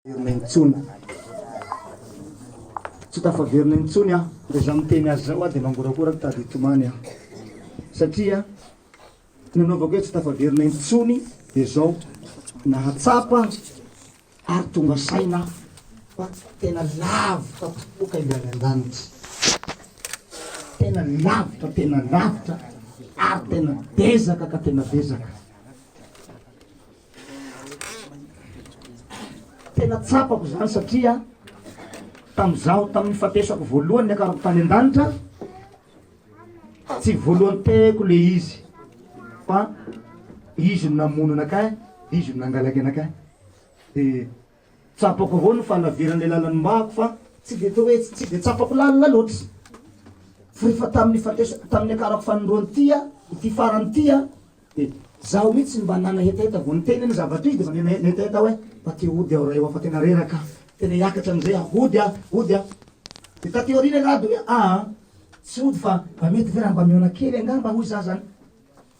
Verina intsony. Tsy tafaverina intsony aho. Raha izaho miteny azy izao aho dia mangorakoraka tady hitomany aho. Satria nanaovako hoe tsy tafaverina intsony dia izao, nahatsapa ary tonga saina aho fa tena lavitra tokoa kay ilay any an-danitra. Tena lavitra, tena lavitra ary tena dezaka ka tena dezaka. Tena tsapako izany satria tamin'izaho tamin'ny nifatesako voalohany niakarako tany an-danitra, tsy volonté-ko le izy fa izy no namono anakahy, izy no nangalaky anakahy. De tsapako avao ny fahalaviran'le lalana nombahako fa tsy de atao hoe tsy de tsapako lalina loatra. Fa rehefa tamin'ny nifatesako tamin'ny niakarako fanindroany ity aho, ity farany ity aho, Dia zaho mihitsy no mba nana hetaheta vao niteny iny zavatra iny dia mba nena hetaheta hoe mba te hody aho ray ô fa tena reraka aho, tena hiakatra amin'izay aho, hody aho, hody aho. Dia taty aoriana angaha dia hoe aa tsy hody fa mba mety ve raha mba mihaona kely angamba hoy za zany.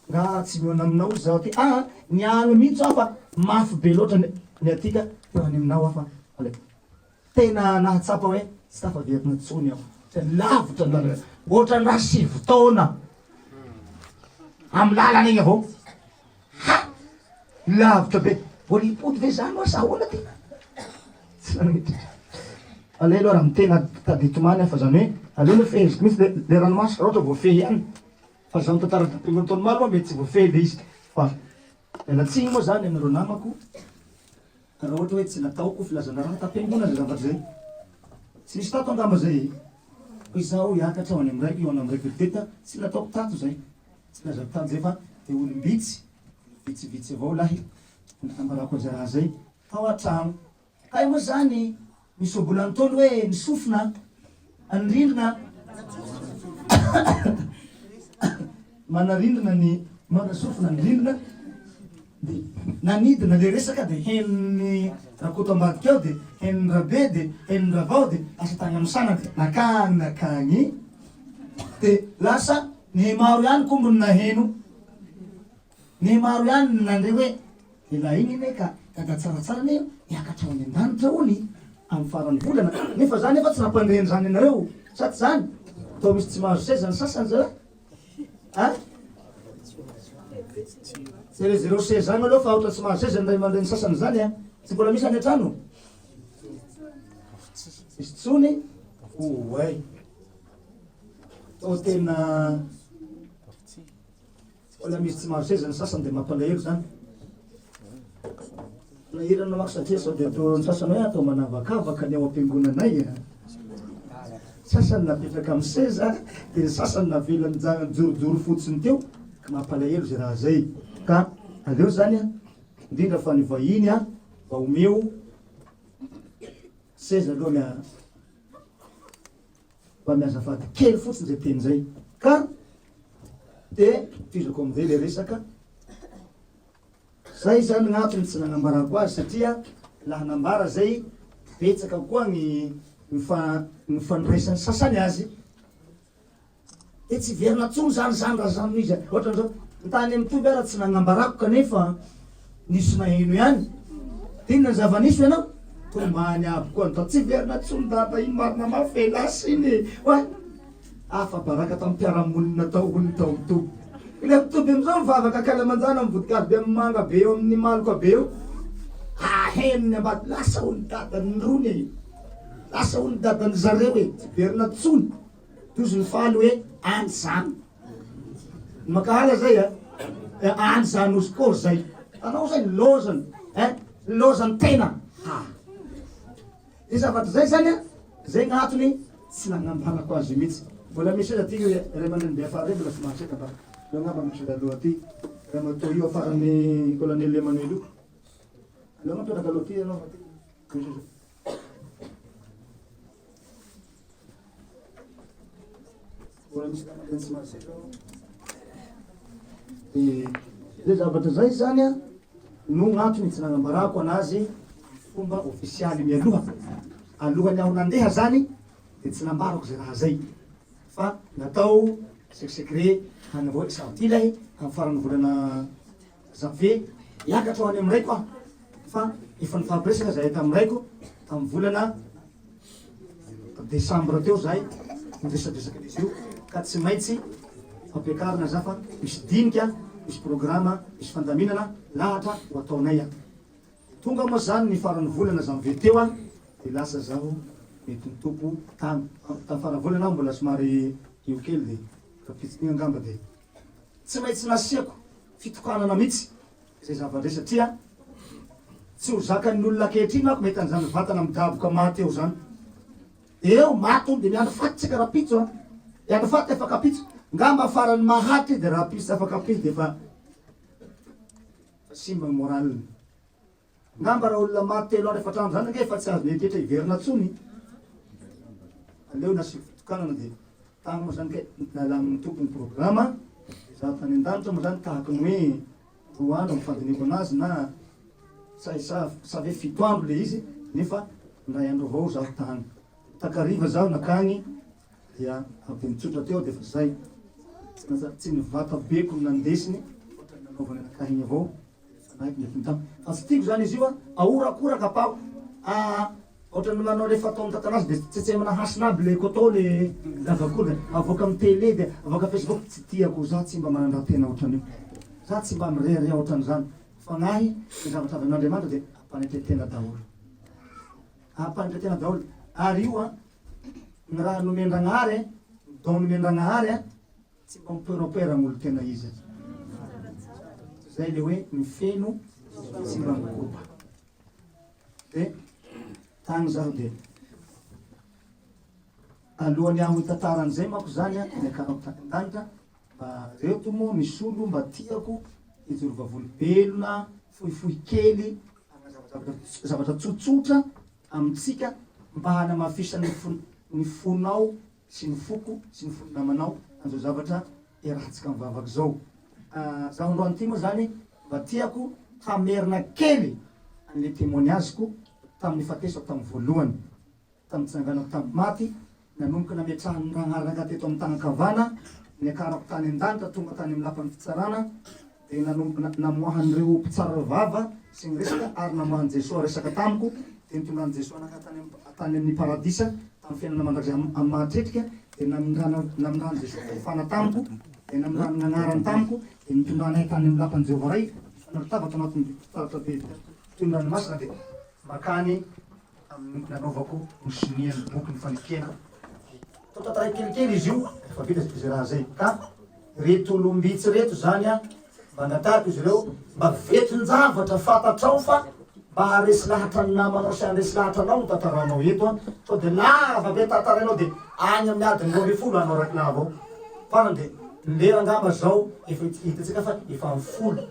Nga tsy mihaona aminao hoy zaho aty aa ny any mihitsy aho fa mafy be loatra ny aty ka te ho any aminao aho fa aleo. Tena nahatsapa hoe tsy tafaverina intsony aho. Satria lavitra ny lalana. Ohatran'ny raha sivy taona amin'ny lalana iny avao. Ha! Lavitra be. Mbola hipody ve zany oa sa ahoana ty? Tsy nanetry. Aleo aloha raha mitena tady hitomany aho fa zany hoe aleo aloha feheziko mihitsy le le ranomaso raha ohatra voafehy ihany. Fa za mitantara tampingo nataony omaly moa mety tsy voafehy le izy. Fa miala tsiny moa zany ianareo namako. Raha ohatra hoe tsy nataoko filazana raha tam-piangonana izay zavatra izay. Tsy nisy tato angamba izay e. Koa izaho hiakatra ho any amin'ny raiko, hihaona amin'ny raiko eto Teta, tsy nataoko tato izay. Tsy nilazako tato izay fa dia olom-bitsy, vitsivitsy avao lahy no nambarako an'izay raha izay tao an-trano. Kay moa izany misy ohabolana ntaolo hoe ny sofina ny rindrina manarindrina ny manasofina ny rindrina Dia nanidina le resaka dia henon'i Rakoto ambadika ao dia henon'i Rabe dia henon'i Ravao dia lasa tany amin'ny sanany dia nakany nakany dia lasa nihamaro ihany koa no naheno nihamaro ihany no nandre hoe lehilahy iny anie ka gaga tsaratsara anie hiakatra ho any an-danitra hono amin'ny faran'ny volana nefa za nefa tsy nampandre an'izany anareo sa tsy zany toa misy tsy mahazo seza ny sasany zalahy A? Zéro zéro seize any aloha fa ohatra tsy mahazo seza ny ray aman-dreny sasany zany a. Tsy mbola misy any an-trano? Misy tsony? Oay. Toa tena mbola misy tsy mahazo seza ny sasany dia mampalahelo zany. Nahirana manko satria sao dia toa ny sasany hoe atao manavakavaka ny ao am-piangonanay a. Sasany napetraka amin'ny seza dia ny sasany navela nijorojoro fotsiny teo ka mampalahelo izay raha izay. Ka aleo izany a, indrindra fa ny vahiny a, mba omeo seza aloha ny mba miazafady kely fotsiny izay teny izay. Ka dia tohizako amin'izay ilay resaka. Zay zany gn'antony tsy nagnambarako azy satria laha nambara zay betsaka koa gny ny fa ny fandraisan'ny sasany azy. De tsy hiverina tsony zany zany raha zany no izy a. Ohatran'izao, ny tany amin'ny toby ara tsy nagnambarako kanefa nisy naheno ihany. De inona ny zava-nisy hoy ianao? Tomany aby koa ny tao, tsy hiverina tsony dada iny marina mafy e, lasa iny e. Oay! Afa-baraka tamin'ny mpiara-monina tao hono tao amin'ny toby. Ilay mpitoby amin'izao mivavaka ankalamanjana amin'ny vodikazo be amin'ny manga be eo amin'ny maloka be eo. Aheno ny ambady, lasa hono dadan'ny rony e! Lasa hono dadan'ny zareo e! Tsy verina tsony. Tozy ny faly hoe any zany. Ny mankahala zay a! Any zany ozy koa zay. Anao zay lozany, eh? Lozany tena. Ha! Zay zavatra zay zany a, zay gn'antony tsy nagnambarako azy io mihitsy. Mbola misy seza aty ray aman-dreny be afara rey mbola tsy mahatreka fa aleo angamba misy seza aloha aty. Ramatoa io afaran'ny colonel Emmanuel io. Aleo angamba mipetraka aloha aty ianao fa aty misy seza. Mbola misy ray aman-dreny tsy mahatreka ao. Dia zay zavatra zay zany a no gn'antony tsy nagnambarako anazy fomba ofisialy mialoha. Alohan'ny aho nandeha zany dia tsy nambarako zay raha zay fa natao secret any avao izaho ty lay amin'ny faran'ny volana janvier hiakatra ho any amin'ny raiko aho fa efa nifampiresaka zahay tamin'ny raiko. Tamin'ny volana desambra teo zahay niresadresaka an'izy io ka tsy maintsy ampiakarina za fa misy dinika, misy programa, misy fandaminana lahatra ho ataonay ato. Tonga moa zany ny faran'ny volana janvier teo a, de lasa zaho nentin'ny Tompo tany. Tamin'ny faran'ny volana aho mbola somary eo kely de rahampitso angamba de tsy maintsy nasiako fitokanana mihitsy izay zava-dre satria tsy ho zakan'ny olona ankehitriny manko mahita an'izany vatana midaboka maty eo zany. Eo maty hono de miandry faty tsika rahampitso a! Miandry faty afak'ampitso, ngamba farany mahaty de rahampitso sy afak'ampitso de efa simba ny moral-ny. Ngamba raha olona maty telo andro efatra andro zany ange efa tsy azony eritreritra hiverina tsony. Aleo nasiako fitokanana de tany moa zany kay nalamin'ny Tompo ny programa, de za tany an-danitra moa zany tahaky ny hoe roa andro ny fandinihako anazy na sa sa sa ve fito andro le izy nefa indray andro avao zaho tany. Takariva zaho nakagny dia avy de nitsotra teo de efa zay. Tsy ny vatabeko no nandesiny ohatran'ny nanaovany anakahy igny avao. Fanahy mety mitana. Fa tsy tiako zany izy io a, ahorakoraka pao a, ohatran'ny manao le fataon'ny tatanazy de tsetsemana hasina aby le coton le lavakory de avoaka amin'ny télé de avoaka facebook, tsy tiako, za tsy mba manandratena ohatran'io, za tsy mba mirehareha ohatran'izany, fanahy ny zavatra avy amin'Andriamanitra de ampanetretena daholo, ampanetretena daholo, ary io a, ny raha nomen-dragnahary, ny don nomen-dragnahary a, Tsy mba miperaopera am olo tena izy aza. Zay le hoe ny feno tsy mba mikopa. De tagny zaho de alohan'ny aho hitantara an'izay manko zany a, niakarako tany an-danitra, mba reto moa misy olo mba tiako hijoro vavolobelona fohifohy kely hanazava zavatra zavatra tsotsotra amintsika mba hanamafisana ny fo- ny fonao sy ny foko sy ny fon'ny namanao an'izao zavatra iarahantsika mivavaka izao. Zaho androany ity moa zany mba tiako hamerina kely an'le témoignage-ko tamin'ny nifatesako tamin'ny voalohany, tamin'ny nitsanganako tamin'ny maty, nanomboka nametrahan'ny Ragnaraka teto amin'ny tanan-kavana, niakarako tany an-danitra tonga tany amin'ny lapan'ny fitsarana, dia nanomboka namoahan'ireo mpitsara vava sy ny resaka ary namoahan'i Jesoa resaka tamiko, dia nitondran'i Jesoa anakahy tany tany amin'ny paradisa, tamin'ny fiainana mandrakizay amin'ny mahatretrika, dia namindrana namindran'i Jesoa fahefana tamiko, dia namindrany ny anarany tamiko, dia nitondrany ahy tany amin'ny lapan'i Jehovah Ray, nifanarotava tao anatin'ny fitaratra be toy ny ranomasina, dia makany amin'ny nanaovako ny sonian'ny boky ny fanekena. Toa tantaraiko kelikely izy io rehefa vita izay raha izay. Ka reto olom-bitsy reto izany an, mba angatahiko izy ireo mba vetin-javatra fantatrao fa mba haharesy lahatra ny namanao sy handresy lahatra anao no tantaranao eto an. Sao dia lava be tantarainao dia any amin'ny adiny 12 hanao raiki-lava ao. Farany dia ny lera angamba izao efa hitantsika fa efa amin'ny folo.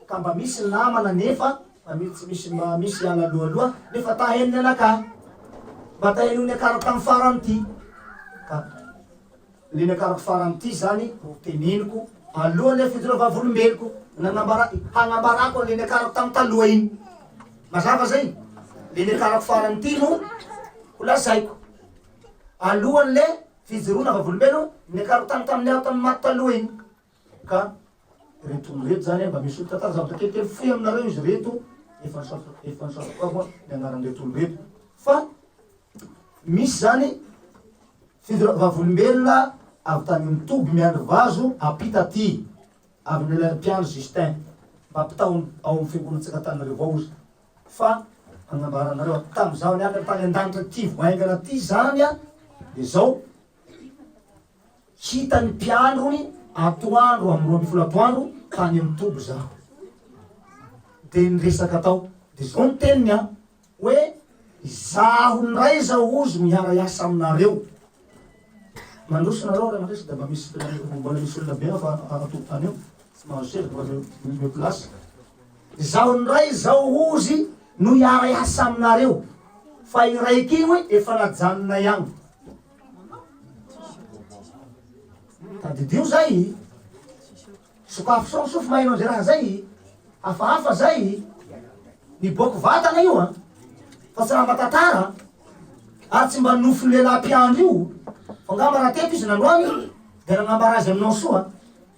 Ka mba misy namana nefa Fa misy tsy misy mba misy hiala alohaloha nefa ta heno ny anakahy. Mba ta heno ny niakarako tamin'ny farany ity. Ka le niakarako farany ity zany ho teneniko alohan'le fijoroana vavolombeloko nanambara hagnambarako an'le niakarako tamin'ny taloha iny. Mazava zay? Le niakarako farany ity no ho lazaiko. Alohan'le fijoroana vavolombelo niakarako tany tamin'ny aho tamin'ny maty taloha iny. Ka ireto olona ireto zany mba misy tantara zavatra kelikely fohy aminareo izy ireto efa nisaotra efa nisaotrako avy ny anaran'ireto olona ireto fa misy zany fidira vavolombelona avy tany amin'ny toby miandry vazo ampita aty avy amin'ilay mpiandry Justin mba ampitao ao amin'ny fiangonantsika Antananarivo ao izy fa anambaranareo tamin'izaho niakatra tany an-danitra ty vao haingana ty zany a de zao Hitan'ny mpiandrony atoandro amin'ny 12 atoandro tany amin'ny toby zaho. Dia niresaka tao. Dia izao ny teniny an, hoe izaho indray izao hozy no hiara-hiasa aminareo. Mandroso nareo raha mandresy dia mba misy mbola misy olona be fa an-tokotany eo, tsy mahazo seza fa omeo place. Izaho indray izao hozy no hiara-hiasa aminareo fa iray ity hoe efa najanonay agny. Tadidio zay, sokafo sao ny sofy maheno an'izay raha zay, hafahafa zay, miboako vatana io an, fa tsy raha mba tantara, ary tsy mba nofin'ny lehilahy mpiandry io, fa angamba raha teto izy nandroany dia nanambara azy aminao soa,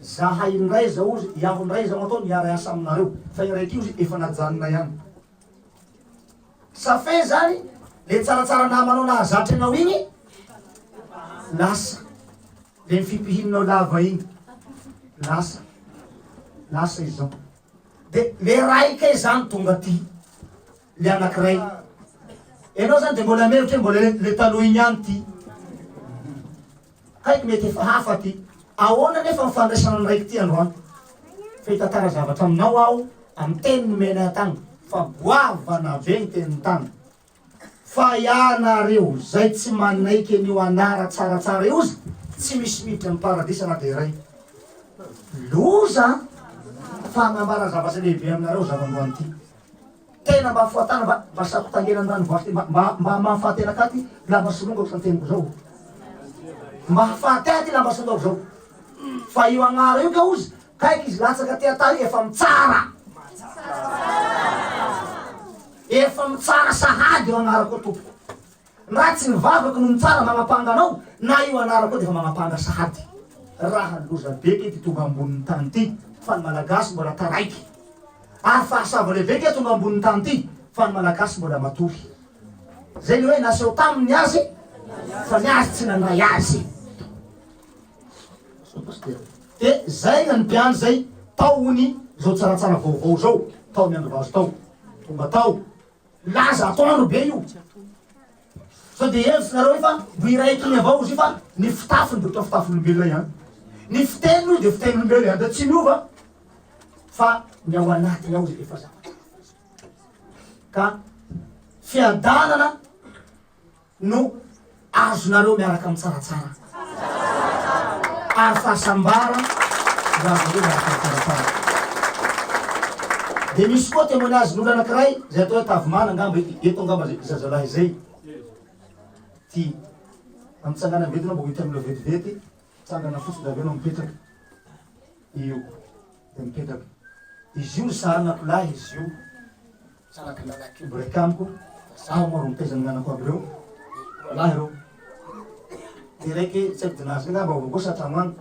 zahay indray zao ozy, iaho indray zao atao miara-hiasa aminareo, fa i raiky io izy efa najanona ihany. Ça fait zany. Le tsaratsara namanao nahazatra anao igny lasa. Le nifimpihininao lava igny lasa. Lasa izy zao. De le raika izany tonga aty. Le anakiray. Enao zany de mbola mihevitra hoe mbola le taloha igny ihany ty. Haiko mety efa hafa ty. Ahoana nefa ny fandraisana ny raiky ty androany? Fa hitantara zavatra aminao aho amin'ny teny nomena ahy tany fa goavana be ny tenin'ny tany. Fa ianareo zay tsy manaiky an'io anara tsaratsara io ozy tsy misy miditra ny paradisa na dia iray. Loza an! Fa hanambara zavatra lehibe aminareo zaho androany ty. Tena mba foatana mba mba sako tangenany rano voasy ty mba mba mba mahafaty anakahy ty lamba solongako zany teniko zao. Mba hahafaty ahy ty lamba solongako zao. Fa io agnara io ka ozy kaiky izy latsaka aty atany efa mitsara. Efa mitsara sahady io agnarako io tompoko. Raha tsy ny vavako no mitsara magnampanga anao na io anarako io defa magnampanga sahady. Raha loza be ke ty tonga ambonin'ny tany ty fa ny malagasy mbola taraiky. Ary fahasoava lehibe ke tonga ambonin'ny tany ty fa ny malagasy mbola matory. Zay le hoe naseho taminy ny azy fa ny azy tsy nandray azy. De zay ny mpiandry zay tao ony zao tsaratsara vaovao zao tao miandry vazo tao. Tonga tao. Laza atoandro be io. Sao dia hevitry nareo hoe fa mbo iraiky iny avao izy io fa ny fitafiny dia ohatran'ny fitafin'olombelona ihany. Ny fiteniny io dia fitenin'olombelona ihany dia tsy miova fa ny ao anatiny ao izy efa zavatra. Ka fiadanana no azonareo miaraka amin'ny tsaratsara ary fahasambara no azonareo miaraka amin'ny tsaratsara. Dia misy koa témoignage-n'olo anankiray izay atao hoe Tavimana angamba eto angamba zay zazalahy izay ty mitsangana vetina mba ho hitan'olona vetivety tsangana fotsiny dia avy eo anao mipetraka io dia mipetraka izy io zanako lahy izy io Zanaka lalakibo raika amiko, zaho moa ro mitaiza ny anako aby reo, roalahy reo. Ty raiky tsy haiko dinazy angamba ao kosa tragno agny.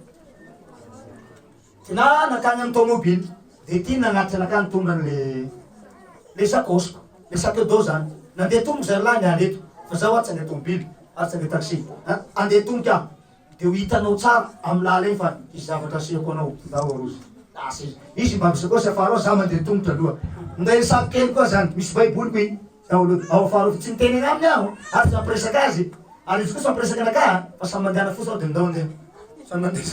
Ty nakagny amy tomobily, de ty nagnatitra anakahy nitondra an'le le sakosiko, le sac à dos zany. Nandeha tomboky zay rolahy niala eto, fa zaho tsy andeha tomobily ary tsy andeha taxi, andeha tomboky aho. Dia ho hitanao tsara amin'ny lala iny fa hisy zavatra asehoko anao. Ndao aroso. Lasa izy. Izy mba misakosy afara ao, za mandeha tongotra aloha. Minday ny sac kely koa zany, misy baiboliko iny. Ndao aloha ao afara ao fa tsy miteny any aminy aho ary tsy mampiresaka azy. Ary izy koa tsy mampiresaka anakahy fa samy mandehana fotsiny aho dia ndao andeha. Samy mandeha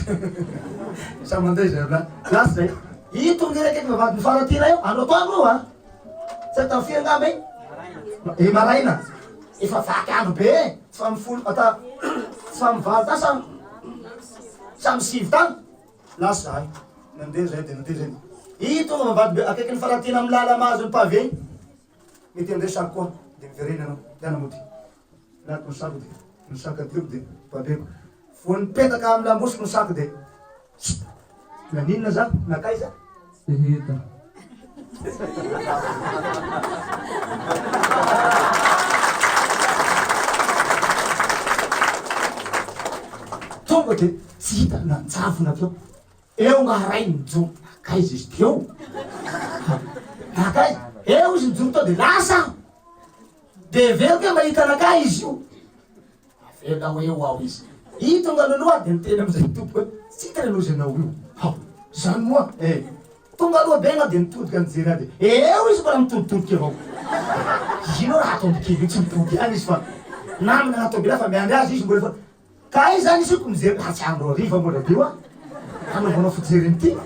samy mandeha izy roalahy. Lasa zay. Ito ny iraika eto vavahadin'ny Faratiana eo, andro atoandro io an. Tsy hay tamin'ny firy angamba e? E maraina. Efa vaky andro be e. Tsy fa amin'ny folo ata tsy fa amin'ny valo ta sa sa amin'ny sivy tany. Lasa zahay. Nandeha zahay dia nandeha zahay. I tonga vavahady be akaikin'ny Faratiana amin'ny lala mahazo ny pavé iny. Mety handeha sac koa dia miverena ianao. Ndehana mody. Lako ny sako dia ny sac adioko dia babeko. Vao nipetaka amin'ny lambosiko ny sako dia naninona za? Nakaiza? Tsy hita. Tonga dia tsy hita nanjavona teo. Eo nga ray nijoro nakaiza izy teo? Nakaiza? Eo izy nijoro teo dia lasa aho. Dia heveriko hoe mahita anakahy izy io. Avelao eo aho izy. I tonga aloha dia niteny amin'izay tompoko hoe tsy hita aloha izy anao io. Hao, zany moa eh. Tonga aloha be angaha dia nitodika nijery ahy dia eo izy mbola mitoditodika avao. Ino raha ataon'i kely io tsy mipody ihany izy fa namana anaty tôbila fa miandry azy izy mbola efa ka aiza zany izy io ko mijery raha tsy andro hariva mbola be hoa hanaovanao fijery an'ity.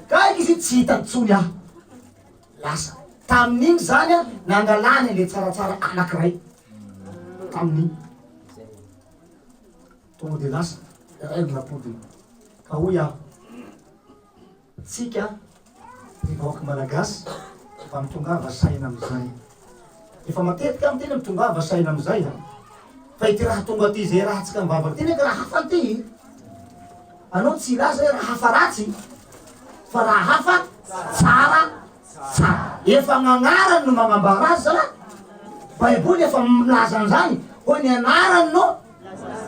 Ka aiky izy io tsy hitany intsony aho. Lasa. Tamin'iny zany an, nangalany an'le tsaratsara anakiray. Tamin'iny. Tonga de lasa, iray no napodiny. Ka hoy aho, tsika ry vahoaka malagasy mba mitongava saina amin'izay. Efa matetika aho miteny mitongava saina amin'izay an. Fa ity raha tonga aty izay raha tsika mivavaka ity neka raha hafa ity. Anao tsy hilaza hoe raha hafa ratsy fa raha hafa tsara tsara. Efa gn'agnarany no magnambara azy zalahy. Baiboly efa milaza an'izany hoe ny anarany no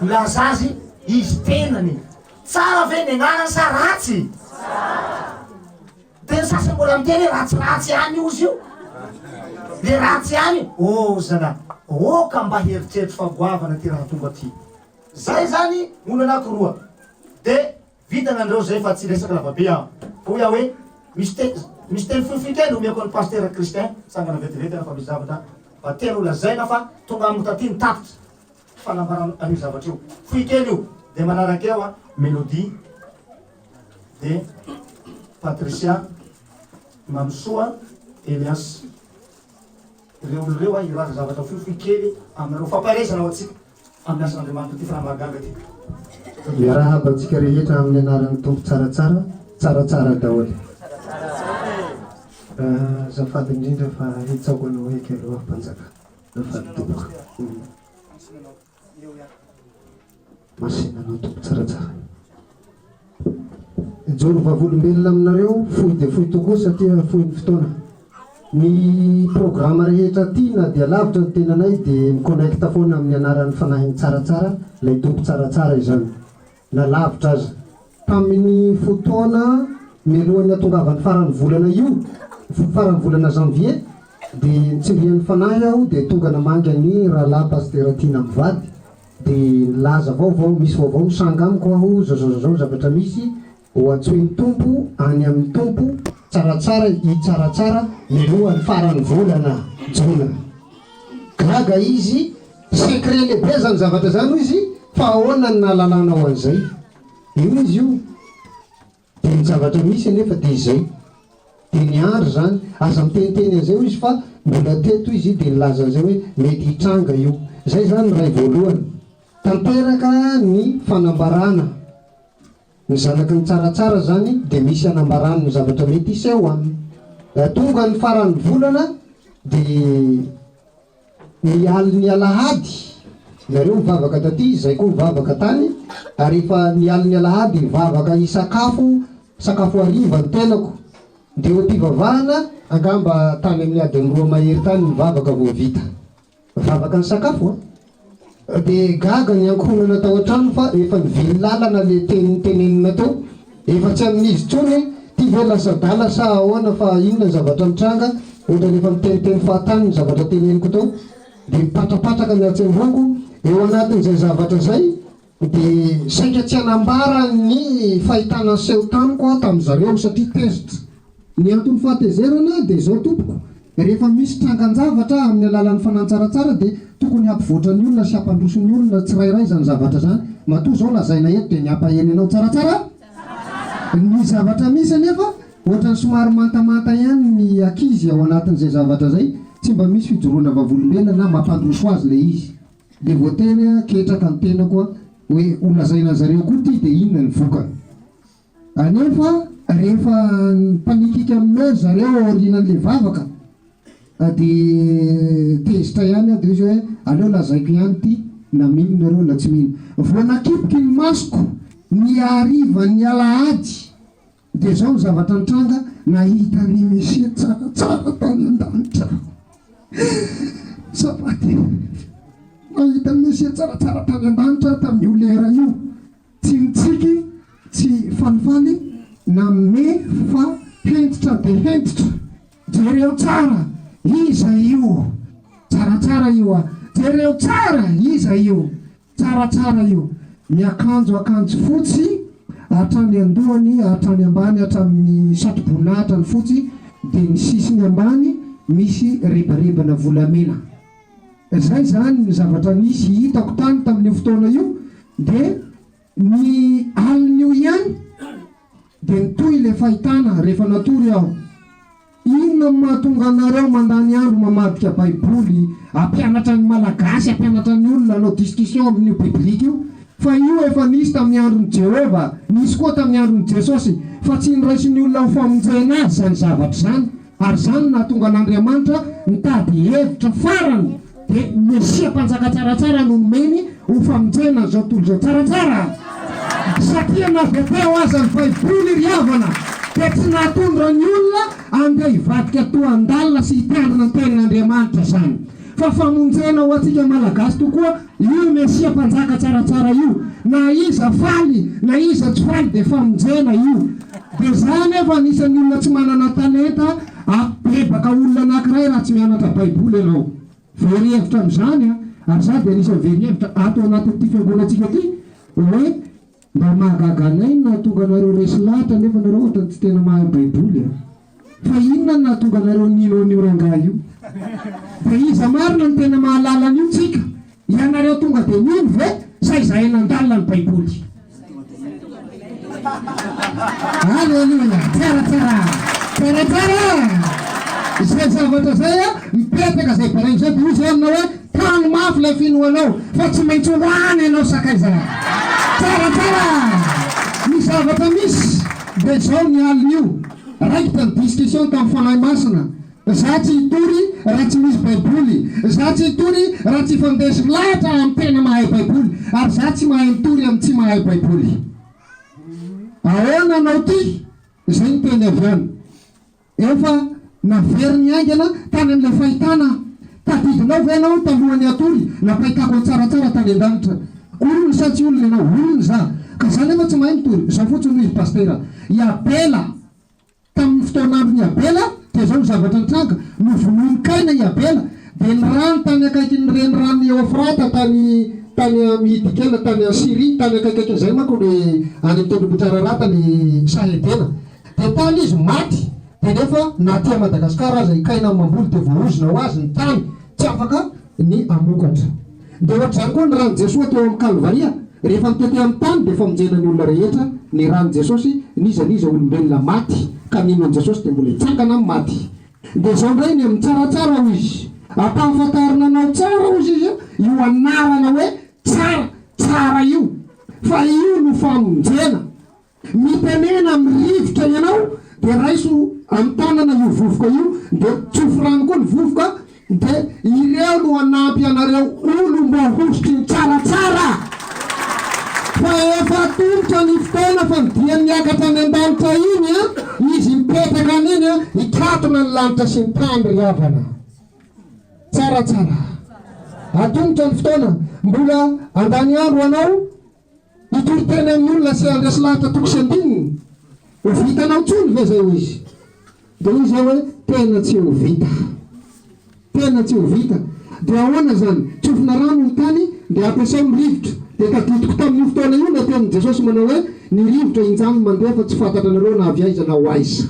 milaza azy izy tenany. Tsara ve ny anarany sa ratsy? Dia ny sasany mbola miteny hoe ratsiratsy ihany ozy io. Le ratsy ihany. Oh zalahy. Oka mba hieritreritro fa goavana ty raha tonga ty. Zay zany olo anaky roa. De vita gn'andreo zay fa tsy resaka lavabe aho. Fa hoy aho hoe misy te misy teny fohifohy kely omeko an'i Pasitera Christin tsangana vetivety fa misy zavatra mba tiany ho lazaina fa tonga amiko taty ny tatitra fanambarana an'io zavatra io. Fohy kely io. De manaraka eo a Melody de Patricia Mamisoa Elias. Ireo olona ireo hilaza zavatra fohifohy kely aminareo fampaherezana ho antsika amin'ny asan'Andriamanitra ity fanahy mahagaga ity. Miarahaba antsika rehetra amin'ny anaran'ny Tompo tsaratsara, tsaratsara daholo. Azafady indrindra fa hitsaoka anao heky aloha aho mpanjaka. Azafady tompoko. Masina anao Tompo tsaratsara. Hijoro vavolombelona aminareo fohy dia fohy tokoa satria fohy ny fotoana. Ny programa rehetra aty na dia lavitra ny tenanay dia mi-connecte foana amin'ny anaran'ny Fanahin'ny Tsaratsara, ilay Tompo Tsaratsara izany, na lavitra aza. Tamin'ny fotoana mialohan'ny hatongavan'ny faran'ny volana io, faran'ny volana janvier, dia nitsindrian'ny Fanahy aho dia tonga namangy an'i Rahalahy Pasitera Tiana mivady, dia nilaza vaovao, misy vaovao mitranga amiko aho, zao zao zao zavatra misy, ho antsoin'ny Tompo any amin'ny Tompo, tsaratsara i tsaratsara mialohan'ny faran'ny volana jona. Gaga izy, secret lehibe zany zavatra zany hoy izy, fa ahoana no nahalalanao an'izay? Io izy io. Dia ny zavatra misy anefa dia izay. Dia niandry izany. Aza miteniteny an'izay hoy izy fa mbola teto izy dia nilaza an'izay hoe mety hitranga io. Izay izany ny iray voalohany. Tanteraka ny fanambarana. Ny zanaky ny tsaratsara izany dia misy anambarany ny zavatra mety hiseho aminy. Tonga ny faran'ny volana dia. Ny alin'ny alahady, nareo nivavaka taty, izay koa nivavaka tany, ary efa ny alin'ny alahady hivavaka hisakafo, sakafo hariva ny tenako, dia eo am-pivavahana, angamba tany amin'ny adiny roa mahery tany ny vavaka vao vita, vavaka ny sakafo an! Dia gaga ny ankohonana tao an-trano fa efa nivily lalana le teny notenenina teo, efa tsy amin'izy intsony, ty ve lasa adala sa ahoana fa inona ny zavatra mitranga, ohatrany efa miteniteny fahatany ny zavatra teneniko teo, dia mipatrapatraka ny hatsembohako, eo anatin'izay zavatra izay dia saika tsy hanambara ny fahitana niseho tamiko aho tamin'izareo satria tezitra. Ny anton'ny fahatezerana dia izao tompoko, rehefa misy trangan-javatra amin'ny alalan'ny fanantsaratsara dia tokony hampivoatra ny olona sy hampandroso ny olona tsirairay izany zavatra izany, matoa izao lazaina eto dia ny hampahery anao tsaratsara ny zavatra misy anefa ohatran'ny somary mantamanta ihany ny ankizy ao anatin'izay zavatra izay, tsy mba misy fijoroana vavolombelona na mampandroso azy ilay izy dia voatery ketraka ny tenako hoe ho lazaina an'zareo koa ity dia inona ny vokany. Anefa rehefa nipanikika amin'ilay ry zareo aorianan'ilay vavaka dia tezitra ihany aho dia hoy izy hoe aleo lazaiko ihany ity na mino nareo na tsy mino. Vao nakipiky ny masoko ny harivan'ny alahady dia izao ny zavatra nitranga, nahita an'i Mesia tsaratsara tany an-danitra aho. Azafady, nahita an'i Mesia tsaratsara tany an-danitra aho tamin'io lera io. Tsy mitsiky, tsy falifaly na me fa hentitra de hentitra. Jereo tsara, iza io? Tsaratsara io a! Jereo tsara, iza io? Tsaratsara io. Miakanjo akanjo fotsy hatrany an-dohany hatrany ambany hatramin'ny satroboninahitra ny fotsy de ny sisiny ambany misy rebarebana volamena. Zay zany ny zavatra nisy hitako tany tamin'io fotoana io de ny alin'io ihany de nitohy ilay fahitana rehefa natory aho. Inona no mahatonga anareo mandany andro mamadika baiboly hampianatra ny malagasy hampianatra ny olona hanao discussion amin'io biblique io fa io efa nisy tamin'ny andron'i Jehovah nisy koa tamin'ny andron'i Jesosy fa tsy noraisin'ny olona ho famonjena azy izany zavatra izany Ary izany no nahatonga an'Andriamanitra nitady hevitra farany, dia Mesia Mpanjaka tsaratsara no nomeny ho famonjena an'izao tontolo izao. Tsaratsara! Satria na dia teo aza ny Baiboly, ry havana, dia tsy nahatondra ny olona handeha hivadika toa an-dalina sy hitandrina ny Tenin'Andriamanitra izany. Fa famonjena ho antsika Malagasy tokoa io Mesia Mpanjaka tsaratsara io. Na iza faly na iza tsy faly dia famonjena io. Dia za anefa anisan'ny olona tsy manana talenta hampibebaka olona anakiray raha tsy mianatra baiboly ianao. Very hevitra amin'izany an! Ary za dia anisan'ny very hevitra ato anatin'ity fiangonantsika ity hoe mba mahagaga anay ny nahatonga anareo resy lahatra nefa nareo ohatran'ny tsy tena mahay baiboly an! Fa inona no nahatonga anareo nino an'io rangahy io? Dia iza marina no tena mahalala an'io tsika? Ianareo tonga dia nino ve sa izahay nandalina ny baiboly? Aleloia! Tsara tsara! Tsara tsara! Izay zavatra izay a, mipetraka izay baraingo izay dia hoy izay aminao hoe tano mafy ilay finoanao fa tsy maintsy ho any ianao sakaiza. Tsara tsara! Ny zavatra misy dia izao ny alin'io, raikitra ny discussion tamin'ny Fanahy Masina, za tsy hitory raha tsy misy baiboly, za tsy hitory raha tsy hifandresy lahatra amin'ny tena mahay baiboly, ary za tsy mahay mitory amin'ny tsy mahay baiboly. Ahoana anao ty? Izay ny teny avy any. Efa naveriny haingana tany amin'ilay fahitana aho. Tadidinao ve ianao talohan'ny hatory nampahitako an'i Tsaratsara tany an-danitra? Olona sa tsy olona ianao? Olona za. Ka za nefa tsy mahay mitory. Izao fotsiny hoy izy Pasitera. I Abela. Tamin'ny fotoan'andron'i Abela dia izao no zavatra nitranga, novonoin'i Kaina i Abela, dia ny rany tany akaikin'ny reniranon'i Eofrata tany tany Midikela tany Asyria, tany akaikaikin'izay manko ny any amin'ny tendrombohitra Ararata ny saha Edena. Dia tany izy maty, dia nefa na aty Madagasikara aza i Kaina mamboly dia voaozona ho azy ny tany, tsy afaka ny hamokatra. Dia ohatr'izany koa ny ran'i Jesoa teo amin'ny Kalvaria, rehefa mitete amin'ny tany dia famonjena ny olona rehetra ny ran'i Jesosy, n'iza n'iza olombelona maty ka mino an'i Jesosy dia mbola hitsangana amin'ny maty. Dia izao indray ny amin'ny tsaratsara hoy izy, ampahafantarina anao tsara hozy izy io anarana hoe tsara tsara io fa io no famonjena. Mitenena amin'ny rivotra ianao dia raiso amin'ny tanana io vovoka io dia tsofy rano koa ny vovoka dia ireo no hanampy anareo olom-boahosotry ny tsaratsara fa efa atomotra ny fotoana fa ny diany miakatra any an-danitra iny an izy mipetraka any iny an hikatona ny lanitra sy ny tany ry havana. Tsaratsara. Atomotra ny fotoana. Mbola handany andro anao Hitory teny amin'ny olona sy handresy lahatra toko sy andininy? Ho vitanao intsony ve izay hoy izy? Dia hoy izy hoe, tena tsy ho vita. Tena tsy ho vita. Dia ahoana izany? Tsofina rano ny tany, dia ampiasao ny rivotra. Dia tadidiko tamin'io fotoana io ilay tenin'i Jesosy manao hoe, ny rivotra injany mandeha fa tsy fantatranareo na avy aiza na ho aiza.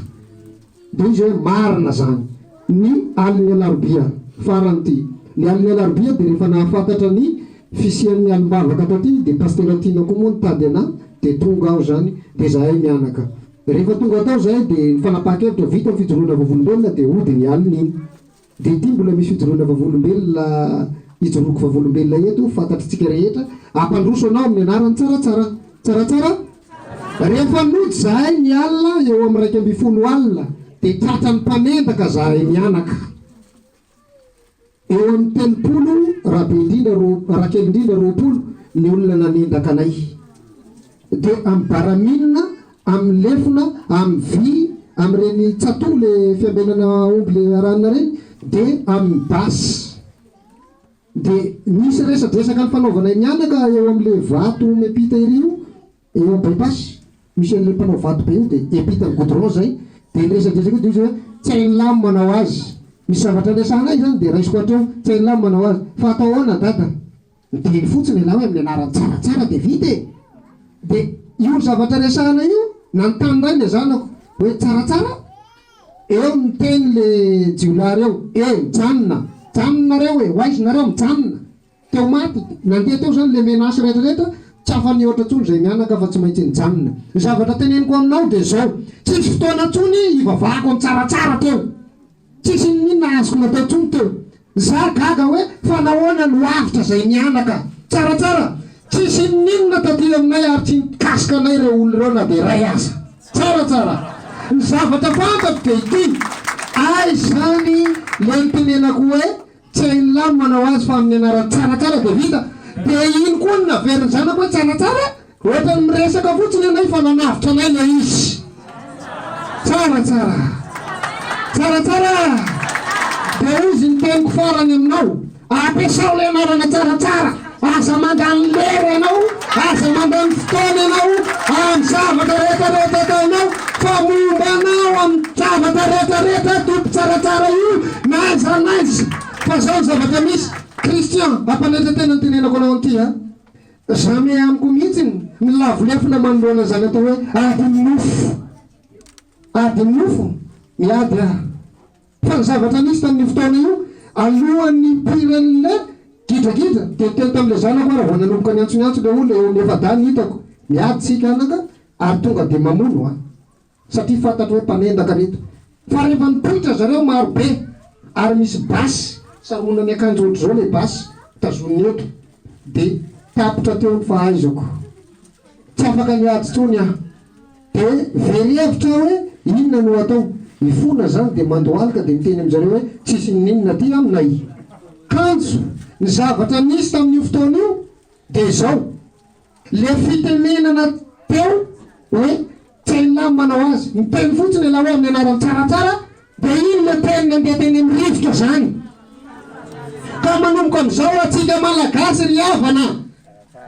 Dia hoy izy hoe, Marina izany. Ny alin'ny alarobia farany ity. Ny alin'ny alarobia dia rehefa nahafantatra ny fisian'ny alim-bavaka taty dia Pasitera Tiana koa moa nitady anà dia tonga aho izany dia izahay mianaka. Rehefa tonga tao izahay dia ny fanapahan-kevitra vita ny fijoroana vavolombelona dia hody ny alin'iny. Dia ity mbola misy fijoroana vavolombelona ijoroako vavolombelona eto, fantatr'tsika rehetra, hampandroso anao amin'ny anarany tsaratsara. Tsaratsara? Rehefa nody zahay ny alina eo amin'ny 11 alina dia tratran'ny mpanendaka zahay mianaka. Eo amin'ny 30 raha be indrindra roa raha kely indrindra 20 ny olona nanendaka anay. Dia amin'ny baramina, amin'ny lefona, amin'ny vy, amin'ireny tsatoha le fiambenana omby le arahina ireny, dia amin'ny basy. Dia nisy resadresaka nifanaovanay mianaka eo amin'le vato miampita ery io, eo amin'ny by-pass, misy an'le mpanao vato be io dia hiampita ny goudron zay, dia niresadresaka eo dia hoy izy hoe tsy hain'lah ny manao azy, misy zavatra resahanay izany dia raisiko hatreo, tsy hain'lah ny manao azy, fa atao ahoana dada? Miteny fotsiny ialahy hoe amin'ny anaran'i Tsaratsara dia vita e! Dia io zavatra resahana io, nanontany indray ilay zanako hoe Tsaratsara? Eo niteny le jiolahy reo, e mijanona, mijanona nareo e, ho aiza nareo, mijanona. Teo maty, nandeha teo zany le menace rehetra rehetra, tsy afa-nihoatra intsony izay mianaka fa tsy maintsy nijanona. Ny zavatra teneniko aminao dia izao, tsisy fotoana intsony hivavahako amin'ny Tsaratsara teo. Tsisy n'inon'inona azoko natao tsony teo. Za gaga hoe fa nahoana no avotra zay mianaka. Tsara tsara. Tsisy n'inon'inona taty aminay ary tsy nikasika anay reo olona ireo na dia iray aza. Tsara tsara. Ny zavatra fantatro dia ity, aiza zany le nitenenako hoe tsy hain'lah ny manao azy fa amin'ny anaran'i Tsaratsara dia vita. Dia iny koa no naverin'ny zanako hoe Tsaratsara. Ohatran'ny miresaka fotsiny ianay fa nanavotra anay ilay izy. Tsara tsara. Tsara tsara. Dia hoy izy ny teniko farany aminao, ampiasao ilay anarana tsara tsara. Aza mandany lera ianao, aza mandany fotoana ianao amin'ny zavatra rehetra rehetra ataonao fa momba anao amin'ny zavatra rehetra rehetra Tompo tsara tsara io na aiza na aiza. Fa zao ny zavatra misy, Christian, ampanetre tena ny tenenako anao an'ity a! Jamais amiko mihitsy ny lavo lefona manoloana izany atao hoe adin'ny nofo. Adin'ny nofo? Miady aho. Fa ny zavatra nisy tamin'io fotoana io, alohan'ny nipoiran'ilay gidragidra, dia niteny tamin'ilay zanako aho raha vao nanomboka niantsoniantso ilay olona eo amin'ny efa-dahy ny hitako, miady isika anaka ary tonga dia mamono aho. Satria fantatro hoe mpanendaka reto. Fa rehefa nipoitra zareo maro be ary misy basy saronany akanjo ohatr'izao ilay basy tazoniny eto dia tapitra teo ny fahaizako. Tsy afaka niady intsony aho. Dia very hevitra aho hoe inona no atao. Hifona zany dia mandohalika dia miteny aminjareo hoe tsisy ninoninona aty aminay. Kanjo ny zavatra nisy tamin'io fotoana io dia izao. Le fitenenana teo hoe tsy hain'lah ny manao azy, miteny fotsiny elah hoe amin'ny anaran'i Tsaratsara dia iny le teny nandeha teny amin'ny rivotra zany. Ka manomboka amin'izao atsika Malagasy ry havana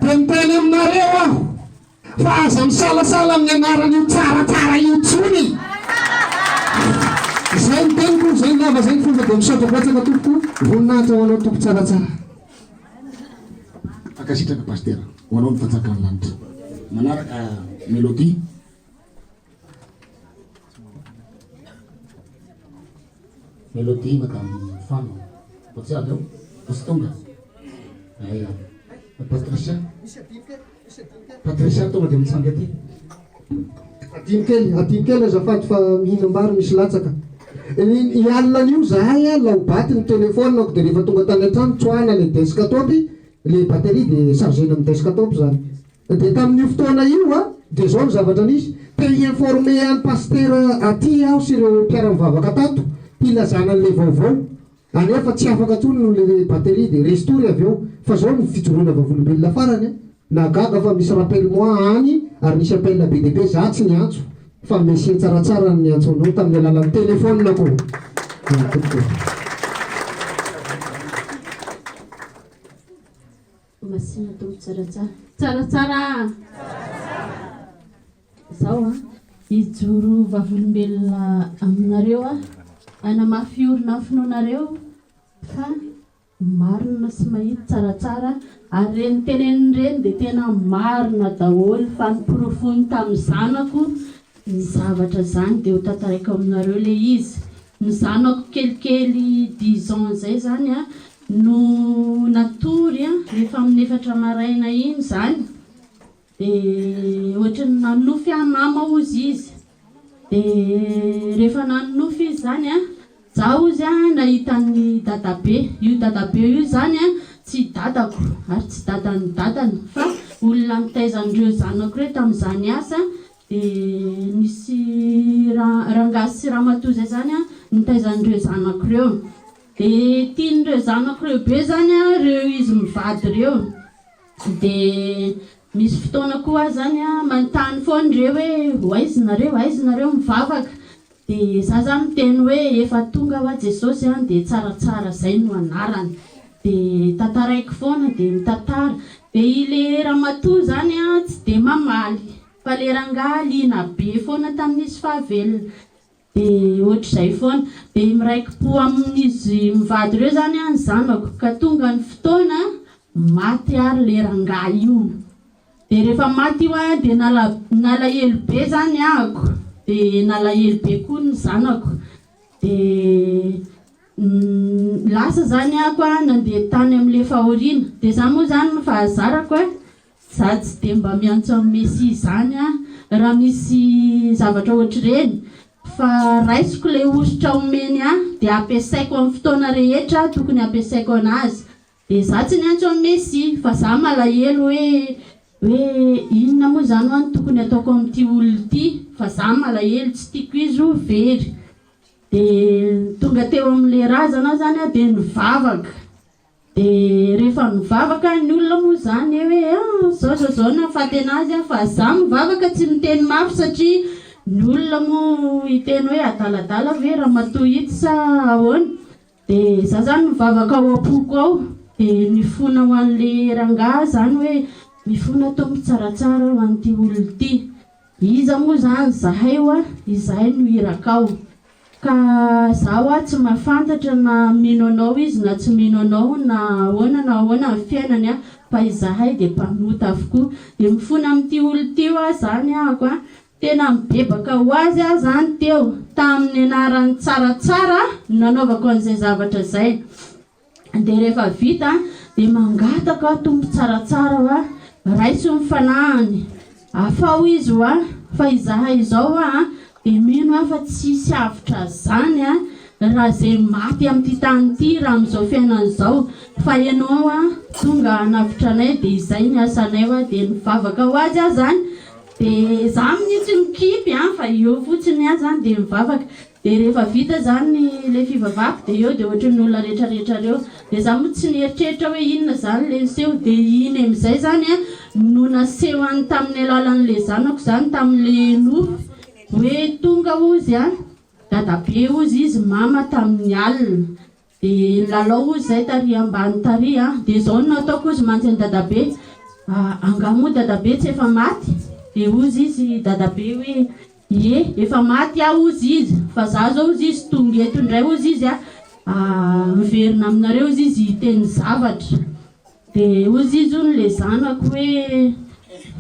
dia miteny aminareo aho fa aza misalasala amin'ny anaran'io Tsaratsara io tsony. Zay ny teniko, zay ny lava, zay ny fomba dia misaotra betsaka tompoko, voninahitra ho anao Tompo Tsaratsara. Ankasitraka Pasitera, ho anao ny fanjakan'ny lanitra. Manaraka Melodie. Melodie Madame Fano. Vao tsy avy eo? Vao tsy tonga? Ay, Patricia. Patricia tonga dia mitsanga aty. Adino kely, adino kely azafady fa mihinam-bary misy latsaka. Ny alina an'io zahay a, laobaty ny telephone-ko dia rehefa tonga tany an-trano tsoahana ilay desktop, ilay batterie dia charger-na amin'ny desktop izany. Dia tamin'io fotoana io a, dia izao ny zavatra nisy, te hi-informer an'i Pasitera aty aho sy ireo mpiara-mivavaka tato, hilazana an'ilay vaovao. Anefa tsy afaka intsony noho le batterie de resy tory avy eo fa zao ny fijoroana vavolombelona farany a! Nahagaga fa misy rappel moi any ary nisy appel be dia be za tsy niantso fa Messie tsaratsara no niantso anao tamin'ny alalan'ny téléphone ko! Eny tompoko. Masina Tompo tsaratsara. Tsaratsara a! Zao an, hijoro vavolombelona aminareo aho, hanamafy orina ny finoanareo fa marina sy mahitsy tsaratsara ary ireny teneniny ireny dia tena marina daholo fa noporofoiny tamin'ny zanako ny zavatra izany dia ho tantaraiko aminareo ilay izy. Ny zanako kelikely dix ans izay izany an no natory an, efa amin'ny efatra maraina iny izany. Dia ohatry ny nanonofy aho mama hozy izy. Dia rehefa nanonofy izy izany an, za hozy an nahita an'i dadabe. Io dadabe io izany an tsy dadako ary tsy dadan'ny dadany fa olona nitaiza an'ireo zanako ireo tamin'izaho niasa. Dia nisy rangahy sy ramatoa izay izany an nitaiza an'ireo zanako ireo. Dia tian'ireo zanako ireo be izany an ireo izy mivady ireo. Dia misy fotoana koa aho zany an, manontany foana ireo hoe ho aiza nareo, aiza nareo mivavaka? Dia za zany miteny hoe efa tonga hoa Jesosy an, dia tsaratsara zay no anarany. Dia tantaraiko foana, dia mitantara. Dia ilay ramatoa zany an, tsy dia mamaly, fa ilay rangahy liana be foana tamin'izy fahavelona. Dia ohatr'izay foana. Dia miraiki-po amin'izy mivady ireo izany ny zanako. Ka tonga ny fotoana, maty ary ilay rangahy io. Dia rehefa maty io an, dia nalahelo be izany ahako. Dia nalahelo be koa ny zanako. Dia lasa izany ahako an, nandeha tany amin'ilay fahoriana. Dia izaho moa izany ny fahazarako an, Za tsy dia mba miantso an'i Messi izany aho raha misy zavatra ohatr'ireny fa raisiko ilay hosotra omeny ahy dia ampiasaiko amin'ny fotoana rehetra tokony hampiasaiko anazy. Dia za tsy niantso an'i Messi fa za malahelo hoe hoe inona moa izany hoa no tokony ataoko amin'ity olona ity fa za malahelo tsy tiako izy ho very. Dia tonga teo amin'ilay razana aho izany aho dia nivavaka. Dia rehefa mivavaka ny olona moa izany hoe ah zao zao zao nahafaty anazy aho fa za mivavaka tsy miteny mafy satria ny olona moa hiteny hoe adaladala ve ramatoa itsy sa ahoana dia za zany mivavaka ao am-poko ao dia mifona ho an'le rangahy zany hoe mifona Tompo tsaratsara ho an'ity olona ity iza moa zany zahay hoa izahay no irakao. Ka za hoa tsy mahafantatra na mino anao izy na tsy mino anao na ahoana na ahoana ny fiainany a, fa izahay dia mpanota avokoa. Dia mifona amin'ity olona ity hoa zany ahako a, tena mibebaka ho azy aho zany teo, tamin'ny anaran'ny tsaratsara no nanaovako an'izay zavatra izay. Dia rehefa vita dia mangataka aho Tompo tsaratsara hoa, raiso ny fanahiny, afaho izy hoa, fa izahay izao hoa an, dia mino aho fa tsy hisy avotra zany an, raha ze maty amin'ity tany ity raha amin'izao fiainana izao, fa ianao hoa tonga hanavotra anay dia izay ny asanay hoa, dia nivavaka ho azy aho zany, dia za amin'io tsy mikipy an, fa eo fotsiny aho zany dia mivavaka, Dia rehefa vita izany ilay fivavahako dia eo dia ohatran'ny olona rehetra rehetra ireo. Dia za moa tsy nieritreritra hoe inona izany ilay niseho. Dia iny amin'izay izany an no nasehony tamin'ny alalan'ilay zanako izany tamin'ilay nofy hoe tonga hozy an dadabe hozy izy mama tamin'ny alina. Dia nilalao hozy izay tary ambany tary an. Dia izao no nataoko hozy mantsy an'i dadabe, angaha moa dadabe tsy efa maty? Dia hozy izy dadabe hoe Ie, efa maty aho hozy izy, fa za zao hozy izy tonga eto indray hozy izy a, miverina aminareo hozy izy hiteny zavatra. Dia hozy izy hono le zanako hoe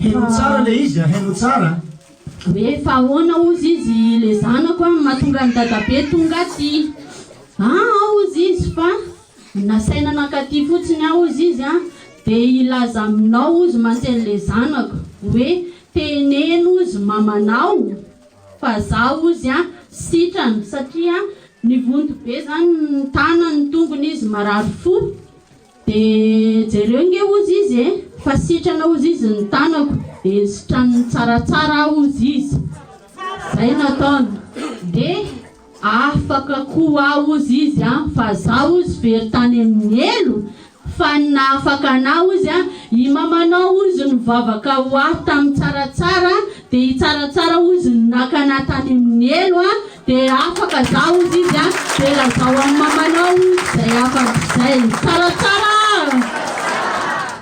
Heno tsara le izy a, heno tsara. Hoe fa ahoana hozy izy le zanako a, mahatonga an'i dadabe tonga aty. Aa hozy izy fa nasaina nankaty fotsiny aho hozy izy a, dia hilaza aminao hozy mantsy an'le zanako hoe Teneno ozy mamanao fa za ozy a sitrana satria nivonto be zany ny tanany ny tongony izy marary fo de jereo nge ozy izy e fa sitrana ozy izy ny tanako de sitraniny tsaratsara aho ozy izy zay nataony de Afaka koa aho ozy izy an, fa za ozy very tany amin'ny helo, fa ny nahafaka anah ozy an, i mamanao ozy nivavaka ho ahy tamin'ny tsaratsara, de i tsaratsara ozy no naka anah tany amin'ny helo an, de afaka za ozy izy an, de lazao amin'ny mamanao ozy zay afaka zay, tsaratsara a!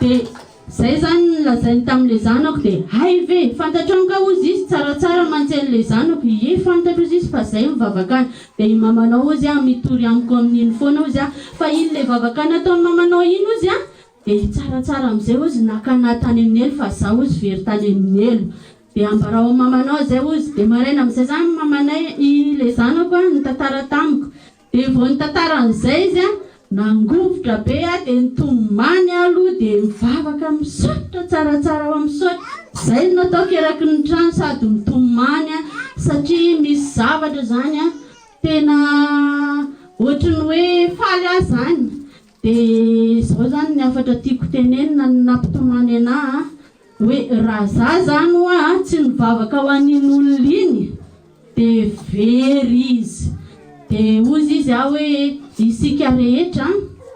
De. Zay zany ny lazainy tamle zanako de hay ve! Fantatrao nga ozy izy tsaratsara mantsy anle zanako ie fantatro ozy izy fa zay mivavaka any de i mamanao ozy ah mitory amiko amin'iny foana ozy ah fa iny le vavaka nataon'i mamanao iny ozy ah de i tsaratsara amizay ozy naka anah tany amin'ny helo fa za ozy very tany amin'ny helo de ambarao am mamanao zay ozy de maraina amizay zany mamanay i le zanako ah nitantara tamiko Dia vao nitantara an'izay izy an, nangovitra be aho dia nitomany aho aloha dia mivavaka misaotra tsaratsara aho misaotra, izay no nataoko eraky ny trano sady mitomany aho satria misy zavatra izany an tena ohatry ny hoe faly aho izany, dia izao izany ny hafatra tiako tenenina ny nampitomany anah an, hoe raha za izany hoa tsy nivavaka ho an'iny olona iny, Dia very izy. Dia hozy izy aho hoe, Isika rehetra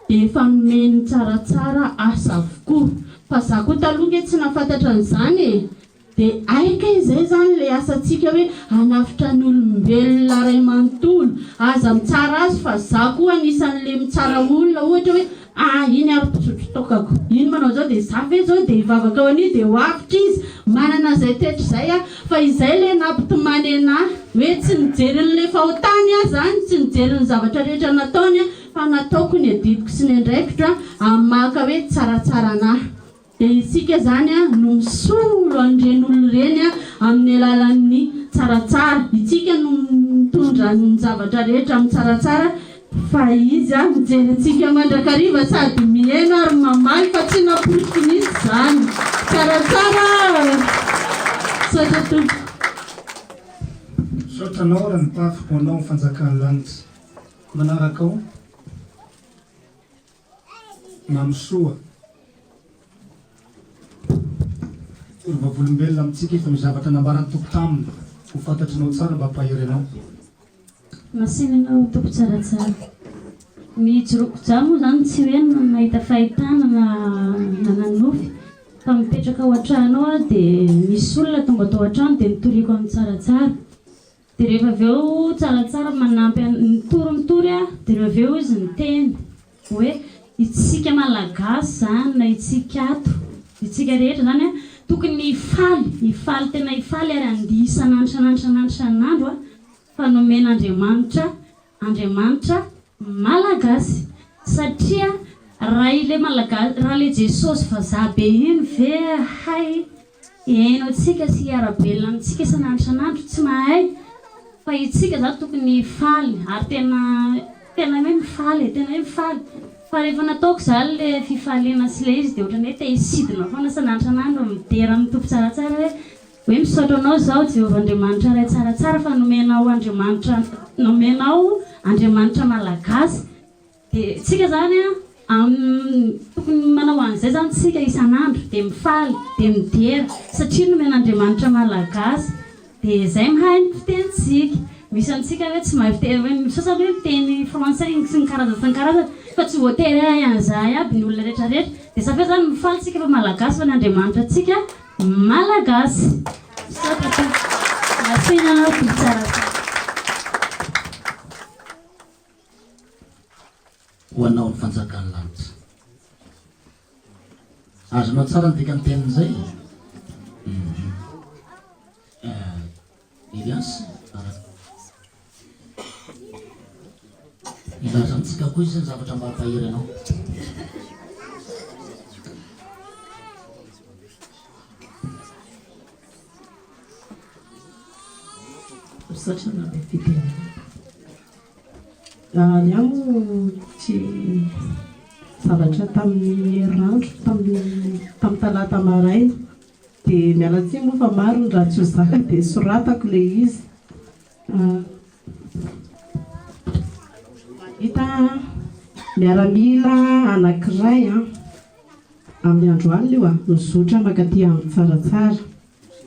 dia efa nomen'ny tsaratsara asa avokoa. Fa za koa taloha nge tsy nahafantatra an'izany e! Dia hay kay izay izany ilay asantsika hoe hanavotra ny olombelona ray manontolo. Aza mitsara azy fa za koa anisan'ilay mitsara olona ohatra hoe Ah iny ary mpisotro toakako iny manao zao dia za ve zao dia hivavaka ho an'io dia ho avotra izy, manana an'izay toetra izay aho fa izay le nampitomany anah hoe tsy nijery an'le fahotany aho zany, tsy nijery ny zavatra rehetra nataony aho fa nataoko ny adidiko sy ny andraikitro amin'ny maha ka hoe tsaratsara anah. Dia isika izany no misolo an'ireny olona ireny amin'ny alalan'ny tsaratsara. Itsika no mitondra ny zavatra rehetra amin'ny tsaratsara fa Izy mijery antsika mandrakariva sady mihaino ary mamaly fa tsy nampoiziko mihitsy izany. Tsaratsara! Misaotra Tompoko. Misaotra anao Ranotafo ho anao ny fanjakan'ny lanitra. Manaraka ao. Mamisoa. Ry vavolombelona amintsika efa misy zavatra nambaran'ny Tompo taminy ho fantatrinao tsara mba hampahery anao. Masina ianao Tompo tsaratsara. Ny ijoroako za moa zany tsy hoe nahita fahitana na nananofy fa mipetraka ao an-trano ao aho dia misy olona tonga tao an-trano dia nitoriako amin'ny tsaratsara. Dia rehefa avy eo tsaratsara manampy an, mitory mitory aho, dia rehefa avy eo izy niteny hoe itsika malagasy izany na itsika ato, itsika rehetra izany an, tokony hifaly, hifaly tena hifaly ary handihy isan'andro isan'andro isan'andro isan'andro an. fa nomen'Andriamanitra Andriamanitra Malagasy satria raha ilay Malagasy raha ilay Jesosy vazaha be iny ve hay hihaino antsika sy hiara-belona amintsika isan'andro isan'andro? Tsy mahay fa itsika zany tokony hifaly ary tena tena hoe mifaly e, tena hoe mifaly fa rehefa nataoko zany le fifaliana sy le izy de ohatran'ny hoe te hisidina foana isan'andro isan'andro midera amin'ny Tompo tsaratsara hoe Hoe misaotra anao izaho Jehovah Andriamanitra Ray tsaratsara fa nomenao Andriamanitra nomenao Andriamanitra Malagasy dia tsika zany an tokony manao an'izay zany tsika isan'andro dia mifaly dia midera satria nomen'Andriamanitra Malagasy dia zay mahay ny fitenintsika misy antsika hoe tsy mahay fiteny hoe ny sasany hoe miteny français sy ny karazany sy ny karazany fa tsy voatery hahay an'izay aby ny olona rehetra rehetra dia ça fait zany mifaly tsika fa Malagasy fa ny Andriamanitra tsika Malagasy! Misaotra tompoko. Masina anao Tompo tsara tsara. Ho anao ny fanjakan'ny lanitra. Azonao tsara ny dikan'ny tenin'izay? Hum. Elias, Hilaza amintsika koa izy ny zavatra mba hampahery anao. Misaotra anao fitenenana. Ny ahy moa tsy zavatra tamin'ny herinandro, tamin'ny tamin'ny talata maraina. Dia miala tsiny moa fa maro ny raha tsy ho zaka dia soratako ilay izy. Mahita miaramila anankiray amin'ny andro alina io mizotra mankaty amin'ny Tsaratsara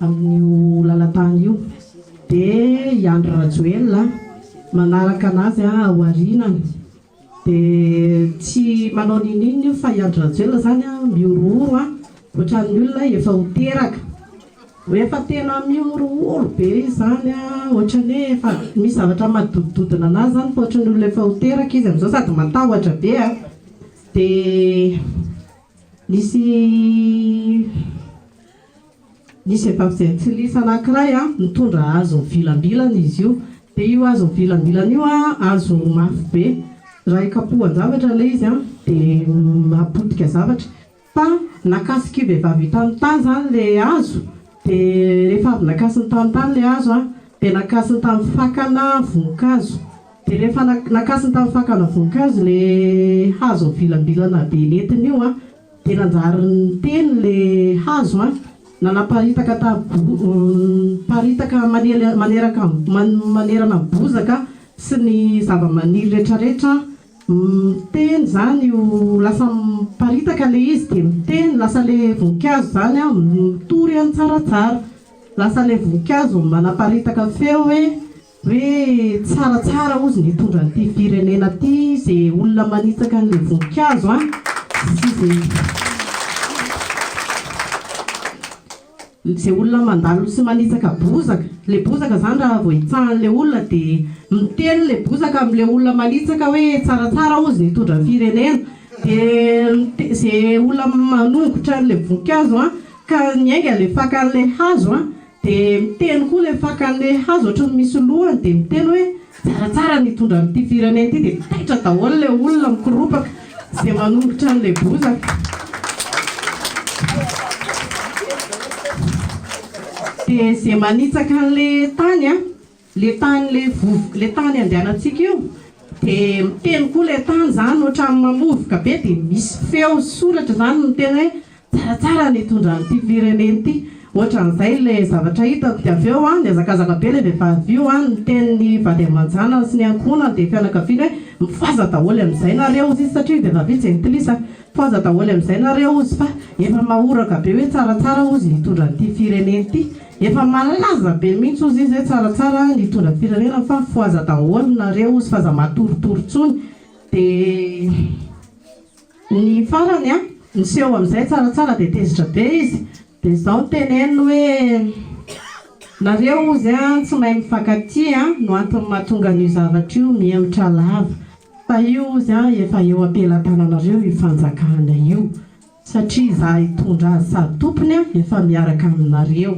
amin'io lalan-tany io dia i Andry Rajoelina manaraka anazy ao aorianany. Dia tsy manao n'inon'inona io fa i Andry Rajoelina izany mihorohoro ohatran'ny olona efa ho teraka. Hoe efa tena mihorohoro be izy izany ohatran'ny hoe efa misy zavatra madodidodina anazy izany fa ohatran'ny olona efa ho teraka izy amin'izao sady matahotra be. Dia nisy Nisy vehivavy jentilisa anankiray nitondra hazo mivilambilana izy io. Dia io hazo mivilambilana io hazo mafy be. Raha ikapohan-javatra ilay izy dia mahapotika zavatra. Fa nakasik'io vehivavy io tamin'ny tany izany ilay hazo, dia rehefa avy nakasiny tamin'ny tany ilay hazo dia nakasiny tamin'ny fakana voninkazo. Dia rehefa nakasiny tamin'ny fakana voninkazo ilay hazo mivilambilana be nentiny io Dia nanjary niteny ilay hazo an, nanaparitaka ta niparitaka maneraka manerana ny bozaka sy ny zava-maniry retraretra, miteny izany io lasa miparitaka ilay izy dia miteny lasa ilay voninkazo izany an mitory an'i Tsaratsara, lasa ilay voninkazo manaparitaka feo hoe Hoe tsara tsara ozy ny hitondra an'ity firenena ty ze olona manitsaka an'le voninkazo an sy ze ze olona mandalo sy manitsaka bozaka, le bozaka zany raha vao hitsahan'le olona de miteny le bozaka amle olona manitsaka hoe tsara tsara ozy ny hitondra ny firenena de ze olona manongotra an'le voninkazo an ka miainga le fakan'le hazo an Dia miteny koa ilay fakan'ilay hazo ohatran'ny misy lohany dia miteny hoe tsaratsara ny hitondra an'ity firenena ity dia taitra daholo ilay olona mikoropaka izay manongotra an'ilay bozaka. Dia izay manitsaka an'ilay tany an, ilay tany ilay vovoka ilay tany andehanantsika io dia miteny koa ilay tany izany ohatran'ny mamovoka be dia misy feo sy soratra izany miteny hoe Tsaratsara ny hitondra an'ity firenena ity. Ohatran'izay ilay zavatra hitako dia avy eo an, nihazakazaka be ilay vehivavy io an, niteny ny vady aman-janany sy ny ankohonany dia fianakaviany hoe mifohaza daholo amin'izay nareo hozy izy satria io vehivavy io jentilisa, mifohaza daholo amin'izay nareo hozy fa efa mahoraka be hoe tsaratsara hozy ny hitondra an'ity firenena ity, efa malaza be mihitsy hozy izy hoe tsaratsara ny hitondra ny firenena fa mifohaza daholo nareo hozy fa aza matoritory intsony dia. Ny farany an, niseho amin'izay tsaratsara dia tezitra be izy, dia izao no teneniny hoe, nareo hozy an tsy mahay mifankatia an no antony mahatonga an'io zavatra io mihemotra lava, fa io hozy an efa eo am-pelatananareo io fanjakana io, satria izaho hitondra azy sady tompony an efa miaraka aminareo.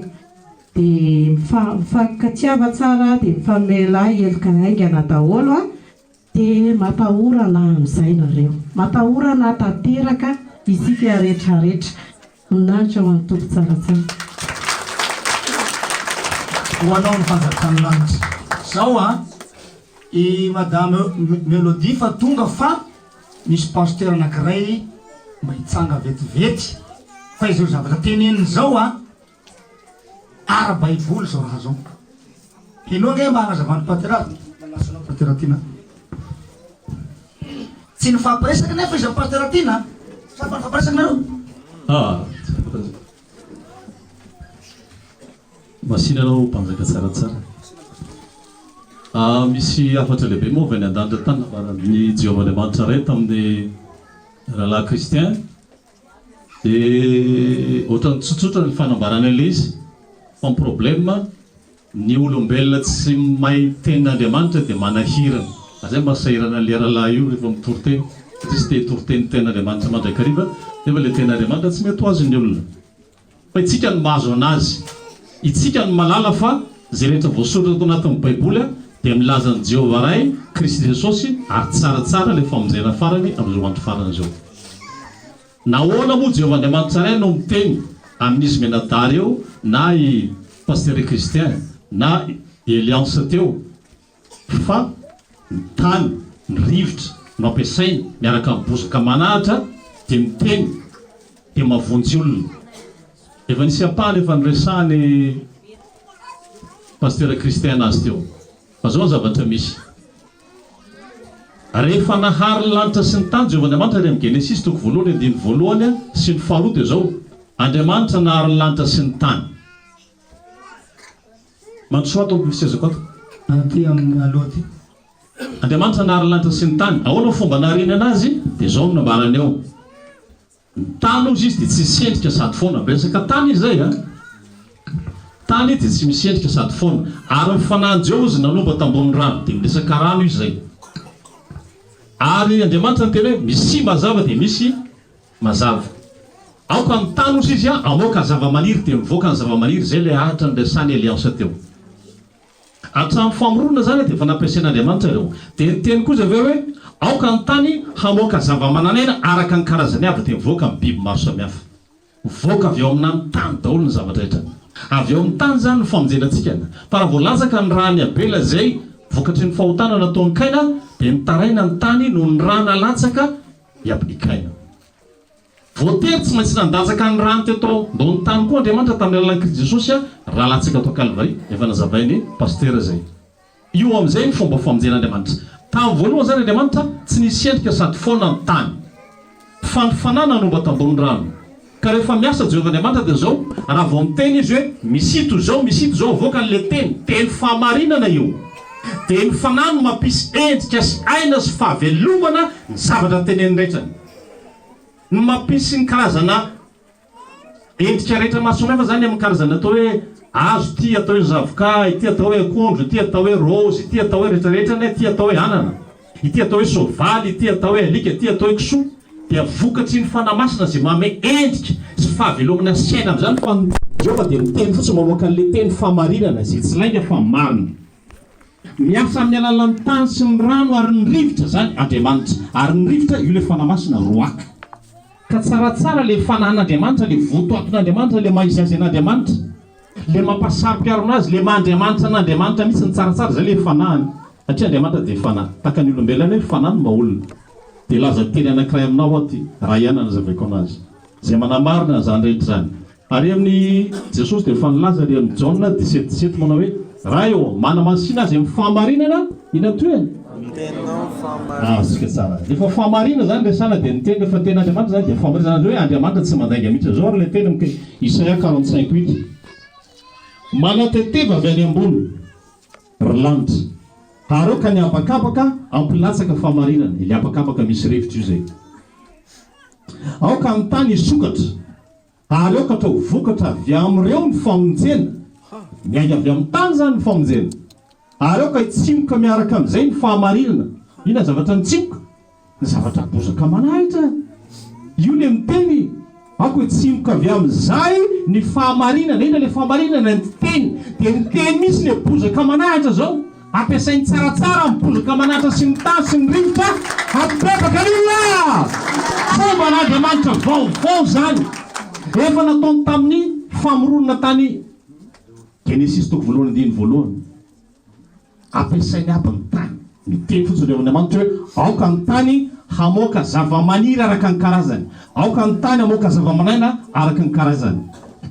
Dia mifankatiava tsara dia mifamelà heloka haingana daholo a! Dia matahora anà amin'izay nareo. Matahora anà tanteraka isika retraretra. Voninahitra ho an'ny Tompo tsaratsara. Ho anao ny fanjakan'ny lanitra. Zao a, i madame Melodie fa tonga fa misy pasteur anakiray mba hitsanga vetivety fa izao zavatra teneniny zao a, Ara-baiboly izao raha izao. Henoy ange mba hanazavan'i Patera azy. Manasa anao Patera Tiana. Tsy nifampiresaka nefa izy amin'i Patera Tiana. Sa fa nifampiresaka nareo? Ah, Masina anao mpanjaka tsaratsara. Ah, misy hafatra lehibe moa avy any an-danitra tany nambaran'i Jehovah Andriamanitra Ray tamin'ny rahalahy Christian. Dia ohatran'ny tsotsotra ny fanambarana ilay izy fa ny problème ny olombelona tsy mahay tenin'Andriamanitra dia manahirana. Ary zay mahasahirana an'ilay rahalahy io rehefa mitory teny satria tsy te hitory teny tenin'Andriamanitra mandrakariva nefa ilay tenin'Andriamanitra tsy mety ho azon'ny olona. Fa itsika no mahazo anazy. Itsika no mahalala fa izay rehetra voasoratra ato anatin'ny Baiboly dia milaza an'i Jehovah Ray, Kristy Jesosy ary tsaratsara ilay famonjena farany amin'izao andro farany izao. Nahoana moa Jehovah Andriamanitra Ray no miteny amin'izy mianadahy ireo na i Pasitera Christian na i Eliance teo fa ny tany, ny rivotra no ampiasainy miaraka amin'ny bozaka aman'ahitra dia miteny dia mahavonjy olona. Efa nisy ampahany efa noresahan'i Pasitera Christian azy teo. Fa zao ny zavatra misy. Rehefa nahary ny lanitra sy ny tany Jehovah Andriamanitra ary amin'ny Genesisy toko voalohany andininy voalohany sy ny faharoa dia zao, Andriamanitra nahary ny lanitra sy ny tany. Mandrosoa ato amin'ny sezako ato. Aty amin'ny aloha aty. Andriamanitra nahary ny lanitra sy ny tany. Ahoana ny fomba nahariany anazy? Dia zao no nambarany ao. Ny tany hozy izy dia tsy misy endrika sady foana. Miresaka tany izy izay a! Tany dia tsy misy endrika sady foana. Ary ny fanahin'i Jehovah hozy nanomba tambonin'ny rano. Dia miresaka rano izy izay. Ary Andriamanitra niteny hoe, Misia mazava dia misy mazava. Aoka ny tany hozy izy hamoaka zava-maniry dia mivoaka ny zava-maniry. Izay ilay ahitra niresahan'i Eliansa teo. Hatramin'ny famoronana izany dia efa nampiasain'Andriamanitra ireo. Dia niteny koa izy avy eo hoe, Aoka ny tany hamoaka zava-manan'aina araka ny karazany avy, dia mivoaka ny biby maro samihafa. Mivoaka avy ao aminà ny tany daholo ny zavatra rehetra. Avy ao amin'ny tany izany ny famonjena antsika. Fa raha vao latsaka ny ràn'i Abela izay vokatry ny fahotana nataon'i Kaina, dia nitaraina ny tany noho ny rà nalatsaka i Kaina. Voatery tsy maintsy nandatsaka ny rany teto ambony tany koa Andriamanitra tamin'ny alalan'i Kristy Jesosy raha latsaka tao Kalvary, efa nazavain'i Pasitera izay. Io amin'izay ny fomba famonjen'Andriamanitra. Tamin'ny voalohany izany Andriamanitra tsy nisy endrika sady foana ny tany. Fa ny fanahy nanomba tambony rano. Ka rehefa miasa Jehovah Andriamanitra dia izao, raha vao miteny Izy hoe misy toy izao, misy toy izao, avoakany ilay teny, teny fahamarinana io. Dia ny fanahy no mampisy endrika sy aina sy fahavelomana ny zavatra teneniny rehetra. Ny mampisy ny karazana endrika rehetra maro samihafa zany amin'ny karazana atao hoe hazo ity atao hoe zavoka, ity atao hoe akondro, ity atao hoe raozy, ity atao hoe rehetra rehetra anie, ity atao hoe anana, ity atao hoe soavaly, ity atao hoe alika, ity atao hoe kisoa dia vokatry ny fanahy masina izay manome endrika sy fahavelomana sy aina amin'izany fa ny Jehovah dia miteny fotsiny mamoaka an'ilay teny fahamarinana izay tsy lainga fa marina. Miasa amin'ny alalan'ny tany sy ny rano ary ny rivotra izany Andriamanitra. Ary ny rivotra, io ilay Fanahy Masina, Roak. Ka tsaratsara ilay Fanahin'Andriamanitra, ilay votoatin'Andriamanitra, ilay maha izy azy an'Andriamanitra, ilay mampasaro-piarona azy, ilay maha Andriamanitra an'Andriamanitra mihitsy ny tsaratsara, izay ilay Fanahiny. Satria Andriamanitra dia Fanahy. Tahaka ny olombelona hoe Fanahy no maha olona. Dia hilaza teny anankiray aminao aho ity, raha ihany hanazavaiko anazy. Izay manamarina an'izany rehetra izany. Ary amin'i Jesosy dia efa nilaza ary amin'i Jaona 17 17 manao hoe, Ray ô, manamasina azy amin'ny fahamarinana, inona ny tohiny? Azontsika tsara. Rehefa fahamarinana izany resahana dia ny teny rehefa tena Andriamanitra izany dia fahamarinana, izany hoe Andriamanitra tsy mandainga mihitsy. Izao ary ilay teny miteny, Isaia 45 huit, Manateteva avy any ambony, ry lanitra, ary aoka ny habakabaka hampilatsaka fahamarinana, ilay habakabaka misy rivotra io izay. Aoka ny tany hisokatra. Ary aoka hatao vokatra avy amin'ireo ny famonjena, miainga avy amin'ny tany izany ny famonjena, ary aoka hitsimoka miaraka amin'izay ny fahamarinana. Inona ny zavatra nitsimoka? Ny zavatra bozaka manahitra. Io ilay miteny. Aoka hitsimoka avy amin'izay ny fahamarinana. Inona ilay fahamarinana? Ny teny. Dia ny teny mihitsy ilay bozaka manahatra izao. Ampiasainy tsaratsara ny bozaka manahatra sy ny tany sy ny rivotra hampibebaka ny olona! Fomban'Andriamanitra vaovao izany. Efa nataony tamin'ny famoronana tany Genesisy toko voalohany andininy voalohany. Ampiasainy aby ny tany. Miteny fotsiny ireo Andriamanitra hoe, Aoka ny tany hamoaka zava-maniry araka ny karazany. Aoka ny tany hamoaka zava-manaina araka ny karazany.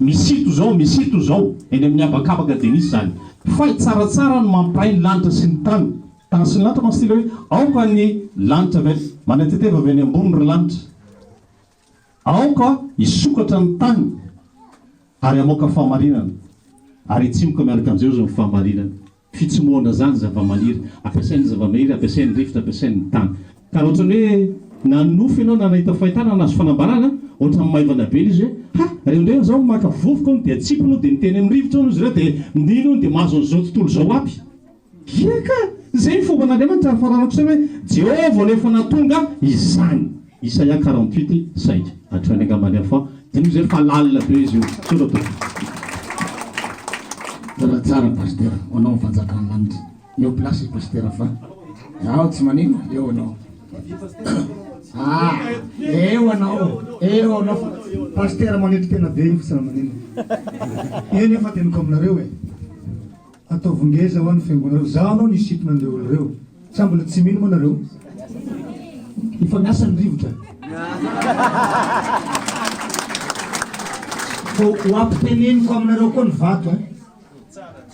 Misy ito izao, misy ito izao. Eny amin'ny habakabaka dia misy izany. Fa tsaratsara ny mampiray ny lanitra sy ny tany. Tany sy ny lanitra mantsy ity ilay hoe, Aoka ny lanitra avy any, manetiteva avy any ambony ry lanitra. Aoka hisokatra ny tany ary hamoaka fahamarinana, ary hitsimoka miaraka amin'i Jehovah ny fahamarinana. Fitsimohana izany zava-maniry. Ampiasain'ny zava-maniry, ampiasain'ny rivotra, ampiasain'ny tany. Ka raha ohatran'ny hoe nanonofy ianao na nahita fahitana na nahazo fanambarana, ohatran'ny maivana be ilay izy hoe, ha! Ireo indray izao maka vovoka hono dia atsipiny hono dia miteny amin'ny rivotra hono izy ireo dia mino hono dia mahazo an'izao tontolo izao aby. Ia ka! Izay ny fomban'Andriamanitra ary faranako saina hoe Jehovah no efa nahatonga izany. Isaia 48, saika hatrany angamba ny hafa. Diniho izay fa lalina be izy io. Misaotra tompoko. Mbola tsara Pasitera, ho anao ny fanjakan'ny lanitra. Eo place i Pasitera fa zaho tsy manino, eo anao. Ah, eo anao, eo anao fa. Pasitera manetry tena be io fa tsy raha manino. Io nefa teniko aminareo e. Ataovy ngeza hoa ny fiangonareo. Zaho anao nisintona an'ireo olona ireo. Sa mbola tsy mino moa nareo? Efa miasa ny rivotra. Fa ho ampiteneniko aminareo koa ny vato eh.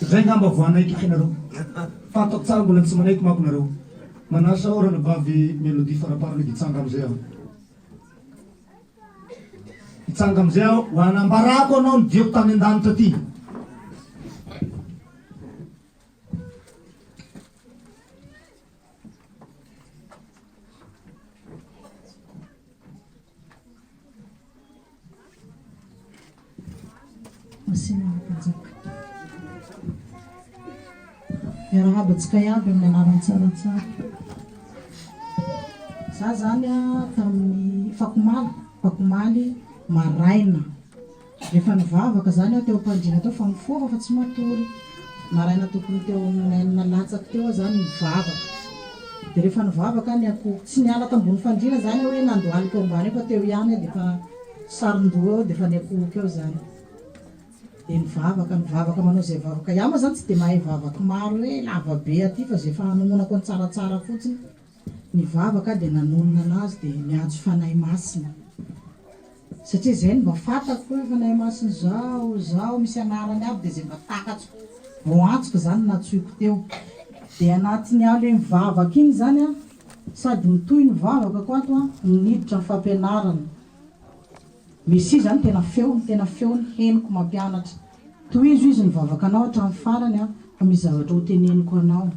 Zay ngamba vao hanaiky ahy nareo. Fantako tsara mbola tsy manaiky manko nareo. Manasa aho ranabavy Melody faraparany hitsanga amizay aho. Hitsanga amin'izay aho ho hanambarako anao ny diako tany an-danitra aty. Masina ny Mpanjaka. Miarahaba antsika iaby amin'ny anaran'i Tsaratsara. Za zany a tamin'ny fakomaly, fakomaly maraina. Rehefa nivavaka zany aho teo am-pandriana teo fa mifoha fa tsy matory. Maraina tokony teo amin'ny enina latsaka teo aho zany nivavaka. Dia rehefa nivavaka aho niankohoka, tsy niala tambony fandriana zany aho hoe nandohalika eo ambany eo fa teo ihany aho dia efa saron-doha eo dia efa niankohoka eo zany. Dia nivavaka, nivavaka manao izay vavaka. Iaho moa zany tsy dia mahay vavaka maro hoe lava be aty fa izay fahanononako ny tsaratsara fotsiny. Nivavaka aho dia nanonona anazy dia niantso Fanahy Masina. Satria izay no mba fantako hoe Fanahy Masina izao, izao, misy anarany aby dia izay mba takatro voantsoko izany no nantsoiko teo. Dia anatin'ny aho ilay mivavaka iny izany an, sady mitohy ny vavakako ato an, no niditra ny fampianarana. Mesia izany tena feony, tena feony henoko mampianatra. Tohizo izy ny vavakanao hatramin'ny farany an, fa misy zavatra ho teneniko anao.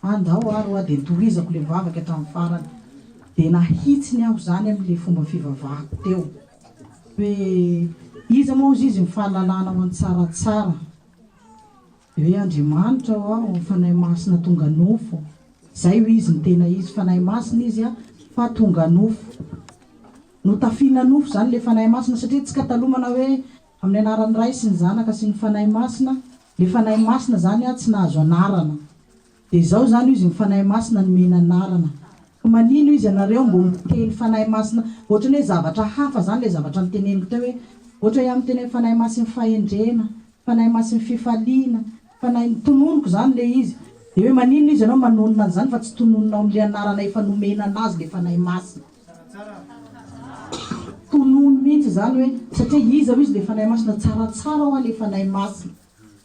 Andao ary hoa dia notohizako le vavaka hatramin'ny farany. Dia nahitsiny aho izany amin'le fomba fivavahako teo. Hoe iza moa hozy izy ny fahalalana ho an'i Tsaratsara. Dia hoe Andriamanitra ho'aho, ny Fanahy Masina tonga nofo. Izay hoy izy ny tena izy, Fanahy Masina izy fa tonga nofo. Notafiana nofo izany le Fanahy Masina satria tsy katalomana hoe amin'ny anaran'ny Ray sy ny Zanaka sy ny Fanahy Masina, le Fanahy Masina izany tsy nahazo anarana. Dia izao izany hoy izy ny Fanahy Masina nomena anarana. Ka manino izy ianareo mbo miteny Fanahy Masina ohatrany hoe zavatra hafa izany le zavatra noteneniko teo hoe ohatra hoe aho miteny hoe Fanahy Masin'ny fahendrena, Fanahy Masin'ny fifaliana, Fanahy, tononiko izany le izy. Dia hoe maninona izy ianao manonona an'izany fa tsy tononinao amin'le anarana efa nomena anazy le Fanahy Masina. Tonony mihitsy izany hoe satria iza hoy izy le Fanahy Masina tsaratsara hoa le Fanahy Masina.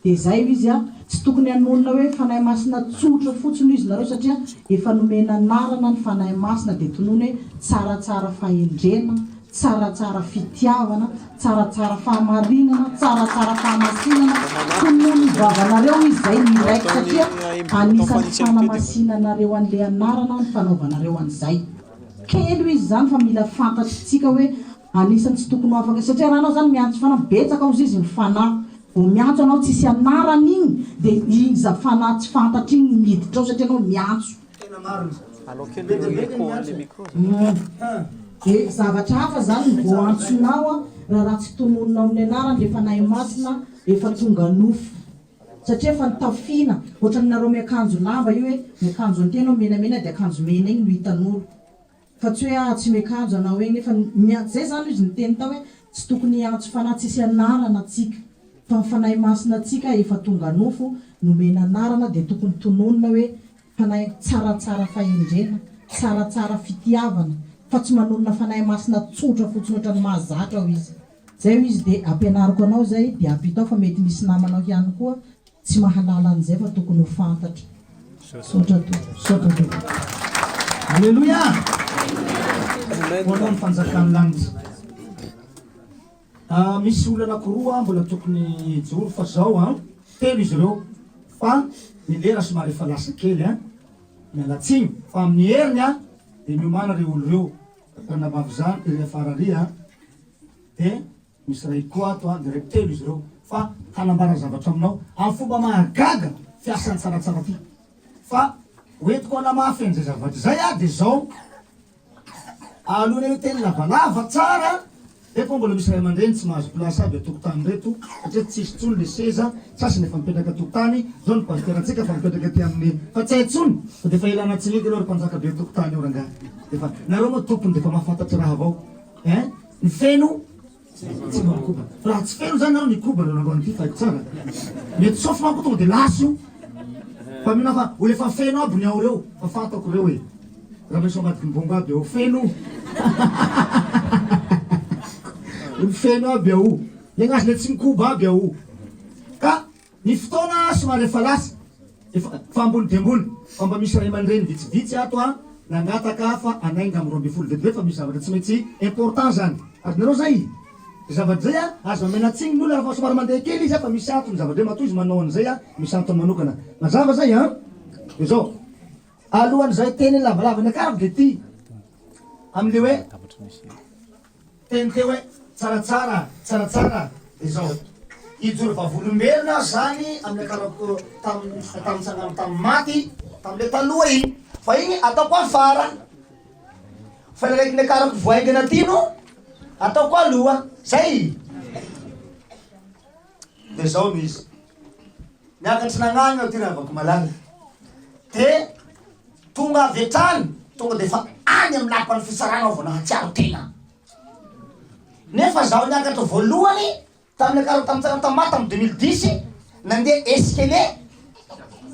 Dia izay hoy izy a, tsy tokony hanonona hoe Fanahy Masina tsotra fotsiny hoy izy nareo satria efa nomena anarana ny Fanahy Masina dia tonony hoe tsaratsara fahendrena, tsaratsara fitiavana, tsaratsara fahamarinana, tsaratsara fahamasinana, tonony ny vavanareo hoy izy izay miraika satria anisan'ny fanamasinanareo an'le anarana ny fanaovanareo an'izay. Kely hoy izy izany fa mila fantatritsika hoe anisan'ny tsy tokony ho afaka satria raha anao izany miantso fanahy betsaka hozy izy ny fanahy vao miantso anao tsisy anarana iny dia iny za fanahy tsy fantatra iny no miditra ao satria anao miantso Tena marina izany. Be dia be ny miantso e. Dia zavatra hafa izany no voaantsonao an. Raha raha tsy tononina ao amin'ny anarany le Fanahy Masina efa tonga nofo. Satria efa nitafiana, ohatran'ny nareo miakanjo lamba io hoe miakanjo an'ity ianao menamena dia akanjo mena iny no hitan'olo. Fa tsy hoe ah tsy miakanjo anao eny nefa miantso, zay zany izy niteny tao hoe tsy tokony hiantso fanahy tsisy anarana tsika fa ny Fanahy Masina tsika efa tonga nofo nomena anarana dia tokony tononina hoe Fanahy tsaratsara fahendrena, tsaratsara fitiavana, fa tsy manonona Fanahy Masina tsotra fotsiny ohatran'ny mahazatra hoy izy. Zay hoy izy dia ampianariko anao izay dia ampitao fa mety misy namanao ihany koa tsy mahalala an'izay fa tokony ho fantatra. Misaotra tompoko. Misaotra tompoko. Aleloia! Ho anao ny fanjakan'ny lanitra. Ah, misy olona anakiroa mbola tokony hijoro fa zao an, telo izy ireo fa ny lera somary efa lasa kely an, miala tsiny fa amin'ny heriny an dia miomàna ireo olo ireo, ranabavy zany ery afara ary an, dia misy ray koa ato an, dia reko telo izy ireo fa hanambara zavatra aminao amin'ny fomba mahagaga fiasan'ny tsaratsara ty fa hoentiko hanamafy an'izay zavatra izay aho dia zao. Alohan'ny io teny lavalava tsara nefa mbola misy ray aman-dreny tsy mahazo place aby an-tokotany reto satria tsisy intsony le seza, sasany efa mipetraka an-tokotany, zao ny pasiterantsika efa mipetraka aty amin'ny fa tsy hay intsony fa defa ilana tsy mety aloha ry mpanjaka be an-tokotany io rangahy defa nareo moa tompony defa mahafantatra raha avao hein ny feno Tsy mba mikoba. Fa raha tsy feno zany nareo nikoba nareo nandroany ity fa haiko tsara. Mety sauf manko tonga de lasa io. Fa mino aho fa olo efa feno aby ny ao reo fa fantako reo e. Raha misy ao ambadiky ny bongo aby ao feno. Olo feno aby ao. Le gnazy le tsy mikoba aby ao. Ka Ny fotoana somary efa lasa, efa fa ambony dia ambony, fa mba misy ray aman-dreny vitsivitsy ato an, nangataka fa hanainga amin'ny 12 vetivety fa misy zavatra tsy maintsy important zany. Azonareo zay? Zay zavatra zay an, aza omena tsiny ny olona raha fa somary mandeha kely izy an, fa misy antony zavatra zay, matoa izy manao an'izay an, misy antony manokana. Mazava zay an? Dia zao, alohan'izay teny lavalava niakarako dia ity, amin'le hoe. Teny teo hoe tsaratsara, tsaratsara dia izao. Hijoro vavolombelona aho izany amin'ny akarako tamin'ny tamin'ny tamin'ny maty tamin'ilay taloha iny. Fa iny ataoko afara. Fa ilay raiky niakarako vao haingana aty no ataoko aloha. Zay! Dia izao no izy. Niakatry nagnagny aho ty ry havako malala. Dia Tonga avy hatrany, tonga dia efa any amin'ny lapan'ny fitsarana aho vao nahatsiaro tena. Nefa zaho niakatra voalohany tamin'ny niakarako tamin'ny tsara tamin'ny tamin'ny 2010, nandeha escalier,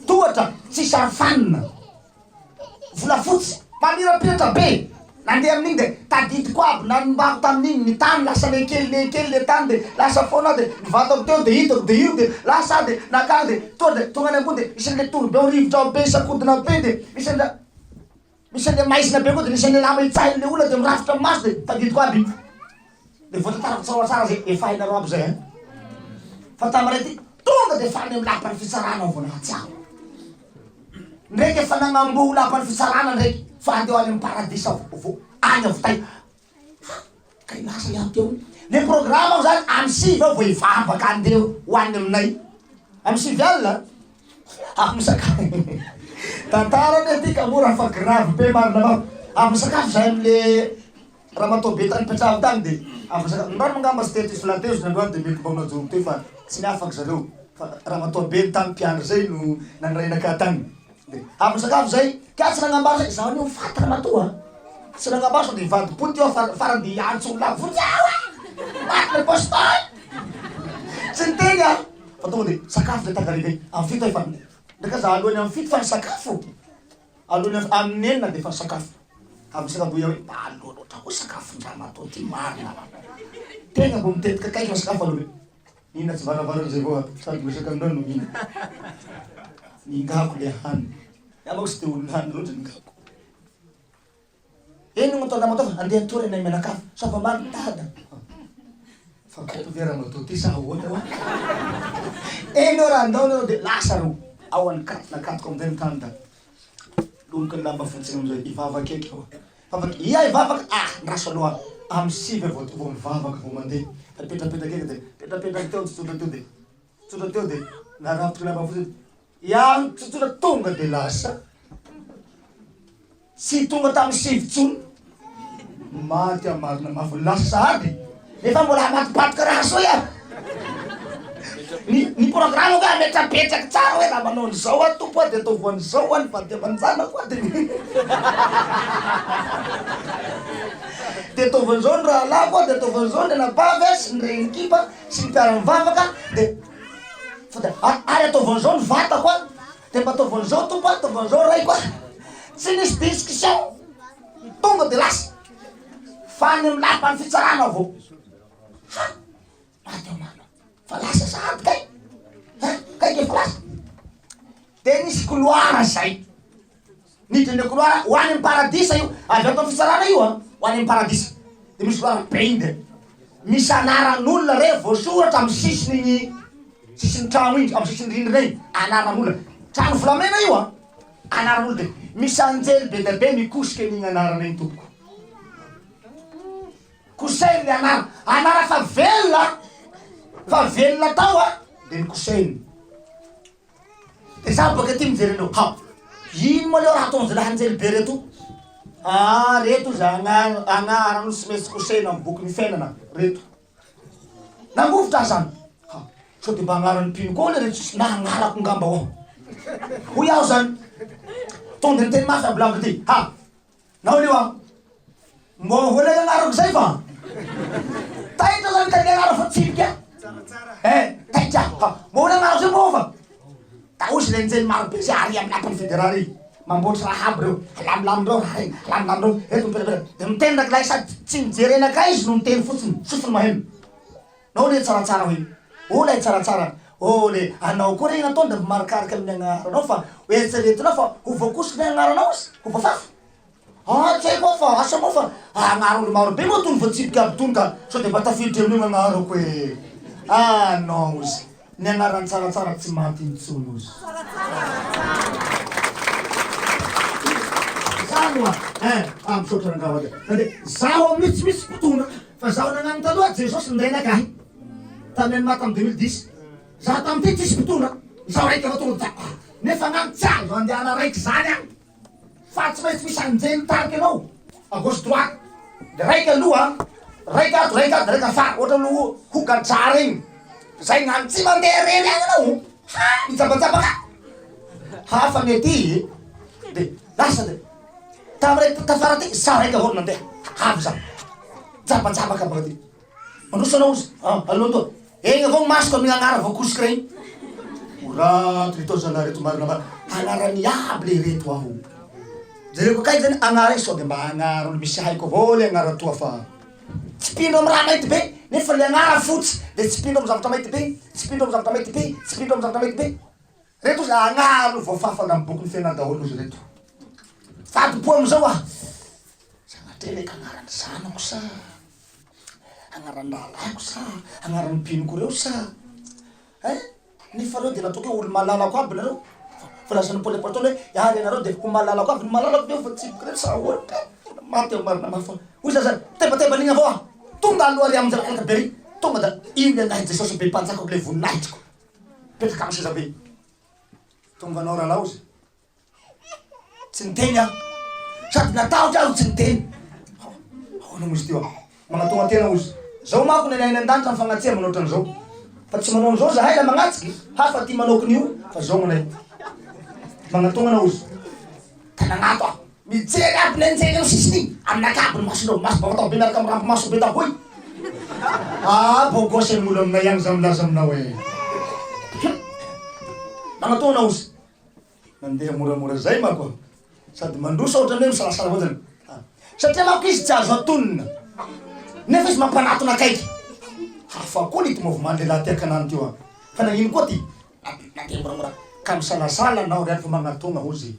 tohatra tsisy arofanina, volafotsy, mamirapiratra be. Nandeha amin'igny de tadidiko aby nanombako tamin'igny ny tany lasa le kely le kely le tany de lasa foana aho de ny vatako teo de hitako de io de lasa aho de nakany de tonga de tonga any ambony de misy an'le tourbillon rivotra be sakodina be de misy an'le misy an'le maizina be koa de misy an'le lamba itsahin'le olona de mirafitra amin'ny maso de tadidiko aby igny de voatantarako tsaratsara zay efa hainareo aby zay ein fa tamin'ray ty tonga de efa any amin'ny lapan'ny fitsarana aho vao nahatsiaro. Ndraiky efa nagnamboho lapan'ny fitsarana ndraiky fa andeha ho any amin'ny paradisa vo any avotay. Ha! Kay lasa iaho teo. Ny programme aho zany amin'ny sivy aho vao hivavaka andeha ho any aminay. Amin'ny sivy alina avy misakafo. Tantara anie ty ka mora fa grave be marina marina. Avy misakafo zahay amle ramatoa be tany nipetrahako tany de avy nisakafo. Ny rano angamba tsy teto izy flateuse nandroany de mety mba ho najoro teo fa tsy niafaka zareo. Fa ramatoa be ny tany mpiandry zay no nandray anakahy tany. De avy nisakafo zay, ka tsy nagnambara zay, zaho anie ho faty ramatoa a! Tsy nagnambara sao de hivadi-pody teo aho far- farany de hiantso olona vonjeo e! Maty le pasteur! Tsy niteny aho fa tonga de sakafo zay takariva iny, amin'ny fito aho efa, ndraika za alohan'ny amin'ny fito fa nisakafo, alohan'ny amin'ny enina de efa nisakafo. Avy nisakafo de hoy aho hoe mba aloha loatra koa sakafon-dramatoa ty marina. Tegna mbo mitetika akaiky ny sakafo aloha be. Nina tsy varavarana zay vao sady miresaka aminao no mihina. Ningako le hanina. Za manko tsy de olona hanina loatra ningako. Eny no ataonao fa andeha hatory anay mianakavy. Ça va mal dada. Fa kopy ve ramatoa ty sa ahoana hoa? Eny eo raha andao nareo de lasa reo. Ao an-katona akatoko amizay ny tany da lomboka ny lamba fotsiny amizay hivavaka eky aho. Vavaka, ia hivavaka, ah ndraso aloha amin'ny sivy vao vao mivavaka vao mandeha, fa nipetrapetraka eky dia nipetrapetraka teo nitsotsotra teo dia nitsotsotra teo dia narafitro lamba fotsiny, ia nitsotsotra tonga dia lasa, tsy tonga tamin'ny sivy intsony, maty aho marina mafy, lasa sahady. Nefa mbola hamatobatoka raha soa iaho. Ny ny programme hoe ametrapetraky tsara hoe raha manao an'izao aho Tompo a de ataovy an'izao aho ny vady aman-janako a de de ataovy an'izao ny rahalahiko a de ataovy an'izao ny anabavy a sy ny renikipa sy ny mpiara-mivavaka de fa de ary ataovy an'izao ny vatako a de mba ataovy an'izao Tompo a ataovy an'izao Raiko a. Tsy nisy discussion, tonga de lasa. Fa any amin'ny lapan'ny fitsarana vao ha! Maty aho marina. Fa lasa sahady kay. Ha! Kay efa lasa. Dia nisy couloir zay. Niditra ny couloir ho any amin'ny paradisa io. Avy ato amin'ny fitsarana io an, ho any amin'ny paradisa. Dia misy couloir be iny dia misy anaran'olona re voasoratra amin'ny sisin'igny sisin'ny trano iny, amin'ny sisin'ny rindrina iny, anaran'olona. Trano volamena io an. Anaran'olo dia misy anjely be dia be mikosika an'igny anarana igny tompoko. Kosehiny le anara, anara fa velona, fa velona tao a, de nikosehiny. De za baka aty mijery an'ireo, ha, ino moa leo raha ataon'zalahy anjely be reto? Ah, reto za agna- agnaran'olo tsy maintsy kosehina amy bokin'ny fiainana, reto. Nangovitra aho zany. Ha, sao de mba agnaran'ny mpino koa le reto na agnarako ngamba ao. Hoy aho zany. Tonga de niteny mafy abolabo ty. Ha, nao lio aho. Mbô voalay agnarako zay fa. Taitra zany ka ny agnara fa tsipika. Eh, taitra. Ha, mbô voalay agnarako zay mbô fa. Tahozy le anjely maro be zay ary amin'ny lapan'ny federal ry. Mamboatra raha aby reo. Alamilamindreo raha regny, alamilamindreo. Eto mipetrapetraka. De miteny ndraiky lahy sady tsy mijery anakahy izy no miteny fotsiny, sofiny maheno. Nao le tsaratsara hoe, oh lay tsaratsara, oh le anao koa regny ataony de marikarika amin'ny agnaranao fa eritreretinao fa ho voakosiky ny agnaranao izy, ho voafafa. Ah tsy haiko aho fa asa moa fa agnar'olo maro be moa tony voatsipika aby tony ka sao de mba tafiditra amin'io gn'agnarako e! Ah non ozy ny agnaran'i Tsaratsara tsy maty intsony ozy. Zany oa eh! Ah misaotra rangaha oa de zaho amin'io tsy misy mpitondra fa zaho nagnano taloha Jesosy ninday nakahy tamin'ny anima tamin'ny 2010 zaho tamin'ity tsisy mpitondra zaho raiky avao tonga de nefa agnano tsy azo andehana raiky zany aho. Fa tsy maintsy misy anjely mitarika anao à gauche droite, de raika aloha, raika ato, raika ato, raika afara, ohatran'ny ho ho gadra regny, zay gnany tsy mandeha rery agny anao, ha mijabajabaka, hafa ny aty de lasa de tamy raiky tafara aty za raika avao ro nandeha, avy za, jabajabaka baka aty. Mandroso anao ozy ah aloha toa. Egny avao masoko amin'ny agnara voakosiky regny. O rato retoa zalahy reto marina marina. Agnarany iaby le reto aho. Jereko akaiky zany agnara igny sao de mba agnara olo misy haiko avao le agnara toa fa tsipindro amy raha mainty be nefa le agnara fotsy de tsipindro amy zavatra mainty be, tsipindro amy zavatra mainty be, tsipindro amy zavatra mainty be. Reto ozy agnara olo voafafana amy bokin'ny fiainana daholo ozy reto. Fadim-po amizao aho. Sanatria ve ka agnaran'ny zanako sa agnaran'ny rahalahiko sa agnaran'ny mpinoko reo sa hein? Nefa reo de nataoko hoe olo malalako aby nareo fa lazain'i Paoly Apostoly hoe ary ianareo de ho malalako aby, ny malalako ve voatsipiko reo sa ahoana? Tena maty aho marina mafy fa hoy za zany tebateban'igny avao aho tonga aloha ary amin'izay rakoto be ry tonga da io le angahy Jesosy be mpanjakako le voninahitriko mipetraka amin'ny seza be tonga anao rahalahy ozy Tsy niteny aho. Sady natahotra aho tsy niteny. Ahoana moa izy ty oa? Magnatogna tena ozy. Zao manko ny any an-danitra mifagnatsia manao otran'izao. Fa tsy manao an'izao zahay la magnatsiky, hafa ty manao kin'io fa zao gn'anay. Magnatogna ozy. Ka nagnato aho. Mijery aby ny anjely eo sisiny igny, aminakahy aby ny masondreo, maso bavatao be miaraka amin'ny rambo maso be dahoy. Ah, beau gosse ny olo aminay agny za milaza aminao e. Magnatogna ozy. Nandeha moramora zay manko aho. Sady mandroso ohatran'ny hoe misalasala fotsiny. Satria manko izy tsy azo atonina. Nefa izy mampanatona akaiky. Hafa koa ity mouvement lehilahy ty akanany ty oa. Fa nagnino koa ty? Nandeha moramora. Ka misalasala anao ry fa magnatogna hozy.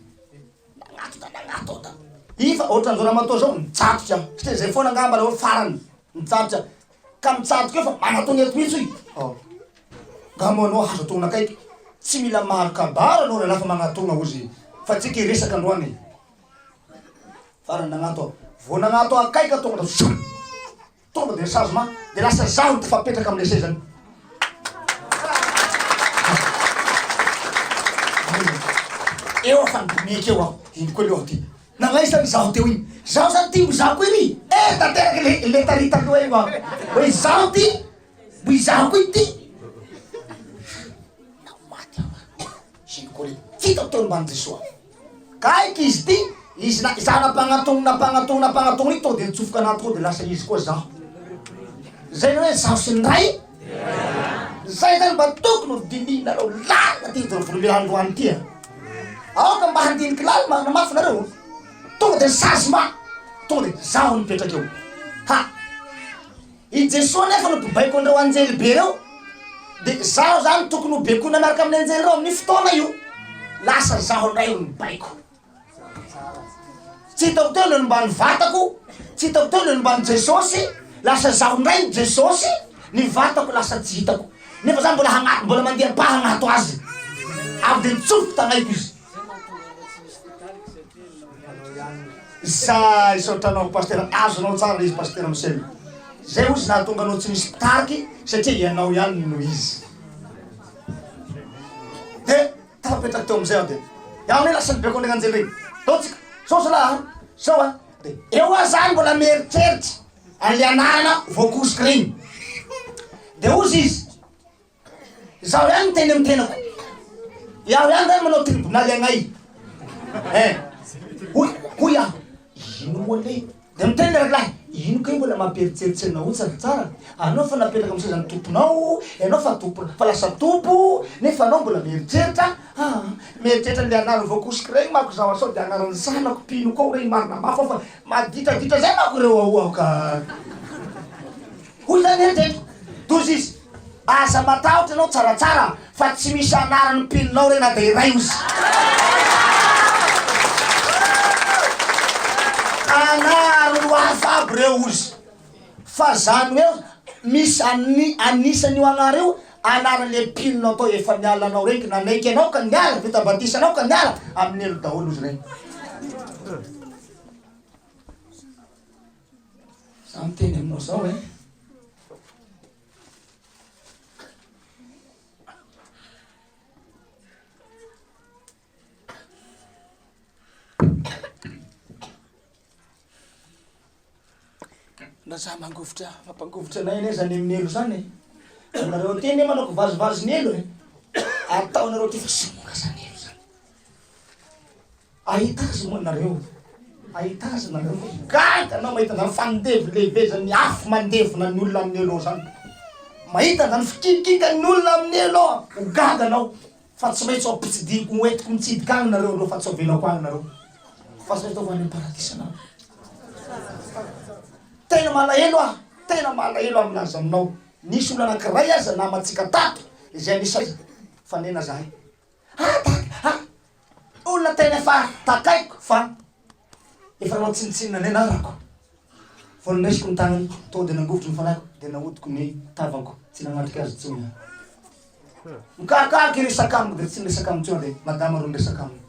Nagnato da nagnato da. I fa ohatran'izao ramatoa zao nitsatotra. Satria zay foana angamba le hoe farany. Nitsatotra. Ka mitsatoka eo fa manatogna eto mihitsy hoy. Nga moa anao azo atongona akaiky? Tsy mila maro kabary anao rahalahy fa magnatogna ozy fa tsika hiresaka androany e. Farany nagnato aho. Vao nagnato akaiky aho tonga da zoom! Tonga de changement de lasa zaho no tafapetraka amle sezany. Eo aho fa nibomeka eo aho. Ino koa aloha ty? Nagnaisany zaho teo igny. Zaho zany tiako zaho koa iry e! Very tanteraka le le tary taloha io aho. Hoe izaho ty, mbo izaho koa ity. Na maty aho. Gynécologue. Tsy hitako teo ambany Jesoa. Gaigy izy ity, izy na izaho nampagnatogno nampagnatogno nampagnatogno iny tonga de nitsofoka anaty koa de lasa izy koa zaho. Zay le hoe zaho sy ny Ray. Zay zany mba tokony ho dinihinareo lalina ty volovolomila androany ity a. Aoka mba handiniky lalina mafy nareo. Tonga de sazy mba tonga de zaho nipetraka eo. Ha! I Jesoa nefa no mpibaiko an'ireo anjely be ireo, de zaho zany tokony ho bekoina miaraka amin'ny anjely ireo amin'io fotoana io. Lasa zaho indray no mibaiko. Tsy hitako teo le nomban'ny vatako, tsy hitako teo le nomban'i Jesosy, lasa zaho indray ny Jesosy, ny vatako lasa tsy hitako. Nefa za mbola hagnato, mbola mandeha pas hagnato azy. Avy de nitsofoko tagnaiko izy. Zay, misaotra anao Pasitera, azonao tsara ilay izy Pasitera Michel. Zay ozy nahatonga anao tsy misy mpitariky satria ianao ihany no izy. De tafapetraka teo amizay aho de iaho anie lasa nibeko an'ireny anjely ireny. Ndao tsika, zao zalahy a, zao a. De eo aho zany mbola mieritreritra an'le anarana voakosoka ireny. De ozy izy, Izaho ihany miteny amin'ny tenako. Iaho ihany zany manao tribonaly agnay. Eh. Hoy, hoy aho, ino moa le? Dia miteny le raglahy, ino kay mbola mampieritreritra anao tsara tsara? Anao fa napetraka amin'ny sezan'ny tomponao, ianao fa tompo, fa lasa tompo, nefa anao mbola mieritreritra, ah, mieritreritra an'le anarany voakosoka regny manko zaho ary sao dia anaran'ny zanako mpino koa regny marina mafy aho fa maditraditra zay manko reo ao aho ka. Hoy zany eritreritro, doza izy, aza matahotra ianao tsaratsara fa tsy misy anaran'ny mpinonao re na dia iray ozy. Anariny hafa aby reo ozy. Fa zany hoe misy ani anisan'io anara io anaran'le mpinonao tao efa niala anao regny nanaiky anao ka niala, vita batisa anao ka niala, amin'ny helo daholo ozy regny. Za miteny aminao zao eh. Na za mangovitra, mampangovitra anay anie zany amin'ny elo zany e. Aminareo aty anie manao kivazivazy ny elo e. Ataonareo aty fa somonga zany elo zany. Ahita azy moa nareo? Ahita azy nareo? Gaga anao mahita zany fandevilevezan'ny afo mandevona ny olona amin'ny elo zany. Mahita zany fikikikan'ny olona amin'ny elo, ho gaga anao. Fa tsy maintsy ho ampitsidihiko, ho entiko mitsidika agny nareo aloha fa tsy avelako agny nareo. Fa tsy maintsy ataoko any am-paradisa nareo. Tena malahelo aho, tena malahelo aho milaza aminao. Nisy olona anankiray aza namantsika tato izay anisan'ny fanena zahay. Ah tak ah! Olona tena efa takaiko fa efa nanao tsinontsinona ny anarako. Vao noraisiko ny tanany, tonga dia nangovitro ny fanahiko, dia nahodiko ny tavako, tsy nanatrika azy intsony aho. Mikarokaroka hiresaka amiko dia tsy niresaka aminy intsony aho dia madama ro niresaka aminy.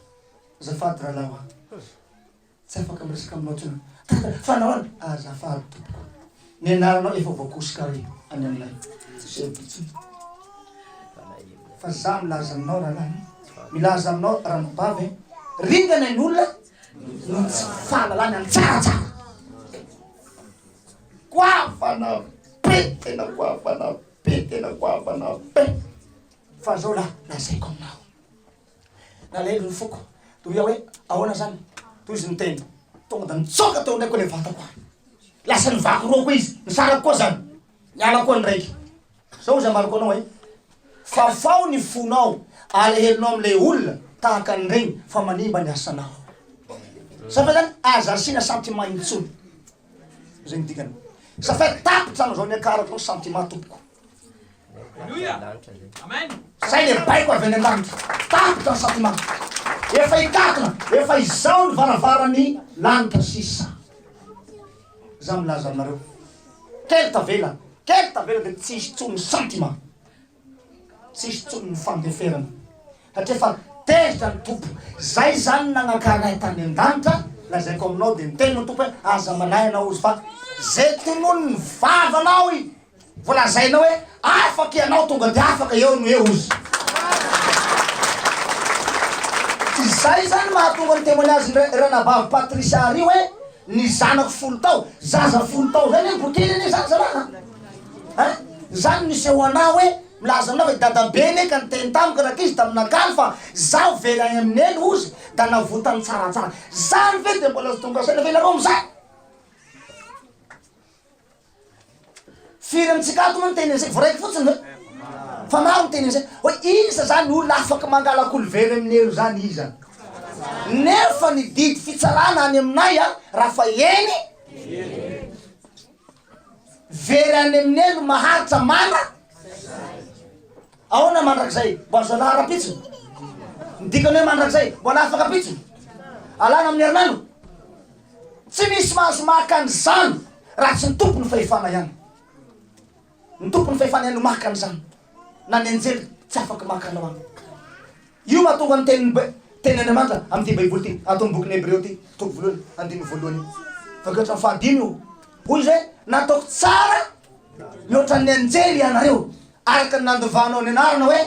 Azafady rahalahy hoa. Tsy afaka miresaka aminao intsony aho. Tata, fa nahoana? Azafady tompoko. Ny anaranao efa voakosoka ary any aminay. Tsisy hevitra intsony. Fa za milaza aminao rahalahy, milaza aminao ranabavy, ringana ny olona noho tsy fahalalana ny tsaratsara. Goavana be, tena goavana be, tena goavana be. Fa zao lahy, lazaiko aminao. Nalahelo ny foko. Dia hoy aho hoe, Ahoana izany? Toy izy niteny. Tonga dia nitsoaka teo andraiko ilay vatako aho. Lasa nivaky roa koa izy. Nisaraka koa izany. Niala koa ny raiky. Izao hozy ambarako anao e. Fafao ny fonao, alahelonao amin'ilay olona tahaka an'ireny fa manimba ny asanao. Sa fa izany aza asiana sentiment intsony. Izay ny dikany. Sa fa tapitra amin'izao niakarako ny sentiment tompoko. Zay le baiko avy any an-danitra. Tapitra ny sentiment. Efa hikatona, efa izao ny varavaran'ny lanitra sisa. Za milaza aminareo. Kely tavela, kely tavela dia tsy hisy intsony ny sentiment. Tsy hisy intsony ny fandeferana. Satria efa tezitra ny Tompo. Zay zany ny nagnakaranay tany an-danitra, lazaiko aminao dia niteny ny Tompo hoe aza manahy ianao ozy fa ze tononin'ny vavanao i Vao lazainao hoe afaka ianao tonga dia afaka eo no eo ozy. Izay izany mahatonga ny témoignage-n'i Ranabavy Patricia Ary hoe. Ny zanako folo tao, zaza folo tao zay anie mbo kely anie zany zalahy a! Hein? Zany nisehoanà hoe milaza aminao fa i dadabe anie ka niteny tamiko rankizy taminakaly fa zaho very any amin'i neny hozy da navotany tsaratsara. Zany ve de mbola tsy tonga saina ve nareo amizay? Firy amintsika ato moa niteny an'izay? Vao raiky fotsiny ve? Fa maro niteny an'izay. Hoe iza zany olona afaka mangalaka olo very amin'ny helo zany iza? Nefa ny didy fitsarana any aminay a, raha fa eny, very any amin'ny helo maharitra mandra, ahoana mandrakizay? Mbo azo alà rahampitso? Ny dikany hoe mandrakizay, mbola afaka ampitso? Alàna amin'ny herinandro? Tsy misy mahazo maka an'izany raha tsy ny tompon'ny fahefana ihany. Ny tompon'ny fahefana ihany no maka an'izany. Na ny anjely tsy afaka maka anao any. Io mahatonga ny tenin'ny tenin'Andriamanitra amin'ity Baiboly ity, ato amin'ny bokin'ny Hebreo ity, toko voalohany, andininy voalohany io. Vakio hatramin'ny fahadimy io. Hoy izy hoe, nataoko tsara mihoatra ny anjely ianareo, araka ny nandovanao ny anarana hoe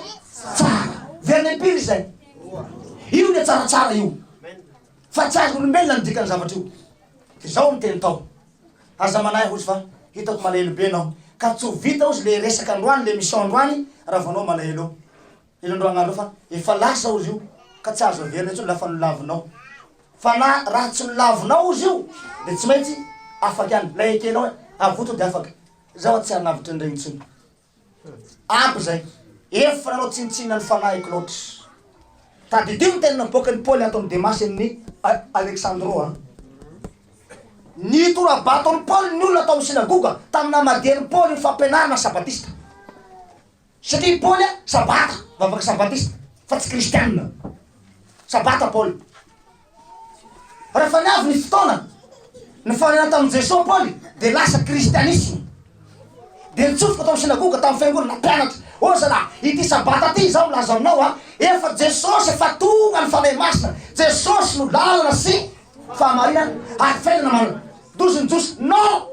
tsara. Verina impiry izay. Io ny tsaratsara io. Fa tsy azo olombelona ny dikan'ny zavatra io. Dia zao ny teny tao. Aza manahy hozy fa hitako malahelo be enao. Ka tsy ho vita hozy le resaka androany, le mission androany raha vao anao malahelo eo. Elo andro agnareo fa efa lasa hozy io ka tsy azo averina intsony lafa nolavinao. Fa na raha tsy nolavinao hozy io dia tsy maintsy afaka ihany. Ilay ekenao hoe avoto dia afaka. Zaho tsy hanavotra an'ireny intsony. Ampy izay. Efa nanao tsinontsinona ny fanahiko loatra. Tadidio ny teny naboakan'i Paoly ato amin'i Demasy amin'i Aleksandro a. Nitora-bato an'i Paoly ny olona tao amin'ny synagoga tamin'ny namadihan'i Paoly ny fampianarana sabatista. Satria i Paoly sabata, vavaka sabatista, fa tsy kristianina. Sabata Paoly. Rehefa niavy ny fotoana nifanena tamin'i Jesoa Paoly dia lasa kristianisma. Dia nitsofoka tao amin'ny synagoga tamin'ny fiangonana nampianatra, Ô zalahy, ity sabata ity izaho milaza aminao a, efa Jesosy efa tonga ny Fanahy Masina, Jesosy no lalana sy fahamarinana ary fiainana marina. Dozy ny Jiosy, non!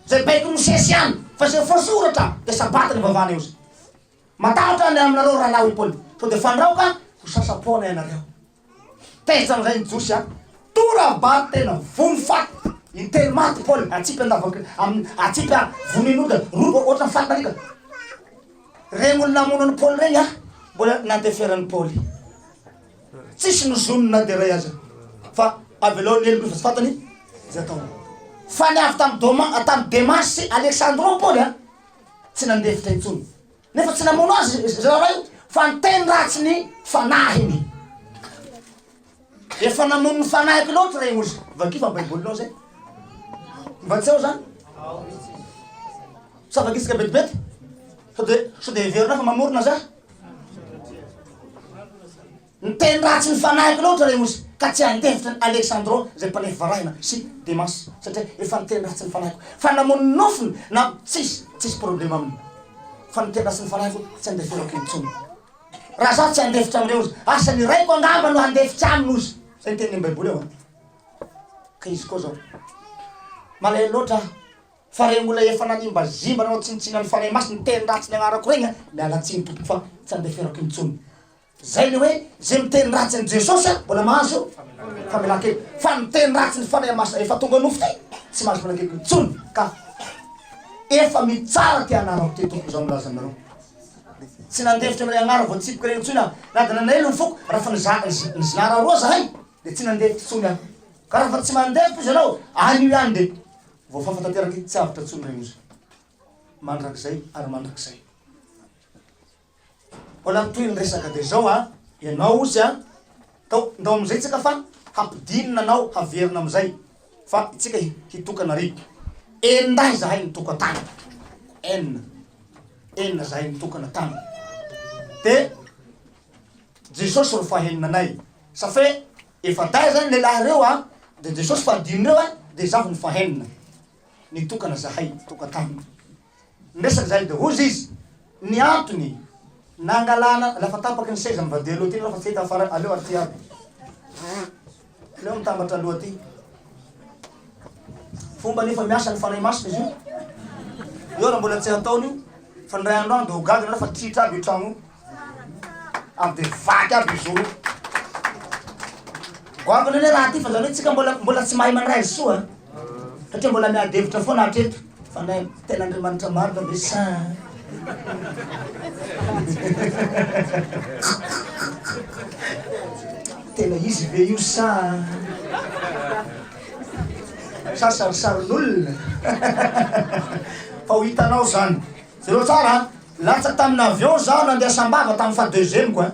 Izay baikon'i Mosesy ihany, fa izay voasoratra dia sabata ny ivavahana eo. Matahotra ny aminareo rahalahy hoy Paoly, sao dia fandrao ka ho sasa-poana ianareo. Tezitra amin'izay ny Jiosy an! Tora-bato tena vono faty! Intelo maty Paoly, atsipy an-davaky, amin'ny, atsipy an, vonoin'olona, roa ohatran'ny fatin'alika. Ireny olona namono an'i Paoly ireny an, mbola nandeferan'i Paoly. Tsisy nozoniny na dia iray aza. Fa avelao ny helony fa tsy fantany izay ataony. Fa ny avy tamin'i Doma, tamin'i Demasy sy Aleksandro Paoly an, tsy nandefitra intsony. Nefa tsy namono azy zalahy io fa niteny ratsy ny fanahiny. Efa namono ny fanahiko loatra regny ozy. Vakio fa baibolinao zay. Mba tsy ao zany? Sa vakisika betibety? Sao de sao de heverinao fa mamorona za? Niteny ratsy ny fanahiko loatra ilay osy, ka tsy handefitra an'i Aleksandro izay mpanefy varahina sy Demasy, satria efa niteny ratsy ny fanahiko. Fa namono ny nofony na tsisy, tsisy problema aminy. Fa niteny ratsy ny fanahiko, tsy handeferako intsony. Raha zaho tsy handefitra amin'ireo ozy, asa ny raiko angamba no handefitra aminy ozy. Zay ny tenin'ny Baiboly ao an. Ka izy koa zao. Malahelo loatra aho. Fa regny olona efa nanimbazimba nanao tsinontsinona ny Fanahy Masina, niteny ratsy ny agnarako regny an, miala tsiny tompoko fa tsy handeferako intsony. Zay le hoe zay miteny ratsy an'i Jesosy a mbola mahazo famelan-keloka fa ny miteny ratsy ny Fanahy Masina efa tonga nofo ty tsy mahazo famelan-keloka intsony ka efa mitsara ty anarako ty Tompo zao milaza aminareo tsy nandefitra amin'ilay anarana voatsipika ireny intsony aho na dia nanaelo ny foko raha fa nizinara roa zahay dia tsy nandefitra intsony aho ka raha fa tsy mandefitra izy ianao anio ihany dia voafafa tanteraka tsy avotra intsony ireny ozy mandrakizay ary mandrakizay. Mbola mitohy ny resaka de zao a, ianao ozy a, tao ndao amizay tsika fa hampidinina anao haverina amizay fa itsika hitokana ry enindahy zahay nitokantany, enina, enina zahay nitokana tany de Jesosy ro fahenina anay, ça fait efa-dahy zany lehilahy reo a, de Jesosy fahadimy reo a, de zaho ny fahenina, nitokana zahay tokantany. Niresaka izahay dia hozy izy, ny antony nangalana lafa tapaky ny seza mivadiha aloha aty nareo fa tsy hita afara aleo aty aby aleo mitambatra aloha aty fomba nefa miasa ny fanahy masina izy io io raha mbola tsy ataony io fa ndray andro any dia ho gaga nareo fa tritra aby io tragno io ary dia vaky aby io zoro io. Goavana anie raha ty fa zany hoe tsika mbola mbola tsy mahay mandray azy soa satria mbola miady hevitra foana hatreto fa ndray tena Andriamanitra marina ve sa tena izy ve io sa sa sarisarin'olona fa ho hitanao zany. Jereo tsara a! Latsaka tamin'ny avion zaho nandeha Sambava tamin'ny faha deuxième-ko a!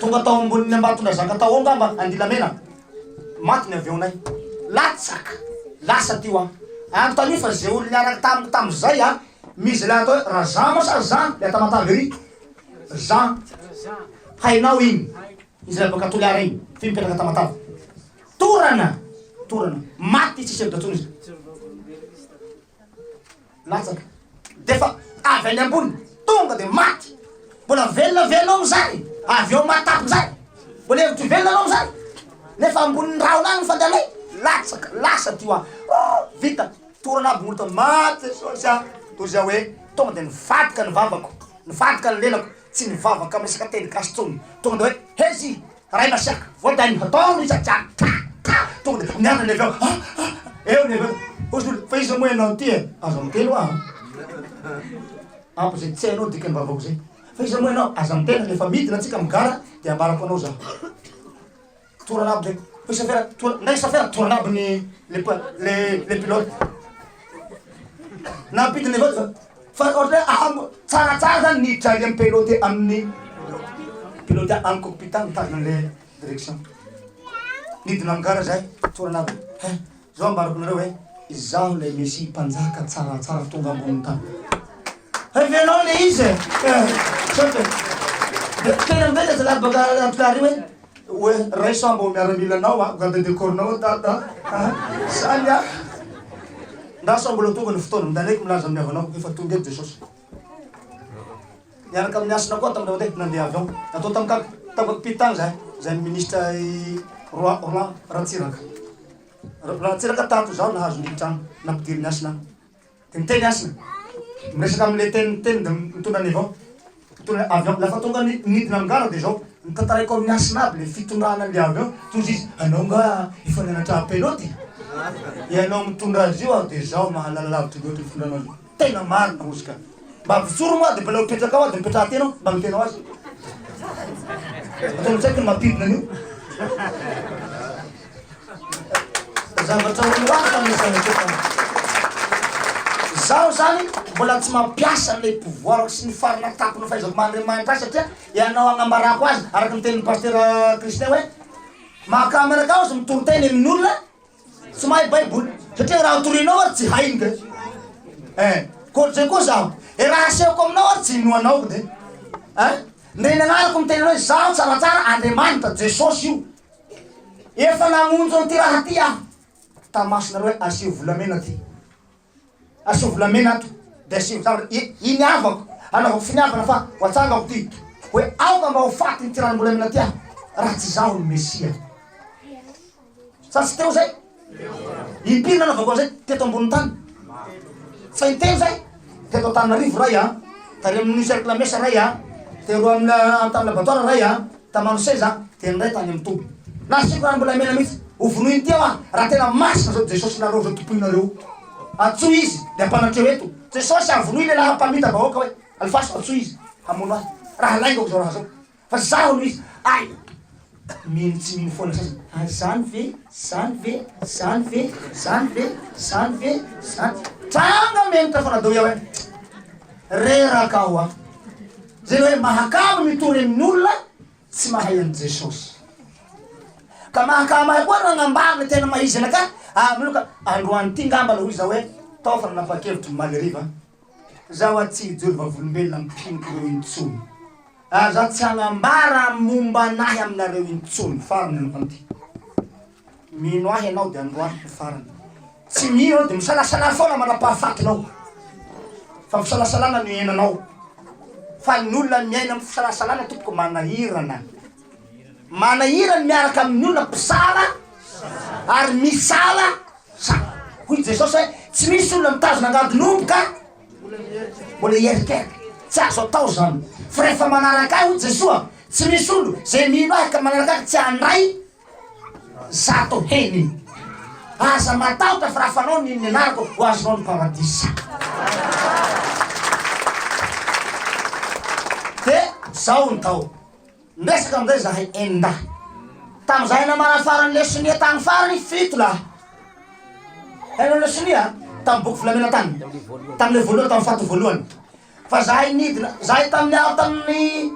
Tonga tao ambonin'ny Ambatondrazaka tao angamba Andilamena, maty ny avion-nay. Latsaka! Lasa ty hoa. Anontanio fa ze olo niaraka tamiko tamizay a, misy le atao hoe Rajean moa sa Jean le a Tamatave ery? Jean. Hainao iny. Izy le baka Toliara iny, f'iny mipetraka Tamatave. Torana! Torana. Maty tsisy hevitra tsony izy. Latsaka. Defa avy any ambony, tonga de maty. Mbola velona ve anao amizay? Avy eo matapy njay? Mbola hevitry velona anao amizay? Nefa ambonin'ny rahona agny ny fandehanay, latsaka, lasa ty hoa. Vita, torana aby gn'olo tao, maty Jesosy a! Toy izay hoe tonga de nivadika ny vavako, nivadika ny lelako, tsy nivavaka am resaka teny gasy tsony. Tonga de hoe, hezy! Ray masiaka, voadainy hatao ny isan-trano, ta ta, tonga dia miarina ny avy eo, ah ah, eo ny avy eo, hoy izy fa iza moa ianao ity e? Aza miteny hoa an! Ampy izay tsy hainao dikan'ny vavako izay, fa iza moa ianao? Aza miteny, rehefa midina antsika amin'ny gara dia ambarako anao za. Torana aby le, hoy safera, tora, ndray safera torana aby ny le le le pilote. Nampidina avy eo fa ohatra hoe ah tsaratsara zany niditra ary amin'ny pilote amin'ny pilote amin'ny cockpit any mitazona an'le direction. Nidina amin'ny gara zahay, torana aby. He, zao ambarako anareo hoe izaho ilay Mesia mpanjaka tsaratsara tonga ambonin'ny tany. Hevenao le izy e! Sao de de tena mipetraka zalahy baka Antilary io hoe hoe raiso aho mba ho miaramilanao a, garde de corps-nao dada a, zany a! Ndraso mbola tonga ny fotoana, mindaneko milaza amin'ny havanao efa tonga eto Jesosy. Niaraka amin'ny Hasina koa tamin'ny mandeha nandeha avion. Natao tamin'ny kak tamin'ny cockpit tany zahay, zahay ministre i Roi Roland Ratsiraka. Ratsiraka tato zaho nahazo niditra any, nampidirin'i Hasina. Dia miteny Hasina, miresaka amin'ilay teny miteny dia mitondra ny avion, mitondra avion, lafa tonga ny nidina amin'ny gara dia izao, notantaraiko amin'i Hasina aby ilay fitondrana an'ilay avion, tozy izy, anao nga efa nianatra pilote? Ianao mitondra azy io aho dia izaho mahalala lavitra loatra ny fitondrana azy io. Tena marina hozy ka. Mba avotsory moa dia mbola mipetraka ao aho dia mipetraha tena ao, mba miteny ho azy. Ataony tsy haiko ny mampidina an'io. Zavatra ho hafa ny zavatra efa. Izaho zany mbola tsy mampiasa an'ilay pouvoir-ko sy ny farana tampony fahaizako maha Andriamanitra ahy satria ianao agnambarako azy araka ny tenin'ny Pasitera Christian hoe mahakamo anakahy ozy mitory teny amin'ny olona tsy mahay baiboly satria raha torinao ary tsy hainy ke eh koa koa zaho e raha asehoko aminao ary tsy inoanao de eh ndre ny anarako miteny hoe zaho tsaratsara Andriamanitra Jesosy io Efa namonjy an'ity raha ty aho tamasonareo hoe asio volamena ty. Asio volamena ato de asio zavatra iniavako anaovako finiavana fa ho atsangako ty hoe aoka mba ho faty ity ranom-bolamena ty aho raha tsy izaho no Mesia. Sa tsy teo zay? Impiry nanaovako an'izay teto ambonin'ny tany? Fa intelo zay? Teto Antananarivo ray a, tary amin'ny cercle mesa ray a, teroa amin'ny tamin'ny laboratoire ray a, Tamanoseza, dia ny ray tany amin'ny toby. Nasiako ranom-bolamena mihitsy. Ho vonoiny ity aho raha tena masina zao Jesosy nareo zao tompoinareo. Antsoy izy dia ampanatreo eto. Jesosy a vonoy lehilahy mpamita vahoaka hoe alefaso antsoy izy hamono ahy raha laingako zao raha zao. Fa zaho no izy. Ay! Mino tsy mino foana sasany. Ah zany ve? Zany ve? Zany ve? Zany ve? Zany ve? Zany. Tranga menitra foana daholo hoe reraka aho a. Zay le hoe mahakamo mitory amin'ny olona tsy mahay an'i Jesosy. Ka mahakamo ahy koa nagnambara le tena maha izy anakahy, ah miloka androany ty ngamba hoy za hoe tao fa nanapa-kevitra omaly hariva, zaho ah tsy hijoro vavolombelona amin'ny mpinoko ireo intsony. Ary za tsy hagnambara momba anahy aminareo intsony. Farany androany ty. Mino ahy ianao dia androany no farany. Tsy mino ianao dia misalasala foana manam-pahafatinao. Fa fisalasalana no iainanao. Fa ny olona miaina amin'ny fisalasalana tompoko manahirana. Manahirana ny miaraka amin'ny olona mpisala ary misala sa. Hoy Jesosy hoe tsy misy olona mitazona angadin'omby ka mbola hierikerika. Tsy azo atao izany. Fa rehefa manaraka ahy hoy Jesoa. Tsy misy olo zay mino ahy ka manaraka ahy tsy handray zato heny. Aza matahotra fa raha fanao ny ny anarako ho azonao ny paradisa. De zao ny tao. Niresaka amizay zahay enin-dahy. Tamizahay namara farany le sonia tagny farany fito lahy. Hainao le sonia? Tamy boky volamena tagny. Tamle voalohany tamy faty voalohany. Fa zahay nidina, zahay tamin'ny aho tamin'ny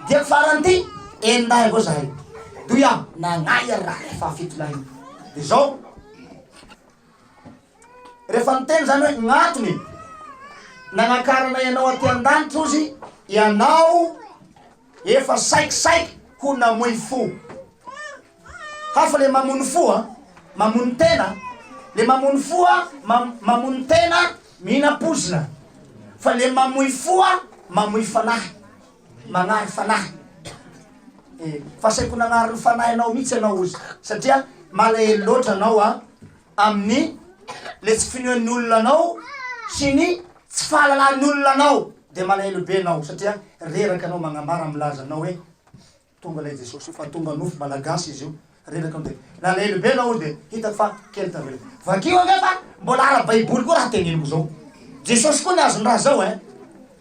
diako farany ty, enin-dahy avao zahay. Doy aho, nagnahy ary raha ilay fahafito lahy io. De zao, rehefa niteny zany hoe gn'antony nagnakaranay anao aty an-danitra ozy, ianao efa saikisaiky ho namoy fo. Hafa le mamono fo a, mamono tena, le mamono fo a, mamono tena mihina pozina, fa le mamoy fo a, mamoy fanahy, magnary fanahy. E, fa saiko nagnary ny fanahinao mihitsy ianao ozy, satria malahelo loatra anao a, amin'ny le tsy finoan'ny olona anao sy ny tsy fahalalan'ny olona anao, de malahelo be anao, satria reraka anao magnambara milaza anao hoe Tonga ilay Jesosy io fa tonga nofo malagasy izy io reraka de nalahelo be anao de hitako fa kely tavela. Vakio ange fa mbola ara-baiboly koa raha teneniko zao. Jesosy koa niazon'ny raha zao eh.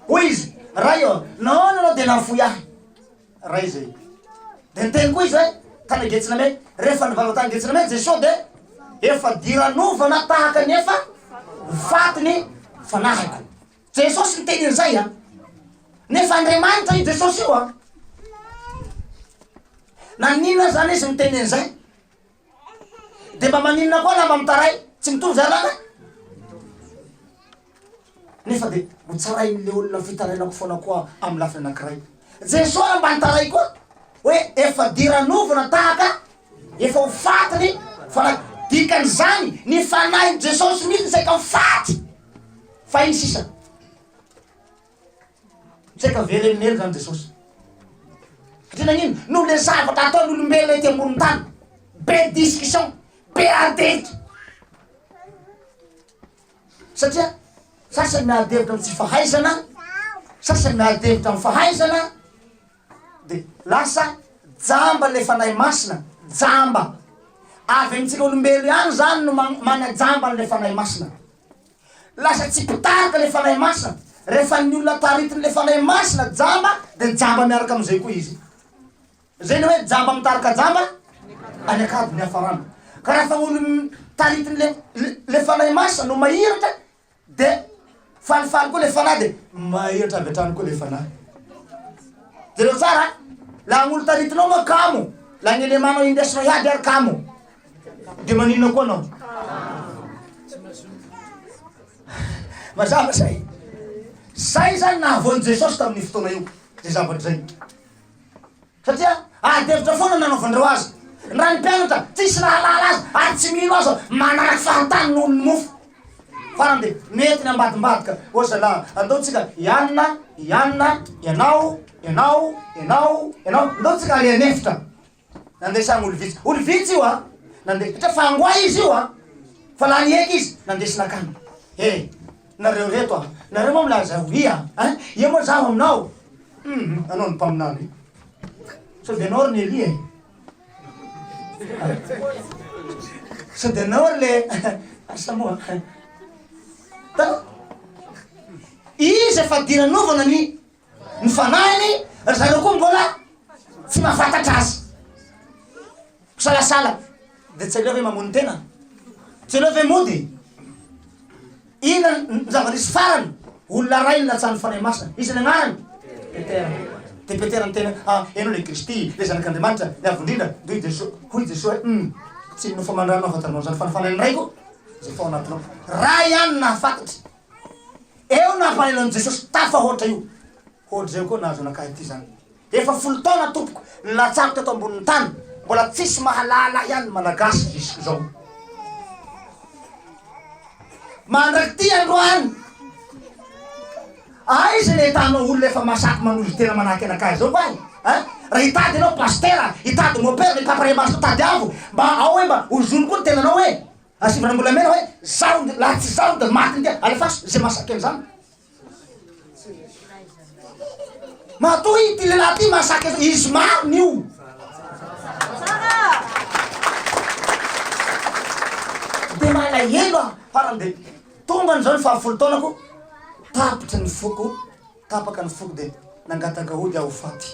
Hoy izy, Ray ô, nahoana ianao de nahafoy ahy? Ray zay. De niteny koa izy hoe, tany Getsemane, rehefa nivavaka tany Getsemane Jesosy de efa diranovana tahaka ny efa ho faty ny fanahiko. Jesosy niteny an'izay an! Nefa Andriamanitra io Jesosy io an! Naninona zany izy niteny an'izay? De mba maninona koa lamba mitaray? Tsy mitovy zany lala? Nefa de ho tsarain'le olona fitarainako foana koa amin'ny lafiny anankiray. Jesosy mba nitaray koa hoe efa diranovana tahaka efa ho faty ny fanahy. Dikan'izany ny fanahin'i Jesosy mihitsy saika ho faty. Fa iny sisa. Saika very amin'ny helo zany Jesosy. Satria nagnino? Noho le zavatra ataon'olombelona ety ambonin'ny tany. Be discussion, be ady hevitra. Satria sasany miady hevitra amin'ny tsy fahaizana, sasany miady hevitra amin'ny fahaizana, de lasa jamba le fanahy masina, jamba. Avy amintsika olombelo ihany zany no manajamba an'le fanahy masina. Lasa tsy mpitarika le fanahy masina, rehefa ny olona taritin'le fanahy masina jamba de jamba miaraka am'izay koa izy. Zay le hoe jamba mitarika jamba any an-kady ny hiafarana. Ka rehefa olo taritin'le le fanahy masina no mahiratra De falifaly koa le fanahy de mahiratra avy hatrany koa le fanahy. Jereo tsara a! Laha gn'olo taritinao moa kamo, laha gny elemanao indesinao hiady ary kamo, de maninona koa anao? Mazava zay. Zay zany nahavoan'i Jesosy tamin'io fotoana io, zay zavatra zay. Satria ady hevitra foana no nanaovandreo azy. Raha ny mpianatra tsisy nahalala azy ary tsy mino azy manaraky fahatany noho ny mofo. Farany dia mety ny ambadimbadika. Ô zalahy, andao tsika hianina, hianina, ianao, ianao, ianao, ianao, ndao tsika aleha an'efitra. Nandesagny olo vitsy. Olo vitsy io a! Nandeha, satria fangoay izy io a! Fa lany heky izy, nandesy nakany. He! Nareo reto a! Nareo moa milaza ho ia ein! Ia moa zaho aminao? Hum! Anao ny mpaminany. Sao dia anao ry Nelly e? Sao dia anao ry le asa moa? Hitanao? Izy efa diranovana ny ny fanahiny, ry zareo koa mbola tsy mahafantatra azy. Misalasala, dia tsy aleo ve mamono tena? Tsy aleo ve mody? Inona ny zava-nisy farany? Olona iray nilatsahan'ny Fanahy Masina. Iza ny anarany? Petera. Dia Petera niteny hoe, Ah, ianao ilay Kristy, ilay Zanak'Andriamanitra, ny Avo Indrindra. Dia hoy Jesoa, hoy Jesoa hoe, Hum, tsy ny nofo aman-drano no ahafantaranao an'izany, fa ny Fanahin'ny Raiko izay efa ao anatinao. Ray ihany no nahafantatra. Eo no nampalahelo an'i Jesosy, tafahoatra io. Hoatr'izay koa nahazo anakahy ity zany. Efa folo taona tompoko nilatsahako teto ambonin'ny tany, mbola tsisy mahalala ahy ihany ny Malagasy jusqu'izao. Mandrak'ity androany, aiza ny ahitanao olona efa masaky manozo tena manahaky anakahy zao koa eh? Raha hitady ianao pasitera, hitady mopera, ny papa ray masina tadiavo mba ao hoe mba ozony koa ny tenanao hoe asivana mbolamena hoe zaho laha tsy zaho de maty ny tena, alefaso ze masaky an'izany. Matoa ity lehilahy ity mahasaky an'izao, izy marina io. Dia malahelo aho, farany dia tonga an'izao ny fahafolo taonako, tapitra ny foko, tapaka ny foko dia nangataka hody aho ho faty.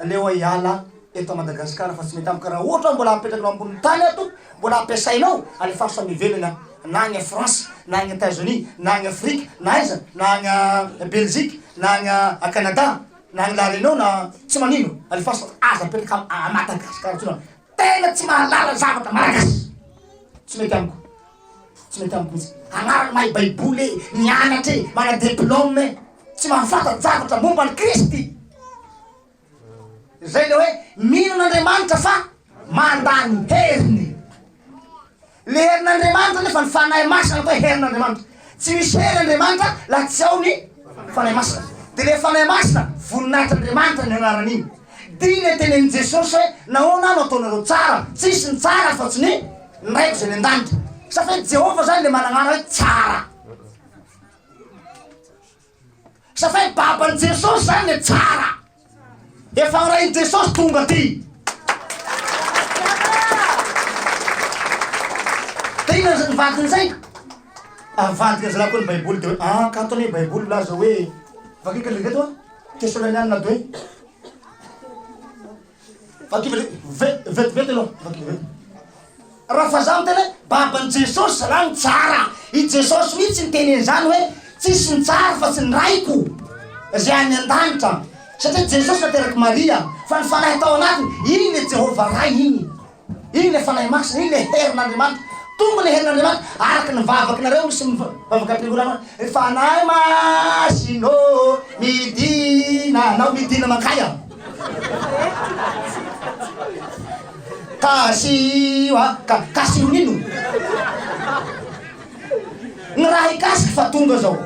Aleo aho hiala eto Madagasikara fa tsy mety amiko, raha ohatra aho mbola apetrakinao ambonin'ny tany ato, mbola ampiasainao, alefaso any ivelany aho, na any France, na any Etats-Unis, na any Afrika, na aiza, na any Belgique, na any a Canada, na any La Réunion na tsy manino, alefaso fa aza apetraka a Madagascar intsony aho. Tena tsy mahalala zavatra malagasy. Tsy mety amiko. Tsy mety amiko mihitsy. Anarany mahay baiboly e, nianatra e, mana diplôme e, tsy mahafanta-javatra momba an'i Kristy. Zay le hoe mino an'Andriamanitra fa mandà ny heriny. Le herin'Andriamanitra nefa ny Fanahy Masina atao hoe herin'Andriamanitra. Tsy misy hery Andriamanitra laha tsy ao ny Fanahy Masina. De le Fanahy Masina voninahitr'Andriamanitra ny anaran'iny. Dia le tenenin'i Jesosy hoe nahoana aho no ataonareo tsara? Tsisy ny tsara afa-tsy ny Raiko izay any an-danitra. Sa fe Jehovah zany le manana anarana hoe tsara. Sa fe baban'i Jesosy zany le tsara. Efa ny rain'i Jesosy tonga aty. Dia inona ny vadin'izay? Avadika zalahy koa ny baiboly dia hoe ah ka ato anie baiboly milaza hoe vakiko ilay reto a Tesalonianina deux. Vakio vetivety aloha, vakio vetivety. Raha fa za miteny hoe baban'i Jesosy zalahy no tsara, i Jesosy mihitsy niteny an'izany hoe tsisy ny tsara fa tsy ny Raiko izay any an-danitra. Satria Jesosy naterak'i Maria, fa ny Fanahy tao anatiny, iny le Jehovah Ray iny. Iny le Fanahy Masina, iny le herin'Andriamanitra. Tonga le herin'Andriamanitra, araka ny vavakinareo misy mivavaka am-piangonana hoe, Ry Fanahy Masina ô, midina, anao midina mankaia? Kasiho a, ka, kasiho n'ino? Ny raha hikasiky fa tonga zao.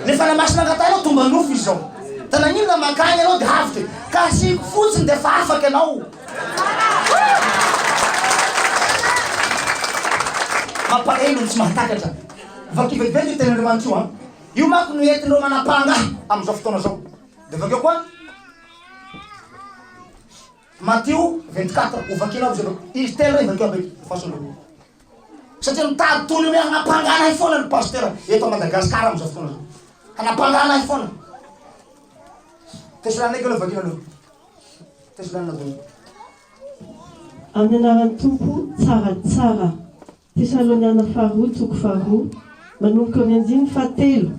Le Fanahy Masina angatahinao tonga nofo izy zao. Da nagnino raha mankagny anao de havotry? Kasihiko fotsiny de fa afaka ianao. Mampalahelo ny tsy mahatakatra. Vakio vetivety io tenin'Andriamanitra io an. Io manko no entin'ireo manam-pangahy amin'izao fotoana izao. Dia vakio koa Matio 24, ho vakiana aby izay. Izy telo ireo vakio aby fahasolana. Satria mitady tony hoe hanampangana ahy foana ny pasteur eto Madagasikara amin'izao fotoana izao. Hanampangana ahy foana. Tesalonika aloha vakina aloha. Amin'ny anaran'ny Tompo tsaratsara. Tesaloniana faharoa toko faharoa, manomboka amin'ny andininy fahatelo.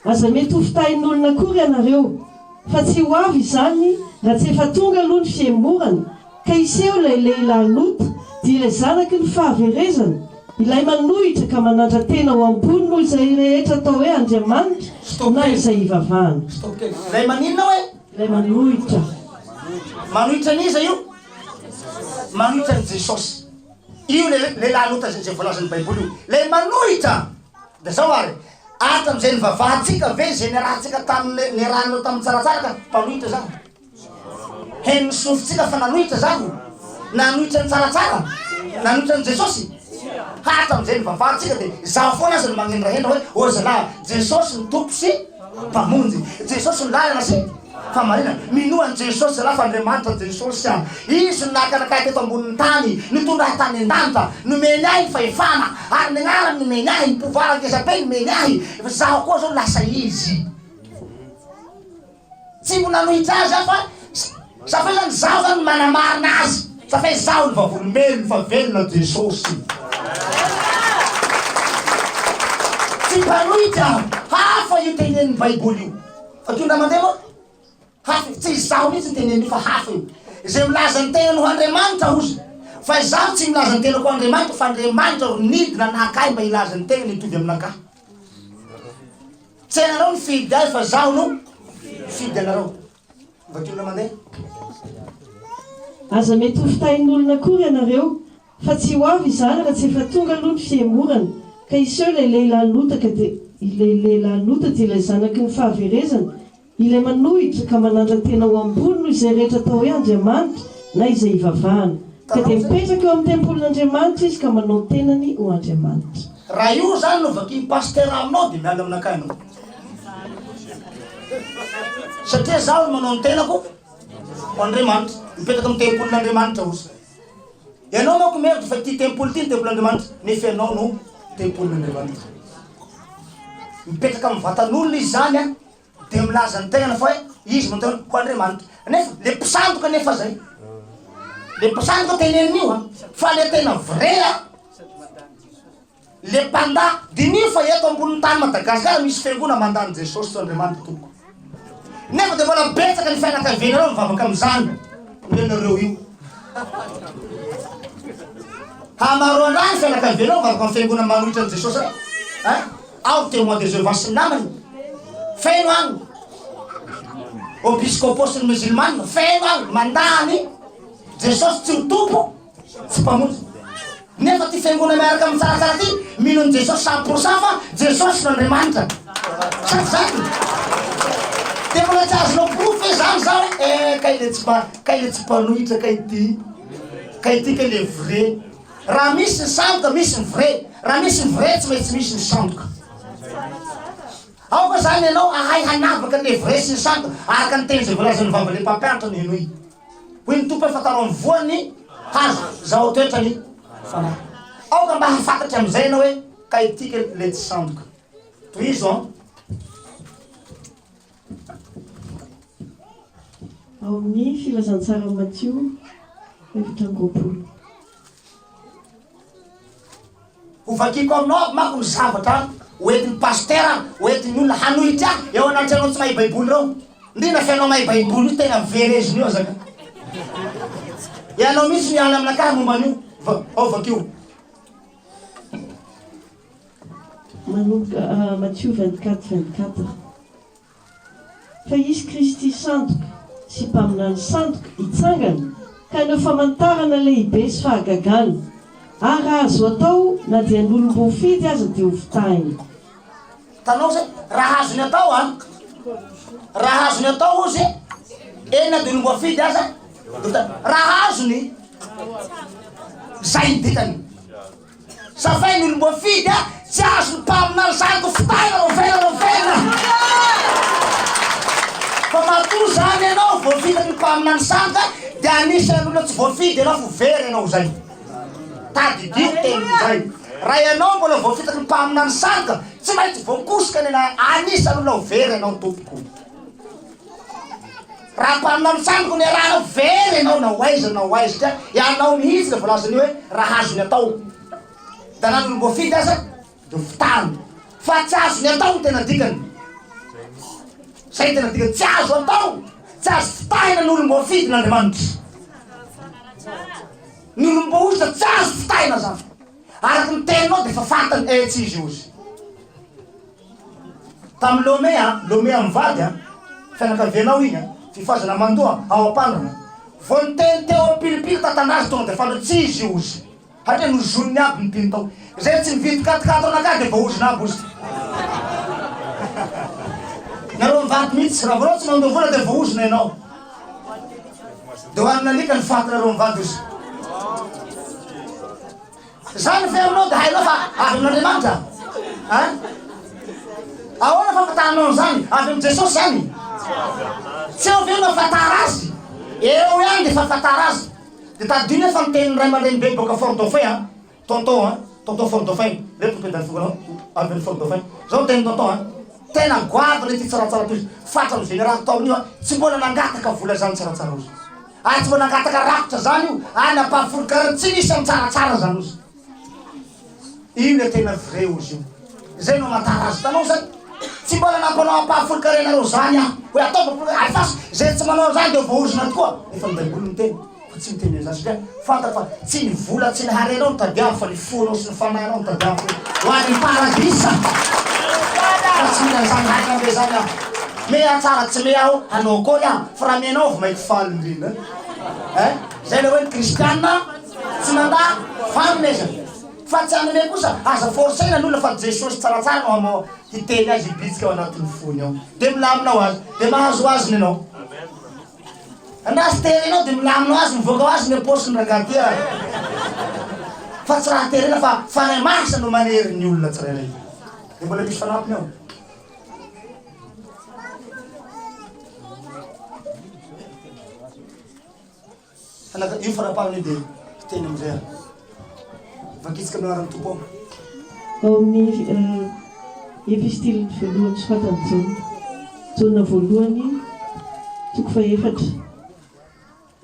Aza mety ho fitahin'olona akory ianareo, fa tsy ho avy izany raha tsy efa tonga aloha ny fihemorana, ka hiseho ilay lehilahy Lota, dia ilay zanaky ny fahaverezana, ilay manohitra ka manandra-tena ho ambony noho izay rehetra atao hoe andriamanitra na izay ivavahana. Ilay maninona hoe? Ilay manohitra. Manohitra an'iza io? Manohitra an'i Jesosy. Io le lehilahy nota izay voalazan'ny Baiboly io. Ilay manohitra. Dia zao ary, hatramin'izay nivavahantsika ve izay niarahantsika tamin'ny niarahanareo tamin'ny tsaratsara ka mpanohitra zaho? Henon'ny sofintsika fa nanohitra zaho? Nanohitra ny tsaratsara? Nanohitra an'i Jesosy? Hatramin'izay nivavahantsika dia izaho foana aza no magnendrahendra hoe, ô zalahy, Jesosy ny Tompo sy Mpamonjy. Jesosy no lalana sy fahamarinana. Minoa an'i Jesosy zalahy fa Andriamanitra Jesosy a. Izy no naka anakahy teto ambonin'ny tany, nitondra ahy tany an-danitra, nomeny ahy ny fahefana, ary ny agnarany nomeny ahy, ny pouvoir ngeza be nomeny ahy, fa zaho koa zao lasa izy. Tsy mbo nanohitra azy aho fa sa fa zany zaho zany manamarina azy sa fa izaho ny vavolombelony fa velona Jesosy. Tsy mpanohitra aho, hafa io tenenin'ny baiboly io. Fa tonga mandeha moa? Hafa io, tsy izaho mihitsy ny teneniny io fa hafa io. Izay milaza ny tenany ho Andriamanitra hozy. Fa izaho tsy milaza ny tenako ho Andriamanitra fa Andriamanitra ro nidina naka ahy mba hilaza ny tenany hitovy aminakahy. Tsy ianareo nifidy ahy fa zaho no nifidy anareo. Vakio indray mandeha. Aza mety ho fitahin'olona akory ianareo, fa tsy ho avy izany raha tsy efa tonga aloha ny fihemorana, ka hiseho ilay lehilahy nota ka dia ilay lehilahy nota dia ilay zanaky ny fahaverezana, Ilay manohitra ka manandra-tena ho ambony noho izay rehetra atao hoe Andriamanitra na izay ivavahana. Ka dia mipetraka eo amin'ny tempolin'Andriamanitra izy ka manao ny tenany ho Andriamanitra. Raha io zany no vakin'i Pasitera aminao dia miala aminakahy ianao. Satria zaho no manao ny tenako ho Andriamanitra. Mipetraka amin'ny tempolin'Andriamanitra ozy. Ianao manko mihevitra fa ity tempoly ity ny tempolin'Andriamanitra, nefa ianao no tempolin'Andriamanitra. Mipetraka amin'ny vatan'olona izy zany an, dia milaza ny tenany fa hoe izy no tenany ho Andriamanitra. Nefa le mpisandoka nefa zay. Le mpisandoka teneniny io an, fa le tena vrai an, Le mpandà, diniho fa eto ambonin'ny tany Madagascar misy fiangona mandà an'i Jesosy sy Andriamanitra tompoko. Nefa dia mbola betsaka ny fianakavianareo mivavaka amin'izany omenareo io. Hamaroan-draha ny fianakavianao mivavaka amin'ny fiangonana manohitra an'i Jesosy reo. Hein? Ao Témoin de Jéhovah sy ny namany. Feno agny. Episcopo sy ny musulmane feno agny mandà an'i Jesosy tsy ho tompo. Tsy mpamonjy. Nefa ty fiangonana miaraka amin'ny tsaratsara ty mino an'i Jesosy 100% fa Jesosy no Andriamanitra. Sa tsy zany? Dia mbola tsy azonao porofo ve zany za hoe eh kay le tsy mba kay le tsy mpanohitra kay ty. Kay ty kay le vrai. Raha misy ny sandoka misy ny vrai. Raha misy ny vrai tsy maintsy misy ny sandoka. Aoka zany ianao ahay hanavaka ny le vrai sy ny sandoka araka ny teny izay voalazan'ny vavan'ilay mpampianatra no henoy. Hoy ny Tompo hoe, Fantaro amin'ny voany ny hazo, zahao toetra ny fanahy. Aoka mba hahafantatra amin'izay ianao hoe, ka ity kely ilay tsy sandoka. Tohizo an. Ao amin'ny Filazantsaran'i Matio 24. Ho vakiko aminao aby manko ny zavatra ho entin'ny pasitera, ho entin'ny olona hanohitra ahy eo anatrehanao tsy mahay baiboly ireo. Ndrindra fa ianao mahay baiboly io tena verezina io aza ka. Ianao mihitsy miala aminakahy momba an'io. Va, ao vakio. Manomboka Matio 24 24. Fa hisy Kristy sandoka sy mpaminany sandoka hitsangana ka haneho famantarana lehibe sy fahagagana, ary raha azo atao na dia ny olom-boafidy aza dia hofitahiny. Hitanao zay? Raha azony atao an! Raha azony atao ozy, eny na dia olom-boafidy aza dia hofitahiny. Raha azony, zay ny dikany. Safay ny olom-boafidy a! Tsy azon'ny mpaminany zany fitahina raovena raovena! Fa matoa zany ianao voafitaky ny mpaminany sandoka dia anisan'ny olona tsy voafidy ianao fo very ianao zay. Tadidio teniko zay. Raha ianao mbola voafitaky ny mpaminany sandoka tsy maintsy voakosoka ny anarana anisan'ny olona ho very ianao tompoko. Raha mpaminany sandoka no iarahanao, very ianao na ho aiza na ho aiza satria ianao mihitsy ilay voalazan'io hoe raha azony atao da na ny olom-boafidy aza dia hofitahana fa tsy azony atao no tena dikany. Zay no tena dikany, tsy azo atao, tsy azo fitahina ny olom-boafidin'Andriamanitra. Ny olom-boahosotra tsy azo fitahina zany. Araka ny teninao dia efa fantany, eh tsy izy io izy. Tamin'i Lomé a, Lomé amin'ny vady a, fianakavianao iny a, fifazana mandoa ao am-panana. Vao niteny teo amin'ny pilipily tatanazy tonga dia fantatra tsy izy io ozy. Hatria nozoniny aby ny mpino tao. Izay tsy nividy katikato anakahy dia voaozona aby ozy. Nareo mivady mihitsy, raha vao nareo tsy mandoa vola dia voaozona ianao. Dia hohanin'alika ny fatinareo mivady ozy. Zany ve aminao dia hainao fa avy amin'Andriamanitra? An? Ahoana fahafantaranao an'izany? Avy amin'i Jesosy zany? Tsy eo ve no ahafatara azy? Eo ihany dia fahafatara azy. Dia tadidio nefa ny tenin'ny ray aman-drenibe boaka Fort Dauphin an! Tonton an! Tonton Fort Dauphin, reto ny mpendany foko avy any Fort Dauphin. Zao ny tenin'i Tonton an! Tena goavana ity tsaratsara toy fatra amin'ny général tao amin'io an! Tsy mbola nangataka vola zany tsaratsara ozy. Ary tsy mba nangataka rakitra zany io ary na mpahafolon-karena tsy nisy amin'ny tsaratsara zany ozy. Io le tena vrai ozy io. Zay no amantarana azy. Hitanao zany? Tsy mbola nampanao ampahafolon-karenareo zany aho. Hoe ataovy ampahafolon-karena, alefaso. Zay tsy manao an'zany de voaozona tokoa. Nefa ny baiboly miteny fa tsy miteny an'zany satria fantako fa tsy ny vola tsy ny harenao no tadiaviko fa ny fonao sy ny fanahinao no tadiaviko ho any amin'ny paradisa. Fa tsy mila an'zany harena be zany aho. Mea tsara tsy mea aho hanao akory aho fa raha menao vao maika faly indrindra eh! Zay le hoe ny kristiana tsy mandà fanomezana fa tsy hanome kosa aza forcena ny olona fa Jesosy tsaratsara no hamoa hiteny azy hibitsika ao anatin'ny fony ao de milamina ho azy de mahazo ho azy ny anao na tsy terenao de milamina ho azy mivoaka ho azy ny am-paosiny rangahy ty a! Fa tsy raha terena fa fanahy masina no manery ny olona tsirairay de mbola misy fanampiny ao. Anaka, io faraparany io dia hiteny amin'izay aho. Vakitsika amin'ny anaran'ny Tompo ao. Ao amin'ny Epistiliny voalohany soratan'i Jaona, Jaona voalohany toko fahefatra,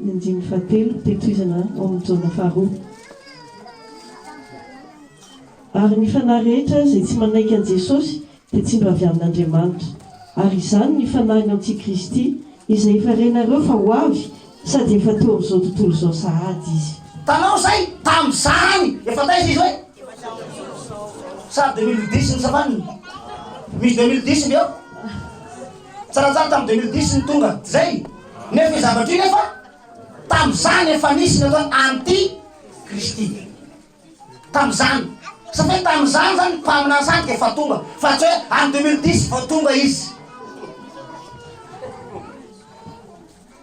ny andininy fahatelo dia tohizana ao amin'ny Jaona faharoa. Ary ny fanahy rehetra izay tsy manaiky an'i Jesosy dia tsy mba avy amin'Andriamanitra. Ary izany ny fanahin'ny Antikristy, izay efa renareo fa ho avy, sady efa teo amin'izao tontolo izao sahady izy. Tanao zay tamzany efa taiza izy hoe sa 2010 ny savaniny misy 2010 ve ao tsaratsara tam 2010 ny tonga zay nefa io zavatra io nefa tamzany efa nisy ny atao hoe anti kristy Tamin'izany. Satria tamin'izany zany ny mpaminany sandoka efa tonga, fa tsy hoe any 2010 vao tonga izy.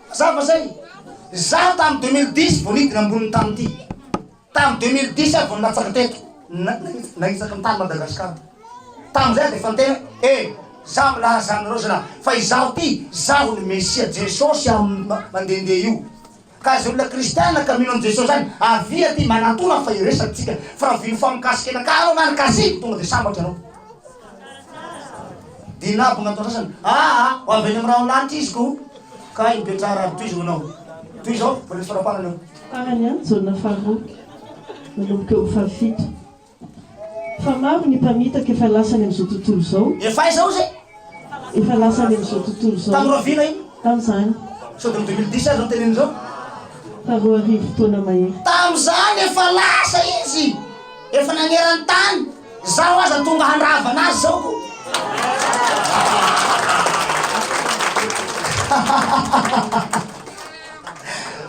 Mazava zay? Izaho tamin'ny 2010 vao nidina ambonin'ny tany ity. Tamin'ny 2010 aho vao nilatsaka teto, nahitsaky ny tany Madagasikara. Tamin'izay aho dia efa niteny hoe, eh, izaho milaza aminareo zalahy, fa izaho ity, izaho no Mesia, Jesosy aho mandehandeha io. Ka izay olona kristiana ka mino an'i Jesosy zany, avia aty manatona fa hiresaka tsika, fa raha vino fa mikasika anakahy anao na nikasihiko tonga dia sambatra ianao. Dinabo gn'atao sasany, aa ho avy any amin'ny rahona lanitra izy ko, kay mipetraha raha tohizo gnanao. Tohizo ao, mbola misy faraparany ao. Farany an, Jaona faharoa, manomboka eo amin'ny fahafito. Fa maro ny mpamitaka efa lasa any amin'izao tontolo izao. Efa aiza ozy e? Efa lasa any amin'izao tontolo izao. Tamin'ny rahoviana iny? Tamin'izany. Sao dia ny 2010 aza no teneniny izao? Fa 2000 taona mahery. Tamin'izany efa lasa izy, efa naneran-tany, izaho aza tonga handrava anazy izao ko.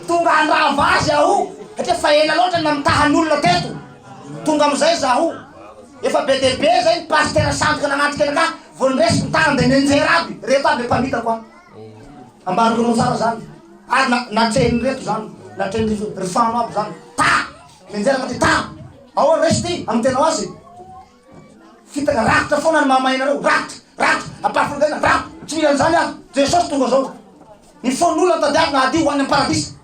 Tonga handrava azy aho, satria efa ela loatra ny namitahan'ny olona teto. Tonga amizay zaho efa be dia be zay ny pasitera sandoka nanatrika anakahy vao niresy ny tanany dia nianjera aby reto aby le mpamitako an! Ambarako anao tsara zany ary na natrehin'ireto zany natrehin'ny ry fano aby zany ta! Nianjera ka ty ta! Ahoana resy ty amin'ny tenao azy? Fitaka rakitra foana ny mahamay anareo rakitra rakitra ampahafolon-karena rakitra tsy mila an'izany aho Jesosy tonga zao ny fon'olona tadiavina hadio ho any am-paradisa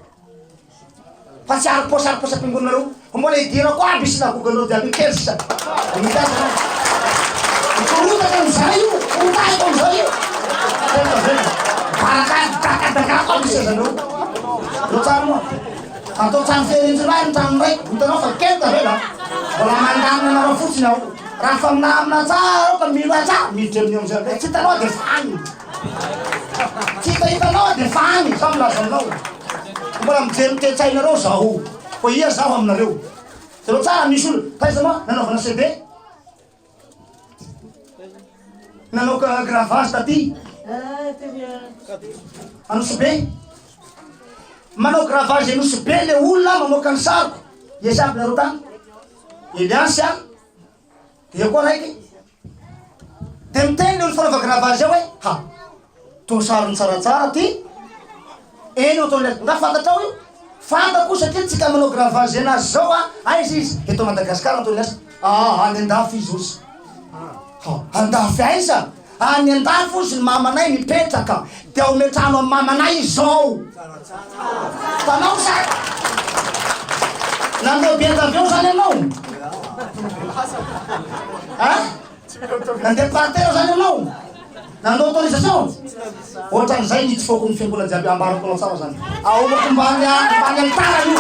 Fa tsy ary paosy ary paosy am-piangonanareo fa mbola hidirako aby synagoganareo jiaby io kely sisa dia mitaiza anao. Mikorotaka amin'izay io, korotahiko amin'izay io. Tena tavela. Baraka dakadakako aby sezanareo. Atao tsara moa. Atao trano fery intsony ahy ny trano raiko. Hitanao fa kely tavela. Mbola mandamina anareo fotsiny aho. Raha fa milamina tsara aho ka mino ahy tsara, miditra amin'io amin'izay. Tsy hitanao dia efa any. Tsy hitahitanao aho dia efa any, za milaza aminao. Mbola mijery ny toe-tsainareo zaho. Koa ia zaho aminareo. Jereo tsara misy olona, taiza moa nanaovana CD? Nanao gravage taty. Anosibe. Manao gravage Anosibe le olona mamoaka ny sariko. Iesa aby nareo tany. Elias a. Dia koa raiky. Dia miteny le olo fanaova gravage ao hoe ha toa sariny tsaratsara ty eny ataon'ilay nga fantatrao io fantako satria tsika manao gravage anazy zao a aiza izy eto Madagascar ataon'ny asa ah any andafy izy ozy ha andafy aiza any andafy ozy ny mamanay mipetraka dia ometrano amin'ny mamanay izy zao Tanao sa nandeha be avy eo zany ianao? Hein? Nandeha par terre zany ianao? Nandoa autorisation? Ohatran'izay ny tsy ny fiangonana jiaby ambarako anao tsara zany. Aomako mbany mbany alitara io.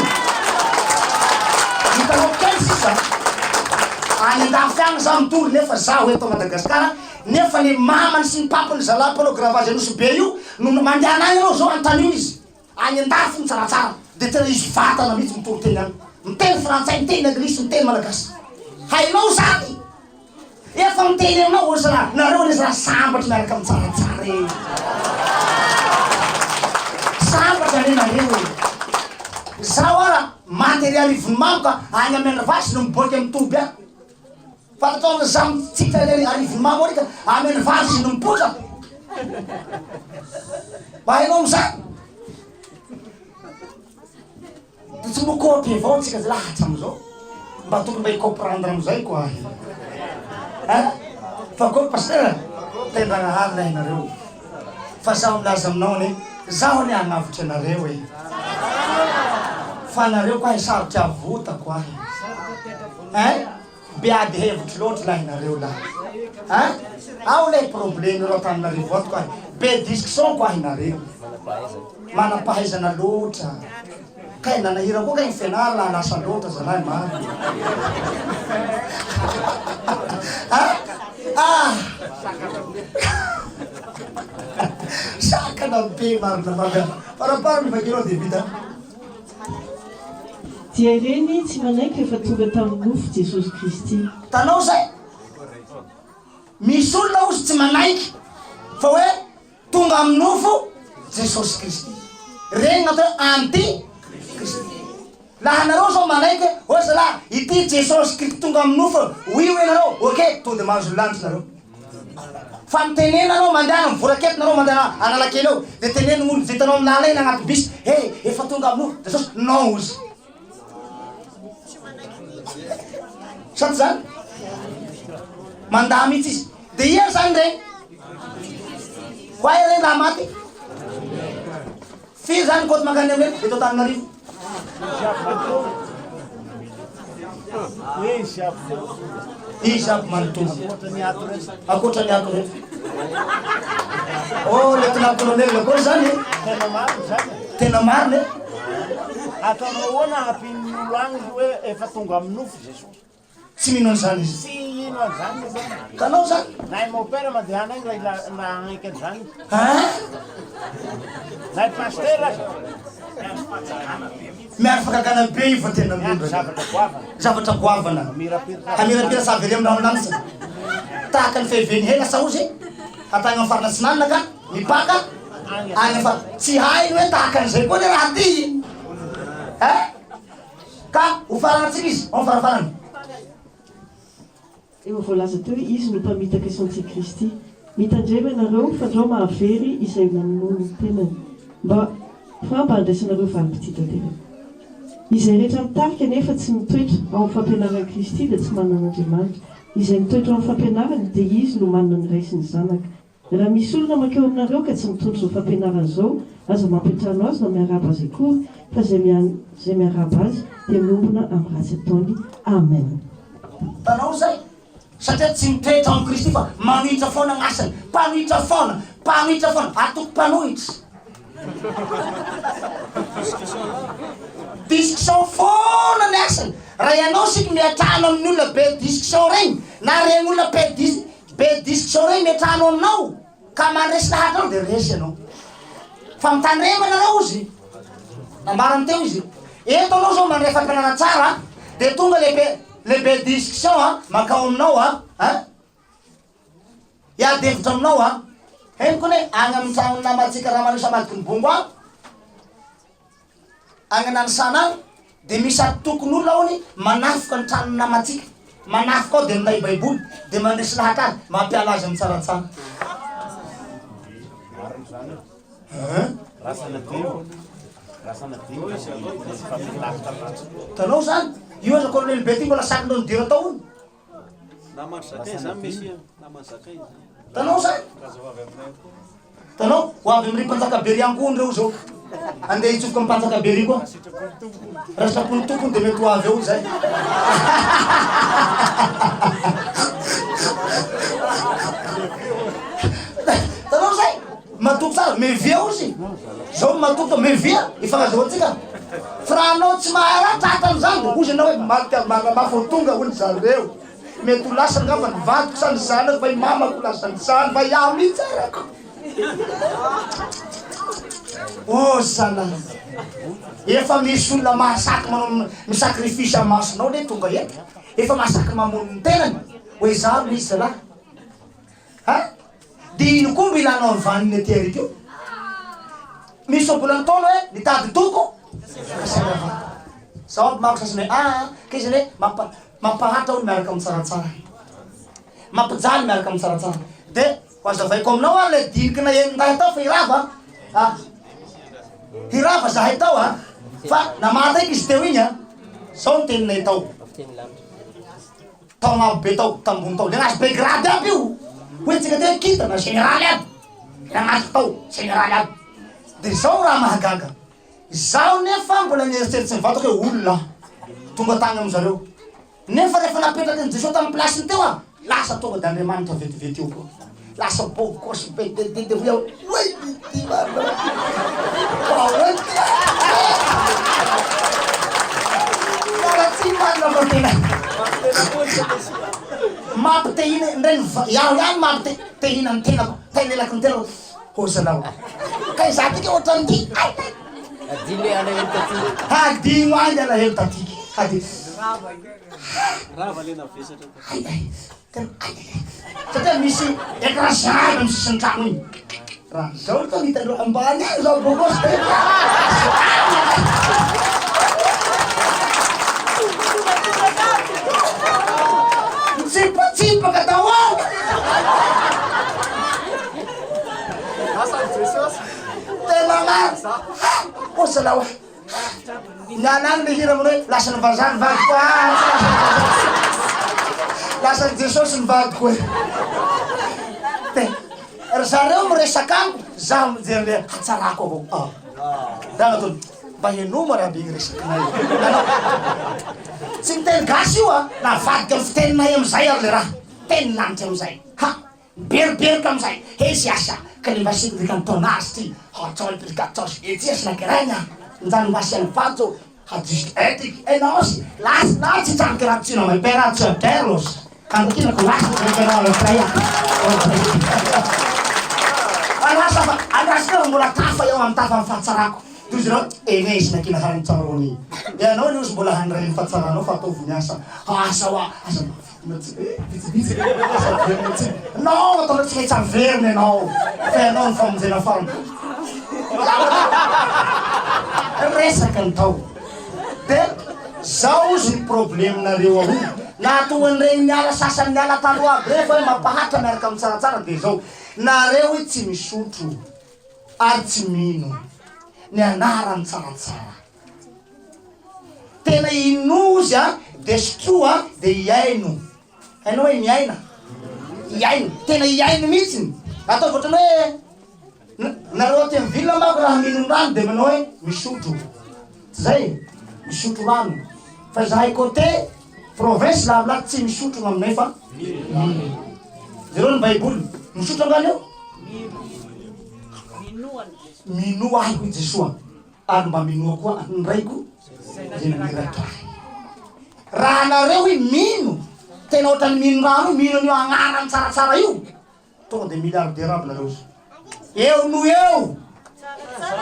Hitanao kely sisa. Any andafy any za mitory nefa zaho eto Madagasikara nefa ny mamany sy ny papany zalahy mpanao gravage Nosy be io no mandehana any ianao zao antanio izy. Any andafy ny tsaratsara dia tena izy vatana mihitsy mitory teny any. Miteny frantsay, miteny anglisy, miteny malagasy. Hainao zany? Efa miteny aminao ry zalahy, nareo anie zalahy sambatra miaraka amin'ny tsaratsara e. Sambatra anie nareo e. Zaho ara maty ery Arivonimamo ka any Amiandravasy no miboaka amin'ny toby any. Fantatrao ry za mitsitra ery Arivonimamo ery ka Amiandravasy no mipoitra. Mba hainao amizany? De tsy mokôpy avao tsika zalahy hatramizao. Mba tokony mba hi-comprendre amizay koa ahy. Hein? Fa koa pasteur, tendragnahary lahy nareo. Fa zaho milaza aminao anie, zaho anie hagnavotry anareo e. Fa nareo koahy sarotry avota koahy ein! Be ady hevitry loatry lahy nareo lahy ein! Ao lay probleme ro Antananarivo ato koahy be discussion koahy nareo manampahaizana loatra kay nanahira koa kay ny fianara laha lasa loatra zalahy marina ein! Ah! Sakana be marina marina faraparany vakinao de vita. Dia ireny tsy manaiky efa tonga tamin'ny nofo Jesosy Kristy. Tanao zay? Misy olona ozy tsy manaiky fa hoe tonga amin'ny nofo Jesosy Kristy. Regny natao hoe anti Kristy. Laha nareo zao manaiky hoe oh zalahy ity Jesosy Kristy tonga amin'ny nofo oui hoy nareo ok to de mahazo lanitra nareo. Fa mitenena anao mandehana mivoraketo nareo mandehana Analakely eo de teneno gn'olo vitanao am lala eny agnaty bus he efa tonga am nofo Jesosy non ozy sa tsy zany? Mandà mihitsy izy de ia zany regny? Ho aia regny raha maty? Firy zany kôty mankany aminy eto Antananarivo? Izy aby manontolo. Ankoatra ny ato reto. Oh, lieutenant colonel koa zany e. Tena marina zany. Tena marina e. Ataonao ahoana hampin'ny olo agny hoe efa tonga amin'ny nofo Jesosy? Tsy mino an'izany izy. Tsy hino an'izany izy zany. Kanao zany. Na i mon-père mandehana agny raha ila hanaiky an'izany izy. Hein? Na i pasteur aza. Miandry fakakana be io fa tena Miandry zavatra goavana. Zavatra goavana. Hamirapiratra. Hamirapiratra avy ery amin'ny rahona-lanitra. Tahaka ny fehiven'ny hena saozy hatagny amin'ny faritra atsinanana ka mipaka any amin'ny faritra. Tsy hainy hoe tahaka an'izay koa anie raha ty. Hein? Ka ho faranantsika izy ao farafarany. Efa voalaza teo hoe izy no mpamitaka sy antikristy. Mitandrema ianareo fandrao mahavery izay namono ny tenany, mba fa mba handraisanareo valim-pitia tanteraka. Izay rehetra mitarika nefa tsy mitoetra ao amin'ny fampianaran'i Kristy dia tsy manana an'Andriamanitra. Izay mitoetra ao amin'ny fampianarany dia izy no manana ny Ray sy ny Zanaka. Raha misy olona mankeo aminareo ka tsy mitondra izao fampianarana izao, aza mampiantrano azy na miarahaba azy akory, fa izay izay miarahaba azy dia miombona amin'ny ratsy ataony. Amen. Mpanao izay, satria tsy mitoetra ao amin'i Kristy fa manohitra foana ny asany, mpanohitra foana, mpanohitra foana, atoko mpanohitra. Discussion foana ny asany. Raha ianao siky miatrano amin'ny olona be discussion regny, na regny olona be dis Be disque reny miantrano aminao ka mandresy lahatra anao dia resy ianao. Fa mitandrema nareo ozy. Nambarany teo izy. Eto anao zao mandray fampianarana tsara dia tonga le be le be discussion a mankao aminao a hein hiady hevitra aminao a. Henoko anie any amin'ny tragnon'ny namantsika Ramanosa ambadiky ny bongo any. Any Nanisana any dia misy atokon'olona hono manafoka ny tranon'ny namantsika, manafoka ao dia minday baiboly dia mandresy lahatra azy, mampiala azy amin'ny tsaratsara. Hitanao zany? Io aza colonel be ty mbola sakinao nidira tao hono. Hitanao zany? Hitanao? Ho avy amin'ry mpanjaka Beria koa hono reo zao. Andeha hitsofoka amin'ny mpanjaka Beria koa. Raha sitrapon'ny tompony dia mety ho avy eo izay. Hitanao zay? Matoky tsara, mevia ozy. Zao matoky fa mevia, ifankazahoantsika. Fa raha anao tsy mahay raha tratra an'izany dia hozy ianao hoe maty manamafy vao tonga hoy zareo. Mety ho lasa angamba ny vadiko sa ny zanako fa i mamako lasa an'izany fa iaho mihitsy arako. Oh zalahy. Efa misy olona mahasaky manao mi-sacrifice amin'ny masonao le tonga eto. Efa mahasaky mamono ny tenany. Hoe izaho no izy zalahy. Ha? Dia ino koa mbo ilanao ny vaniny aty arika io? Misy ohabolana ntaolo hoe mitady toko asaina vady. Zao aby manko sasany hoe aa ka izy anie mampa mampahantra hono miaraka amin'ny tsaratsara. Mampijaly miaraka amin'ny tsaratsara. Dia ho azavaiko aminao ary ilay diniky nahenon-dahy tao fa hirava a. Hirava zahay tao a. Fa namaha eky izy teo igny a. Zao ny teninay tao. Tao agnabo be tao, tambony tao. Le nahazo be grade aby io. Hoy tsika teo hoe kintana, généraly aby. Le nahazo tao, généraly aby. De zao raha mahagaga. Izaho nefa mbola nieritreritsy ny vatako hoe olona aho. Tonga tany amin-jareo. Nefa rehefa napetraky an'i Jesoa tamin'ny place-ny teo aho, lasa tonga dia Andriamanitra vetivety eo koa. Lasa beau gosse be de de de hoy aho, oay ity marina fa ahoana ity? Miala tsiny marina fa tena mampitehina indray ny va- iaho ihany mampite tehina ny tenako, tainelako ny tenako, hozanao. Ka izaho ty ke ohatran'ity, ay! Adino le alahelo taty. Hadino ahy ny alahelo taty. Hadino. Rava le navesatra taty. Ay ay. Tena ay ay. Satria misy écran géant amin'ny sisin'ny trano iny. Raha zao no hitandreo ambany any zao bogosy de. Mitsipatsipaka daholo. Lasa Jesosy. Tena marina. Hoy zalahy hoe, Miala any le hira manao hoe lasan'ny vazaha ny vadiko ah, tsy lasan'ny vazaha. Lasan'i Jesosy ny vadiko e. Te, ry zareo miresaka amiko, zaho mijery le hatsarako avao. Ah. Da nataony, mba henoy moa raha be ny resakinay. Nanao, tsy miteny gasy io ah, navadika amin'ny fiteninay amin'izay ary le raha. Teny lanitra amin'izay. Ha! Miberiberika amin'izay hezy asa ka le mba significa ny taona azy ty hotol brikatsos etsy asina kiraina njany mba asiany vato ha just etik enos las na tsy tsany kiratsina mai pera tsy terlos kandokina ko las mai pera lo traya andrasa fa andrasa fa mbola tafa eo amin'ny tafa amin'ny fahatsarako toy izy ireo enesy na kina harany tsarony ianao ny ozy mbola handray ny fahatsaranao fa ataovy ny asa asa hoa asa Non, ataonao tsy maintsy averina ianao fa ianao ny famonjena farany. Resaka ny tao. De zao ozy ny problème-nareo ao. Nahatonga an'ireny niala sasany niala taloha aby reny fa hoe mampahatra miaraka amin'ny tsaratsara de zao. Nareo hoe tsy misotro ary tsy mino ny anaran'ny tsaratsara. Tena inoa ozy a, de sotroa de hiaino. Hainao hoe miaina? Hiaino, tena hiaino mihitsiny. Ataovy ohatran'ny hoe nareo aty amin'ny ville manko raha minono rano de manao hoe misotro. Tsy zay? Misotro rano. Fa izahay côté province lavilahy tsy misotro ny aminay fa mino. Jereo ny baiboly, misotro angaha ny eo? Minoa ahy hoy Jesoa. Ary mba minoa koa ny Raiko izay naniraka ahy. Raha nareo hoe mino, tena ohatran'ny mino rano io, mino an'io agnarany tsaratsara io, tonga dia milliardaire aby nareo izy. Eo no eo,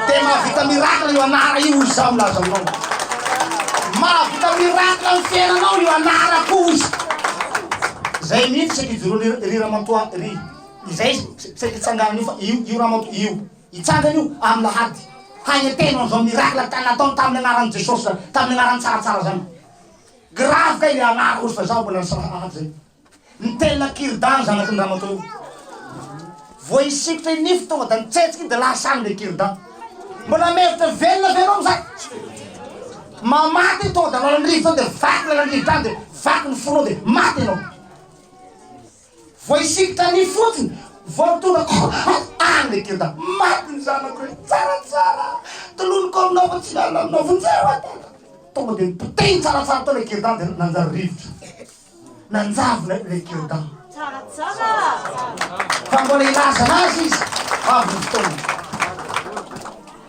dia mahavita miracle io anara io hoy izaho milaza aminao. Mahavita miracle amin'ny fiainanao io anarako io izy. Zay mihitsy saika ijoroan'i ry ramatoa ry, izay saika itsanganan'io fa io io ramatoa io. Hitsangana io amin'ny lahady hagnetena an'izao miracle nataony tamin'ny anaran'i Jesosy zany, tamin'ny anarany tsaratsara zany. Grave kay le anara ozy fa zaho mbola nisalahy ahady zay. Nitelina cure-dent zanaky ny ramatoa io. Vao hisikotra i nify tonga da nitsetsiky iny da lasa any le cure-dent. Mbola mihevitra velona ve anao amizay? Mamaty iny tonga da lalan'ny rivotra ao de vaky lalan'ny rivotra any de vaky ny fonao de maty ianao. Vao hisikotra ny fotsiny vao mitondra any le kenda. Maty ny zanako re. Tsaratsara. Toloniko aminao fa tsy miala aminao. Vonjeo aho dada. Tonga dia nipotehiny tsaratsara tao le kenda dia nanjary rivotra. Nanjavona le kenda. Fa mbola hilazana azy izy avy ny fotoana.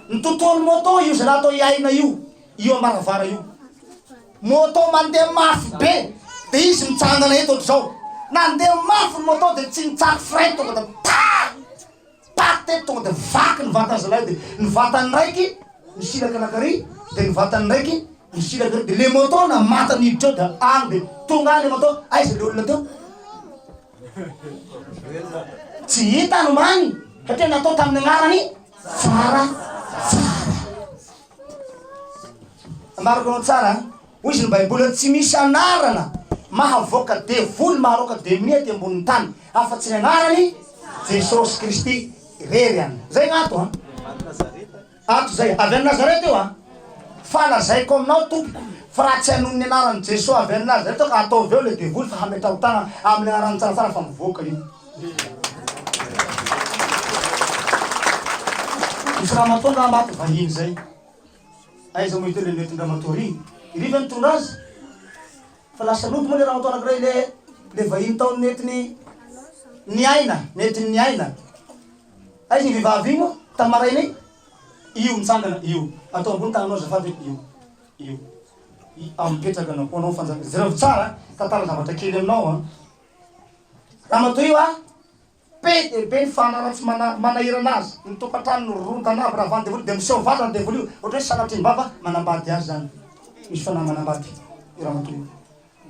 Ny tontolo moto io zalahy atao hiaina io, io ambaravara io. Moto mandeha mafy be de izy mitsangana eto ohatr'izao, nandeha mafy ny moto de tsy nitsary frein tonga de pa! Pa teto tonga de vaky ny vatan'ny zalahy de ny vatany raiky nisilaka nakary de ny vatany raiky nisilaka ary de le moto namata niditra eo de any de tonga any le moto aiza le olona teo? Tsy hita ny many satria natao tamin'ny anarany tsara tsara. Ambarako anao tsara an! Hoy izy ny baiboly hoe tsy misy anarana mahavoaka devoly maharoaka demonia ety ambonin'ny tany afa tsy ny anarany Jesosy Kristy irery an! Zay gnato an! Ato zay, avy any Nazareta io an! Fa lazaiko aminao tompoko fa raha tsy hanono ny anaran'i Jesoa avy any Nazareta ka ataovy eo le devoly fa hametraho tanana amin'ny anarany tsaratsara fa mivoaka io. Misy ramatoa angamba ato vahiny zay. Aiza moa izy teo le nentin-dramatoa ry? Iry ve nitondra azy? Fa lasa nody moa le ramatoa anakiray le le vahiny tao nentiny Niaina, nentiny Niaina. Aiza iny vehivavy iny moa tamin'ny maraina iny? Io mitsangana io. Atao ambony tananao azafady hoe io. Io. I ao mipetraka anao. Ho anao ny fanjakana. Jereo tsara a. Tantara zavatra kely aminao an. Ramatoa io a. Be dia be ny fahanana tsy mana manahirana azy. Ny tokantrano rorodana aby ravan'ny devoly dia miseho vatana devoly io. Ohatra hoe sanatriam-bava manambady azy zany. Misy fanahy manambady io ramatoa io.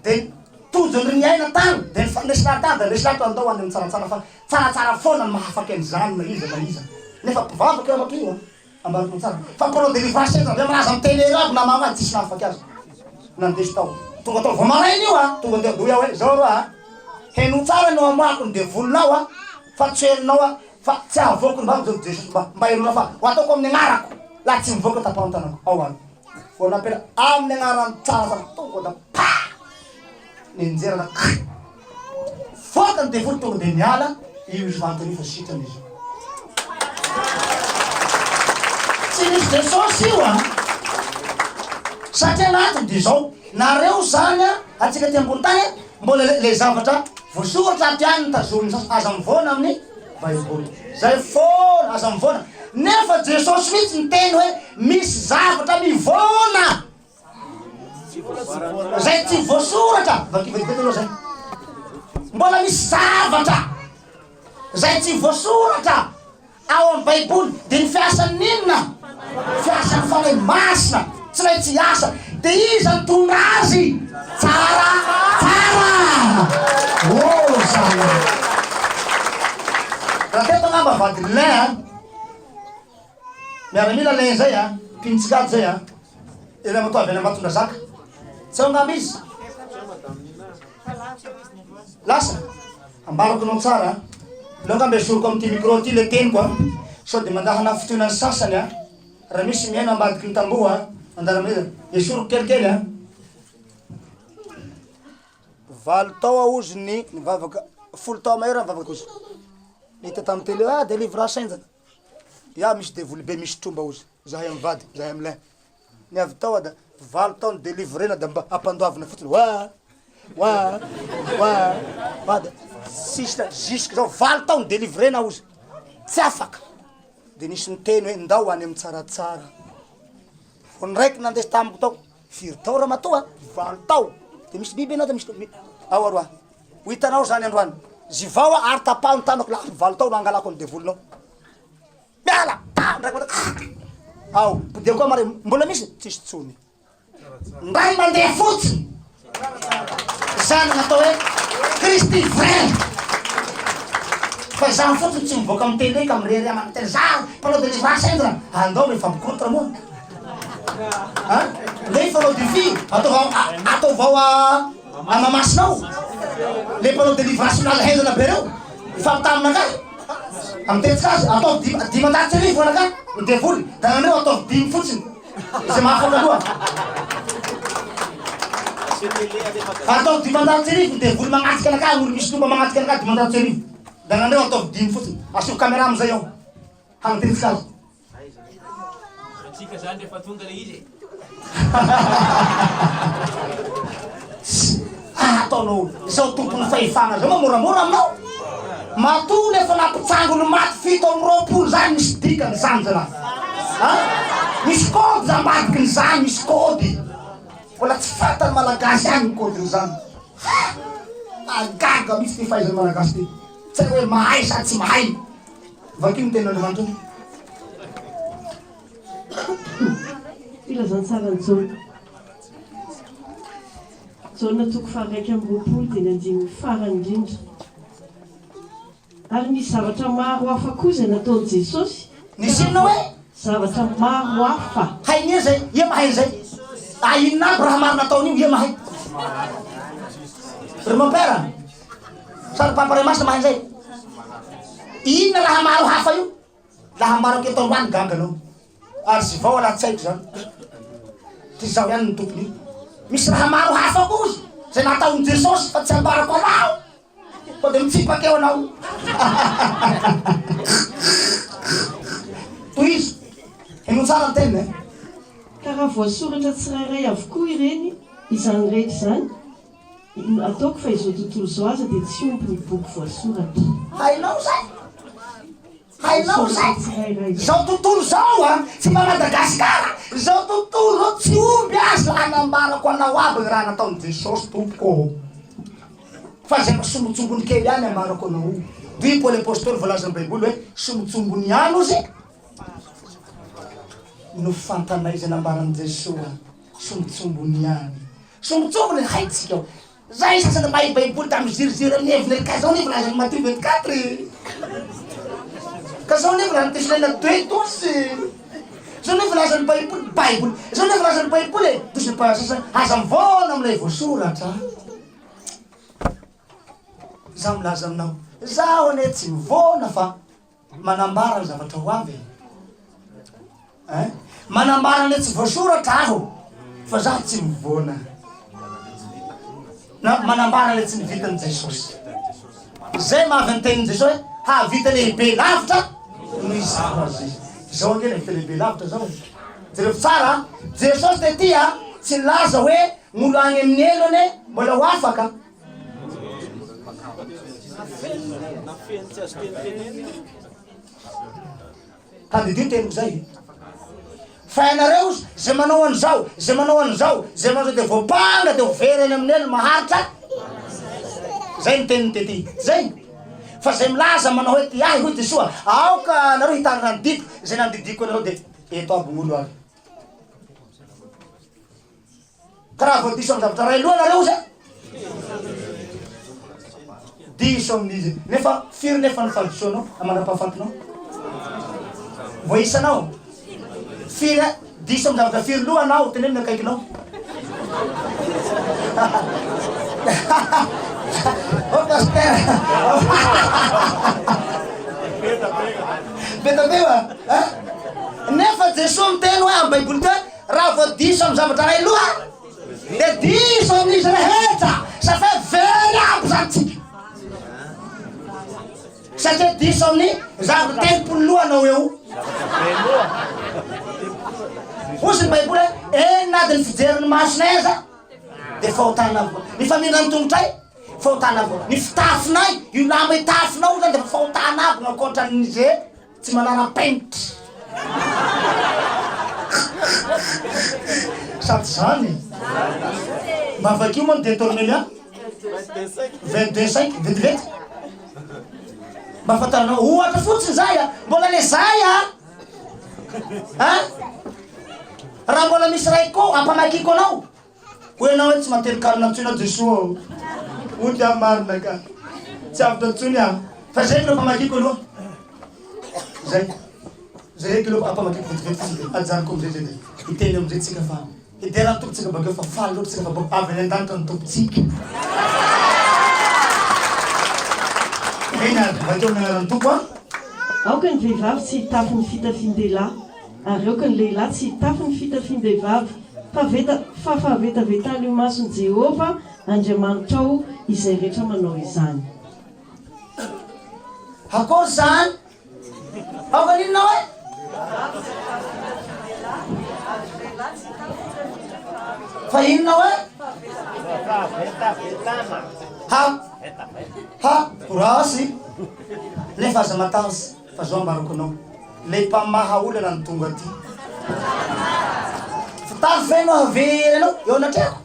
Dia tojo ny niaina tany dia nifanesy lahy tany dia resy lahatra andao any amin'ny tsaratsara fa tsaratsara foana ny mahafaky an'izany na iza na iza. Nefa mpivavaka io ramatoa io an. Ambarako tsara fa mpanao délivrance eto avy milaza amin'ny télé eo aby na mama tsisy nahafaky azy. Nandeso tao. Tonga tao vao maraina io a, tonga teo doy aho hoe zao aloha a, henoy tsara no amoahako ny devolinao a, fa tsy henonao a, fa tsy havoako ny vavako zao Jesosy mba mba henonao fa ho ataoko amin'ny agnarako laha tsy mivoaka tapaho ny tanako ao any. Vao nampela amin'ny agnaran'ny tsara tsara tonga da pa! Nenjerana ka! Voaka ny devoly tonga dia miala io izy fantany io fa sitrana izy io. Tsy misy Jesosy io an! Satria anatiny dia izao, nareo zany an, atsika aty ambony tany an, mbola le, le zavatra voasoratra ato ihany no tazomin'ny sasany, aza mivoana amin'ny baiboly. Zay foana, aza mivoana. Nefa Jesosy mihitsy niteny hoe misy zavatra mivoana. Zay tsy voasoratra, vakio vetivety aloha zay. Mbola misy zavatra zay tsy voasoratra ao amin'ny Baiboly, dia ny fiasan'ny inona? Fiasan'ny Fanahy Masina, tsy maintsy hiasa. Dia iza nitondra azy? Tsara, tsara! Oh, zalahy! Raha teto angamba vadin'i Lin an! Miaramila Lin zay an! Mpino tsikady zay an! Ilay ramatoa avy any Ambatondrazaka. Tsy ao angamba izy? Lasa? Ambarako anao tsara an. Aleo angamba esoriko amin'ity micro ity ilay teniko an. Sao dia mandaha hanafintohina ny sasany an. Raha misy mihaino ambadiky ny tamboho an, mandala amin'iza? Esoriko kelikely an. Valo tao aho ozy ny nivavaka, folo tao mahery aho nivavaka ozy. Nahita tamin'ny télé, ah délivrance henjana. Ya misy devoly be misy tromba ozy. Zahay mivady, zahay amilay. Ny avy tao ada valo tao ny délivrena da mba ampandoavina fotsiny wa wa wa wa da tsisy jusque zao valo tao ny délivrena ozy tsy afaka de nisy niteny hoe ndao any amin'ny tsaratsara vao niraiky nandesy tamiko tao firy tao ramatoa valo tao de misy biby ianao da misy ao aroa ho hitanao zany androany zivao aho ary tapaho ny tanako la valo tao no angalako ny devolinao Miala! Ah! Ndray mbola Ao, dia koa mare mbola misy tsisy tsony. Ndray mandeha fotsiny. Zany natao hoe Kristy vrai. Fa zany fotsiny tsy mivoaka amin'ny télé ka mirehareha manao télé za mpanao délivrance enjana. Andao mifampicontre moa. Hein? Le hifanao défi, ataovao ataovao a Mahamasina ao. Le mpanao délivrance milaza henjana be reo, mifampitaha aminakahy. Amin'ny tenintsika azy, ataovy dim 1500 anakahy ny devoly, da nareo ataovy dimy fotsiny. Izay mahafaka aloha. Ataovy 1500 ny devoly magnatrika anakahy, olo misy lomba magnatrika anakahy 1500. Da nareo ataovy dimy fotsiny. Asio caméra amizay ao. Hagnatetsika azy. Antsika zany rehefa tonga le izy e. Ataonao izao tompon'ny fahefana zao ma moramora aminao? Matoa olo efa nampitsango ny maty 27 zany misy dikany zany zalahy a! Misy code za ambadiky ny zany misy code mbola tsy fantany malagasy any ny code n'izany ha! Mahagaga mihitsy ty fahaizan'ny malagasy ty tsy hay hoe mahay sa tsy mahay. Vakio ny tenin'Andriamanitra io. Filazantsaran'i Jaona. Jaona toko faha-21 dia ny andininy farany indrindra. Ary nisy zavatra maro hafa koa izay nataon'i Jesosy. Nisy inona hoe? Zavatra maro hafa. Hain'i iza zay? Ia mahay an'izay? Ah, inona aby raha maro nataon'io? Ia mahay? Ry mon père? Sa ry papa ray masina mahay an'izay? Inona raha maro hafa io? Laha ambarako eto androany gaga anao. Ary zivao alahy tsy haiko zany. Ty zaho ihany no tompony. Misy raha maro hafa koa ozy zay nataon'i Jesosy fa tsy ambarako anao. Fa de mitsipaka eo anao. Tohizo. Henoy tsara ny teniny eh. Ka. raha voasoratra tsirairay avokoa ireny, izany rehetra izany, ataoko fa izao tontolo izao aza dia tsy omby ny boky voasoratra. Hainao izay? Hainao izay? Izao tontolo izao a, tsy mba Madagasikara, izao tontolo izao tsy omby azy raha nambarako anao aby ny raha nataon'i Jesosy tompoko ô. Fa izay mba sombintsombiny kely ihany ambarako anao io. Hoy Paoly Apostoly voalazan'ny Baiboly hoe sombintsombiny ihany ozy no fantanay izay nambaran'i Jesoa, sombintsombiny ihany. Sombintsombiny haintsika ao. Zay sasany mahay baiboly da miziriziry amin'ny heviny ery ka zao ne volazan'i Matio 24 e! Ka zao ne volazan'i Tesaloniana deux douze e! Zao ne volazan'ny baiboly baiboly zao ne volazan'ny baiboly e! Douze ny sasany aza mivaona amin'ilay voasoratra. Za milaza aminao, zaho anie tsy mivaona fa Manambara ny zavatra ho avy e. Hein? Manambara ny tsy voasoratra aho fa zaho tsy mivoana. Na manambara ilay tsy nivitan'i Jesosy. Zay mahavy ny tenin'i Jesosy hoe hahavita lehibe lavitra noho izaho aza izy. Zao ange nahavita lehibe lavitra zao e. Jereo tsara a. Jesosy tety a tsy nilaza hoe gn'olo agny amin'ny helo anie mbola ho afaka. Tadidio ny teniko zay. Fa ianareo zay manao an'izao, zay manao an'izao, zay manao an'izao dia voapanga dia ho very any amin'ny helo maharitra. Zay ny teniny tety. Zay. Fa zay milaza manao hoe ty ahy hoy Jesoa, aoka anareo hitandrina ny didiko, zay nandidiako anareo dia eto aby gn'olo ary. Ka raha vao diso amin'ny zavatra iray aloha nareo oza diso amin'izy nefa firy nefa ny fahadisoanao amandrapahafatinao voaisanao firy diso amin'ny zavatra firy loha anao tenenina akaikinao oh pasteur betabe wa nefa Jesoa miteny hoe amin'ny baiboly teo Raha vao diso amin'ny zavatra iray loha dia diso amin'izy rehetra satria very aby zany tsika satria diso amin'ny zavatra 30 loha anao eo hozy ny baiboly hoe enina adiny fijerin'ny masonay aza dia fahotana avokoa ny famindran'ny tongotray fahotana avokoa ny fitafinay io lamba itafinao zany dia fahotana aby no ankoatran'ize Tsy manara-penitra. Sa tsy zany e? Mba vakio moa ny Deuteronomia 22 5 vetivety. Mba ahafantaranao ohatra fotsiny zay a! Mbola le zay a! An? Raha mbola misy ray koa ampamakiko anao. Hoy ianao hoe tsy matelin-kanina intsony aho Jesoa ô. Ody aho marina ka. Tsy avotra intsony aho. Fa zay no ampamakiko aloha. Zay. Zay eky aloha ampamakiko vetivety fotsiny dia ajanoko amizay zay dia hiteny amizay tsika fa hidera ny Tompo tsika bakeo fa faly loatra tsika fa baka avy any an-danitra ny Tompontsika. Eny ary, vakeo amin'ny anaran'ny Tompo an. Aoka ny vehivavy tsy hitafy ny fitafian-dehilahy. Ary aoka ny lehilahy tsy hitafy ny fitafiam-behivavy, fa veta, fa fahavetavetana eo imason'i Jehovah Andriamanitrao izay rehetra manao izany. Akory izany? Aoka n'inona hoe? Fa inona hoe? Ha! Ha! Korasy! Nefa aza matahotra, fa zao ambarako anao. Ilay mpamaha olana no tonga aty. Fitafy ve no hahavery anao eo anatrehako?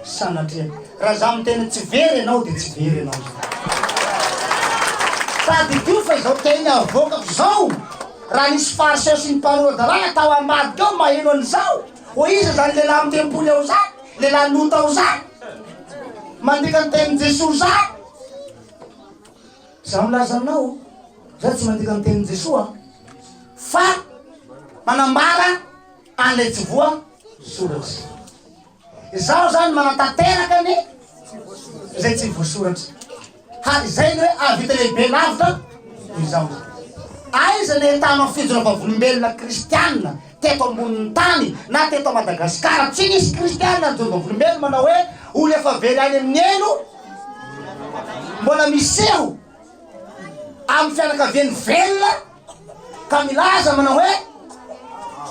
Sanatria. Raha za miteny tsy very ianao dia tsy very ianao zany. Tadidio fa izao teny avoakako izao, raha nisy fariseo sy ny mpanora-dalàna tao ambadika ao maheno an'izao, hoy iza izany lehilahy amin'ny tempoly ao izany? Lehilahy nota ao izany? Mandika ny tenin'i Jesoa izany? Za milaza aminao, za tsy mandika ny tenin'i Jesoa fa manambara an'ilay tsy voa soratra. Izaho zany manatanteraka ny izay tsy voasoratra. Ha izay ny hoe ahavita lehibe lavitra noho izaho. Aiza ny ahitanao fijoro vavolombelona kristiana teto ambonin'ny tany na teto Madagasikara? Tsy nisy kristiana nijoro vavolombelona manao hoe olo efa very any amin'ny helo Mbola miseho amin'ny fianakaviany velona ka milaza manao hoe,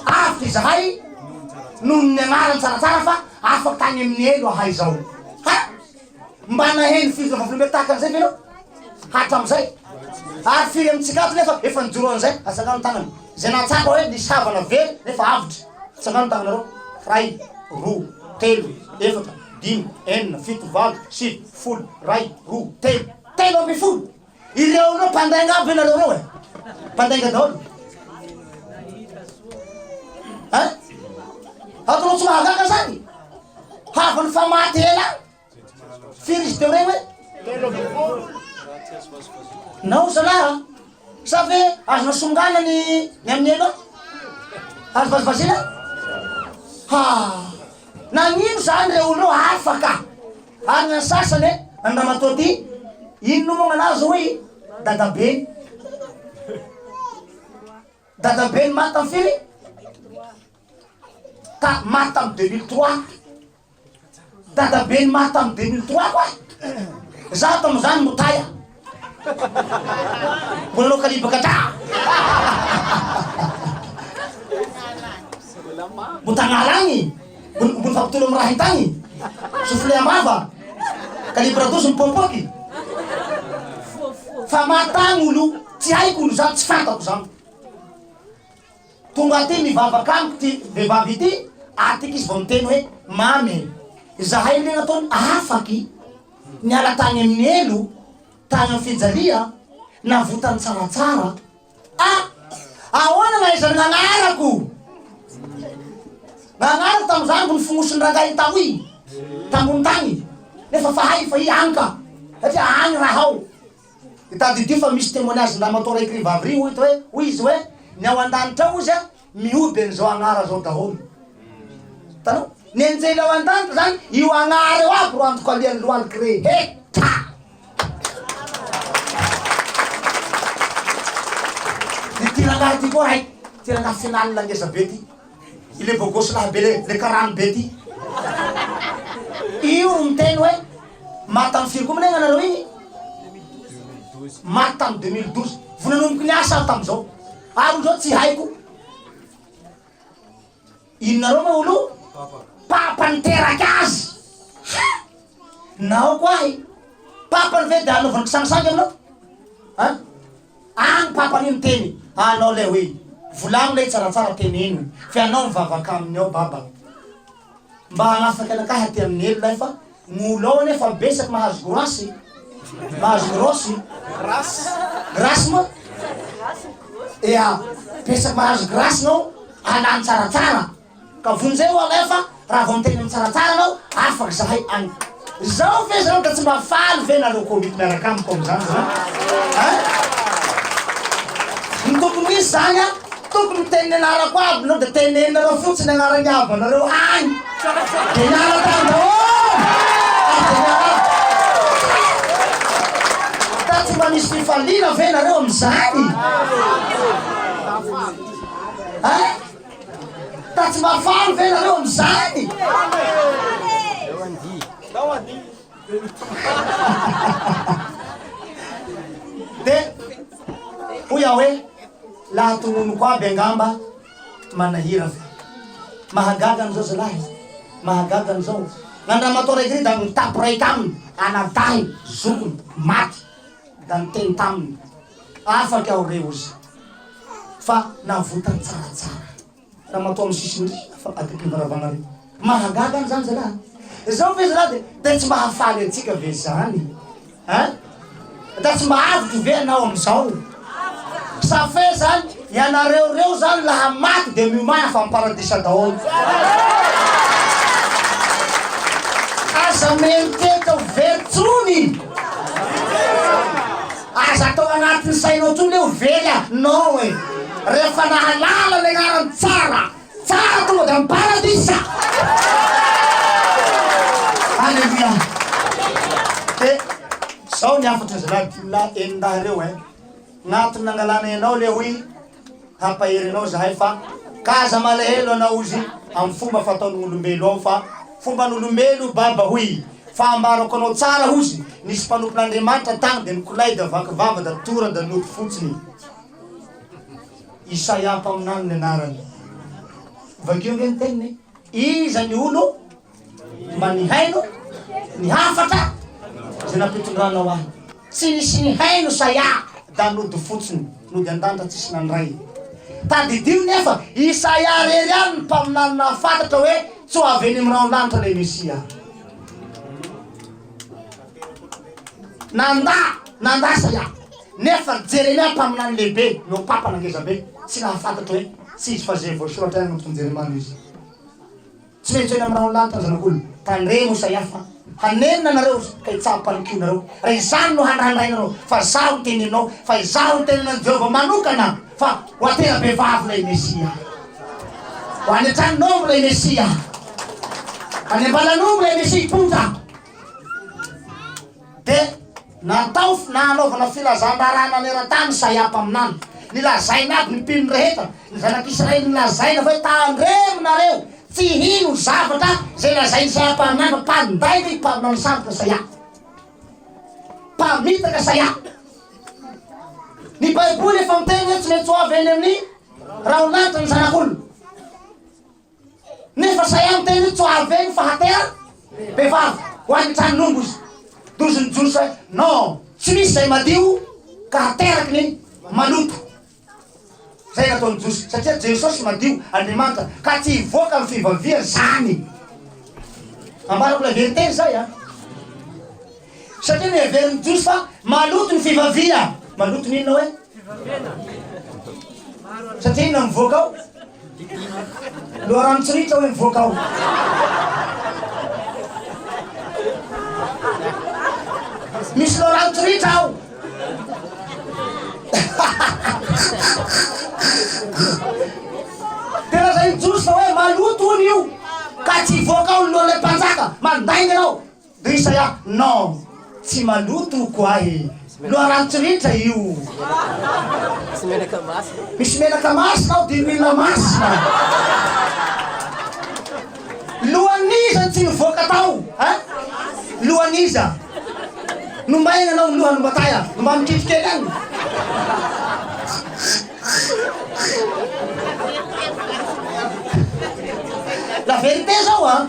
Avotra izahay. Noho ny anarany tsaratsara fa afaka tany amin'ny helo ahay izao. Ha! Mba naheno firy vavolombelo tahaka an'izay ve ianao? Hatramin'izay? Ary firy amintsika ato nefa efa nijoro an'izay? Atsangano ny tanana. Izay nahatsapa hoe nisy havana very nefa avotra. Atsangano ny tananareo. Iray, roa, telo, efatra, dimy, enina, fito, valo, sivy, folo, iray, roa, telo. 13! Ireo ireo mpandainga aby ve nareo ireo e? Mpandainga daholo. Hein? Ataonao tsy mahagaga zany? Havany fa maty ela. Firy izy teo regny hoe? Nao zalahy a! Sa ve azonao songana ny ny amin'ny elo? Azo vazivazina? Ha! Nagnino zany reo olo reo afaka? Ary ny an'ny sasany e, ny ramatoa ty, inona moa gn'anazy hoy dadabeny. Dadabeny maty tamin'ny firy? Ta maty tamin'ny 2003. Dadabeny maty tamin'ny 2003 koa. Za tamin'izany motaya. Mbola nanao kalibaka tra. Mbo tagnala agny. Mbo mbo nifampitolo amin'ny rahiny tagny. Soufflé am-bava. Calibre 12 mipoapoaky. Fa maty tagny olo. Tsy haiko olo zany, tsy fantako zany. Tonga aty mivavaka amiko ty vehivavy ity, aty izy vao miteny hoe mamy e, izahay le nataony afaky niala tany amin'ny helo, tany amin'ny fijalia, navotany tsaratsara, ah! Ahoana nahaizany gn'agnarako? Gn'agnarako tamin'izany mbo nifonosiny rangahy taoy, tambony tagny, nefa fa hay fa i agny ka, satria agny raha ao. Dia tadidio fa misy témoignage ndramatoa raiky ry vavy ry hoy hoe hoy izy hoe ny ao andanitra ao ozy a mihoby an'izao agnara zao daholo. Hitanao? Ny anjely ao andanitra zany io agnara io aby ro andokalian'ny lohalika rehetra. Dia ty rangahy ty koa hay, ty rangahy final ngeza be ty. I le beau gosse lahy be le le karany be ty. Io ro miteny hoe Maty tamin'ny firy koa moa ianareo iny? Maty tamin'ny 2012. Vao nanomboka niasa aho tamin'izao. Ary olo zao tsy haiko. Inonareo moa olo? Papa niteraka azy. Ha! Naoko ahy. Papany ve dia anaovany kisangisangy aminao? Hein? Any papany io miteny anao lay hoe volagno lay tsaratsara teneno fa ianao mivavaka aminy ao baba. Mba hanafaka anakahy aty amin'ny helo lay fa Gn'olo ao anie fa betsaky mahazo groasy, mahazo grosse, grasse moa? Ea, betsaky mahazo grasse nao alany tsaratsara, ka vonjeo alefa raha vao miteny amin'ny tsaratsara anao afaky zahay agny. Zao ve zareo da tsy mba faly ve nareo komity miaraka amiko amizany zany hein? Ny tokony ho izy zany an, tokony miteny ny anarako aby nareo de teneninareo fotsiny agnaran'ny havanareo agny. De miala tany daholo! Ary de miala Ka tsy mba misy fifaliana ve nareo amizany? Hein? Ka tsy mba faly ve nareo amizany? De hoy aho hoe laha tononiko aby angamba manahira ve? Mahagaga an'izao zalahy, mahagaga an'izao. Nandramatoa raiky ry da nitapy ray taminy, anadahiny, zokiny, maty. Da niteny taminy, afaky aho re ozy fa navotany tsaratsara. Ramatoa amin'ny sisiny ry fa akaikin'ny varavana ry. Mahagaga an'izany zalahy. Izao ve zalahy de de tsy mahafaly antsika ve zany? Hein? Da tsy mba avotro ve anao amizao? Ça fait zany ianareo reo zany laha maty de miomàna fa am paradisa daholo. Aza mieritreritra ho very tsony. Aza atao anatin'ny sainao tsony hoe ho very ah. Non e. Rehefa nahalala ny anarany tsara, tsara tonga de am paradisa. Alléluia. De zao ny hafatry zalahy dimy lahy enin-dahy reo hein. Gn'antony nangalanay anao le hoy hampahery anao zahay fa ka aza malahelo anao ozy am fomba fataon'olombelo ao fa fomban'olombelo io baba hoy fa ambarako anao tsara hozy nisy mpanompon'Andriamanitra tagny de nikolay da vaky vava da tora da nody fotsiny Isaia mpaminany ny anarany vakio ange ny teniny e. Iza ny olo mba nihaino ny hafatra izay nampitondranao ahy? Tsy nisy nihaino Isaia da nody fotsiny, nody an-danitra tsisy nandray. Tadidio nefa, Isaia rery ihany ny mpaminany nahafantatra hoe tsy ho avy eny amin'ny rahon-danitra ilay Mesia. Nandà, nandà Isaia. Nefa Jeremia mpaminany lehibe no papa nangeza be, tsy nahafantatra hoe tsy izy fa izay voasoratra ihany no tokony Jeremia no izy. Tsy maintsy eny amin'ny rahon'ny lanitra ny Zanak'olona. Tandremo Isaia fa hanenina anareo izy ka hitsabo mpanompoinareo. Raha izany no handrandrainareo, fa izaho miteny aminao, fa izaho niteny an'i Jehovah manokana fa ho atera-behivavy ilay Mesia. Ho any an-tranon'omby ilay Mesia. Any am-balan'omby ilay Mesia hipoitra. Dia natao nanaovana filazan-draharaha naneran-tany Isaia mpaminany. Nilazaina aby ny mpino rehetra, ny zanak'Israely nilazaina fa hoe, Tandremo nareo, tsy hino ny zavatra izay lazain'i Isaia mpaminany fa mpandainga io mpaminany sandoka Isaia. Mpamitaka Isaia. Ny Baiboly efa miteny hoe tsy maintsy ho avy eny amin'ny rahon'lanitra ny zanak'olona. Nefa Isaia miteny hoe tsy ho avy eny fa hatera behivavy ho any an-tranon'omby izy. Dozin'ny Jiosy hoe non, tsy misy izay madio ka hateraky ny maloto. Zay nataon'ny Jiosy satria Jesosy madio, Andriamanitra, ka tsy hivoaka amin'ny fivaviany zany. Ambarako ilay vérité zay a. Satria noheverin'ny Jiosy fa maloto ny fivavia. Maloto ny inona hoe? Satria inona mivoaka ao? Loharano tsy ritra hoe mivoaka ao. Misy loharano tsy ritra ao. Dia lazain'ny Jiosy fa hoe maloto hono io ka tsy hivoaka ao ny lohan'ilay mpanjaka. Mandainga ianao. Dia Isaia, Non, tsy maloto koa e! Loharano tsy ritra io. Misy menaka masina. Misy menaka masina ao dia huile masina. Lohan'iza no tsy nivoaka tao? Hein? Lohan'iza? No maina anao ny loha no mba taya, no mba mikiky kely any. La vérité zao an,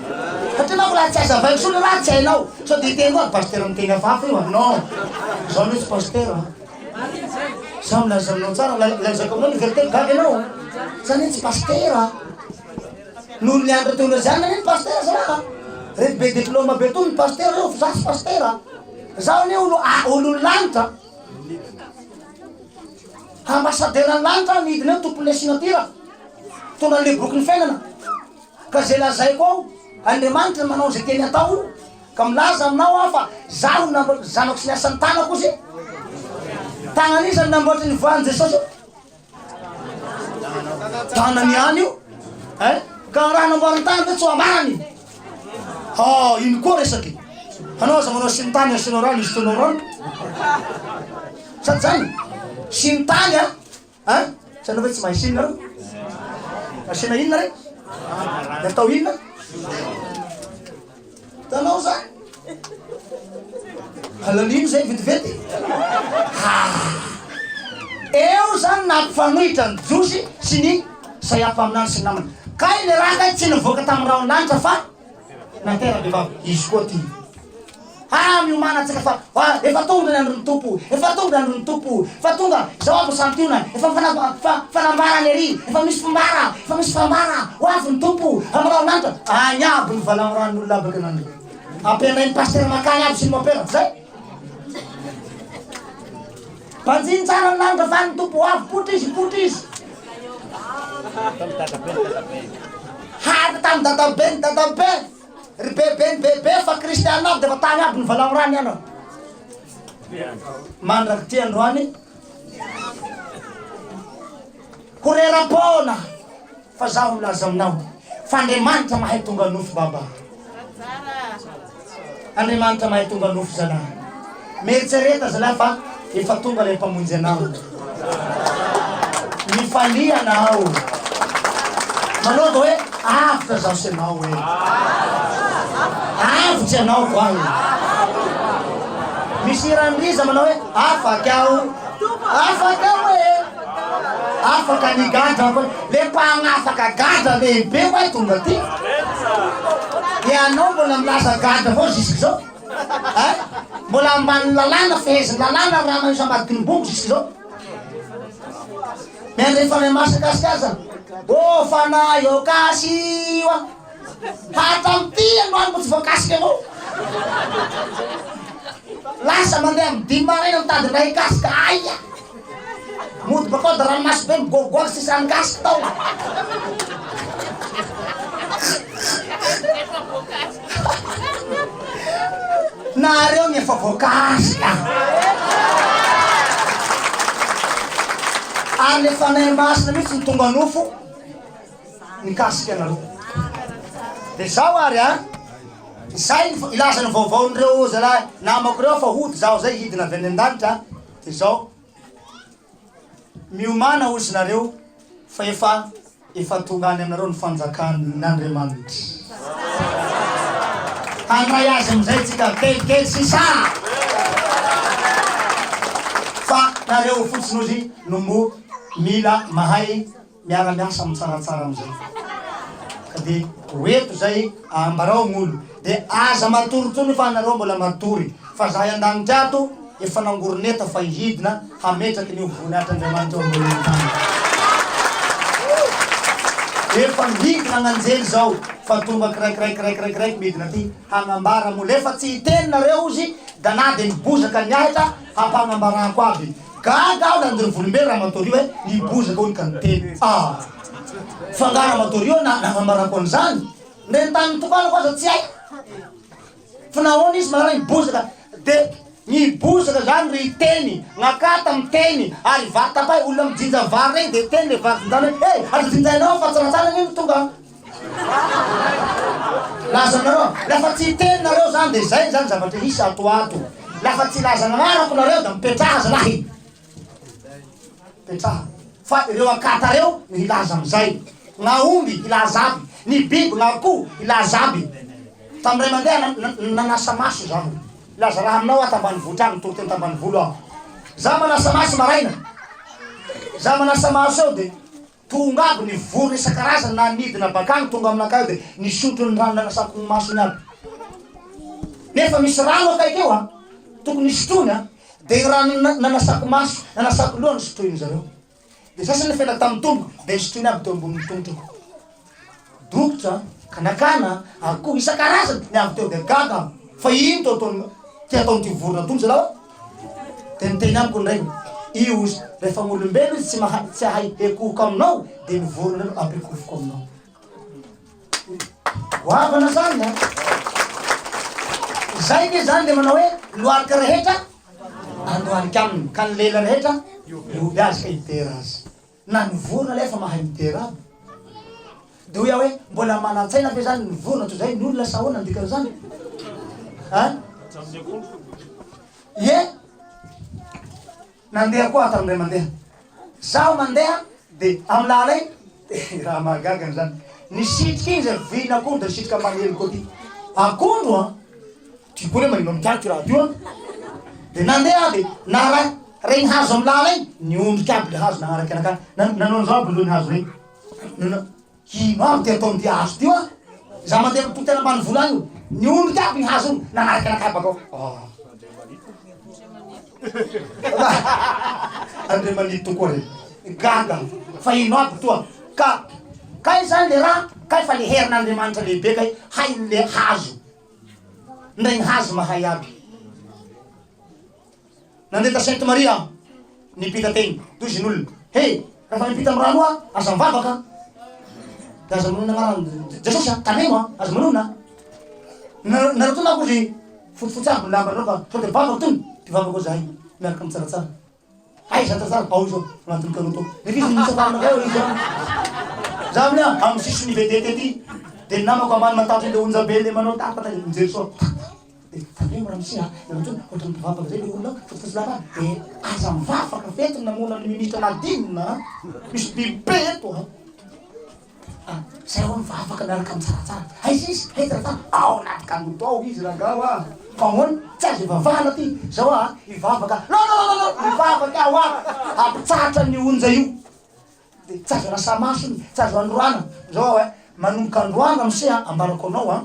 satria manko raha tsy azavaiko soa le raha tsy hainao, sao dia hiteny koa pasitera miteny hafahafa io an, non, zaho anie tsy pasitera an, zaho milaza aminao tsara, lazaiko aminao ny vérité gaga ianao, za anie tsy pasitera, noho ny andro teolojiana anie ny pasitera zalahy an, reto be diplôme be tony ny pasitera reo fa za tsy pasitera, zaho anie olo olon'ny lanitra. Ambassadeur ny lanitra aho nidina eo tompon'ilay signature mitondra an'ilay bokin'ny fiainana ka izay lazaiko ao Andriamanitra no manao izay tiany atao ka milaza aminao aho fa zaho no namboatra ny zanako sy ny asan'ny tanako ozy tanan'iza no namboatra ny voan'i Jesosy io tanany ihany io eh ka raha namboarin'ny tanany ve tsy ho ambarany Oh, ino koa resaky? Anao aza manao sintany asianao rano izy tonao rano. Sady zany, sintany a, a, tsy anao ve tsy mahay siny nareo? Asiana inona re? De atao inona? Hitanao zany? Alalino zay vetivety. Ha! Eo zany nampifanohitra ny Jiosy sy ny Isaia mpaminany sy ny namany. Kay le raha kay tsy nivoaka tamin'ny rahon'ny lanitra fa natera-behivavy. Izy koa ty. Ha! Miomàna antsika fa ha, efa tonga ny andron'ny Tompo, efa tonga ny andron'ny Tompo, efa tonga, izao aby ny santionany, efa fana, fa, fanambarana ery, efa misy fombara, efa misy fambara, ho avy ny Tompo, amin'ny rahon'ny lanitra. Any aby ny valamoran'olona aby akanandro. Ampianain'ny pasitera makany aby sy ny mopera, zay. Banjino tsara ny lanitra fa ny Tompo ho avy, poitra izy, poitra izy. Hary tamin'ny dadabe ny dadabe. Ry bebe ny bebe fa kristiana aby dia efa tany aby ny valaorany ianao. Mandrak'ity androany ho rera-poana fa zaho milaza aminao fa Andriamanitra mahay tonga nofo baba. Andriamanitra mahay tonga nofo zalahy. Mieritrereta zalahy fa efa tonga ilay mpamonjy anao. Mifalia anao. Manaova hoe avotra zaho sy anao hoe. Avotra ianao koa e. Misy hiran'i Riza manao hoe afaka aho. Afaka aho e. Afaka ny gadra koa. Le mpagnafaka gadra lehibe koa tonga aty. Ianao mbola milaza gadra avao jusqu'izao hein? Mbola ambanin'ny lalàna, fehezin'ny lalàna raha manisy ambadiky ny bongo jusqu'izao. Miandry ny Fanahy Masina kasika aza. Oh Fanahy ô kasio aho. Hatramin'ity androany mbo tsy voakasika avao. Lasa mandeha amin'ny dimy maraina mitady indray hikasika aia. Mody bakao da ranomaso be migoagoaga tsisy rano gasy tao. Nareo ny efa voakasika. Ary le Fanahy Masina mihitsy no tonga nofo nikasika anareo. De zao ary a, zay ny ilaza ny vaovaon'ireo zalahy namako ireo fa hody zaho zay hidina avy any an-danitra de zao. Miomàna hozy nareo fa efa efa tonga any aminareo ny fanjakan'Andriamanitra. Handray azy amin'izay tsika kelikely sisa. Fa nareo fotsiny hozy no mbo mila mahay Miara miasa am tsaratsara amizay ka de ho eto zay ambarao ny olo de aza matory tsony fa anareo mbola matory fa zahay andanitra ato efa nangoroneta fa hihidina hametraky ny voninahitr' Andriamanitra eo ambonin'ny tany efa mihidina gn'anjely zao fa tonga kiraikiraikiraikiraikiraiky midina aty hagnambara mole fa tsy hiteny nareo ozy da na de ny bozaka ny ahitra hampanambarako aby Gaga aho nandry volombe ramatoa io hoe ny bozaka hono ka niteny ah! Fa nga ramatoa io na nanambarako an'izany? Ndre ny tany nitokanako aza tsy haiko fa nahoana izy manana ny bozaka de ny bozaka zany ry teny gn'akata miteny ary vary tapay olona mijinja vary regny de teny le vary jinjana hoe eh aza jinjainao fa tsaratsara anie no tonga Laza aminareo, lafa tsy hiteny nareo zany de zay zany zavatra hisy ato ato. Lafa tsy hilaza ny anarako nareo da mipetraha zalahy. Mipetraha. Fa ireo akata reo no hilaza amizay. Gn'aomby hilaza aby, ny biby, gn'akoho hilaza aby. Tamin'ny ray mandeha nanasa maso zaho. Hilaza raha aminao aho tambanivohitra agny, nitory teny tambanivolo aho. Zaho manasa maso maraina. Zaho manasa maso eo de Tonga aby ny vorona isan-karazany nanidina bakany tonga aminakahy eo dia nisotro ny rano nanasako ny masony aby. Nefa misy rano akaiky eo an, tokony hisotroiny an, dia io rano nanasako maso, nanasako loha nosotroiny zareo. Dia sasany nafela tamin'ny tomboko dia nosotroiny aby teo ambonin'ny tongotrako. Dokotra, kanakana, akoho isan-karazany ny avy teo dia gaga aho fa ino to ataony ty ataon'ity vorona tony zalahy a? Dia niteny amiko ny rainy, io izy rehefa ny olombelona izy tsy mahay tsy hahay hekohoko aminao dia ny vorona no ampikofoko aminao. Goavana zany a! Zay nge zany le manao hoe lohalika rehetra andohalika aminy ka ny lela rehetra mihoby azy ka hidera azy. Na ny vorona alefa mahay midera aby. Dia hoy aho hoe, mbola manan-tsaina ve zany ny vorona toy izay ny olona sa ahoana ny dikan'izany? An? Ie. Nandeha koa aho tamin'indray mandeha. Zaho mandeha dia amin'ny lalana iny, dia raha mahagaga an'izany. Nisitrika iny izay vin'akondro dia nisitrika maneliko aty. Akondro an! Ty koa le manino amin'ity ty raha ty an! Dia nandeha aho dia nara regny hazo amin'ny lala igny, niondrika aby le hazo nagnaraka anakahy. Nanao an'izao aby aloha ny hazo regny. Nanao ino aby ty ataon'ity hazo ty oa? Za mandeha mitory tena ambanivolo agny io. Niondrika aby ny hazo igny nagnaraka anakahy bakao. Ah. Andriamanitra tokoa re. Gaga fa ino aby toa. Ka kay zany le raha, kay fa le herin'Andriamanitra lehibe kay hain'le hazo. Ndray ny hazo mahay aby. Nandeha ta Sainte Marie aho, nipita teny, toy izy n'olona. Hey, raha fa mipita amin'ny rano aho, aza mivavaka. De aza manonona anaran'i Jesosy a, tandremo a, aza manonona. Nareo tony manko izy fotsifotsy aby ny lambanareo ka sao de mivavaka tony, mpivavaka ao zahay, miaraka amin'ny tsaratsara. Aiza tsara ao izao anatin'ny kanoto. Nefa izy mitsapa aminakay ao izy ao. Za aminy a amin'ny sisin'ny vedette aty. Dia ny namako ambany matahotra ilay onja be le manao tataka dia mijery soa. Dia tandremo ramose a, ianao tony ohatran'ny mpivavaka zay le olona fotsifotsy lava dia aza mivavaka fa eto ny namono an'i ministre Nadine a. Misy biby be eto a. Ah, zay hono mivavaka miaraka amin'ny tsaratsara. Aiza izy? Hay tsaratsara? Ao anaty kanoto ao izy rangaha hoa. Fa ahoana? Tsy azo ivavahana ty. Zao ah, hivavaka. Non, non, non, non, hivavaka aho ah. Hampitsahatra ny onja io. De tsy azo anasa-maso iny, tsy azo androana. Zao aho eh. Manomboka androany ramose a, ambarako anao a,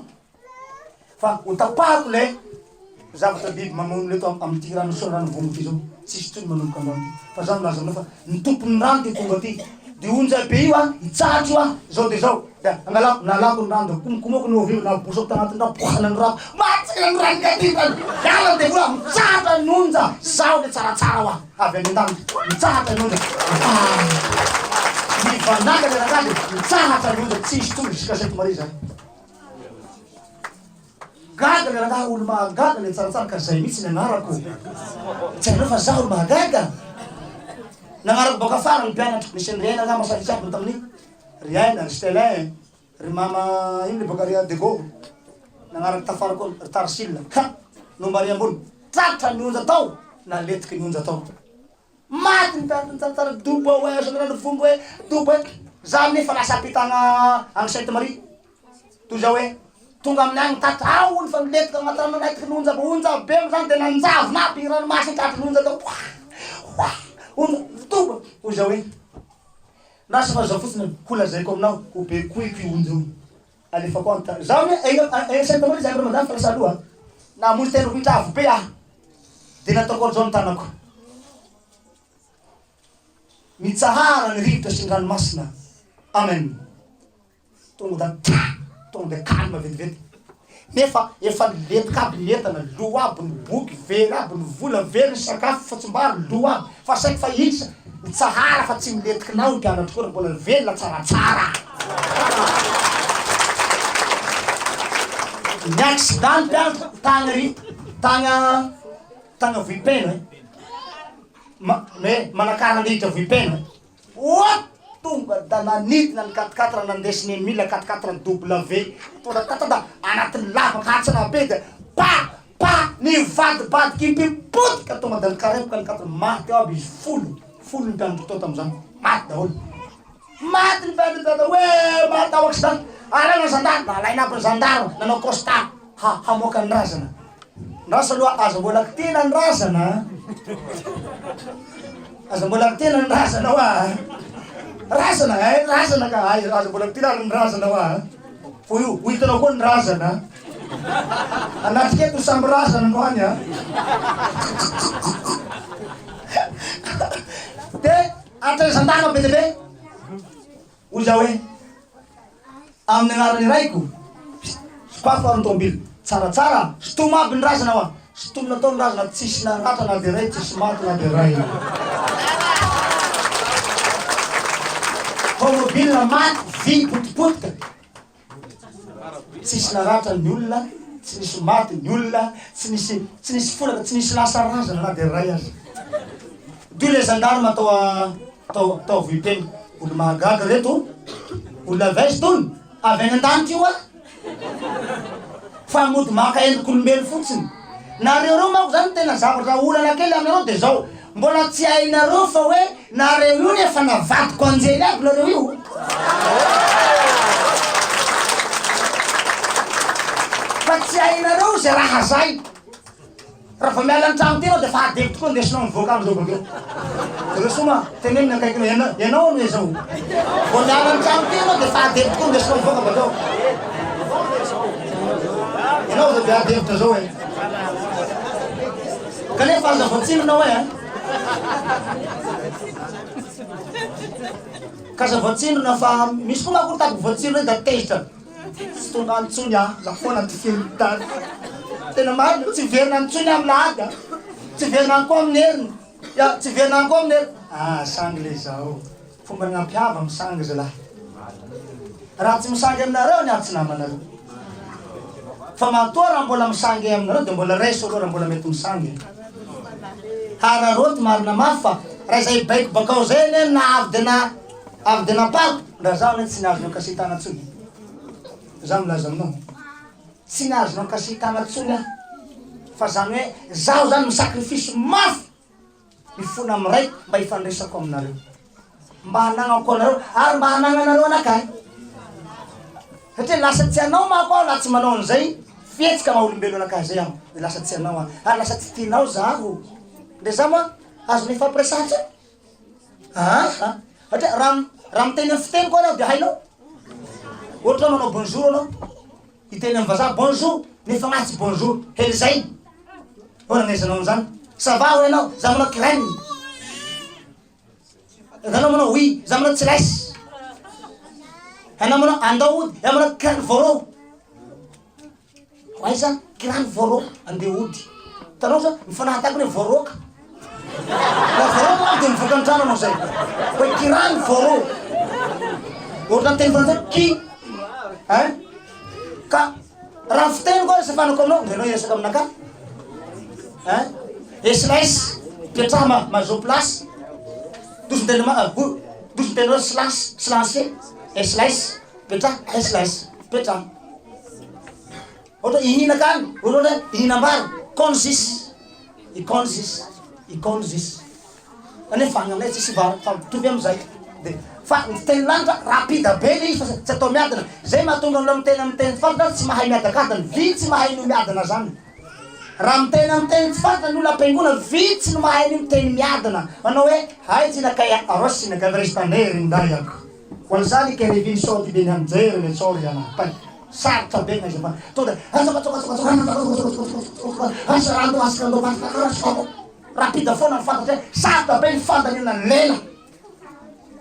fa ho tapahako le zavatra biby mamono eto amin'ity rano soa rano vongo ty zao, tsisy intsony manomboka androany ty, fa za milaza aminao fa ny tompon'ny rano ty tonga aty, de onja be io a, hitsahatra io a, zao de zao, de angalako, nalako ny rano de komokomoko ny ovy nabosako tagnatin'ny rano, bohana ny rano, matsika ny rano ka ty rano, miala ny devoly a, mitsahatra ny onja, zaho le tsaratsara hoa. Avy any an-danitra, mitsahatra ny onja. Ah! Mivanàka ny rangahy dia mitsahatra ny onja, tsy hisy intsony jusqu'à Sainte Marie zany. Gaga le rangahy, olo mahagaga le tsaratsara ka zay mihitsy ny agnarako. Tsy hainareo fa zaho olo mahagaga. Nagnarako baka afara ny mpianatra, nisy an'i Riaina angamba sa nisy aby tamin'ny Riaina, ry Stelin, ry mama ino le baka ry Adego, nagnaraka tafara koa ry Tarsila. Ha! Nomba ary ambony. Tratra ny onja tao, naletiky ny onja tao. Maty ny mpianatry ny tsaratsara, dobo hoe, azon'ny vongo hoe, dobo hoe. Za nefa lasa ampitagna agny Sainte Marie. Toy izao hoe, tonga amin'ny agny tratra, ao hono fa nilentika agnaty rano naletiky ny onja, onja be moa zany de nanjavona aby ny ranomasina tratry ny onja tao. Wah! Wah! Onja, dobo. Hoy izao hoe, lasa fa zao fotsiny ho lazaiko aminao, ho bekoiko io onja io. Alefako any ta. Zaho anie eny eny Sainte Marie zahay Ramadan fa lasa aloha. Namonjy tendrombohitra avo be aho. Dia nataoko ohatr'izao ny tanako. Mitsahara ny rivotra sy ny ranomasina. Amen. Tonga da ta, tonga da calme vetivety. Nefa efa nilentika aby ny entana, lo aby ny boky, very aby ny vola, very ny sakafo, fotsim-bary, lo aby. Fa saiky fa hiditra mitsahara fa tsy milentikinao ny mpianatro koa raha mbola velona tsaratsara. Ny accident ny mpianatro tagny ry tagny tagny Vohipeno eh. Ma, me Manakara andeha hiditra Vohipeno eh. What! Tonga da nanidina ny quatre quatre nandesin'i Emile quatre quatre W tonga da tonga anatin'ny lavaka hantsana be da pa pa nivadibadika impiry potika tonga da nikarepoka ny quatre maty ao aby izy folo folo ny mpianatro tao tamin'izany maty daholo maty ny mpianatro tao hoe maty ao accident alaina ny gendarme alaina aby ny gendarme nanao constat ha hamoaka ny razana Ndraso aloha aza mbola kitihina ny razana a! Aza mbola kitihina ny razana hoa a! Razana eh, razana ka ay, aza mbola kitihina ary ny razana hoa a! Fa io, ho hitanao koa ny razana a! Anatrika eto samby razana androany a! De hatraiza an-dàlana be dia be? Hoy zaho hoe, Amin'ny anaran'ny Raiko, sokafo ary ny tomobily. Tsaratsara, sintomy aby ny razana hoa. Sintomina tao ny razana, tsisy naratra na dia iray, tsisy maty na dia iray. Tomobile maty, vy potipotika. Tsisy naratra ny olona, tsy nisy maty ny olona, tsy nisy tsy nisy folaka, tsy nisy lasa razana na dia iray aza. Toy ilay gendarme tao tao tao Vohipeno, olo mahagaga reto, olona avy aiza itony? Avy any an-danitra io ah! Fa mody maka endrik'olombelo fotsiny. Nareo reo manko zany tena zavatra olana kely aminareo de zao, mbola tsy hainareo fa hoe nareo io nefa navadiko anjely aby nareo io. Fa tsy hainareo ze raha zay. Raha vao miala ny trano ty enao de fa adino tokoa ndesinao mivoaka any zao bakeo. Jereo soa ma, teneno ny akaikinao, ianao, ianao no ezao. Vao miala ny trano ty enao de fa adino tokoa ndesinao mivoaka bakeo. Ianao zao be ady hevitra zao e. Kanefa aza voatsindrona hoe a. Ka aza voatsindrona fa misy koa manko ny tady voatsindrona iny da tezitra. Tsy tonga any tsony aho, za foana ty feno tady. Tena marina, tsy hiverina any tsony aho amin'ny lahady a. Tsy hiverina any koa amin'ny heriny. Ya, tsy hiverina any koa amin'ny heriny. Ah, sangy le izao. Fomba ny hampiava misangy zalahy. Raha tsy misangy aminareo ny ahy tsy namanareo. Fa matoa raha mbola misangy aminareo dia mbola raiso aloha raha mbola mety misangy. Hararaoty marina mafy fa raha izay baiko bakao zay anie na avy dia na avy dia nampariko ndra zaho anie tsy nahazo nankasitana tsony. Za milaza aminao. Tsy nahazo nankasitana tsony aho. Fa zany hoe zaho zany mi-sacrifice mafy. Mifona amin'ny Raiko mba hifandraisako aminareo, mba hanagnako anareo ary mba hanagnanareo anakahy. Satria lasa tsy anao manko aho laha tsy manao an'izay fihetsika maha olombelona anakahy zay aho, de lasa tsy anao aho, ary lasa tsy tianao zaho. De za moa azonay ifampiresaha tsara. Aa, satria raha raha miteny amin'ny fiteniko aho de hainao. Ohatra hoe manao bonjour anao, hiteny amin'ny vazaha bonjour, nefa angaha tsy bonjour, helizay. Ahoana ny ahaizanao an'izany? Ça va hoy ianao, za manao crème. Ianao manao oui, za manao tsilaisy. Ianao manao andao hody, ianao manao crème voro. Ho aiza? Kirany voaroaka, andeha hody. Hitanao zao, mifanahataky hoe voaroaka. Raha voaroaka manko dia mivoaka ny trano anao zay. Hoe kirany voaro. Ohatran'ny teny frantsay, ki. Hein? Ka raha fiteny koa resafanako aminao, ndry anao hiresaka aminakahy. Hein? Eslas, petraha ma, mahazoa place. Dozy miteny ma, dozy miteny hoe slas, slancer, eslas, petraha, eslas, petraha. Ohatra hoe hihinan-kany, ohatra hoe hihinam-bary, konzis, ikonzis, ikonzis. Kanefa any aminay tsisy vary fa mitovy amin'izay. De fa ny fiteny lanitra rapide be le izy fa tsy atao miadana. Zay mahatonga ny olona miteny amin'ny teny tsy fantatra tsy mahay miadakadana. Vitsy mahay ny miadana zany. Raha miteny amin'ny teny tsy fantatra ny olona am-piangonana, vitsy no mahay ny miteny miadana. Manao hoe hay tsy nakay arosina ka ndray. Ho an'izany i Kevin sao ty be ny hamjery ny tsory ana tay sarotra be gnaiza fa tonga rapide foana ny fantatra hoe sarotra be ny fandaniana ny lela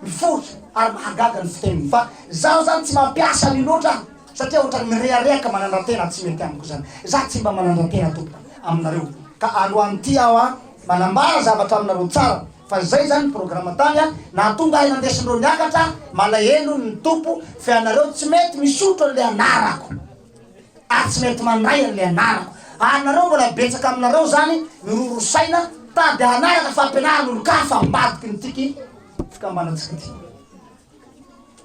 mifototra ary mahagaga ny fiteniny fa zaho zany tsy mampiasa an'io loatra aho satria ohatran'ny mirehareha ka manandra-tena tsy mety amiko zany za tsy mba manandra-tena tompoko aminareo ka androany ty aho a manambara zavatra aminareo tsara Fa izay izany ny programa tany a, nahatonga ahy nandesindreo niakatra, malahelo ny Tompo fa ianareo tsy mety misotro an'ilay anarako, ary tsy mety mandray an'ilay anarako, ary nareo mbola betsaka aminareo izany miroro saina tady hanaraka fampianaran'olon-kafa ambadiky ny tiky fikambanantsika ity.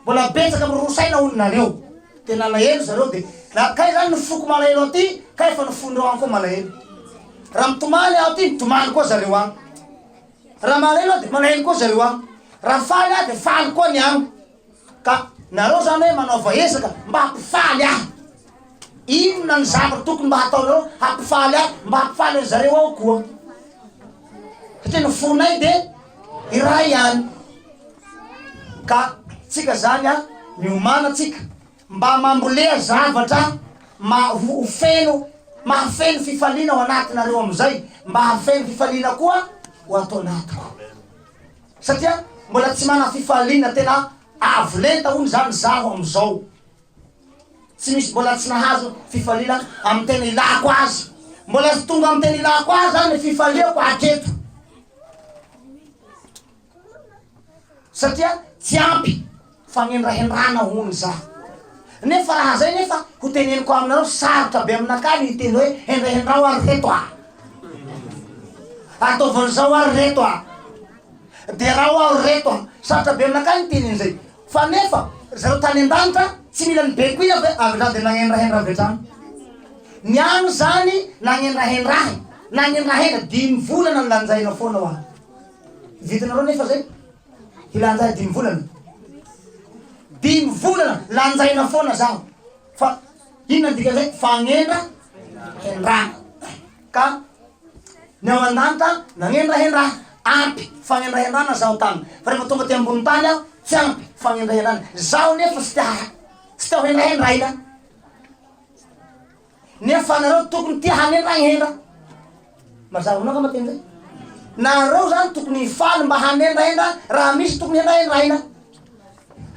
Mbola betsaka miroro saina hono nareo. Dia nalahelo zareo dia na kay zany ny foko malahelo aty kay fa ny fondreo any koa malahelo. Raha mitomany aho aty mitomany koa zareo any. Raha malahelo aho dia malahelo koa zareo any. Raha faly aho dia faly koa ny any. Ka nareo zany hoe manaova ezaka mba hampifaly ahy. Inona ny zavatra tokony mba hataonareo hampifaly ahy, mba hampifaly an'i zareo ao koa. Satria ny fonay dia iray ihany. Ka tsika zany a, miomàna tsika mba mambolea zavatra ma ho feno, mahafeno fifaliana ao anatinareo amizay, mba hahafeno fifaliana koa ho ato anatiko. Satria mbola tsy mana fifaliana tena avo lenta hono zany zaho amizao. Tsy misy mbola tsy nahazo fifaliana amin'ny tena ilako azy. Mbola tsy tonga amin'ny tena ilako azy zany ny fifaliako hatreto. Satria tsy ampy fanendrahendrana hono za. Nefa raha zay nefa ho teneniko aminareo sarotra be aminakahy ny hiteny hoe hendrahendrao ary reto a! Ataovy an'izao ary reto a! Derao aho ry reto a! Sarotra be aminakahy ny hiteny an'izay. Fa nefa ry zareo tany an-danitra tsy mila nibaikoina avy avy hatrany dia nagnendrahendra avy hatrany. Ny any zany nagnendrahendra ahy, nagnendrahendra dimy volana nilanjaina foana hoa. Vitanareo nefa zay? Hilanja ahy dimy volana? Dimy volana lanjaina foana zaho. Fa inona ny dikan'izay? Fagnendra hendrana. Ka ny ao an-danitra nagnendrahendra ahy, ampy fagnendrahendrana zaho tany. Fa rehefa tonga aty ambony tany aho, tsy ampy fagnendrahendrana. Zaho nefa tsy te tsy te ho hendrahendraina. Nefa nareo tokony tia hanendrahendra. Mazava aminao angamba teny zay? Nareo zany tokony hifaly mba hanendrahendra raha misy tokony hendrahendraina.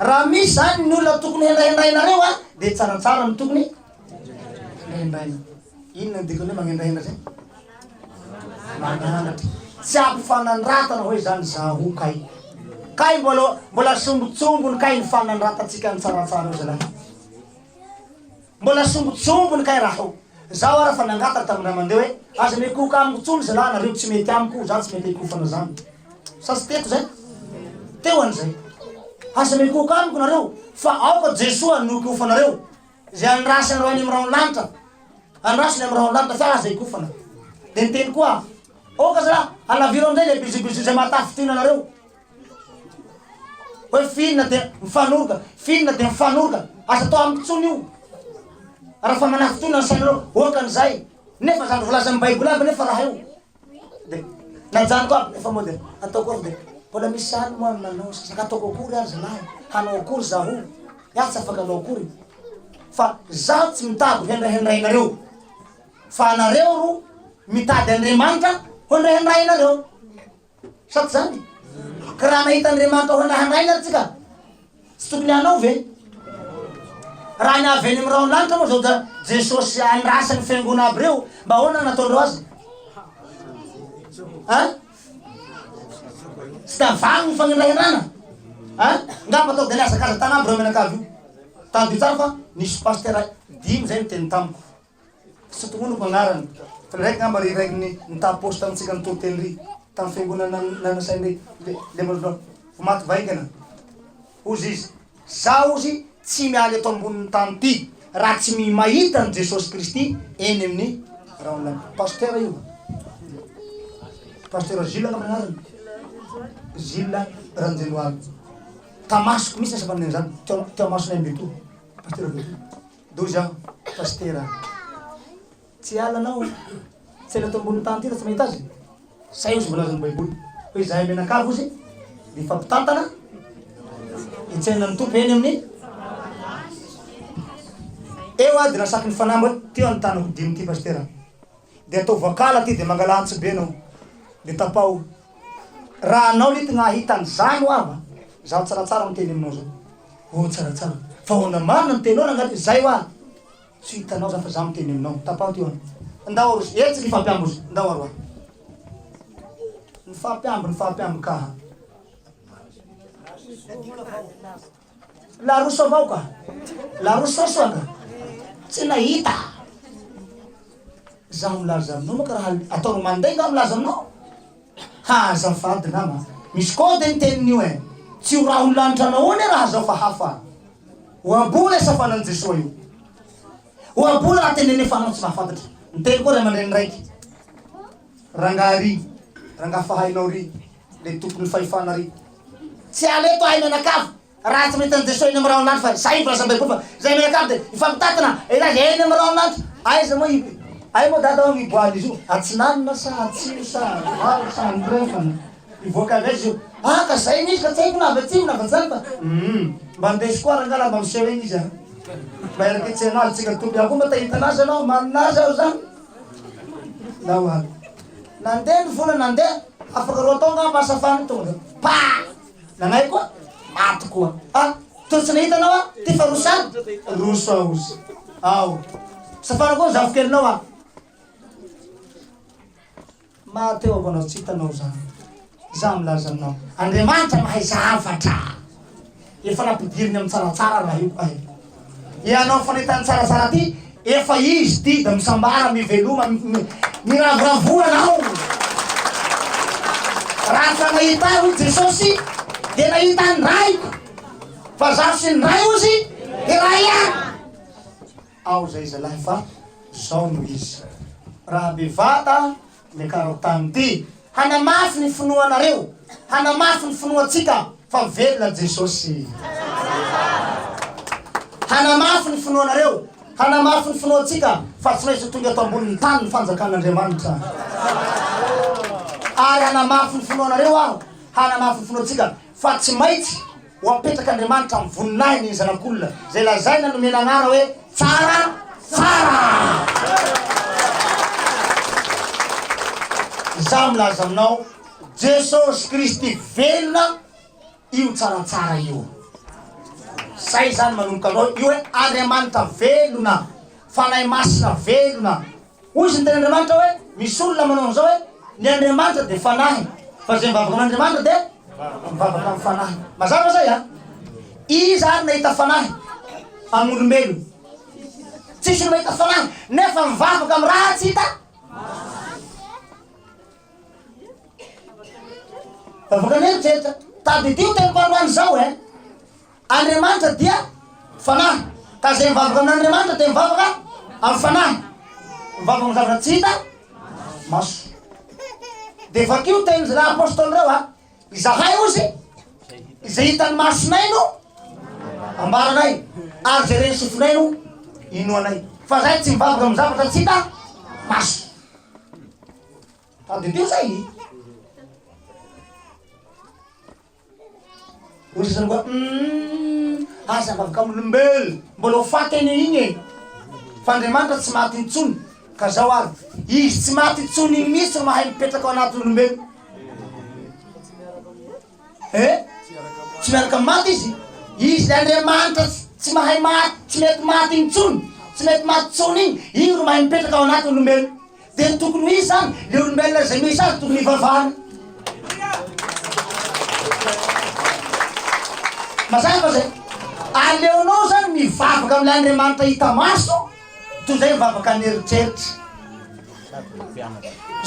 Raha misy zany ny olona tokony hendrahendrainareo a, de tsaratsara ny tokony hendrahendraina. Inona ny dikany hoe magnendrahendra zay? Mananatra. Tsy ampy fanandratana hoe zany zaho kay. Kay mbola mbola sombotsombony kay ny fanandratantsika ny tsaratsara eo zalahy. Mbola sombotsombony kay raha io. Zaho ara fa nangataka tamin'ny ray aman-dreny hoe aza mikohoka amiko tsony zalahy nareo tsy mety amiko za tsy mety hikofana zany. Sa tsy teto zay? Teo an'izay. Aza mikohoka amiko nareo fa aoka Jesoa no hikofanareo. Izay andrasanareo any amin'ny rahon'ny lanitra. Andraso ny amin'ny rahon'ny lanitra fa aza hikofana. Dia niteny koa aho, aoka zalahy halaviro amin'izay ilay bisous izay mahatafintohina anareo. Hoe f'inona dia mifanoroka, f'inona dia mifanoroka, aza atao amiko intsony io. Raha fa manafintohina ny sainareo, oakan'izay. Nefa zany voalazan'ny baiboly aby nefa raha io. Dia najanoko aby nefa moa dia ataoko akory dia mbola misy ihany moa ny nanao sasa ka ataoko akory ary zalahy, hanao akory zaho, iaho tsy afaka hanao akory. Fa zaho tsy mitady ho hendrahendrainareo, fa anareo ro mitady Andriamanitra ho hendrahendrainareo. Sa tsy zany? Ka raha nahita Andriamanitra ho hendrahendraina ary tsika, tsy tokony hanao ve? Raha ny avy eny amin'ny rahon'ny lanitra moa zao da Jesosy andrasan'ny fiangona aby reo, mba ahoana no nataondreo azy? An? Tsy da valo ny fagnendrahendrana? An? Ngamba atao de nihazakaza tany aby reo mianakavy io. Tadidio tsara fa nisy pasitera dimy zay niteny tamiko. Tsy tomoniko agnarany fa le raiky ngamba ry raiky ny nitaha poste tamintsika nitory teny ry tamin'ny fiangonana nanasainy ry le le vao maty vaingana. Hozy izy, za hozy tsy miala eto ambonin'ny tany ty raha tsy mi mahita an'i Jesosy Kristy eny amin'ny rahon'ny lanitra. Pasitera io. Pasitera Gilles angamba ny anarany. Gilles Ranjenoary. Tamasoko mihitsy asa fanenjana zany teo teo amasonay Beto. Pasitera Beto. Doza aho Pasitera. Tsy hiala anao tsy ela eto ambonin'ny tany ity raha tsy mahita azy. Zay ozy voalazan'ny baiboly hoe izahay mianakavy ozy dia hifampitantana hitsena ny Tompo eny amin'ny eo aho dia nasaky ny fanamby hoe ty ny tanako dimy ty Pasitera dia ataovy akala ty dia mangalà antsibe anao dia tapaho Raha anao lity nahita an'izany ho ava, zaho tsaratsara miteny aminao zao. Oh tsaratsara, fa ahoana marina ny teninao rangahy ty, zay hoa tsy hitanao zany fa zaho miteny aminao, tapaho ty hoa. Ndao aroso, etsy nifampiamby ozy, ndao aroa. Nifampiamby, nifampiamby kaha. Laroso avao ka. Laroso soa ka. Tsy nahita. Zaho milaza aminao manko raha ataonao mandainga aho milaza aminao. Ha azafady nama. Misy code ny tenin'io eh. Tsy ho rahon'ny lanitra anao anie raha zao fa hafa. Ohabola safanan'i Jesoa io. Ohabola raha teneniny fa anao tsy mahafantatra. Niteny koa ray aman-dreny raiky. Rangahy ry, rangahy fa hainao ry, le tompon'ny fahefana ry. Tsy hiala eto ahay mianakavy raha tsy mahita an'i Jesoa eny amin'ny rahon'ny lanitra fa zay ny voalazan'ny baiboly fa zay mianakavy dia hifampitatana hilaza eny amin'ny rahon'ny lanitra. Aiza moa i aiza moa dada ao niboahan'izy io? Atsinanana sa atsimo sa avaratra sa andrefana? Hivoaka avy aiza izy io? Ah ka zay mihitsy ka tsy haiko na avy atsimo na avy atsinanana fa humm mba andeso koa rangahy la mba miseho eny izy a! Mba hiara-kitsena azy tsika tompy aho koa mba te hahita anazy ianao manana azy aho zany. Ndao ary. Nandeha ny vola nandeha, afaka roa taona angamba asa fany tonga dia pa! Nanay koa, maty koa. Ah, toa tsy nahita anao aho, ty fa roso any? Roso aho ozy. Ao. Safana koa ny zafikelinao ah. Maty eo avao anao tsy hitanao zany. Izaho milaza aminao, Andriamanitra mahay zavatra. Efa nampidiriny amin'ny tsaratsara raha io ay. Ianao fa nahita ny tsaratsara ty, efa izy ty da misambara, miveloma, miravoravoa anao. Raha fa nahita ahy hoy Jesosy, dia nahita ny Raiko. Fa zaho sy ny Ray ozy, iray ihany. Ao zay zalahy fa zao no izy. Raha bevata ny karaotany ty hanamafy ny finoanareo, hanamafy ny finoantsika fa velona Jesosy. Hanamafy ny finoanareo, hanamafy ny finoantsika fa tsy maintsy ho tonga eto ambonin'ny tany ny fanjakan'Andriamanitra. Ary hanamafy ny finoanareo aho, hanamafy ny finoantsika fa tsy maintsy Ho apetrak'Andriamanitra amin'ny voninahiny ny Zanak'olona, izay lazaina nomena anara hoe Tsara Tsara. Izaho milaza aminao, Jesosy Kristy velona io Tsaratsara io. Zay izany manomboka androany, io hoe Andriamanitra velona, Fanahy Masina velona. Hoy izy ny tenin'Andriamanitra hoe, misy olona manao an'izao hoe, ny Andriamanitra dia fanahy, fa izay mivavaka amin'Andriamanitra dia mivavaka amin'ny fanahy. Mazava izay an? Iza ary nahita fanahy amin'ny olombelona? Tsisy olo mahita fanahy, nefa mivavaka amin'ny raha tsy hita. Vavaka ny eritreritra. Tadidio teniko androany izao eh. Andriamanitra dia Fanahy, ka izay mivavaka amin'Andriamanitra dia mivavaka amin'ny Fanahy, mivavaka amin'ny zavatra tsy hita maso. Dia vakio tenin'ny zalahy apostoly ireo a, izahay ozy, izay hitan'ny masonay no ambaranay, ary izay ren'ny sofinay no inoanay, fa izahay tsy mivavaka amin'ny zavatra tsy hita maso. Tadidio izay. Hoy sasany koa, Humm! Aza mivavaka amin'olombel, mbola ho faty anie igny e! Fa Andriamanitra tsy maty intsony, ka zao ary, Izy tsy maty intsony igny mihitsy no mahay mipetraka ao anatin'olombelo. Eh? Tsy miaraka amin'ny maty Izy. Izy le Andriamanitra tsy mahay maty, tsy mety maty intsony, tsy mety maty intsony igny, igny no mahay mipetraka ao anatin'olombelo. Dia ny tokony ho izy zany, le olombelona izay misy azy tokony hivavahana. Mazava zay. Aleonao zany mivavaka amin'ilay Andriamanitra hita maso toy izay mivavaka an'eritreritra.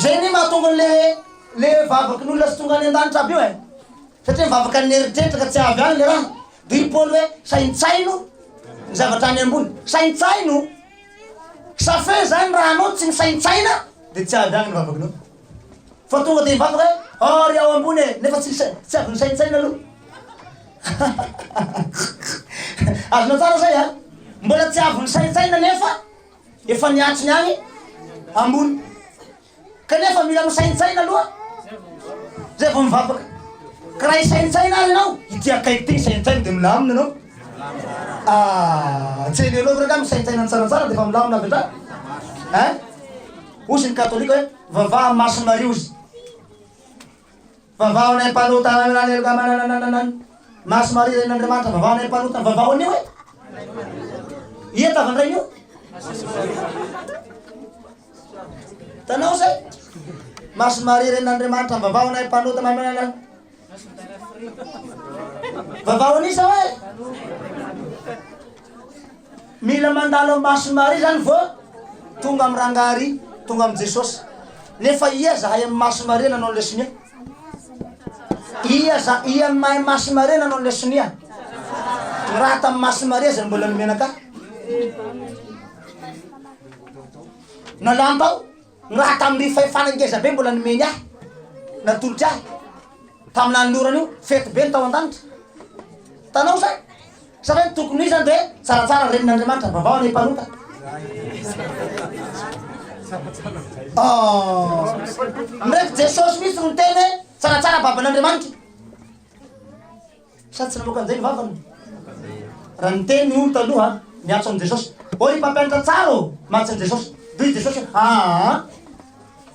Zay anie mahatonga an'le le vavaky ny olona tsy tonga any an-danitra aby io e. Satria mivavaka an'eritreritra ka tsy avy any le raha. Dia i Paoly hoe saintsaino ny zavatra any ambony. Saintsaino. Ça fait zany raha anao tsy misaintsaina de tsy avy agny ny vavakinao. Fa tonga de mivavaka hoe oh ry ao ambony e, nefa tsy tsy avy nisaintsaina aloha. Azonao tsara zay a? Mbola tsy avy nisaintsaina nefa efa niantso ny agny ambony. Kanefa mila misaintsaina aloha zay vao mivavaka. Ka raha hisaintsaina ary ianao, ity akaiky ity hisaintsaina dia milamina ianao. Ah, tsy hainao ve rangahy misaintsaina ny tsaratsara dia efa milamina avy hatrany? Hein? Hozy ny katolika hoe vavaha amin'ny mason'i Maria hozy. Vavaho anay mpanota nanananananananana. Masy Maria Renin'Andriamanitra vavaho anay mpanota vavaho an'io e. Ia tavan-drain'io? Hitanao zay? Masy Maria Renin'Andriamanitra vavaho anay mpanota nananana. Vavaho an'isa hoe? Mila mandalo am Masy Maria zany vao tonga am rangahy ry, tonga am Jesosy. Nefa ia zahay am Masy Maria nanao anle sonia? Ia za ia mahay Masy Maria nanao anle sonia? Ny raha tam Masy Maria zay mbola nomena ka. Nalany tao ny raha tam ry fahefana ngeza be mbola nomeny ahy, natolotry ahy. Tam nanolorany io, fety be ny tao an-danitra. Tanao zay? Sa ve ny tokony ho izy zany de hoe tsaratsara renin'Andriamanitra vavao anie mpanota? Oh. Ndraiky Jesosy mihitsy no niteny hoe tsaratsara baban'Andriamanitra. Sa tsy namoaka an'izay ny vavany? Raha niteny ny olo taloha niantso an'i Jesosy, ô ry mpampianatra tsara ô, mantsy an'i Jesosy. Doy Jesosy hoe aa.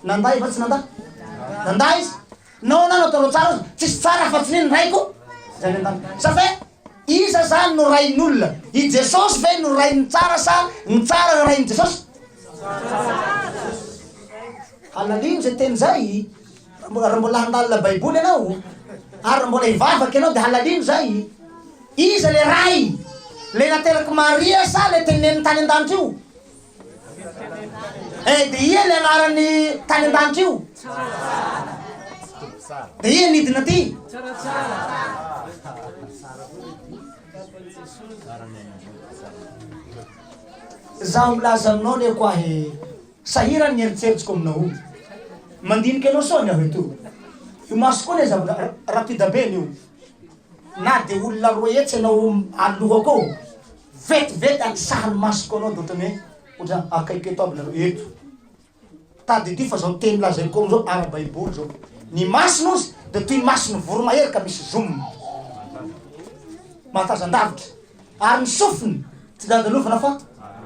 Nandà izy va tsy nandà? Nandà izy. Nahoana no ataonao tsara ozy? Tsisy tsara afa-tsy ny Raiko izay any an-danitra. Sa ve iza zany no Rain'olona? I Jesosy ve no Rain'ny tsara sa ny tsara no Rain'i Jesosy? Halalino izay teny izay, raha mbola handalina baiboly ianao, ary raha mbola hivavaka ianao dia halalino izay. Iza le Ray? Le naterak'i Maria sa le teneniny tany an-danitra io? Eh, dia ia le anarany tany an-danitra io? Dia ia nidina aty? Zaho milaza aminao ne koa he, sahirana ny eritseritsiko aminao io. Mandinika anao soa ny aho eto. Io maso koa ne zavatra rapide be an'io. Na dia olona 200 ianao alohako eo, Vetivety any sahan'ny masoko anao dia ohatran'ny hoe ohatran'ny akaiky eto aby nareo eto. Tadidio fa zao teny lazaiko amizao ara-baiboly zao. Ny masony ozy dia toy ny mason'ny voromahery ka misy zoom. Mahatazan-davitra. Ary ny sofiny tsy dadalovana fa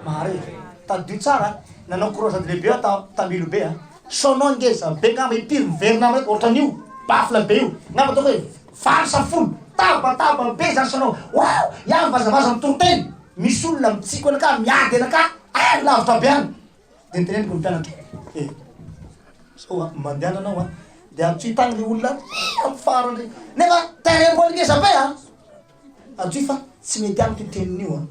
mahare. Tadidio tsara a. Nanao croisade lehibe aho ta Tambilobe a. Sono ngeza be ngamba impiry miverina amiko ohatran'io baffle be io. Ngamba ataoko hoe Valo sa folo, tabataba be zany sanao, waouh, iaho mivazavaza mitoriteny, misy olona mitsiko anakahy, miady anakahy any lavitra be any, de niteneniko ny mpianatra, eh, sao a, mandehana anao a, de antsoy tagny le olona ary amy farany ry, nefa terrain mbola ngeza be a, antsoy fa tsy mety amiko io teniny io a.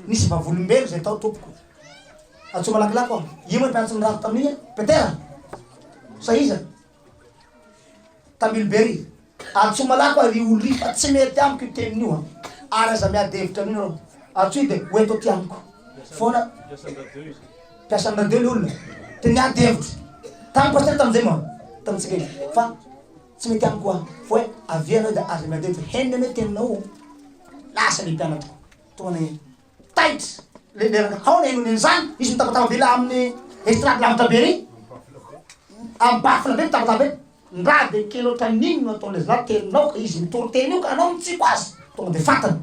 Nisy vavolombelo zay tao tompoko. Antsoy malakilaky aho, io moa mpianatry ny rado tamin'igny e, Petera sa iza? Tamilberry, antsoy malaky hoa ry olo ry fa tsy mety amiko io teniny io a! Ary aza miady hevitra amin'io nareo, antsoy de ho eto aty amiko foana, mpiasan'ny radio le olona, de niady hevitra tamin'ny pasitera tamin'izay moa tamintsika iny fa tsy mety amiko hoa fa hoe avia anao de aza miady hevitra, henony anie teninao o, lasa le mpianatro tonga ny Taitra le le rangahy ao naheno an'izany, izy mitabataba be la amin'ny estrade lavitra be ry, amin'ny baffle be mitabataba be. Ndra de kely ohatran'iny no ataon'ilay zalahy teninao ka izy mitory teny io ka anao mitsiko azy tonga de fantany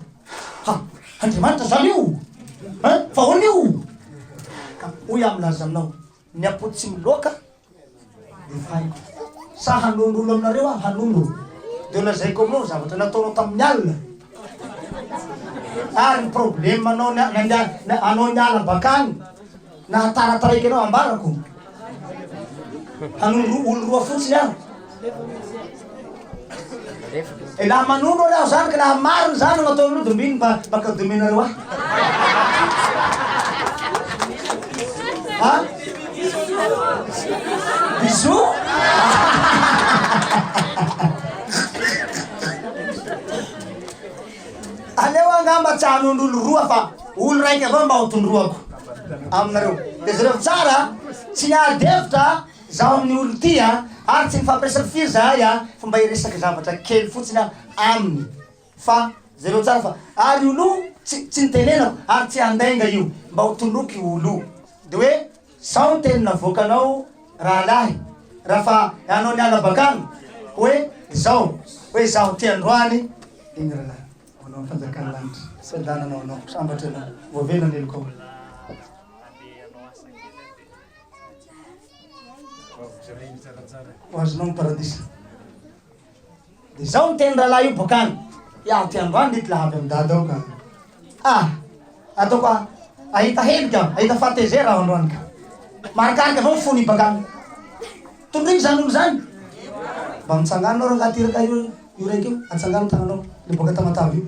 ha Andriamanitra zany io hein fa ahoana io ka hoy aho milaza aminao ny apoho tsy miloaka de faiko sa hanondro olo aminareo aho hanondro de ho lazaiko aminao ny zavatra nataonao tamin'ny alina ary ny problème anao nandeha anao niala bakany Nahatarataraiky anao ambarako Hanondro olo roa fotsiny aho E laha manondro ary aho zany ka laha marina zany no ataonareo de mbino mba mba cadeau omenareo ahy Ha? Bisous? Aleo angamba tsy hanondro olo roa fa olo raiky avao mba ho tondroako aminareo. De jereo tsara, tsy niady hevitra zaho amin'ny olo ty a, ary tsy nifampiresaka firy zahay a, fa mba hiresaka zavatra kely fotsiny aho aminy. Fa jereo tsara fa ary olo io tsy tsy nitenenako ary tsy handainga io, mba ho tondroko io olo io. De hoe zao ny teny navoakanao rahalahy raha fa anao niala bakany hoe zao, hoe zaho ty androany Eny rahalahy, ho anao ny fanjakan'ny lanitra. Fiadanana ho anao, sambatra ianao, voavela ny helokao. Ho azonao ny paradisa. Dia izao ny teny rahalahy io bokany. Iaho ty androany ity laha avy amin'ny dada ao ka. Ah, ataoko ah, ahita heloka aho, ahita fahatezera aho androany ka. Marikarika avao ny fony bakany. Tondroiny izany olo izany. Mba mitsangana anao rangahy ty raka io. Io raiky io, atsangano tagnanao, le boaka Tamatave io.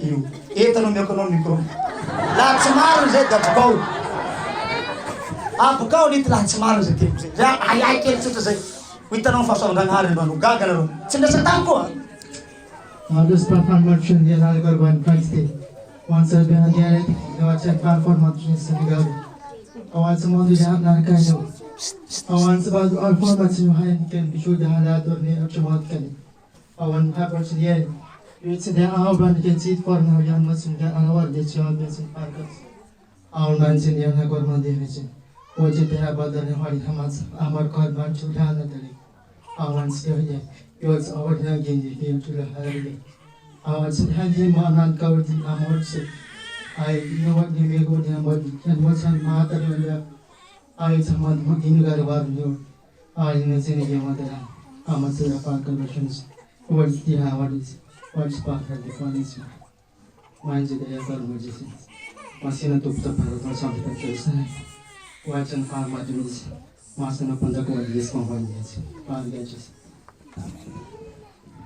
Io. Eto no omeko anao ny micro. Laha tsy marina zay de abokao. Abokao lity laha tsy marina zay teniko zay. Zay ahiahy kely tsotra zay. Ho hitanao ny fahasoavan-dragnahary androany. Ho gaga nareo. Tsy niresaka tamiko a.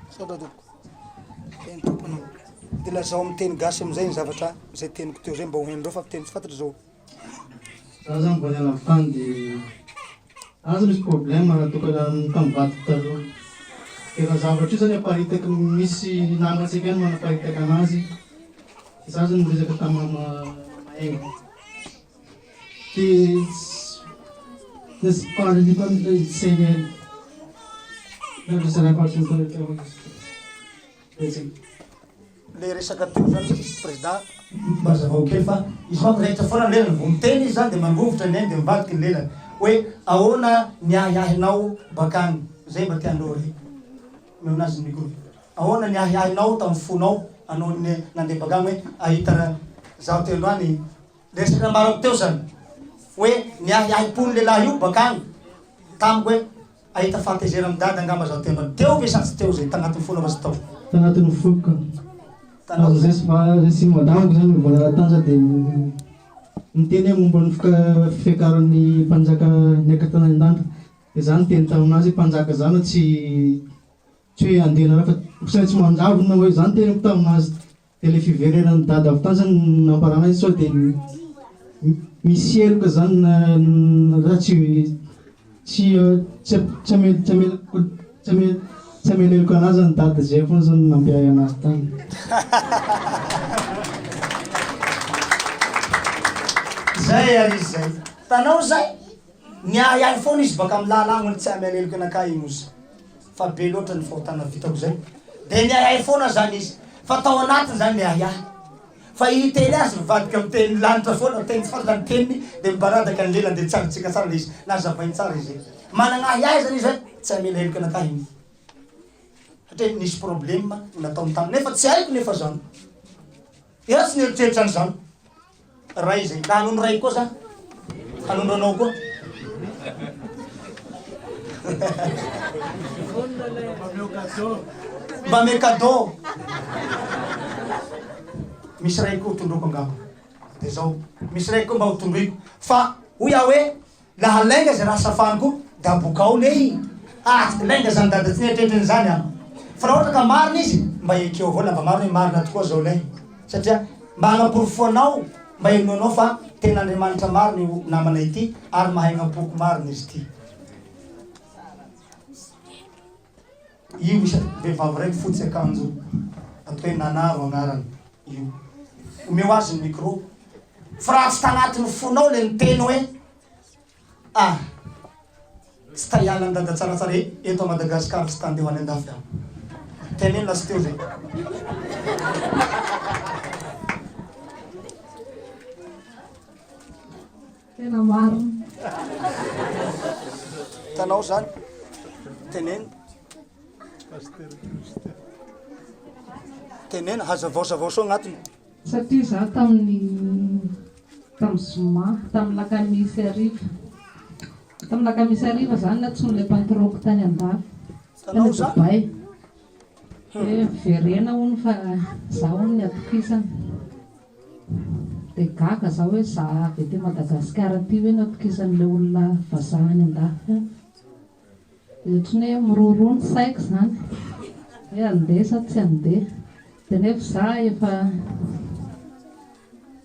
Misaotra tompoko. Teny tompony. Dia lazao amin'ny teny gasy amin'izay ny zavatra izay teniko teo izay mba ho hain'ireo fa fiteny tsy fantatra izao. Za zany vao niala avy tany de aza misy problème raha toa ka tamin'ny vadiko taloha. De raha zavatra io zany aparitaky misy namantsika ihany manaparitaka anazy de za zany niresaka tamin'i mama Mahengo de Le resaka teo zany président mba hazavao kely fa izy manko raikitra foana ny lelany vao miteny izy zany de mangovitra ny ainy de mivadika ny lelany hoe ahoana ny ahiahinao bakany zay mba tiandreo re omeo anazy ny micro ahoana ny ahiahinao tamin'ny fonao anao nandeha bakany hoe ahita zaho teo androany Resaka nambarako teo zany hoe ny ahiahim-pon'ny lehilahy io bakany tamiko hoe ahita fahatezera amin'i dada angamba zaho teo ambany. Teo ve sa tsy teo zay tagnatin'ny fonao fa tsy tao? Tagnatin'ny foko ka. Azo zay sy zay sy madamako zany vao nahatanja dia niteny aho momba ny fiakaran'ny mpanjaka niakatra tany an-danitra. Dia za niteny taminazy hoe mpanjaka zany tsy tsy hoe handeha nareo fa tsy maintsy manjavona hoe za niteniko taminazy. Dia ilay fiverenan'i dada avy tany zany nambarana azy sao dia misy heloka zany na na tsy tsy tsy tsy amel tsy amel tsy amel tsy amela heloka anazy zany dada zay foana zany nampiahy anazy tany. Zay ary izy zay. Tanao zay? Niahiahy foana izy baka amin'ny lalagna tsy amela heloka anakahy igny ozy. Fa be loatra ny fahotana vitako zay. De niahiahy foana zany izy. Fa tao anatiny zany niahiahy. Fa hiteny azy mivadika miteny lanitra foana, miteny tsy fantatra ny teniny, de mibaradaka ny lelany de tsy azontsika tsara le izy. Nazavainy tsara izy. Managna ahiahy zany izy hoe. tsy hamela heloka anakahy iny. Satria nisy problème nataony taminy nefa tsy haiko nefa zany. Izaho tsy nieritreritra an'izany. Ray zay. Ka hanondro ray koa za? Hanondro anao koa? Mba ame cadeau. Misy ray koa tondroiko angamba. De zao, misy ray koa mba ho tondroiko. Fa hoy aho hoe Laha lainga zay raha safany koa da bokao ley ah tsy lainga zany dada tsy nieritreritra an'izany aho fa raha ohatra ka marina izy mba ekeo avao la mba marina hoe marina tokoa zao lay satria mba hagnaporofoanao mba hinoanao fa tena Andriamanitra marina io namana ity ary mahay hagnapoko marina izy ity io misy vehivavy raiky fotsy akanjo atao hoe Nana ro agnarany io omeo azy ny micro Fa raha tsy tagnatin'ny fonao le niteny hoe ah tsy ta hiala an'i dada tsaratsara e eto a Madagascar tsy ta handeha ho any andafy aho. Teneno lasa teo zay. Tena marina. Hitanao zany? Teneno. Teneno, hazavao zavao soa agnatiny. Satria za tamin'ny tamin'ny zoma, tamin'ny lakamisy hariva, tamin'ny lakamisy hariva za nantsoin'ilay patron-ko tany andafy, tany Dubaï, hoe miverena hono fa za hono ny atokisana. Dia gaga za hoe za avy aty Madagasikara aty ve no atokisan'ilay olona vazaha any andafy any. Dia ohatran'ny hoe miroroa ny saiko izany, hoe handeha sa tsy handeha. Dia nefa izaho efa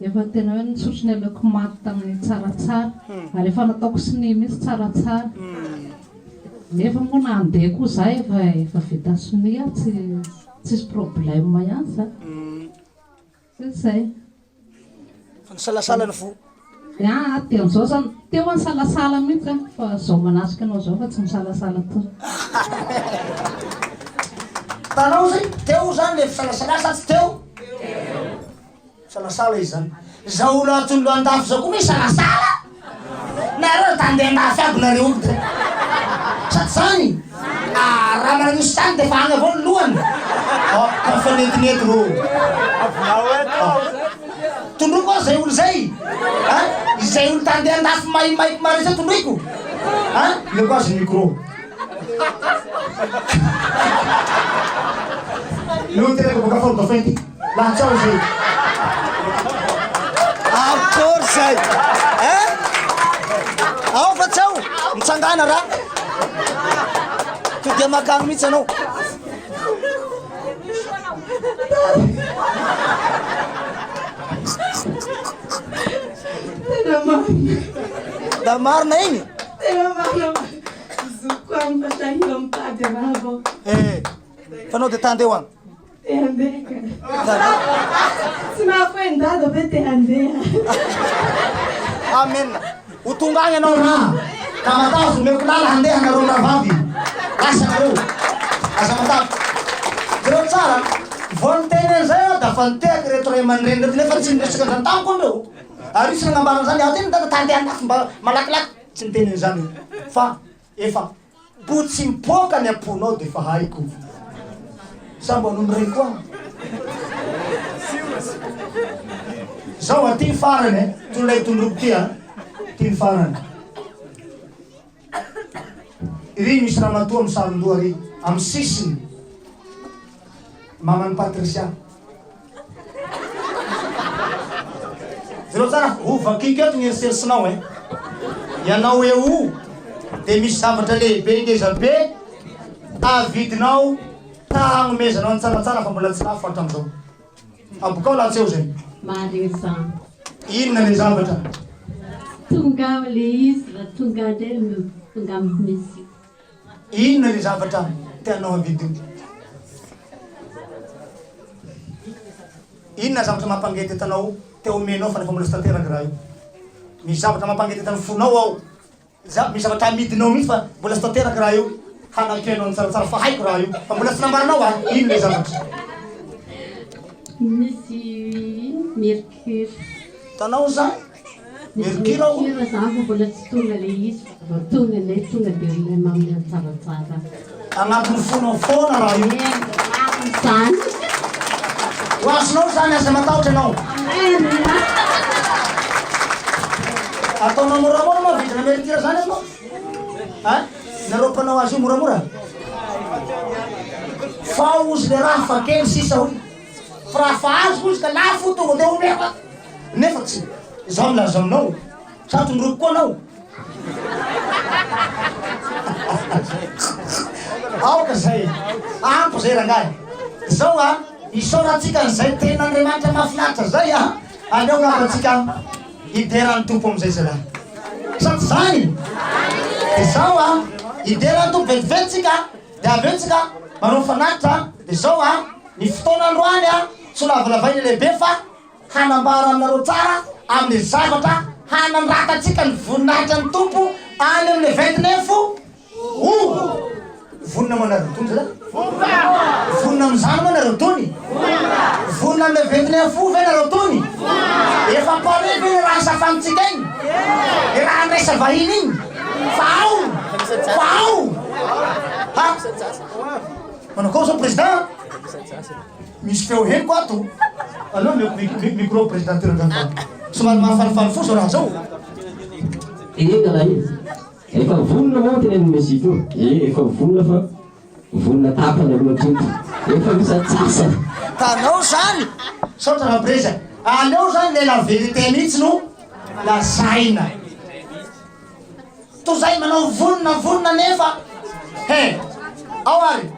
efa tena hoe nitsotro ny aleoko maty tamin'ny tsaratsara, ary efa nataoko sonia mihitsy tsaratsara. Nefa moa na handeha koa izaho efa efa vita sonia, tsy tsisy problème ihany izany. Zay. Fa nisalasala ny fo. Aa dia amin'izao zany, teo aho nisalasala mihitsy an, fa zao manatrika anao zao fa tsy misalasala intsony. Hitanao zay, teo zany le fisalasala sa tsy teo? Misalasala izy zany. Zao olo atondro andafy zao koa misalasala? Nareo ta andeha andafy aby nareo io de. Sa tsy zany? Ah, raha managnisy zany de fa agny avao ny lohany. Oh, ka mifanetinety rô. Oh. Tondroiko aho zay olo zay. Ah, izay olo ta andeha andafy maimaiky mare zay tondroiko. Ah, omeko azy ny micro. Io teraka boka fort dauphin ty. Laha tsy ao zay. Akory zay. Eh? Ao fa tsy ao. Mitsangana raha. To dia makagny mihitsy anao. Tena marina. Da marina igny. Tena marina. Zokiko any fa sahira mitady raha vao. Eh. Fa anao dia ta handeha ho any? Te handeha ka. Tsy mahafoy an'i Dada ve te handeha? Amen. Ho tonga agny ianao ra. Ka matavy omeko lala handeha nareo rahavavy. Lasa nareo. Aza matavy. Jereo tsara. Vao niteny an'izay aho da fa nitehaka ireto ray aman-dreny ireto nefa tsy niresaka an'izany tamiko andreo. Ary io tsy nagnambara an'izany. Aho teny Dada ta handeha andafy mba malakilaky. Tsy niteny an'izany io. Fa efa Mbo tsy mipoaka ny am-ponao dia efa haiko. Sa mba nono ray koa? Zao a, ty ny farany e, toy ilay tondroko ty a, ty ny farany. Iry misy ramatoa misaron-doha ry, amin'ny sisiny. Maman'i Patricia. Jereo tsara, ho vakiko eto ny eritrerisinao eh. Ianao eo io dia misy zavatra lehibe ngeza be avidinao ta hagnomezanao ny tsaratsara fa mbola tsy lafo hatramin'izao. Abokao laha tsy eo zay. Marina izany. Inona le zavatra? Tonga ao le izy raha tonga indray no tonga misy. Inona le zavatra tianao avidy io? Inona zavatra mampangetaheta anao te omenao fa nefa mbola tsy tanteraka raha io? Misy zavatra mampangetaheta ny fonao ao. Za, misy zavatra amidinao mihitsy fa mbola tsy tanteraka raha io. Hanampianao ny tsaratsara fa haiko raha io. Fa mbola tsy nambaranao ahy. Ino le zavatra? Misy mercure. Hitanao zany? Mercure ao. Mercure za vao mbola tsy tonga le izy fa vao tonga indray tonga de ilay mamin'ny tsaratsara. Agnatin'ny fonao foana raha io. Zany. Ho azonao zany aza matahotra ianao. Amen. Ataonao moramora moa vidina mercure zany ianao? Hein? Nareo mpanao azy io moramora? Fa ozy le raha fa kely sisa hoy. Fa raha fa azoko izy ka lafo tonga de omeko. Nefa tsy izaho milaza aminao, sa tondroiko koa anao? Aoka zay, ampy zay rangahy. Zao a, isaorantsika an'izay tenin'Andriamanitra mahafinaritra zay a, aleo angamba tsika hidera ny Tompo amin'izay zalahy. Sa tsy zany? De zao a, hidera ny Tompo vetivety tsika, de avy eo tsika manao fanatitra, de zao a, ny fotoana androany a, tsy ho lavalavaina lehibe fa hanambara aminareo tsara amin'ny zavatra hanandratantsika ny voninahitra ny Tompo any amin'ny 29 août. Vonona moa nareo tony zalahy? Vonona amin'izany moa nareo tony? Vonona amin'ny 29 août ve nareo tony? Efa pare ve le raha safanintsika iny? Le raha andraisa vahiny iny? Fa ao! Fa ao! Ha? Manao akory zao président? Misy feo henoko ato. Aleo omeko micro président Toerana fa somary mahafalifaly fo zao raha zao. Eny raha Efa vonona moa tenenin'i Messi teo. E, efa vonona fa vonona tapany aloha hatreto. Efa misy antsasany. Tanao zany! Misaotra Rapreza. Aleo zany le la vérité mihitsy no lazaina. Toa zay manao vonona vonona nefa he! Ao ary!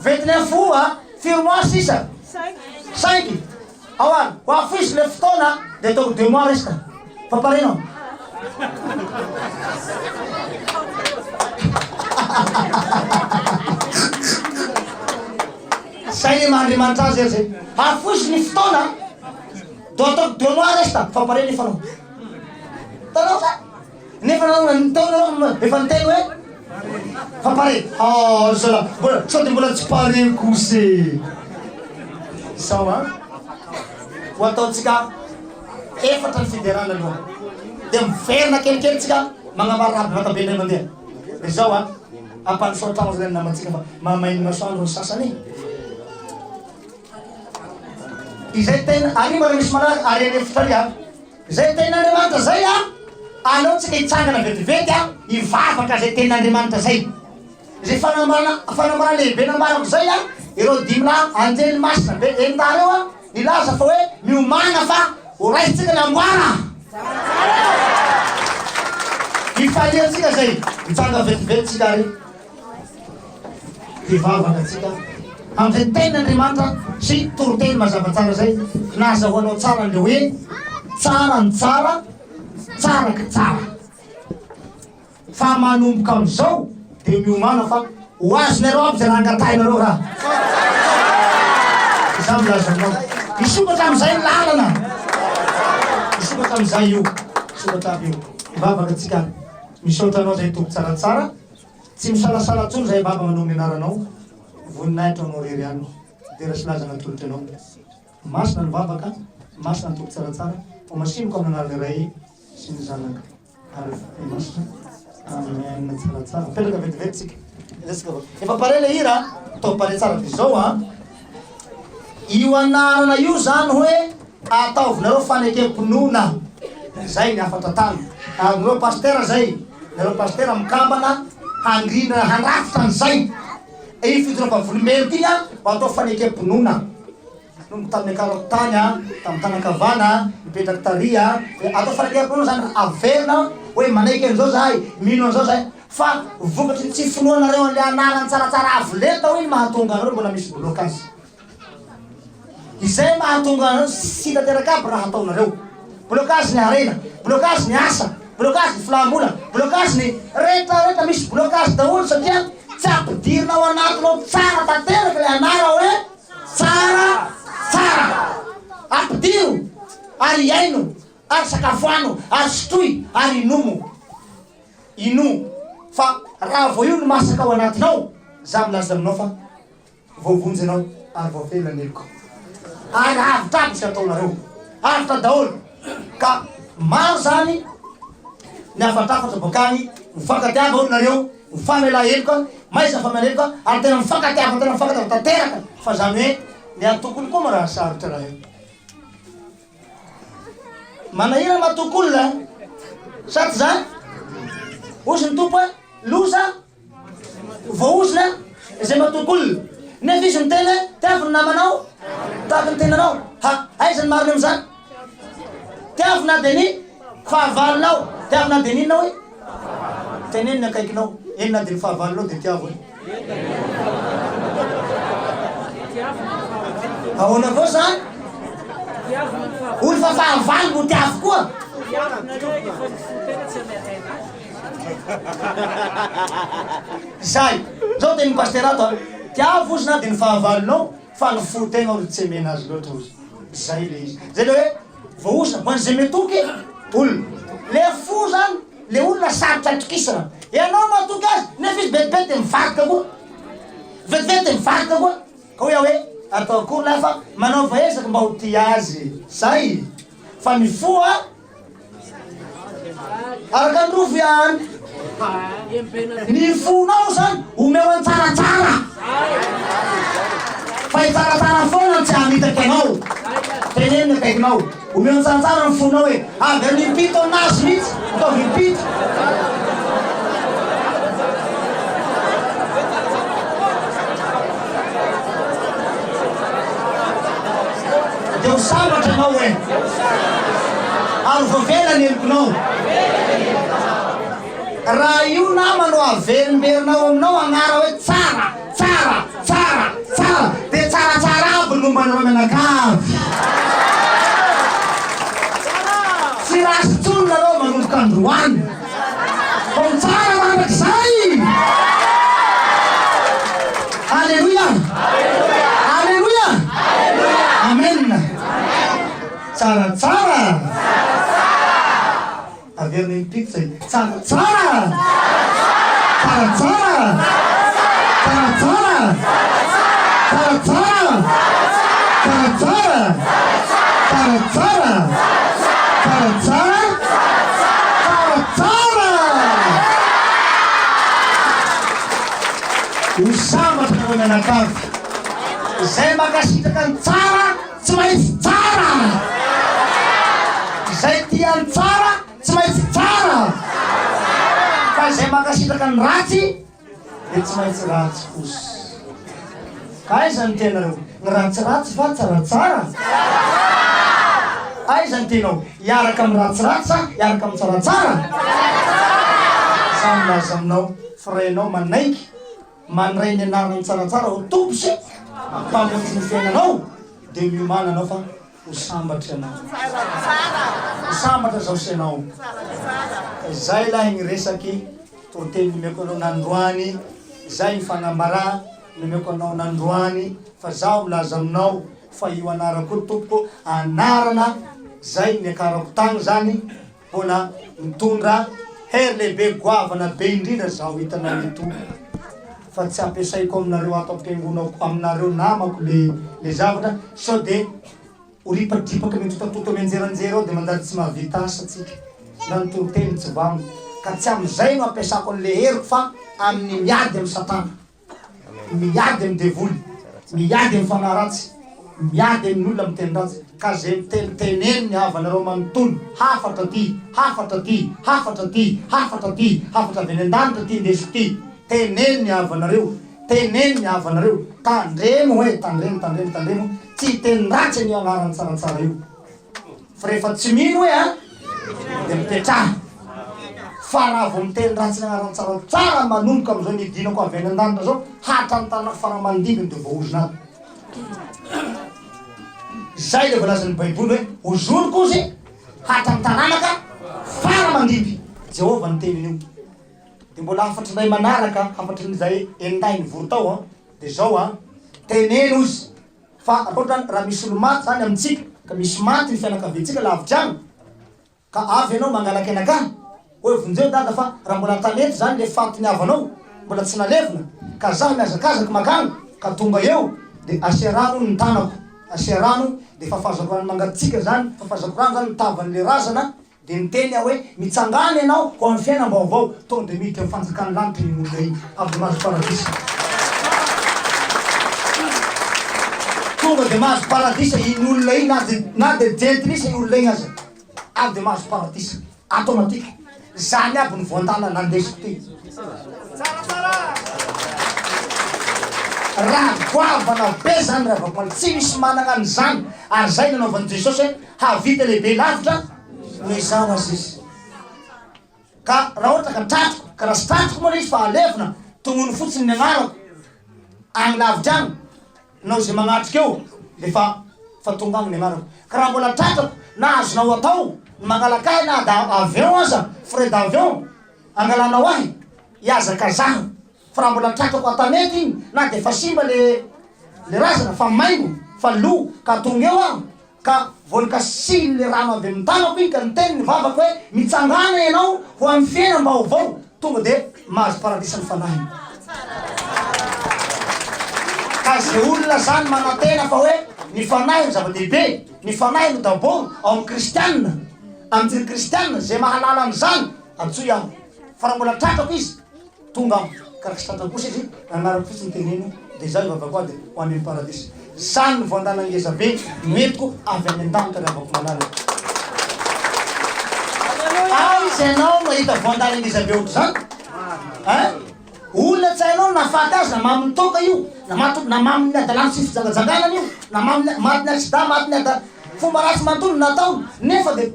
29 août a! Firy mois sisa? Cinq! Ao ary! Ho afoizo le fotoana de ataoko deux mois reste. Fa pare nao. Zay le maha Andriamanitra azy zay. Afoizo ny fotoana do ataoko deux mois reste fa pare nefa anao. Hitanao zany? Nefa nareo niteny nareo efa niteny hoe fa pare. Ah zala mbola sao dia mbola tsy pare kosa e. Sao an. Ho ataontsika efatra ny fiderana aloha. Dia miverina kelikely tsika magnambara raha bevata be indray mandeha. Dia zao an. Ampandroso an-tragno zany ny namantsika fa mahamay ny masoandro ny sasany e. Izay tena ary mbola misy manaraka ary any efitra ary an. Izay tenin'Andriamanitra izay a, aleo tsika hitsangana vetivety a, hivavaka izay tenin'Andriamanitra izay. Izay fanambarana fanambarana lehibe nambarako izay a, ireo dimilahy anjely masina be enin-dahy ireo a, nilaza fa hoe miomàna fa ho raisintsika ny amboara. Hifaliantsika izay, mitsangana vetivety tsika ary. Hivavaka antsika amin'izay tenin'Andriamanitra sy toriteny mazava tsara izay nahazahoanao tsara an'ilay hoe tsara ny tsara, tsara ka tsara. Fa manomboka amin'izao dia miomàna fa ho azonareo aby izay raha angatahinareo raha. Izaho milaza aminao. Hisokatra amin'izay ny lalana. Hisokatra amin'izay io. Hisokatra aby io. Hivavaka antsika. Misaotra anao izay Tompo tsaratsara. Tsy misalasala intsony zahay Baba manao ny anaranao, voninahitra ho anao irery ihany, dera sy laza natolotra anao. Masina ny vavaka, masina ny Tompo tsaratsara, ho masiniko amin'ny anaran'ny Ray sy ny Zanaka ary Fanahy Masina. Amen tsaratsara. Mipetraka vetivety tsika. Izay tsika vao. Efa pare le hira, ataovy pare tsara dia izao an. Io anarana io zany hoe ataovinareo fanekem-pinoana. Zay ny hafatra tany. Ary nareo pasitera zay, nareo pasitera mikambana handrindra handrafitra an'izay. Io fijoroana vavolombelona ity an, mba atao fanekem-pinoana. Nanomboka tamin'ny niakarako tany an, tamin'ny tanan-kavana, nipetraka tary an, dia atao fanekem-pinoana zany, averina hoe manaiky an'izao zahay, mino an'izao zahay. Fa vokatry ny tsy finoanareo an'ilay anarany tsaratsara avo lenta hoy ny mahatonga anareo mbola misy blocage. Izay mahatonga anareo tsy tanteraka aby raha ataonareo. Blocage ny harena, blocage ny asa, blocage ny filam-bola, blocage ny rehetra rehetra misy blocage daholo satria tsy ampidirina ao anatinao tsara tanteraka ilay anara hoe tsara tsara. Ampidiro ary iaino ary sakafoano ary sotroy ary inomo. Inoa fa raha vao io no masaka ao anatinao, za milaza aminao fa voavonjy ianao ary voafela ny helokao. Ary avotra aby izay ataonareo. Avotra daholo. Ka. Maro zany ny hafatrafatra bokany, mifankatiava hono nareo, mifamelà heloka, mahaiza mifamela heloka ary tena mifankatiava tena mifankatiava tanteraka fa zany hoe ny atokony koa ma raha sarotra raha io. Manahirana matoky olona sa tsy zany? Hozy ny Tompo hoe loza voaozona izay matoky olona. Nefa izy miteny hoe tiavo ny namanao tahaka ny tenanao. Ha, aiza ny marina amin'izany? Tiavo na dia ny fahavalonao. Tiavo na dia ny inona hoe? Teneno ny akaikinao. Eny na dia ny fahavalonao dia tiavo e. Ahoana avao zany? Olo fa fahavalo mbo tiavo koa. Zay. Zao tenin'i Pasitera ato a. Tiavo ozy na dia ny fahavalonao fa ny fo tegna olo tsy emena azy loatra ozy. Zay le izy. Zay le hoe voaozona ho an'izay metoky olona. Le fo zany le olona sarotra atokisana. Ianao matoky azy nefa izy vetivety de mivadika koa. Vetivety de mivadika koa. Ka hoy aho hoe atao akory lahy fa manaova ezaka mba ho tia azy. Zay. Fa ny fo a Araka ny rofy ihany. Ny fonao zany omeo an'i tsaratsara. Fa i tsaratsara foana no tsy hamitaka anao. Teneno ny akaikinao. Omeo an'i tsaratsara ny fonao hoe averino impito aminazy mihitsy. Ataovy impito. Dia ho sambatra ianao e! Ary ho voavela ny helokinao. Raha io nama no averimberinao aminao agnara hoe tsara, tsara, tsara, tsara, dia tsaratsara aby ny momba anareo mianakavy. Tsy ratsy intsony nareo manomboka androany. Fa ho tsara mandrakizay! Aleloia! Aleloia! Amen! Tsara tsara! Averina impito zay. Tsara tsara! Tsara tsara! Tsara tsara! Tsara tsara! Tsara tsara! Tsara tsara! Tsara tsara! Tsara tsara! Ho sambatra nareo mianakavy. Izay mankasitraka ny tsara tsy maintsy tsara. Izay tia ny tsara tsy maintsy tsara. Fa izay mankasitraka ny ratsy dia tsy maintsy ratsy kosa. Ka aiza ny tianareo? Ny ratsiratsy va tsaratsara? Aiza ny tianao? Hiaraka amin'ny ratsiratsy sa hiaraka amin'ny tsaratsara? Za milaza aminao fa raha ianao manaiky mandray ny anaran'ny tsaratsara ho Tompo sy Mpamonjy ny fiainanao dia miomàna anao fa Ho sambatra ianao. Ho sambatra zaho sy ianao. Ka izay lahy ny resaky toriteny nomeko anao nandroany, izay ny fanambarà nomeko anao nandroany, fa zaho milaza aminao fa io anarako io tompoko anarana zay niakarako tagny zany Mbola mitondra hery lehibe goavana be indrindra zaho hitanao ito fa tsy ampiasaiko aminareo ato am-piangonako aminareo namako le le zavatra sao de ho ripadripaka mitotatoto mianjeranjera ao de manjary tsy mahavita asa tsika na ny toriteny tsy vanona ka tsy amin'izay no ampiasako an'le heriko fa amin'ny miady amin'ny satana. Miady amin'ny devoly, miady amin'ny fanahy ratsy, miady amin'ny olona miteny ratsy, ka izay miteny teneno ny havanareo manontolo, hafatra ty, hafatra ty, hafatra ty, hafatra ty, hafatra avy any an-danitra ty indesiko ty, teneno ny havanareo, teneno ny havanareo, tandremo hoe, tandremo, tandremo, tandremo, tsy hiteny ratsy an'io anarany tsaratsara io. Fa rehefa tsy mino hoe a, dia mipetraha. Fa raha vao miteny ratsy ny anaran'i Tsarao tsara manomboka amin'izao nidinako avy any an-danitra izao hatrany tanako fara aman-dindiny dia voaozona aby. Izay ilay voalazan'ny Baiboly hoe ozoniko ozy hatrany taranaka fara aman-dimby. Jehovah niteny an'io. Dia mbola hafatry indray manaraka, hafatry ny izay enin-dahy nivory tao an, dia izao an, teneno ozy Fa ankoatra raha misy olo maty zany amintsika ka misy maty ny fianakaviantsika lavitra any ka avy ianao mangalaka anakahy hoe vonjeo dada fa raha mbola an-tanety zany le faty ny havanao mbola tsy nalevina ka zaho mihazakazaka makany ka tonga eo de asia rano hono ny tanako asia rano de fafazako rano mangatsiaka zany fafazako rano zany ny tavan'le razana. Dia niteny aho hoe, Mitsangàna ianao ho amin'ny fiainam-baovao. Tonga dia miditra amin'ny fanjakan'ny lanitra iny olona iny, avy dia mahazo paradisa. Tonga dia mahazo paradisa iny olona iny, na dia, na dia jentilisa io olona iny aza. Avy dia mahazo paradisa. Automatique. Zany aby ny voan-dalana nandesiko ty. Raha goavana be zany ry havako malala. Tsy misy manana an'izany. Ary zay nanaovan'i Jesosy hoe, Hahavita lehibe lavitra noho izaho aza izy. Ka raha ohatra ka tratriko, ka raha tsy tratriko moa le izy fa alevina, tognony fotsiny ny anarako agny lavitra agny, nao ze magnatrika eo de fa fa tonga agny ny anarako. Ka raha mbola tratrako na azonao atao ny mangalaka ahy na da avion aza, frais d'avion angalanao ahy, hiazakazaho. Fa raha mbola tratrako an-tanety iny na de efa simba le le razana fa maimbo fa lo ka tonga eo aho, Ka vao nikasihin' ny rano avy amin' ny tanako iny ka niteny ny vavako hoe, Mitsangàna ianao ho amin' ny fiainam-baovao. Tonga dia mahazo paradisa ny fanahiny. Ka izay olona izany manantena fa hoe ny fanahy no zava-dehibe, ny fanahy no d'abord ao amin' ny kristiana, amin' ny kristiana, izay mahalala an' izany, antsoy aho. Fa raha mbola tratrako izy, Tonga aho, ka raha tsy tratrako kosa izy, ny anarako fotsiny teneno, dia izaho hivavaka ho ahy dia ho any amin'ny paradisa. Izany no voandalana ngeza be noentiko avy any an-danitra ry havako malala. Aiza ianao no hahita voandalana ngeza be ohatr'izany? Hein? Olona tsy hainao ny nahafaty azy, na mamin'ny toaka io, na maty, na mamin'ny hadalana sy fijangajangana io, na mamin'ny, matin'ny accident, matin'ny ada, fomba ratsy manontolo no nataony, nefa dia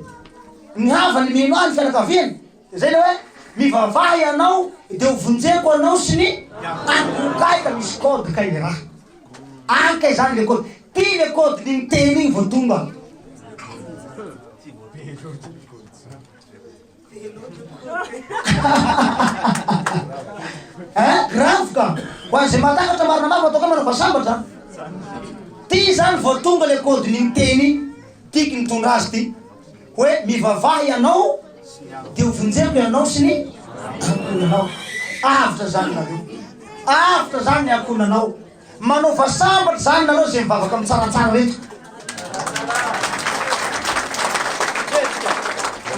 ny havany mino ahy, ny fianakaviany. Zay le hoe mivavaha ianao de ho vonjeko anao sy ny ankohoka kay ka misy code kay le raha any kay zany le code ty le code ny miteny igny vao tonga. Hein grave ka! Ho an'izay mahatakatra marina marina ataoko hoe manao fa sambatra. Ty zany vao tonga le code ny miteny igny, tiako nitondra azy ty. Hoe mivavaha ianao dia ho vonjeko ianao sy ny ankohonanao. Avotra zany nareo. Avotra zany ny ankohonanao. Manaova sambatra zany nareo zay mivavaka am tsaratsara reto.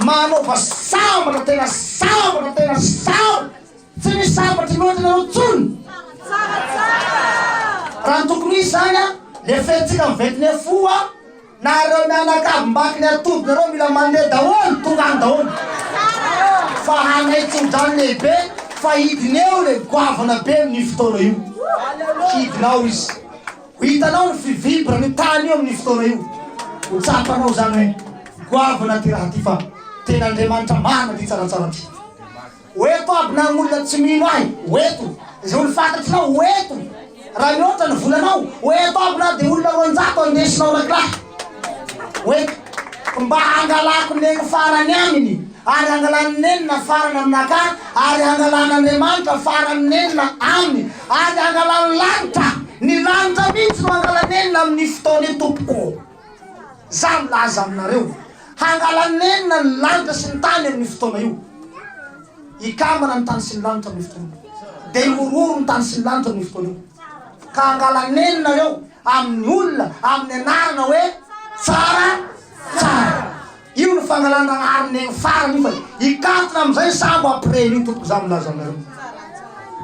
Manaova sambatra tena sambatra tena sambatra. Tsy misy sambatra mihoatra anareo tsony. Raha ny tokony hisy zany an, le fetintsika am 29 aout an. Nareo mianakavy mbaky ny atody nareo mila mandeha daholo tonga any daholo fa hanay tsodrano lehibe fa hidina eo le goavana be amin'io fotoana io hidina ao izy ho hitanao ny fivibre ny tany io amin'io fotoana io ho tsapanao zany hoe goavana ty raha ty fa tena Andriamanitra marina ty tsaratsara ty. Ho eto aby na ny olona tsy mino ahy, ho eto. Izay olo fantatrinao, ho eto. Raha mihoatra ny volanao, ho eto aby na dia olona 200 andesinao rakilahy. Ho eto. Mba hangalako neny farany aminy, ary hangalany nenina farany aminakahy, ary hangalan'Andriamanitra farany nenina aminy, ary hangalany lanitra. Ny lanitra mihitsy no hangala nenina amin'io fotoana io tompoko. Za milaza aminareo, hangala nenina ny lanitra sy ny tany amin'io fotoana io. Hikambana ny tany sy ny lanitra amin'io fotoana io. Dia hihorohoro ny tany sy ny lanitra amin'io fotoana io. Ka hangala nenina nareo amin'ny olona amin'ny anarana hoe tsara tsara. Io no fangalan-dragnahary neny farany io fa hikatona amin'izay ny sambo après an'io tompoko za milaza aminareo.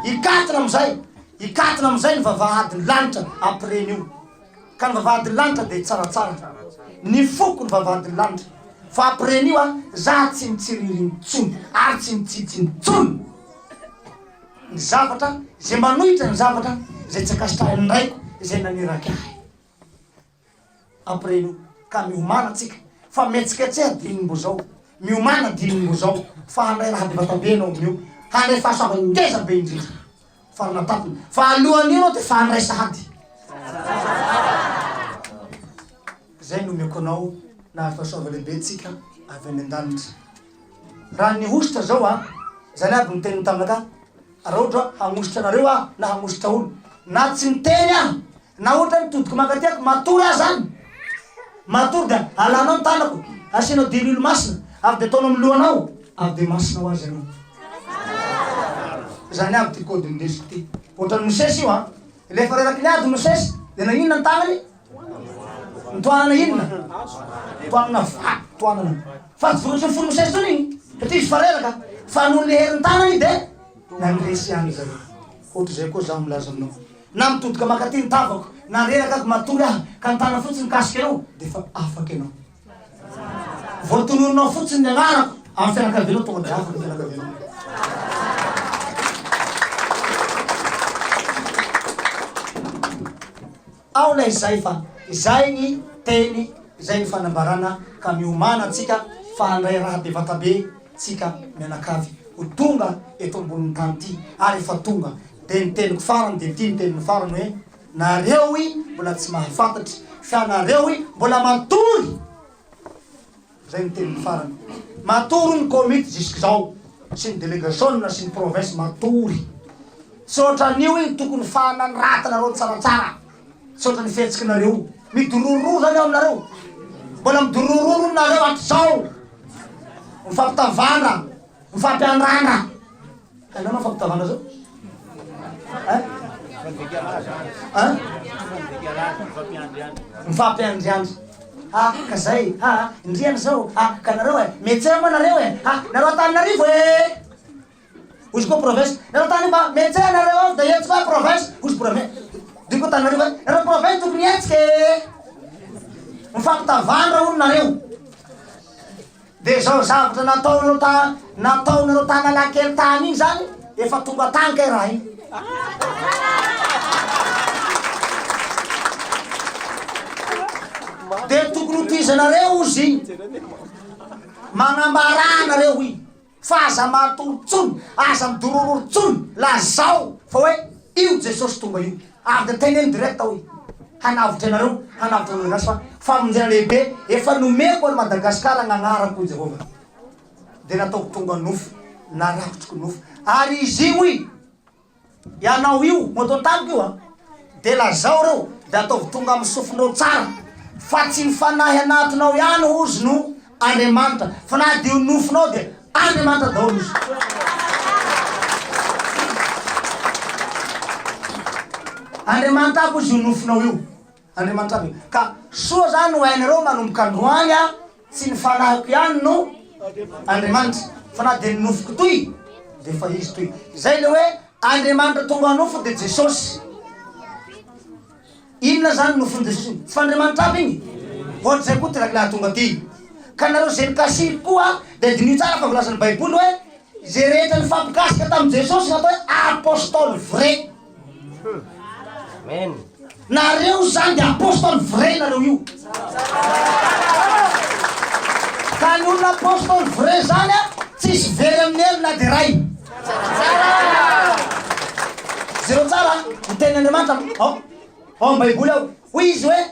Hikatona amin'izay, hikatona amin'izay ny vavahadin'ny lanitra après an'io. Ka ny vavahadin'ny lanitra dia tsaratsara ny foko ny vavahadin'ny lanitra fa après an'io a za tsy mitsiriry intsony ary tsy mitsitsy intsony ny zavatra izay manohitra ny zavatra izay tsy ankasitrahin'ny raiko izay naniraka ahy après an'io ka miomàna tsika fa mihetsiketseha dinim-bo zao miomàna dinim-bo zao fa handray raha bevata be ianao amin'io handray fahasoavana ngeza be indrindra Farana tampony. Fa alohan'io anao dia efa handray sahady. Izay no omeko anao nahazo fahasoavana lehibe tsika avy any an-danitra. Raha nihosotra zao a, zany aby ny teniny taminakahy, raha ohatra hagnositra anareo aho na hagnositra olo, na tsy miteny aho, Na ohatra hoe mitodika mankaty ako, matory aho zany, matory dia alanao ny tanako, asianao diloilo masina, avy dia ataonao amin'ny lohanao, avy dia masina ho azy ianao. Zany aby ty code indesiko ty. Ohatran'i Mosesy io an, ilay efa reraky ny ady Mosesy, dia naninona ny tanany? Nitohanana inona? Tohanana vato, tohanana. Fa tsy vokatry ny fon'i Mosesy intsony iny, satria izy fa reraka, fa noho ny herin'ny tanany dia nandresy ihany zareo. Ohatr'izay koa izaho milaza aminao. Na mitodika mankaty ny tavako, na reraka aho matory aho, ka ny tanana fotsiny mikasika eo, dia efa afaka ianao. Vao tononinao fotsiny ny anarako amin'ny fianakavianao, tonga dia afaka ny fianakavianao. Ao ilay izay fa izay ny teny, izay ny fanambarana ka miomàna tsika fa handray raha bevata be tsika mianakavy ho tonga eto ambonin'ny tany ity ary efa tonga de ny teniko farany de ity ny teniny farany hoe nareo i mbola tsy mahafantatry fa nareo i mbola matory Zay ny teniny farany. Matory ny komity jusqu'izao sy ny delegasiona sy ny province matory. Tsy ohatran'io iny tokony fanandratanareo tsaratsara. Tsy ohatran'ny fihetsikinareo. Midorororo zany eo aminareo. Mbola midorororo nareo hatrizao. Mifampitavandra, mifampiandrandra. Hainao manao fampitavana zao? Hein? Hein? Mifampiandriandry. Ah, ka zay. Ah, ndriana zao. Ah, ka nareo e. Médecin moa nareo e. Ah, nareo Antananarivo e. Hozy koa province. Nareo tany mba médecin nareo ao dia hetsika hoe province. Hozy province. Dia koa Antananarivo e. Nareo province tokony hetsika e. Mifampitavandra hono nareo. Dia izao zavatra nataonareo ta nataonareo tanalakely tany iny zany efa tonga tany kay raha iny. Dia tokony ho tohizanareo ozy iny. Manambarà nareo iny. Fa aza matory tsony, aza midorororo tsony, lazao fa hoe io Jesosy tonga io. Ary dia teneno direct hoe hanavotra anareo, hanavotra an'i Malagasy fa famonjena lehibe efa nomeko an'i Madagasikara gn'agnarako hoy Jehovah. Dia nataoko tonga nofo, narakotriko nofo. Ary izy io hoy Ianao io moto tamiko io a! De lazao reo de ataovy tonga amin'ny sofinreo tsara fa tsy ny fanahy anatinao ihany hozy no Andriamanitra fa na dia io nofonao dia Andriamanitra daholo izy. Andriamanitra aby hozy io nofonao io. Andriamanitra aby. Ka soa zany ho hainareo manomboka androany a! Tsy ny fanahiko ihany no Andriamanitra, fa na dia ny nofoko toy dia efa Izy toy. Izay ilay hoe Andriamanitra tonga nofo dia Jesosy. Inona izany nofon'i Jesosy iny? Tsy fa Andriamanitra aby iny? Ohatr'izay koa ty rakelahy tonga ty. Ka nareo izay nikasihiko koa dia diniho tsara fa voalazan'ny Baiboly hoe izay rehetra nifampikasika tamin'i Jesosy no atao hoe apostoly vrai. Amen. Nareo zany de apostoly vrai nareo io. Ka ny olona apostoly vrai zany a tsisy very amin'ny helo na de ray. Jereo tsara ny tenin'Andriamanitra ao ao amin'ny baiboly ao. Hoy izy hoe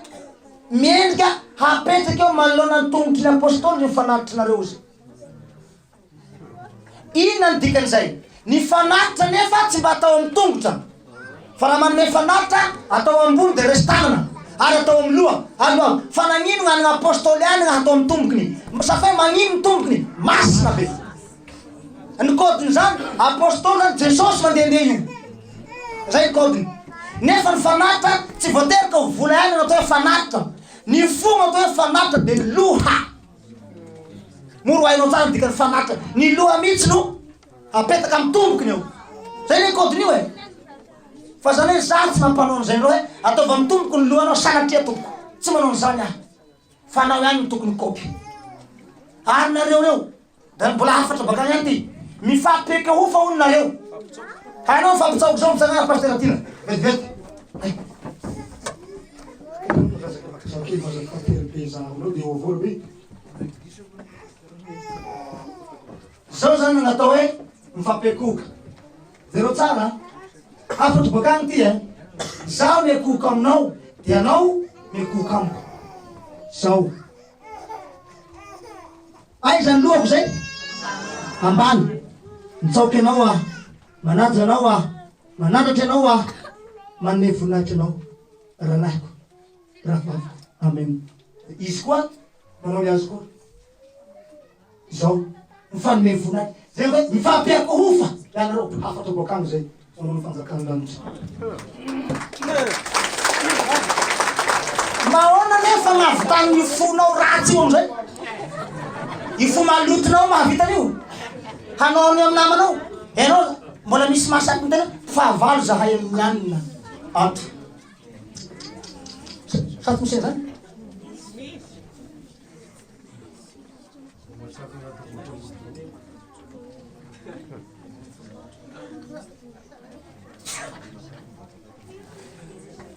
miendrika hapetraka eo manoloana ny tongotry ny apostoly ny fanatitrinareo izy. Inona no dikan'izay? Ny fanatitra anefa tsy mba atao amin'ny tongotra, fa raha manome fanatitra, atao ambony dia raisin-tanana, ary atao amin'ny loha, ary loha. Fa nagnino gn'an'ny apostoly ihany gn'atao amin'ny tombokiny? Sa fa hoe magnino ny tombokiny? Masina be. Ny code-n'izany, apostoly zany Jesosy mandehandeha io. Zay ny code-ny. Nefa ny fanatitra tsy voatery ka ho vola ihany no atao hoe fanatitra. Ny fo no atao hoe fanatitra dia ny loha. Moa ro hainao tsara ny dikan'ny fanatitra. Ny loha mihitsy no apetaka amin'ny tombokiny eo. Zay ne code-n'io e. Fa zany hoe za tsy mampanao an'izay ndreo hoe ataovy amin'ny tomboko ny lohanao sanatria tompoko. Tsy manao an'izany aho. Fa anao ihany no tokony copy. Ary nareo reo da mbola hafatra bakany ihany ty. Mifampikahofa hono nareo. Hainao mifampitsaoka zao mitsangana Pasitera Tiana. Vetivety. Hay. Zao zany no natao hoe mifampiakohoka. Jereo tsara an. Hafatro bakany ty eh. Zaho miakohoka aminao dia anao miakohoka amiko. Zao. Aiza ny lohako zay? Ambany. Mitsaoka anao aho. Manaja anao aho. Manandratra anao aho. Manome voninahitra anao rahalahiko. Rahavaviko. Amen. Izy koa manao ny azy koa. Izao, mifanome voninahitra. Zay hoe mifampiakohofa ianareo. Hafatra boak'agny zay manao ny fanjakan'ny lanitra. Mba ahoana anefa ny hahavitan'ny fonao ratsy io amin'izay? Io fo malotonao mahavita an'io? Hanao an'io amin'ny namanao? Ianao mbola misy mahasaky miteny hoe fahavalo zahay amin'ny anona ato. Sa tsy misy an'izany?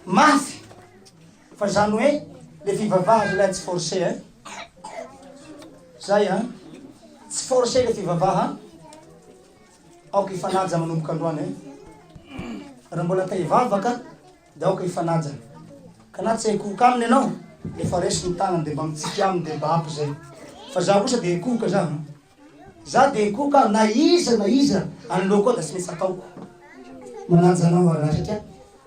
Mafy fa zany hoe le fivavaha zalahy tsy forcé eh. Zay an. Tsy forcé le fivavaha. Aoka hifanaja manomboka androany eh. Raha mbola te hivavaka de aoka hifanaja. Ka na tsy hikohoka aminy ianao, efa resy ny tanany de mba mitsiky aminy de mba ampy zay. Fa za kosa de hikohoka za an. Za de hikohoka aho na iza na iza anoloako ao da tsy maintsy ataoko. Manaja anao aho raha satria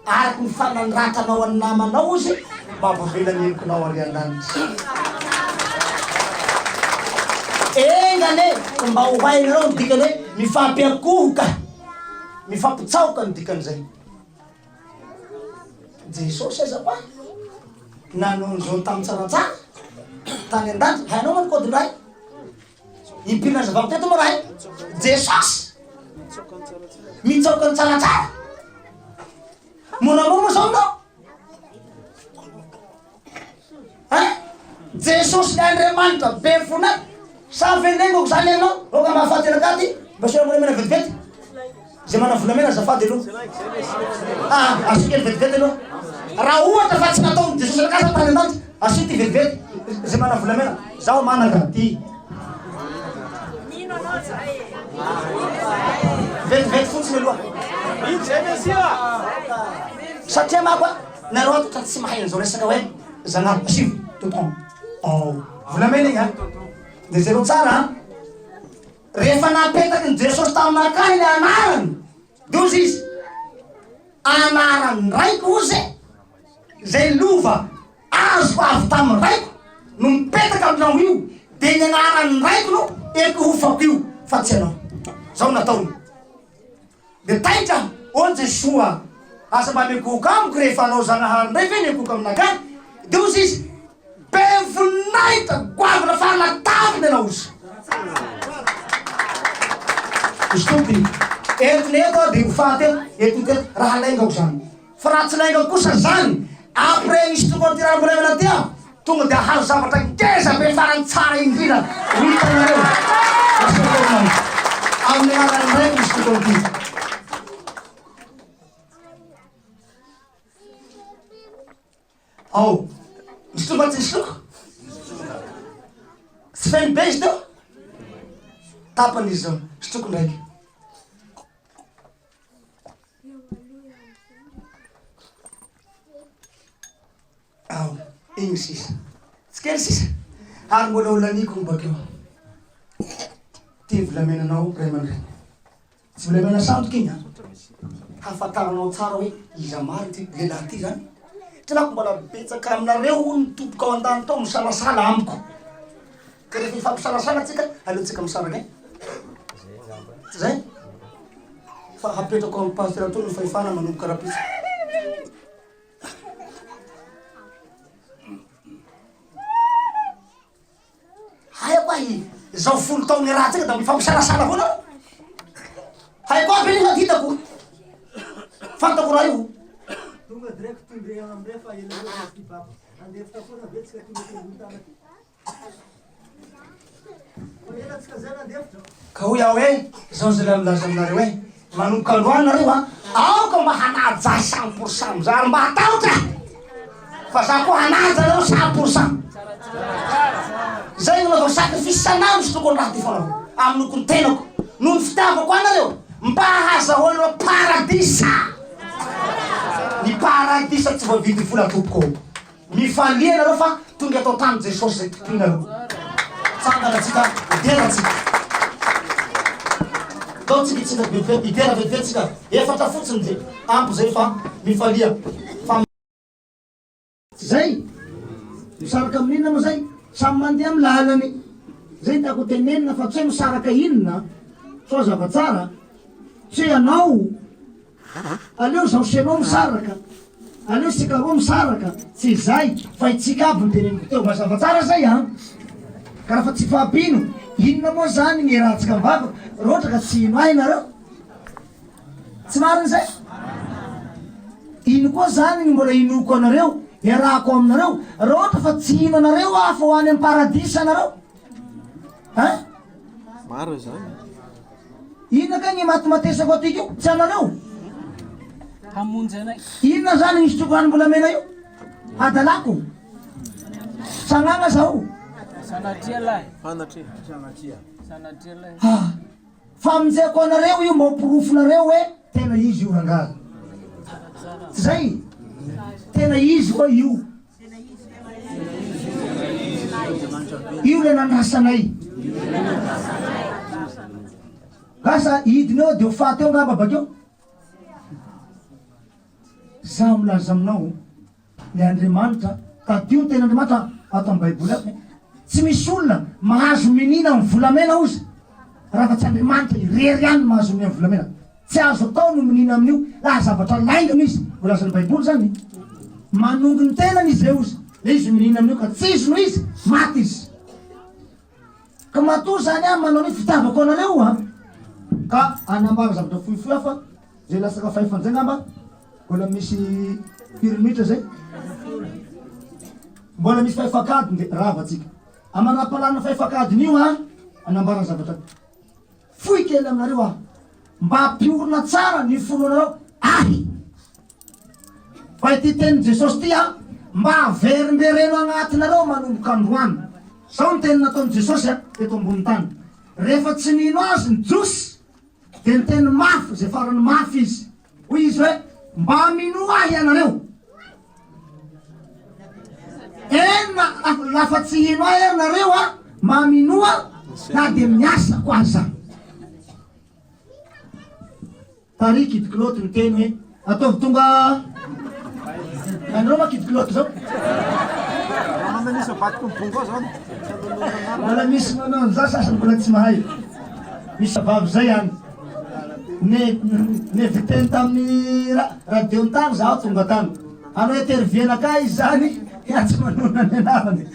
Araka ny fanandratanao an'ny namanao ozy mba voavela ny helokinao ary an-danitra. Enga anie ka mba ho hainareo ny dikany hoe mifampiakohoka, mifampitsaoka ny dikan'izay. Jesosy aza pa nanao an'izao tamin'ny tsaratsara tany an-danitra. Hainao va ny code-ndray? Impiry nazavako teto moa raha Jesosy mitsaoka ny tsaratsara. Moramora moa zao aminao? Hein? Jesosy ilay Andriamanitra be voninahitra. Sa venengoko zany ianao? Aoka mba hahafaty anakahy ty. Mba asio volamena vetivety. Zay manana volamena azafady aloha. Ah, asio kely vetivety aloha. Raha ohatra fa tsy nataon'i Jesosy anakahy zany tany an-danitra, asio ty vetivety. Zay manana volamena. Zaho manana ty. Vetivety fotsiny aloha. Satria manko a, nareo ato ohatran'ny tsy mahay an'izao resaka hoe Zanahary. Asio, tonton. Oh, volamena igny a. Dia jereo tsara an. Rehefa napetaky ny Jesosy taminakahy ilay anarany, dia hozy izy, Anaran'ny Raiko hozy, izay lova azoko avy tamin'ny Raiko no mipetaka aminao io, dia ny anaran'ny Raiko no ekohofako io, fa tsy ianao. Izao no nataony. Dia taitra aho, Ô Jesoa, aza mba mikohoka amiko rehefa anao Zanahary indray ve ny hikohoka aminakahy? Dia hozy izy, Be voninahitra goavana farana tampony ianao hozy. Izy tompony, entiny eto aho dia ho faty eto, entiny teto, raha laingako izany. Fa raha tsy laingako kosa izany, après misy toko an'ity rano-bolamena ity aho, Tonga dia hahazo zavatra ngeza be farany tsara indrindra ho hitanareo. Asehoko aminao. Amin'ny anaran'ny Raiko misy toko an'ity. Ao. Misy toko tsy misy toko? Tsy feno be izy teo? Tapany izy zao. Misy toko ndraiky. Ao, igny sisa. Tsy kely sisa. Ary mbola ho laniko ny bakeo. Ty volamenanao ray aman-dreny. Tsy volamena sandoka igny an. Hahafantaranao tsara hoe iza marina ty lehilahy ty zany. Tena mbola betsaka aminareo hono ny tompoko ao an-danitra ao misalasala amiko. Ka rehefa hifampisalasala tsika, aleontsika misaraka e. Tsy zay? Fa hapetrako amin'ny pasteur Antonio ny fahefana manomboka rahampitso. Haiko ahy zao folo taona ratsy da mifampisalasala avao nareo. Haiko aby aloha hitako. Fantako raha io. Tonga direct tondre amindray fa ela loatra izy ty baba. Nandefitra foana ve tsika tonga tendrony tany aty. Ka hoy aho hoe, izao zalahy milaza aminareo hoe, manomboka androany nareo an, aoka mba hanaja ahy 100% amizay ary mba hatahotra ahy, fa za koa hanaja anareo 100%. Zay no nanaovako sacrifice isan'andro sy tokony raha ty foana aminoko ny tenako, noho ny fitiavako anareo, mba hahazahoanareo paradisa. Ny paradisa tsy voavidy vola tompoko. Mifalia ianareo fa tonga eto an-tany Jesosy izay tompoinareo. Tsangana tsika, hidera tsika. Ndao tsika hitsika vetivety, hidera vetivety tsika. Efatra fotsiny dia ampy izay fa mifalia. Fa Zay. Misaraka amin'inona moa zay? Samy mandeha amin'ny lalany. Zay tiako tenenina fa tsy hoe misaraka inona. Sao zava-tsara. Tsy hoe ianao Aleo zaho sy ianao misaraka. Aleo isika roa misaraka, tsy izay fa itsika aby no teneniko teo. Mazava tsara zay an! Ka raha fa tsy fampino, inona moa zany ny iarahantsika mivavaka raha ohatra ka tsy hino ahy nareo? Tsy marina izay? Ino koa zany ny mbola inoako anareo, iarahako aminareo, raha ohatra fa tsy hino anareo aho fa ho any am paradisa nareo? Hein? Marina izany. Inona kay ny imatimatesako aty ko? Tsy anareo? Hamonjy anay. Inona zany ny isotroko ranom-bolamena io? Hadalako? Sagnagna zao? Sanatria lahy. Sanatria. Sanatria lahy. Ah! Famonjeko anareo io mba ho porofonareo hoe tena izy io rangahy. Tsy zay? Tena izy ho'a io. Io le nandrasanay. Lasa hidina eo de ho faty eo ngamba bakeo. Zaho milaza aminao. Ilay Andriamanitra, tadidio ny tenin'Andriamanitra ato amin'ny Baiboly ato, tsy misy olona mahazo miniana amin'ny volamena hozy, raha fa tsy Andriamanitra irery ihany no mahazo miniana amin'ny volamena. Tsy azo atao no miniana amin'io, raha zavatra lainga no izy, voalazan'ny Baiboly izany, manongo ny tenany izy izay hozy, ilay izy miniana amin'io ka tsy izy no izy, maty izy. Ka matoa izany aho manao ny fitiavako anareo an, ka hanambara zavatra fohifohy aho fa izay latsaka fahefany izay angamba mbola misy firy minitra izay? Mbola misy fahefak'adiny dia rava tsika. Amanam-pahalalana fahefak'adiny io an, hanambara zavatra fohy kely aminareo aho mba hampiorina tsara ny finoanareo ahy. Fa ity tenin'i Jesosy ity an, mba averimbereno agnatinareo manomboka androany. Zao ny teny nataon'i Jesosy an, teto ambonin'ny tany. Rehefa tsy nino Azy ny Jiosy, dia niteny mafy izay farany mafy Izy. Hoy Izy hoe, Mba minoa Ahy ianareo. Eny na lafa tsy hino Ahy ary nareo an, mba minoa na dia ny asako aza. Tary Kid Claude niteny hoe ataovy tonga Hainareo va Kid Claude zao? Mbola misy manao an'izany sasany mbola tsy mahay. Misy vavy zay any. Ne ne-viteny tamin'ny radio tany zaho tonga tany. Hanao interview anakahy izy zany, ya tsy manonona ny anarany.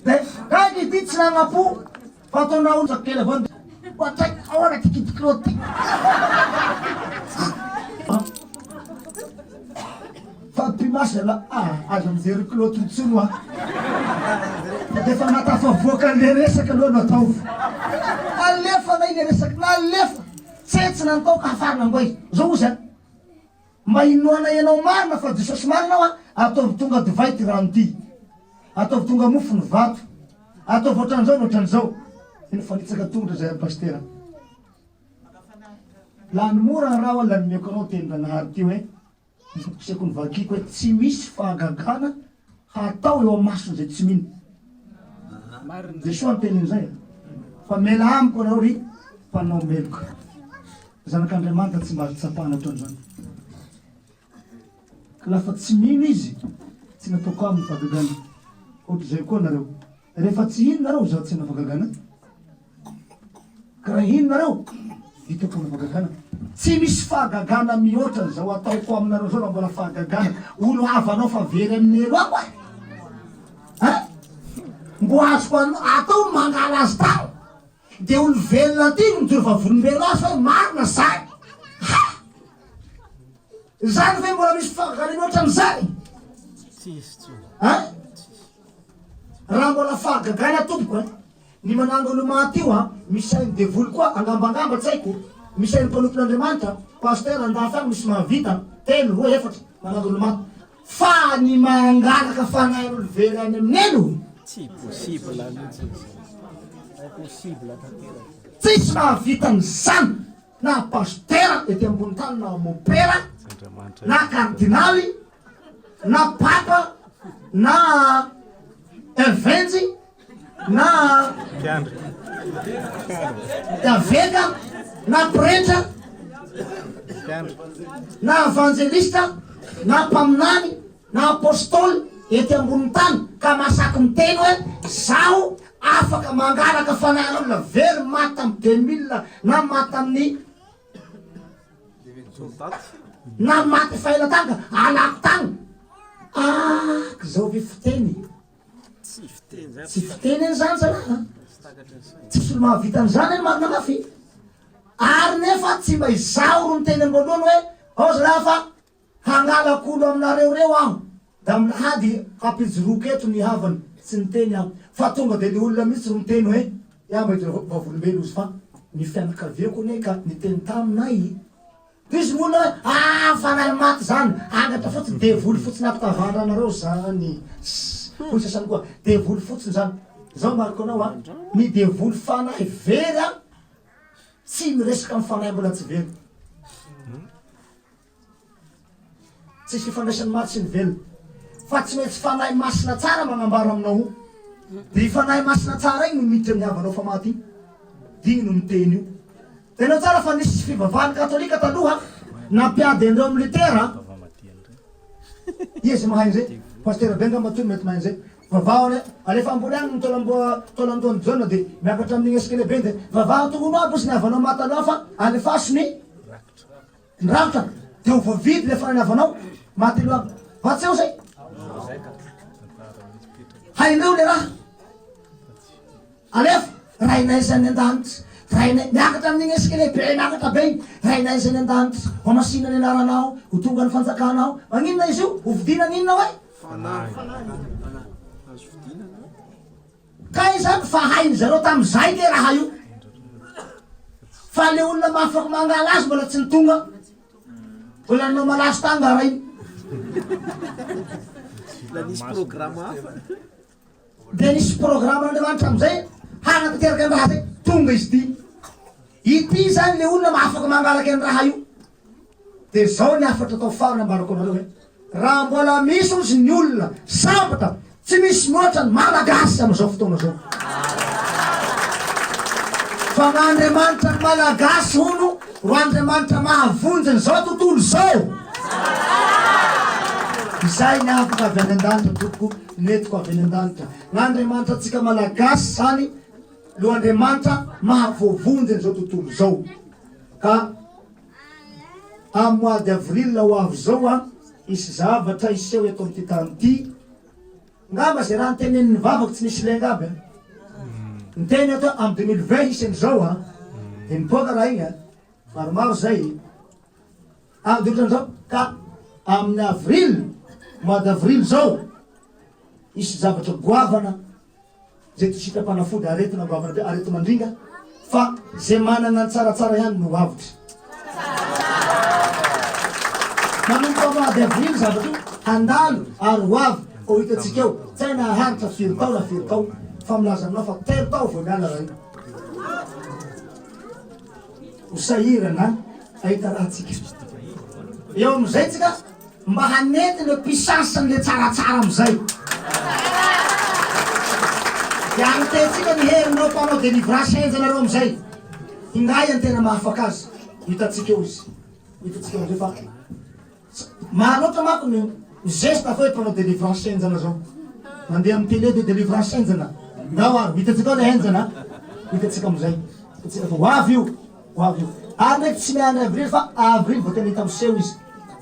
De kaiky ity tsy nanam-po. Fa ataonao onja kely avao ny Ohatray ahoana ty Kid Claude ty? Fa pimasy zala ah aza mijery Claude intsony hoa. Fa de efa mahatafavoaka an'le resaka aloha no ataovy. Alefa anay le resaka nalefa. Tsentsina ny tao ka hafarana angoay. Zao ozy a. Mba inoana ianao marina fa Jesosy marina aho a, ataovy tonga divay ty rano ty, ataovy tonga mofo ny vato, ataovy ohatran'izao na ohatran'izao. Dia nifanitsaka tongotra zahay ry pasitera. Lany mora ny raha lany omeko anao tenin-dRagnahary ty hoe, isako novakiko hoe tsy misy fahagagana hatao eo amason'izay tsy mino. Jesoa niteny an'izay a. Fa mialà amiko ianareo ry mpanao meloka. Zanak'Andriamanitra tsy mba azo tsapana ohatran'izany. Ka lafa tsy mino izy, tsy nataoko aminy fahagagana. Ohatr'izay koa nareo. Rehefa tsy hino nareo, izaho tsy hanao fahagagana. Ka raha hino nareo, vitako hanao fahagagana. Tsy misy fahagagana mihoatra an'izao ataoko aminareo izao raha mbola fahagagana. Olo havanao fa very amin'ny helo ako e! Hein? Mbo azoko atao ny mangala azy tany. Dia olo velona aty no mijoro vavolombelona azy fa hoe marina zany. Ha! Zany ve mbola misy fahagagana mihoatra an'izany? Tsisy intsony. Hein? Raha mbola fahagagana tompoko eh, ny manangona olo maty io an, misy sain'ny devoly koa angamba angamba tsy haiko, misy sain'ny mpanompon'Andriamanitra, pasteur andafy any misy mahavita, telo, roa, efatra, manangona olo maty. Fa ny mangalaka fanahin'olo very any amin'ny helo? Tsy possible mihitsy izany. Impossible tanteraka. Tsisy mahavita an'izany na pasitera ety ambony tany na mopera na kardinaly na papa na evenjy na eveka na pretra na evanjelista na mpaminany na apostoly ety ambonin'ny tany ka masaky miteny hoe zaho afaka mangalaka fanahin'olona very maty tamin'ny 2000 na maty tamin'ny na maty efa ela tany ka alako tany. Ah, k'izao ve fiteny? Tsy fiteny zany. Tsy fiteny anie zany zalahy a! Tsy takatry ny saina. Tsisy olo mahavita an'izany anie marina mafy. Ary nefa tsy mba izaho ro niteny am-boalohany hoe ao zalahy fa hangalako olo aminareo reo aho da amin'ahady hampijoroako eto ny havany. Tsy niteny aho fa tonga de le olona mihitsy ro miteny hoe iaho mba hijoro vavolombelo ozy fa ny fianakaviako anie ka niteny taminay Misy ny olona hoe ah fanahy maty zany, angatra fotsiny, devoly fotsiny ampitavandra anareo zany, ss, hoy sasany koa, devoly fotsiny zany. Zao mariko anao an, ny devoly fanahy very an, tsy miresaka amin'ny fanahy mbola tsy very. Tsisy fifandraisany maty sy ny velona. Fa tsy maintsy fanahy masina tsara magnambara aminao io. Dia io fanahy masina tsara igny no miditra amin'ny havanao fa maty igny. Dia igny no miteny io. Tenao tsara fa nisy fivavahana katolika taloha nampiady an'ireo amin'i Luther a. Iza izay mahay an'izay? Pasitera be angamba toy mety mahay an'izay. Vavaho anie, alefa ambony any ny taolam-boa taolan-dohan'i Jaona dia miakatra amin'igny escalier be dia vavaho tokoa aby ozy ny havanao maty aloha fa alefaso ny Ny rafitra dia ho voavidy ilay fananavanao maty aloha aby. Va tsy eo zay? Hainreo le raha. Alefa, Rainay izay any an-danitra, Rainay, miakatra amin'igny escalier be miakatra be igny, Rainay izay any an-danitra, ho masina ny anaranao, ho tonga ny fanjakanao. Maninona izy io? Ho vidiana ny inona hoe? Fanahy. Azo vidiana ve? Kay zany fa hainy zareo tamizay le raha io fa le olona mafaky mangala azy mbola tsy nitonga mbola nanao malaso tanga rainy. La nisy programme hafa. Dia nisy programme Andriamanitra amizay hanatanteraka ny raha zay tonga izy ity. Ity zany le olona mahafaky mangalaky any raha io. Dia zao ny hafatra atao farany ambarako anareo hoe raha mbola misy ozy ny olona sambatra tsy misy mihoatra ny Malagasy amin'izao fotoana izao. Fa gn'Andriamanitra ny Malagasy hono ro Andriamanitra mahavonjy an'izao tontolo izao. Izay ny afaka avy any an-danitra tompoko nentiko avy any an-danitra. Gn'Andriamanitra antsika Malagasy zany lo Andriamanitra mahavoavonjy an'izao tontolo izao. Ka Amin'ny mois d'avril ho avy izao an, hisy zavatra hiseho eto amin'ity tany ity. Ngamba izay raha notenenin'ny vavako tsy nisy lenga aby an. Niteny aho teo amin'ny 2020 hisy an'izao an. Dia nipoaka raha iny an. Maromaro izay. Ah, dia ohatran'izao ka amin'ny avril, mois d'avril izao, hisy zavatra goavana Zay tsy sitram-panafody aretina goavana be, areti-mandringa, fa zay manana ny tsaratsara ihany no avotra. Manomboka mois d'avril zavatra io handalo ary ho avy ho hitantsika eo, tsy hay na haharitra firy tao na firy tao, fa milaza aminao fa telo tao vao miala raha io. Ho sahirana hahita raha tsika. Eo amin'izay tsika Mba hanety le puissance an'le tsaratsara amizay. De antentsika ny herin'ireo mpanao delivrance henjana reo amizay. Ingahy any tena mahafaka azy. Ho hitantsika eo izy. Ho hitantsika eo amizay fa maro loatra manko ny mizesta fa hoe mpanao delivrance henjana zao. Mandeha amin'ny télé de delivrance henjana. Ndao ary ho hitantsika eo le henjana. Ho hitantsika amizay. Hitantsika fa ho avy io. Ho avy io. Ary ndraiky tsy miandry avril fa avril vao tena hita miseho izy.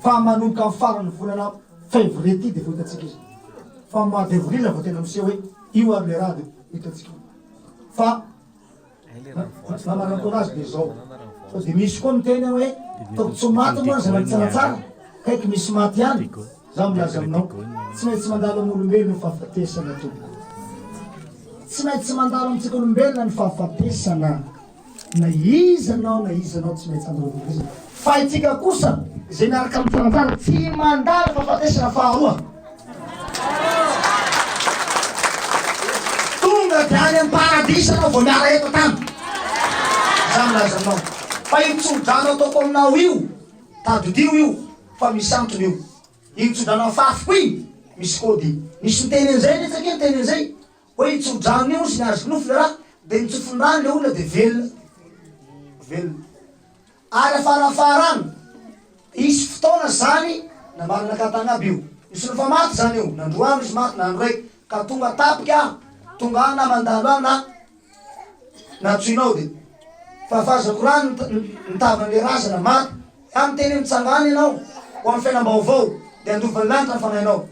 Fa manomboka amin'ny faran'ny volana février ty dia efa ho hitantsika izy. Fa mois d'avril vao tena miseho hoe io ary le raha dia ho hitantsika io. Fa namarako anazy dia izao. Sao dia misy koa miteny hoe ataoko tsy ho maty moa ny zanako tsaratsara, kaiky misy maty ihany. Zaho milaza aminao, tsy maintsy mandalo amin'ny olombelona ny fahafatesana tompoko. Tsy maintsy mandalo amintsika olombelona ny fahafatesana. Na iza anao na iza anao tsy maintsy handao ny ozona. Fa itsika kosa izay miaraka amin'ny tsaratsara tsy mandalo fahafatesana faharoa. Tonga dia any amin'ny paradisa anao vao miala eto an-tany. Za milaza aminao fa io tso-drano ataoko aminao io, tadidio io fa misy antony io. Iny tso-drano afafiko iny misy kôdy. Nisy niteny an'izay anie tsakia niteny an'izay. Hoe io tso-drano io sy ny hazo nofo le raha de nitsofin-drano le olona de velona velona ary afarafara any hisy fotoana zany nambarana katana aby io nisy olona fa maty zany io nandroano izy maty na andro raiky ka tonga tapika aho tonga any na mandalo any na nantsoinao de fafazako rano ny tavan'le razana maty ka miteny hoe mitsangana ianao ho amin'ny fiainam-baovao de handova ny lanitra ny fanahinao.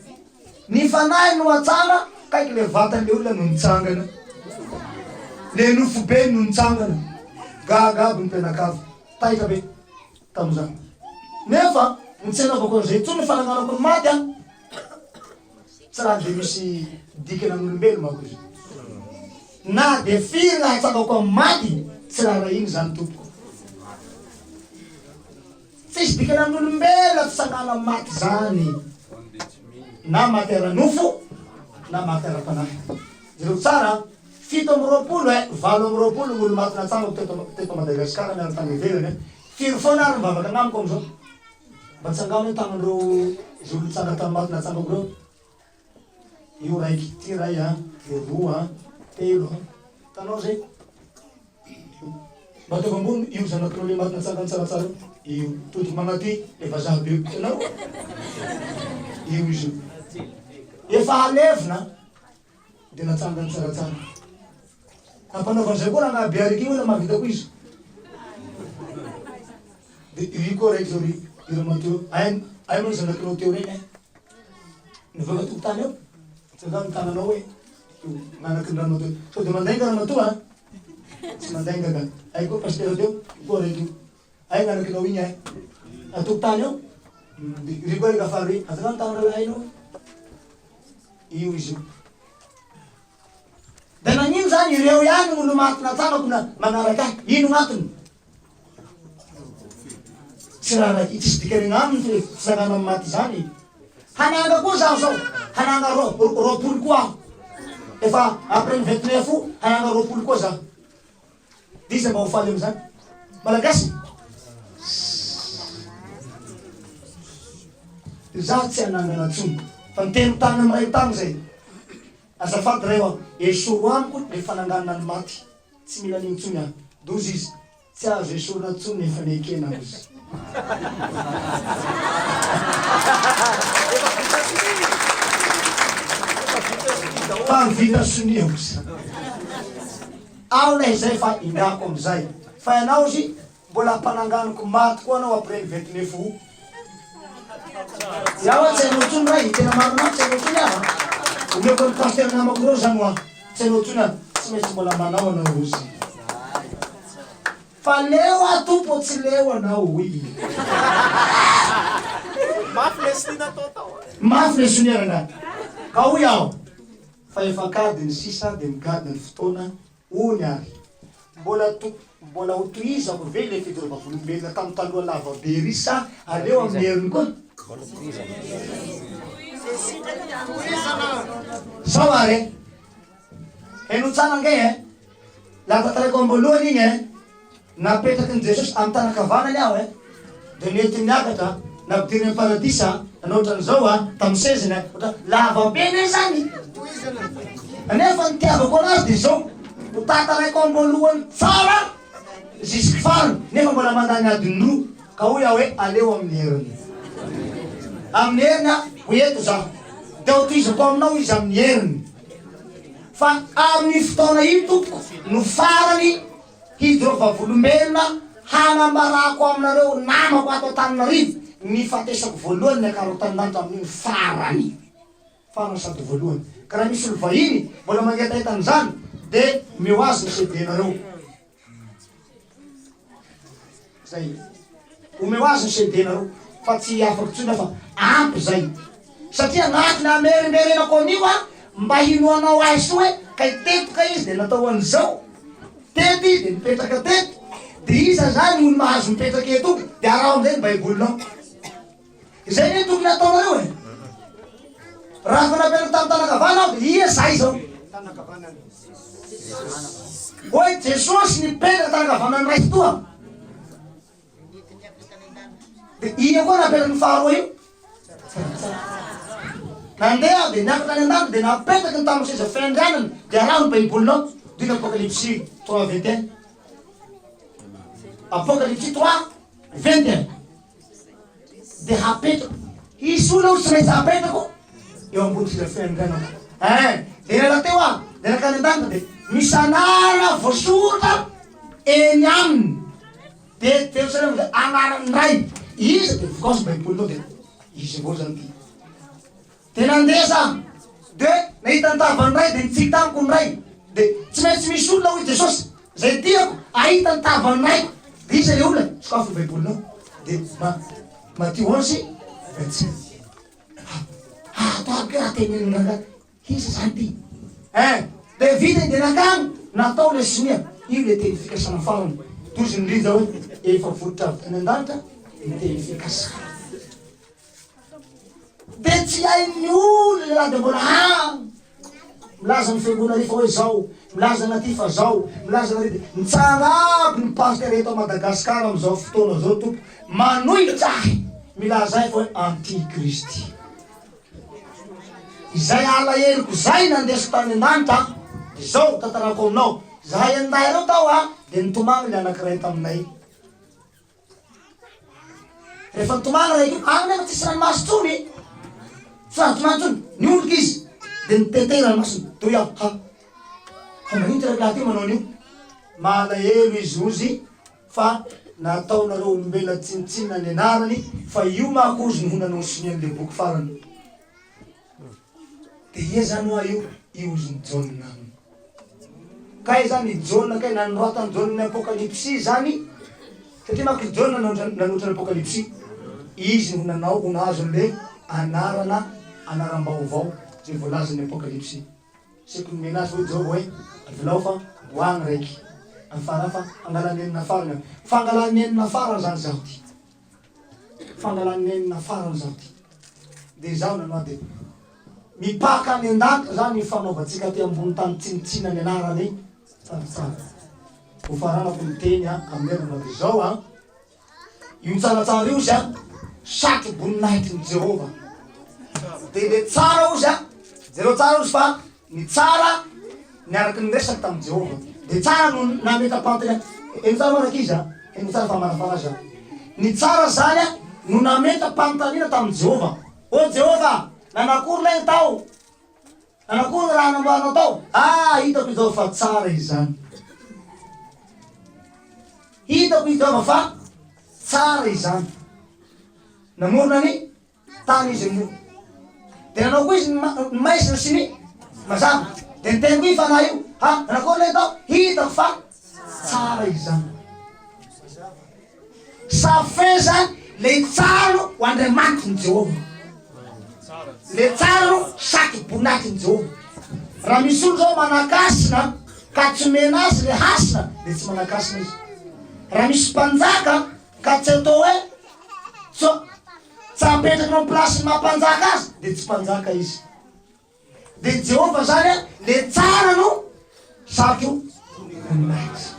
Ny fanahy no atsanga, kaiky le vatan'le olona no nitsangana. Le nofo be no nitsangana. Gaga aby ny mpianakavy. Taitra be tamin'izany. Nefa ny tsy anaovako an'izay intsony ny fananganako ny maty an, tsy raha dia misy dikany amin'olombelo manko izy. Na dia firy ny ahatsangako amin'ny maty, tsy raharahiana izany tompoko. Tsisy dikany amin'olombelona fitsangana maty zany na maty ara-nofo na maty ara-panahy. Jereo tsara an, 27 eh, 28 ny olo-maty natsangako teto teto Madagasikara miaro tany ivelany eh. Firy foana ary mivavaka agnamiko amizao? Mba tsangano hoe tamin'ireo izay olo nitsanga tamin'ny maty natsangako ireo. Io raiky ity ray a, io roa a, telo a. Hitanao zay? Io. Mba ataovy ambony io zanakinao le maty natsangany tsaratsara io. Io. Todiko magnaty le vazaha be io. Hitanao? Io izy io. Efa halevina dia natsangany tsaratsara. Ampanaovan'izay koa rangahy be ariky io na mahavita koa izy. Dia ry koa raiky zao ry ry ramatoa ay ay moa ny zanakinao teo reny ay. Nivoaka tokotany eo. Tsangano ny tananao hoe io nanaky ny ramatoa. Sao dia mandainga ramatoa a? Tsy mandainga ka. Ay koa pasitera teo, io koa raiky io. Ay nanakinao igny ay. Atokotany eo. Dia ry koa raiky afara ry. Atsangano ny tananao lahainao. Io izy io. Dia nagnino zany ireo ihany no olo-maty natsangako na manaraka ahy? Ino gn'antony? Tsy raharaha, tsisy dikany agnaminy ny fitsanganan'ny maty izany. Hananga koa zaho zao, hananga 20 koa aho. Efa après ny 29 io, hananga 20 koa zaho. Dia iza mba ho faly amin'izany? Malagasy? Izaho tsy hanangana intsony. Fa niteny tany amin'ny ray tany izay. Azafady ray oa, esoro amiko le fananganana ny maty, tsy mila an'iny intsony aho. Doza izy, tsy azo esorina intsony ny efa nekena ozy. Fa vita sonia ozy. Ao lay zay fa indako amizay. Fa ianao ozy Mbola ampananganiko maty koa anao après ny 29 août. Zaho tsy hainao tsony ray, tena marina aho tsy hainao tsony aho a. Omeko an'i pasteur namako reo zany hoa, tsy hainao tsony aho, tsy maintsy mbola manao anao ozy. Fa leo aho Tompo ô tsy leo anao oy. Mafy le sonia natao tao. Mafy le sonia rangahy. Ka hoy aho, fa efa ankadiny sisa dia migady ny fotoana Ony ary. Mbola to mbola ho tohizako ve ilay fijoroam-bavolombelona tamin'ny taloha lava be ery sa aleo amin'ny heriny koa? Zao ary e! Henoy tsara ange e! Laha tantaraiko am-boalohany igny e! Napetraky ny Jesosy amin'ny tanan-kavanany aho e! Dia nentiny niakatra, nampidiriny amin'ny paradisa, nanao ohatran'izao a, tamin'ny sezany a, ohatra, lava be anie izany! Nefa ny nitiavako anazy dia izao, ho tantaraiko am-boalohany tsara jusque farany, nefa mbola mandany adiny roa, ka hoy aho hoe aleo amin'ny heriny. Amin'ny heriny aho, ho eto izaho, dia ho tohizako aminao izy amin'ny heriny. Fa amin'io fotoana io tompoko no farany Hijoro vavolombelona hanambarako aminareo namako ato Antananarivo ny nifatesako voalohany niakarako tany lanitra amin'io ny farany farany sady voalohany ka raha misy olo vahiny mbola mangetaheta an'izany de omeo azy ny CD nareo Zay. Omeo azy ny CD nareo fa tsy afaka intsony aho fa ampy zay. Satria anatin'ny hamerimberenako an'io aho mba hinoanao ahy soa hoe kay teto kay izy dia natao an'izao, teto izy dia nipetraka teto, dia iza zany olo mahazo mipetraka eto dia araho amizay ny baibolinao. Izay anie tokony hataonareo e. Raha efa nampianarina tamin'ny tanan-kavana aho dia ia zay izao. Hoy Jesosy nipetraka tanan-kavanan'ny Ray Tsitoha. Dia ia koa napetraka ny faharoa io? Nandeha aho dia niakatra any an-danitra dia napetraky ny tamin'ny seza fiandrianany dia araho ny baibolinao. Dino Apokalypsy 3 21. Apokalypsy 3 21. Dia hapetrako. Hisy olona ho tsy maintsy hapetrako eo ambony seza fiandrianako. Ein, dia niala teo aho, dia nankany an-danitra, dia misy anarana voasoratra eny aminy. Dia Jerosalema dia anaran'ny Ray. Iza? Dia vokaso ny Baibolinao dia izy avao izany ity. De nandeha za, de nahita ny tavan'ny Ray, de nitsiky tamiko ny Ray. De tsy maintsy misy olona hoy Jesosy, zay tiako ahita ny tavan'ny Raiko. De iza le olona? Sokafo ny baibolinao. De ma Matio onze 25. Ha, ato aby kay raha tenenin'ny rangahy. Iza zany ty? Ein! De vita iny de nankany, natao le sonia, io le teny fikasana farany. Tozy ny rija hoe efa vototra avy tany an-danitra ny teny fikasana. De tsy hain'ny olona le raha de mbola any. Milaza ny fiangonana ary fa hoe zao, milaza ny aty fa zao, milaza ny ary de mitsara aby ny pasitera eto Madagascar amizao fotoana zao tompoko, manohitra ahy, milaza ahy fa hoe anti-kristy. Izay alaheloko izay nandesiko tany an-danitra an, dia izao tantarako aminao, izahay enin-dahy ireo tao an, dia nitomagny ilay anankiray taminay. Rehefa nitomagny raiky io, any nefa tsisy ranomaso intsony, tsy nahazo tomany intsony, niondrika izy, dia nitete ranomasony, dia hoy aho, ha, fa maninona ity raikilahy ity manao an'io? Malahelo izy hozy Fa nataonareo olombelona tsinontsinona ny anarany, fa io manko ozy no ho nanao sonia an'le boky farany. De ia zany hoa io? Io ozy ny Jaona aminy. Kay zany i Jaona kay nanoratan'i Jaona ny Apokalypsy zany, satria manko i Jaona nanoratra ny Apokalypsy, izy no ho nanao ho nahazo an'le anarana anaram-baovao zay voalazan'ny Apokalypsy. Seko nomena azy hoy Jehovah hoe, Avelao fa ho agny raiky amy farany fa hangala nenina farany aho. Fangala nenina farany zany zaho ty. Fangala nenina farany zaho ty. De izaho nanoa de mipaka any an-danitra zany ny fanaovantsika aty ambony tany tsinontsinona ny anarany tsaratsara. Ho faranako ny teny amin'ny heviny de zao an. Io tsaratsara io ozy a, satro-boninahitry ny Jehovah. De le tsara ozy a, jereo tsara ozy fa ny tsara niaraky niresaka tamin'i Jehovah. De tsara no nametra-pantiny, heno tsara moa rankizy a, heno tsara fa manafana azy a. Ny tsara zany a no nametra-panontaniana tamin'i Jehovah. Ô Jehovah, nanakory lay ny tao? Nanakory ny raha namboarinao tao? Ah, hitako izao fa tsara izany. Hitako i Jehovah fa tsara izany. Namorona ny tany izy amin'io. Dia nanao koa izy ny maizina sy ny mazava. Dia niteny koa io fanahy io, ha, nanakory ilay tao? Hitako fa tsara izany. Ça fait zany le tsara no ho Andriamanitry ny Jehovah. Le tsara no satroboninahitry ny Jehovah. Raha misy olo zao manakasina ka tsy omena azy le hasina de tsy manakasina izy. Raha misy mpanjaka ka tsy atao hoe tsy tsy apetrakinao am place-ny maha mpanjaka azy de tsy mpanjaka izy. De Jehovah zany a, le tsara no satro voninahitra.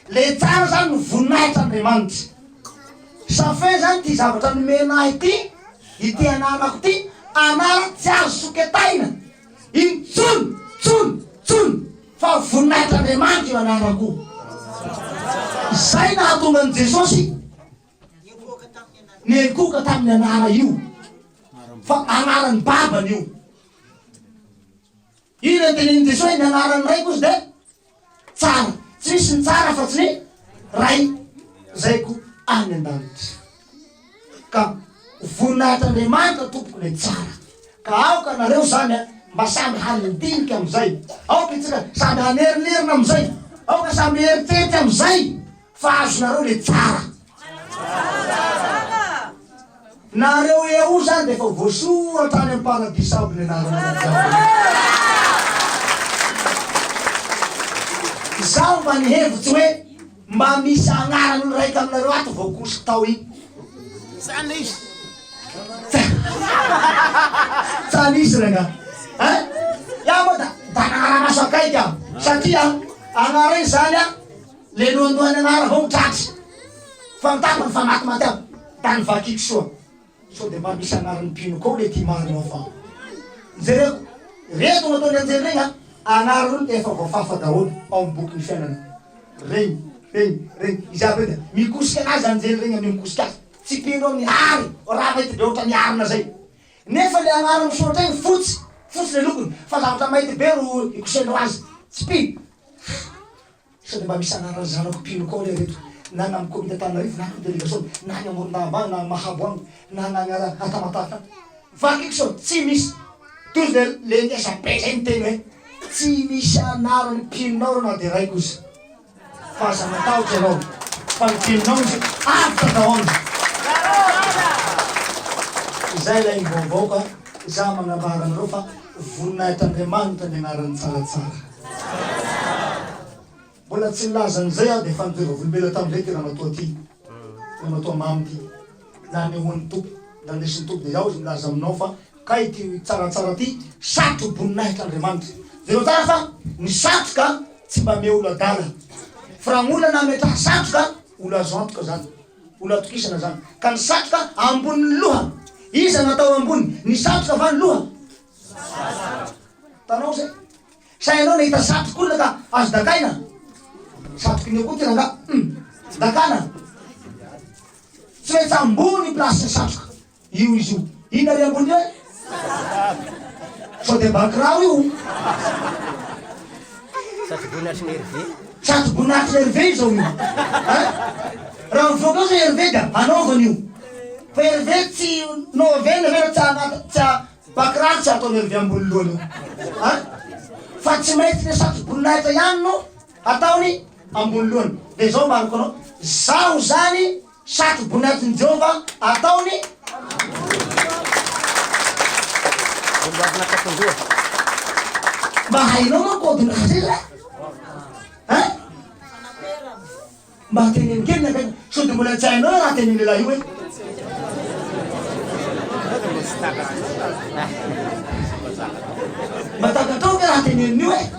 Le tsara zany no voninahitra Andriamanitra. Ça fait zany ty zavatra nomena ahy ty, ity anarako ty, anara tsy azo soketaina intsony, tsony, tsony, fa voninahitra Andriamanitra io anarako io. Zay nahatonga an'i Jesosy Niankohoka tamin'ny anara io fa anaran'ny babany io. Io ilay tenenin'i Jesoa hoe ny anaran'ny raiko izy dia tsara. Tsy misy ny tsara fa tsy ny ray zaiko any an-danitra. Ka voninahitr'Andriamanitra tompoko ilay tsara. Ka aoka nareo zany a mba samy handinika amin'izay. Aoka itsika samy hanerinerina amin'izay. Aoka samy hieritreritra amin'izay. Fa azonareo le tsara. Nareo eo zany de efa voasoratra any am paradisa aby ny anaranareo jiaby. Izaho mba nihevitsy hoe mba misy agnaran'olo raiky aminareo ato voakosiko tao igny. Tsa nisy rangah. Hein? Iaho moa da da nagnara-maso akaiky aho satria agnara igny zany a Le lohandohany anara avao no tratra fa ny tapany fa matimaty aby da nivakiko soa sao de mba misy anaran'ny mpino koa le ty marina ao fa jereko reto nataon'ny anjely regny a anaran'olo efa voafafa daholo ao amin'ny bokin'ny fiainana regny regny regny izy aby reny da mikosika anazy anjely regny amin'io mikosika azy tsy mpino amin'ny ary raha mainty be ohatran'ny arina zay nefa le anarany misoratra igny fotsy fotsy le lokony fa zavatra mainty be ro ikosendreo azy tsy mpino Sao dia mba misy anaran'ny zanako mpino koa re reto na any amin'ny comité Antananarivo na any amin'ny delegation na any Morondava any na any Mahabo any na any Tamatave any. Vakiko sao tsy misy toy izay le ngeza be zay niteny hoe tsy misy anaran'ny mpinonao reo na de ray kosa fa aza matahotra ianao fa ny mpinonao izy avotra daholo. Izay ilay vaovao ka za manambara anareo fa voninahitr'Andriamanitra ny anarany tsaratsara. Mbola tsy nilaza an'izay aho dia efa nitohy vavolombelona tamin'izay ity ramatoa ity, ramatoa Mamy ity. Nanehoan'ny Tompo, nandesin'ny Tompo dia ao izy milaza aminao fa kay ity tsaratsara ity satro-boninahitr'Andriamanitra. Jereo tsara fa ny satroka tsy mba ame olo adala. Fa raha olona nametraha satroka, olo azo antoka zany, olo atokisana zany. Ka ny satroka ambonin'ny loha. Iza no atao ambony? Ny satroka va ny loha? Hitanao zay? Sa ianao nahita satrok'olona ka azo dakaina? Satroky ny akoho ty rangaha hum! Dakana! Tsy maintsy ambony place ny satroka io izy io. Inona ry ambony io e? Sao dia bakiraro io? Satroboninahitry ny Hervé. Satroboninahitry ny Hervé izao io hein! Raha mivoaka eo zao Hervé dia anaovany io. Fa Hervé tsy novena ve tsy anaty tsy Bakiraro tsy ataon'i Hervé ambony lohany io an! Fa tsy maintsy le satroboninahitra ihany no ataony ambony lohany. Dia izao ambarako anao, zaho zany satroboninahitrin'i Jehovah ataony Volombavina kapondoha. Mba hainao manko kaodin'ny raha zay zany an! Mba teneno kely ny akaiky sao dia mbola tsy hainao raha tenenin'ny lehilahy io e. Mba takatrao ve raha teneniny io e?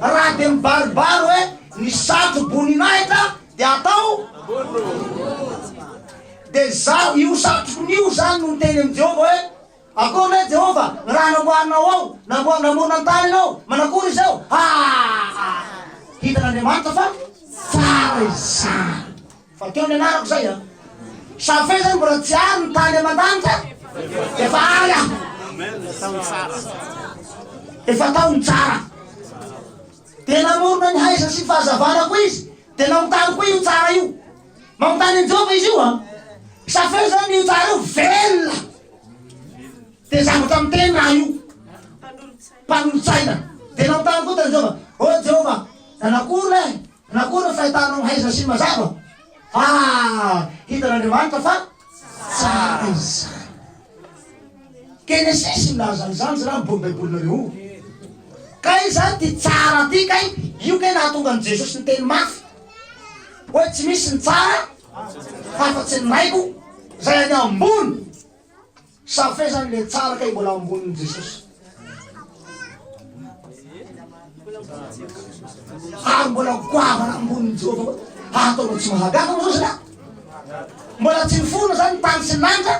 Raha dia mibaribary hoe ny satro-boninahitra dia atao dia izaho io satroko io izany no miteny amin'i Jehovah hoe Akory ve Jehovah, ny raha namboarinao ao, namboa, namorona ny tany Ianao, manakory izao? Aa! Hitan'Andriamanitra fa tsara izany. Fa teo ny anarako izay an! Sa fe zany mbola tsy ary ny tany aman-danitra? Efa ary aho. Efa tao ny tsara. Dia namorona ny haizina sy ny fahazavana koa Izy, dia namontany koa io tsara io. Manontany an'i Jehovah izy io an! Sa feo zany io tsara io? Velona! Dia zavatra miteny raha io. Mpanolotsaina. Dia nanontany koa tany Jehovah, Oh Jehovah, nanakory lay? Nanakory ny fahitanao haizina sy ny mazava? Ah! Hitan'Andriamanitra fa tsara izany. Genesisy milaza an'izany zalahy ny boky baibolinareo io. Kay izany ty tsara ty kay, io kay nahatonga an'i Jesosy niteny mafy. Hoe tsy misy ny tsara afa-tsy ny Raiko izay any ambony. Ça fait zany le tsara kay mbola ambonin'i Jesosy. Ary mbola goavana ambonin'i Jehovah koa. Ataonao tsy mahagaga moa zao zalahy? Mbola tsy niforona zany ny tany sy ny lanitra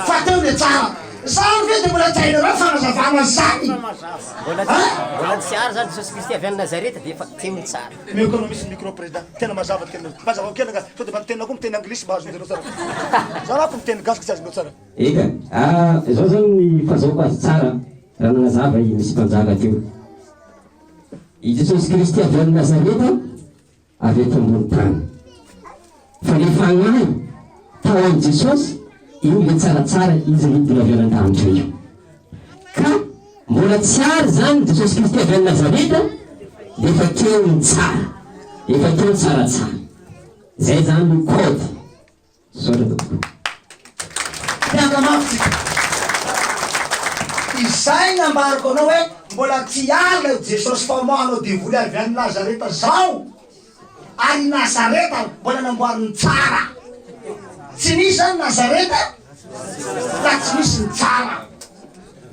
fa teo le tsara. Zany ve de mbola tsy hainareo fanazavana zany? Mbola tsy mbola tsy ary zany Jesosy Kristy avy any Nazareta dia efa teo ny tsara. Omeko anao mihitsy ny micro président. Tena mazava ny teninao. Hazavao kely angaha sao dia mba ny teninao koa miteny anglisy mba azonjareo tsara. Za manko miteny gasy ka tsy azonao tsara. Eka, ah, izao zany ny fahazahoako azy tsara raha nanazava i Misy Mpanjaka teo. I Jesosy Kristy avy any Nazareta avy eto ambony tany. Fa le fagnahy tao amin'i Jesosy, io le tsaratsara izy nidina avy any an-danitra io. Ka mbola tsy ary zany Jesosy Kristy avy any Nazareta dia efa teo ny tsara, efa teo ny tsaratsara. Zay zany no code. Misaotra tompoko. Mpianatra mafy tsika. Izay nambarako anao hoe mbola tsy ary ilay Jesosy famoahanao devoly avy any Nazareta zao. Ary i Nazareta mbola namboariny tsara. Tsy nisy zany Nazareta raha tsy nisy ny tsara.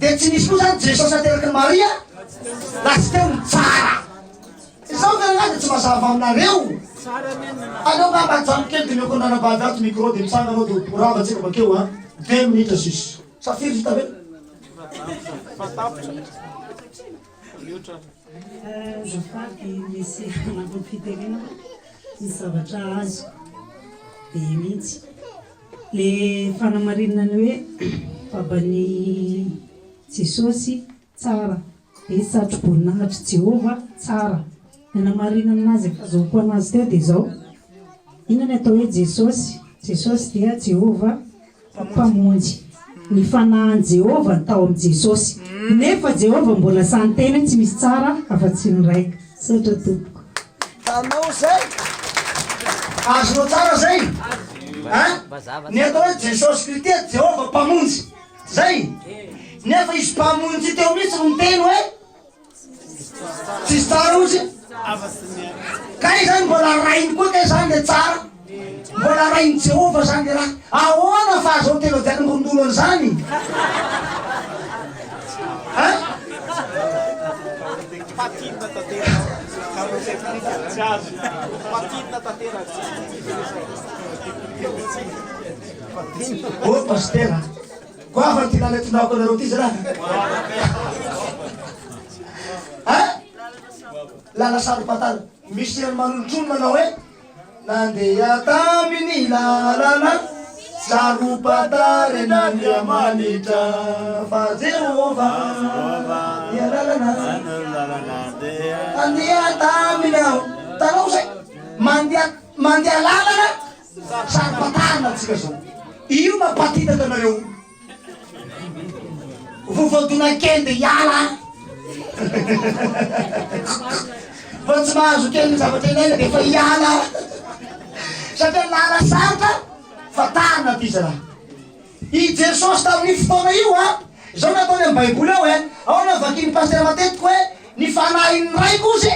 Dia tsy nisy koa zany Jesosy nateraky ny Maria raha tsy teo ny tsara. Izao ve rangahy dia tsy mazava aminareo? Aleo angamba ajanoko kely dia omeko an'ranabavy ato micro dia mitsangana ao dia ho rava tsika bakeo an! Deux minutes sisa. Sa firy vita ve? Azafady misy fanampiny fitenenana ny zavatra azoko be mihitsy. Le fanamarinana ny hoe baban'i Jesosy Tsara be satroboninahitry Jehovah tsara. Ny hanamarinana azy fahazoako anazy teo dia izao, inona ny atao hoe Jesosy? Jesosy dia Jehovah. Mpamonjy. Ny Fanahin'i Jehovah no tao amin'i Jesosy. Nefa Jehovah mbola sahy niteny hoe tsy misy tsara afa-tsy ny Raiko. Misaotra tompoko. Tanao zay? Azonao tsara zay? Hein? Ny atao hoe Jesosy Kristy dia Jehovah Mpamonjy. Zay? Nefa izy Mpamonjy teo mihitsy no niteny hoe Tsisy tsara ozy? Kay zany mbola rainy koa kay zany le tsara? Mbola rain'i Jehovah zany le raha. Ahoana fa azao telo diakona ngondolo an'izany? Hein? Patinina tanteraka. Tsy azo. Patinina tanteraka. Oh pasitera. Goavana ty lala tondrako anareo ty zalahy. Hein? Lala saro-patana. Misy hira manolotrony manao hoe Nandeha tamin'ny lalana saro-patarin'Andriamanitra fa Jehovah dia lalana Nandeha taminy aho. Hitanao zay? Mandeha mandeha lalana Saro-patarina antsika zao. Io mampatitaka anareo. Vao voadona kely dia hiala an. Vao tsy mahazo kely ny zavatra ilaina dia efa hiala. Satria lala sarotra fatarina ty zalahy. I Jesosy tamin'io fotoana io an, izao no ataony amin'ny baiboly ao e, ao no vakin'ny pasitera matetika hoe ny fanahin'ny Raiko ozy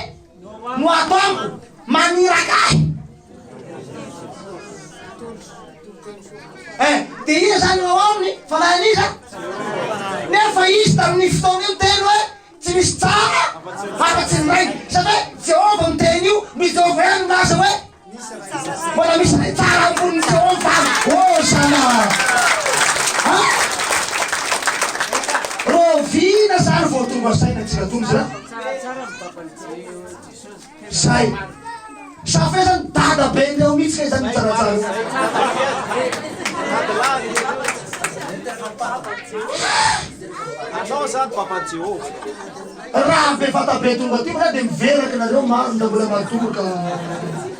no ato amiko, maniraka ahy. Eh, dia iza izany no ao aminy? Fanahin'iza? Nefa izy tamin'ny fotoana io niteny hoe tsy misy tsara afa-tsy ny Rainy. Satria hoe Jehovah miteny io, no i Jehovah ihany milaza hoe mbola misy ray tsara ambonin'i Jehovah. Hosana! Ha? Rahoviana zany vao tonga saina tsika Tompo zany? Zay. Sa fe zany dada be ndreo mihitsy kay zany mitsaratsara io. Anao zany papa Jehovah. Raha be vata be tonga aty moa dia miveraka nareo maro nda mbola matory ka.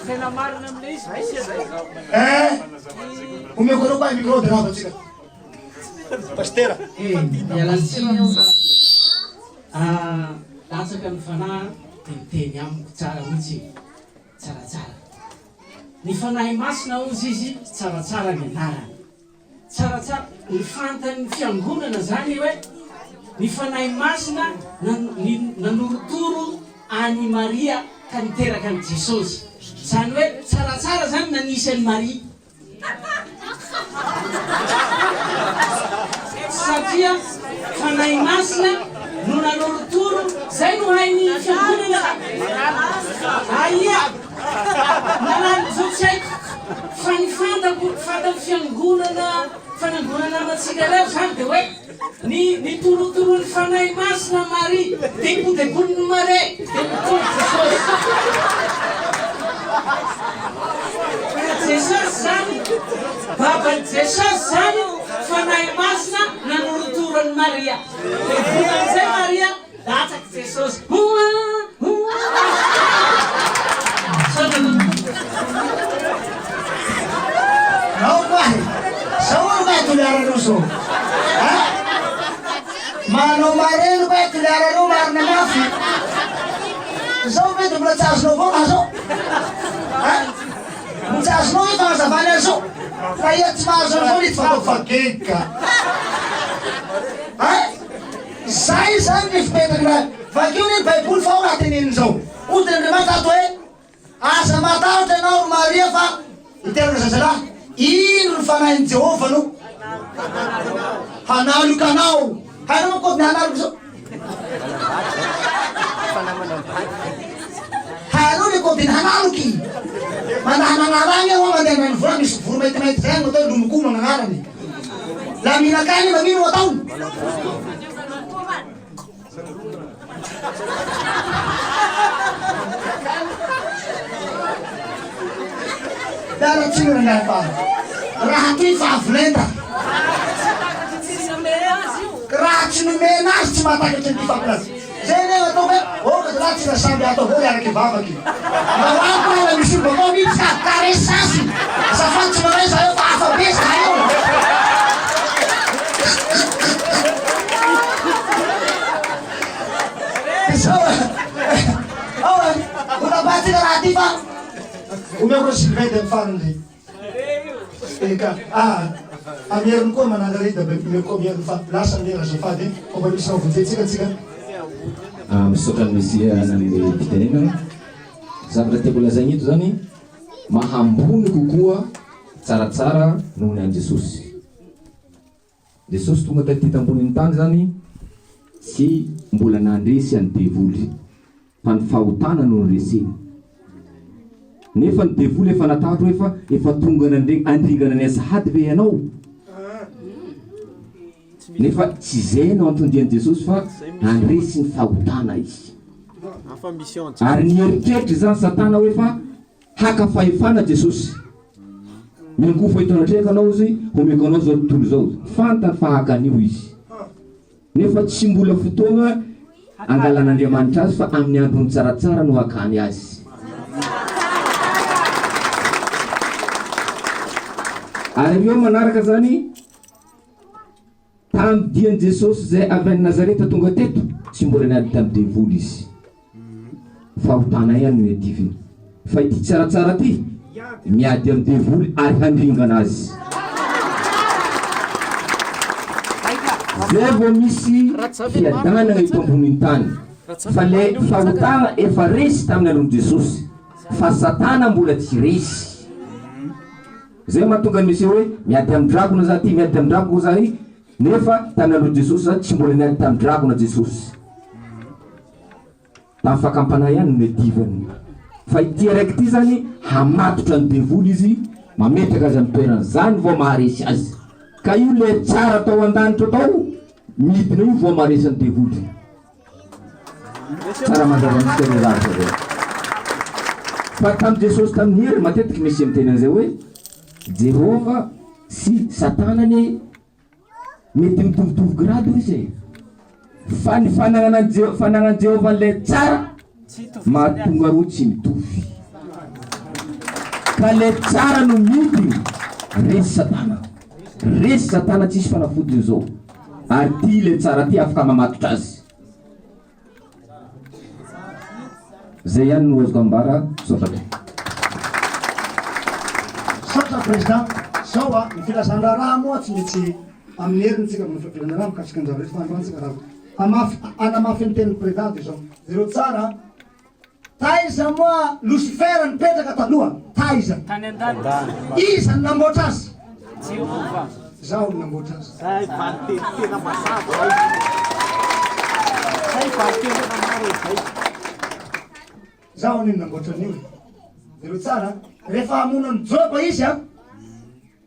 Tena marina amle izy misy zay. Eh! Omeko anao koa micro dia rava tsika. Pastera. Eh, miala tsiny aho fa ah, latsaka ny fanahy dia miteny amiko tsara mihitsy e. Tsaratsara. Ny Fanahy Masina hozy izy tsaratsara ny anarany. Tsaratsara, ny fantan'ny fiangonana zany hoe ny Fanahy Masina ny nanorotoro an'i Maria ka niteraka an'i Jesosy. Zany hoe tsaratsara zany nanisy an'i Maria. Satria Fanahy Masina no nanorotoro, zay no hain'ny fiangonana ka. Aia! Nalany zao tsy haiko fa ny fantako, fantan'ny fiangonana fanangonana namantsika reo zany de hoe Ny nitorotoroan'ny Fanahy Masina Maria, dekodekonin'i Maria, dia nitory Jesosy. Ka Jesosy izany, baban'i Jesosy izany, Fanahy Masina nanorotoro an'i Maria. Dia voa amin'izay Maria, Latsak'i Jesosy. Hoa! Hoa! Misaotra tompoko. Ao koa e! Zao aloha kay Toliara reo zao a! Manao mareno kay Toliara reo marina mafy. Zao ve de mbola tsy azonao avao raha zao? A! Mbola tsy azonao ve fagnazavany azy zao? Fa iha tsy mahazo an'izao le tsy fataoko fa gegy ka. A! Zay zany ny fipetraky raha vakio anie ny baiboly fa ao raha teneniny zao. Hoy teny Andriamanitra ato hoe, Aza matahotra ianao ry Maria fa hiteraka zazalahy. Indro ny fanahin'i Jehovah no hanaloka anao. Hainao manko kôdy ny hanaloka zao? Hainao le kôdy ny hanaloky? Mandeha magnala agny aho mandeha ambanivohitra misy voro maintimainty zay agny atao hoe lomokoma gn'agnarany. La mihinan-kany magnino no atao? Miala tsiny rangahy fa raha ty fa avo lenta. Raha tsy nomena azy tsy mahatakatry an'ity fampilaza. Zay anie natao hoe aoka zalahy tsika samby ato avao hiaraka hivavaky. Mba ho any koa raha misy olo bakao mihitsy ka ka resy sasy. Azafady tsy maray zahay fa hafa be zahay eo. Omeko ry Sylvain dia ny farany ry. Eka. Ah, amin'ny heriny koa manala ry da omeko koa amin'ny heriny fa lasa ny lera azafady fa mba misy raha vonjentsika tsika. Ah, misaotra an'i Mesia nanome fitenenana. Zavatra tiako lazaina eto zany, maha ambony kokoa tsaratsara noho ny an'i Jesosy. Jesosy tonga taty tambonin'ny tany zany tsy mbola nandresy an'i devoly fa ny fahotana no noreseny. Nefa ny devoly efa natahotra hoe fa efa tonga nandringana anay sahady ve ianao? Nefa tsy izay no anton-dian'i Jesosy fa handresy ny fahotana izy. Ary nieritreritra izany Satana hoe fa Haka fahefana Jesosy. Miankohofa eto anatrehako anao Izy, homeko anao izao tontolo izao. Fantany fa haka an'io Izy. Nefa tsy mbola fotoagna angalan'Andriamanitra azy fa amin'ny androny tsaratsara no hakany azy. Ary avy eo manaraka zany, Tamin'ny dian'i Jesosy izay avy any Nazareta tonga teto, tsy mbola niady tamin'ny devoly izy. Fahotana ihany no iadiviny. Fa ity tsaratsara ity, miady amin'ny devoly ary handringana azy. Zay vao misy fiadanana eto ambonin'ny tany. Fa le fahotana efa resy tamin'ny andron'i Jesosy. Fa Satana mbola tsy resy. Zay mahatonga ny miseho hoe miady amin'ny dragona za ty, miady amin'ny dragona za ry, nefa tany aloha Jesosy za tsy mbola niady tamin'ny dragona Jesosy. Tamin'ny fakam-panahy ihany no niadivany. Fa ity araiky ity zany hamatotra ny devoly izy, mametraka azy amin'ny toerany, zany vao maharesy azy. Ka io le tsara tao an-danitra tao, midina io vao maharesy ny devoly. Tsara mazava amintsika ny zavatra zay. Fa tamin'i Jesosy tamin'ny hery, matetiky misy miteny an'izay hoe Jehovah sy Satana anie mety mitovitovy grade hoy izy e. Fa ny fananana an'i fananan'i Jehovah an'ilay tsara mahatonga roa tsy mitovy. Ka ilay tsara no midina, resy Satana. Resy Satana tsisy fanafodiny zao. Ary ty le tsara ty afaka mamatotra azy. Zay ihany no azoko ambara, misaotra be. Misaotra Président. Zao a, ny filazan-draharaha moa tsy mitsy amin'ny heriny tsika manao fifidianana mikasika ny zava-rehetra fa androany tsika raha hamafy hanamafy ny tenin'ny Président dia zao. Jereo tsara a. Taiza moa Losifera nipetraka taloha? Taiza? Tany an-danitra. Iza no namboatra azy? Jehovah. Zaho no namboatra azy. Zay valinteny tena mazava zay. Zay valinteny tena marina zay. Zaho anie no namboatra an'io e. Jereo tsara, rehefa hamono an'i Joba izy an,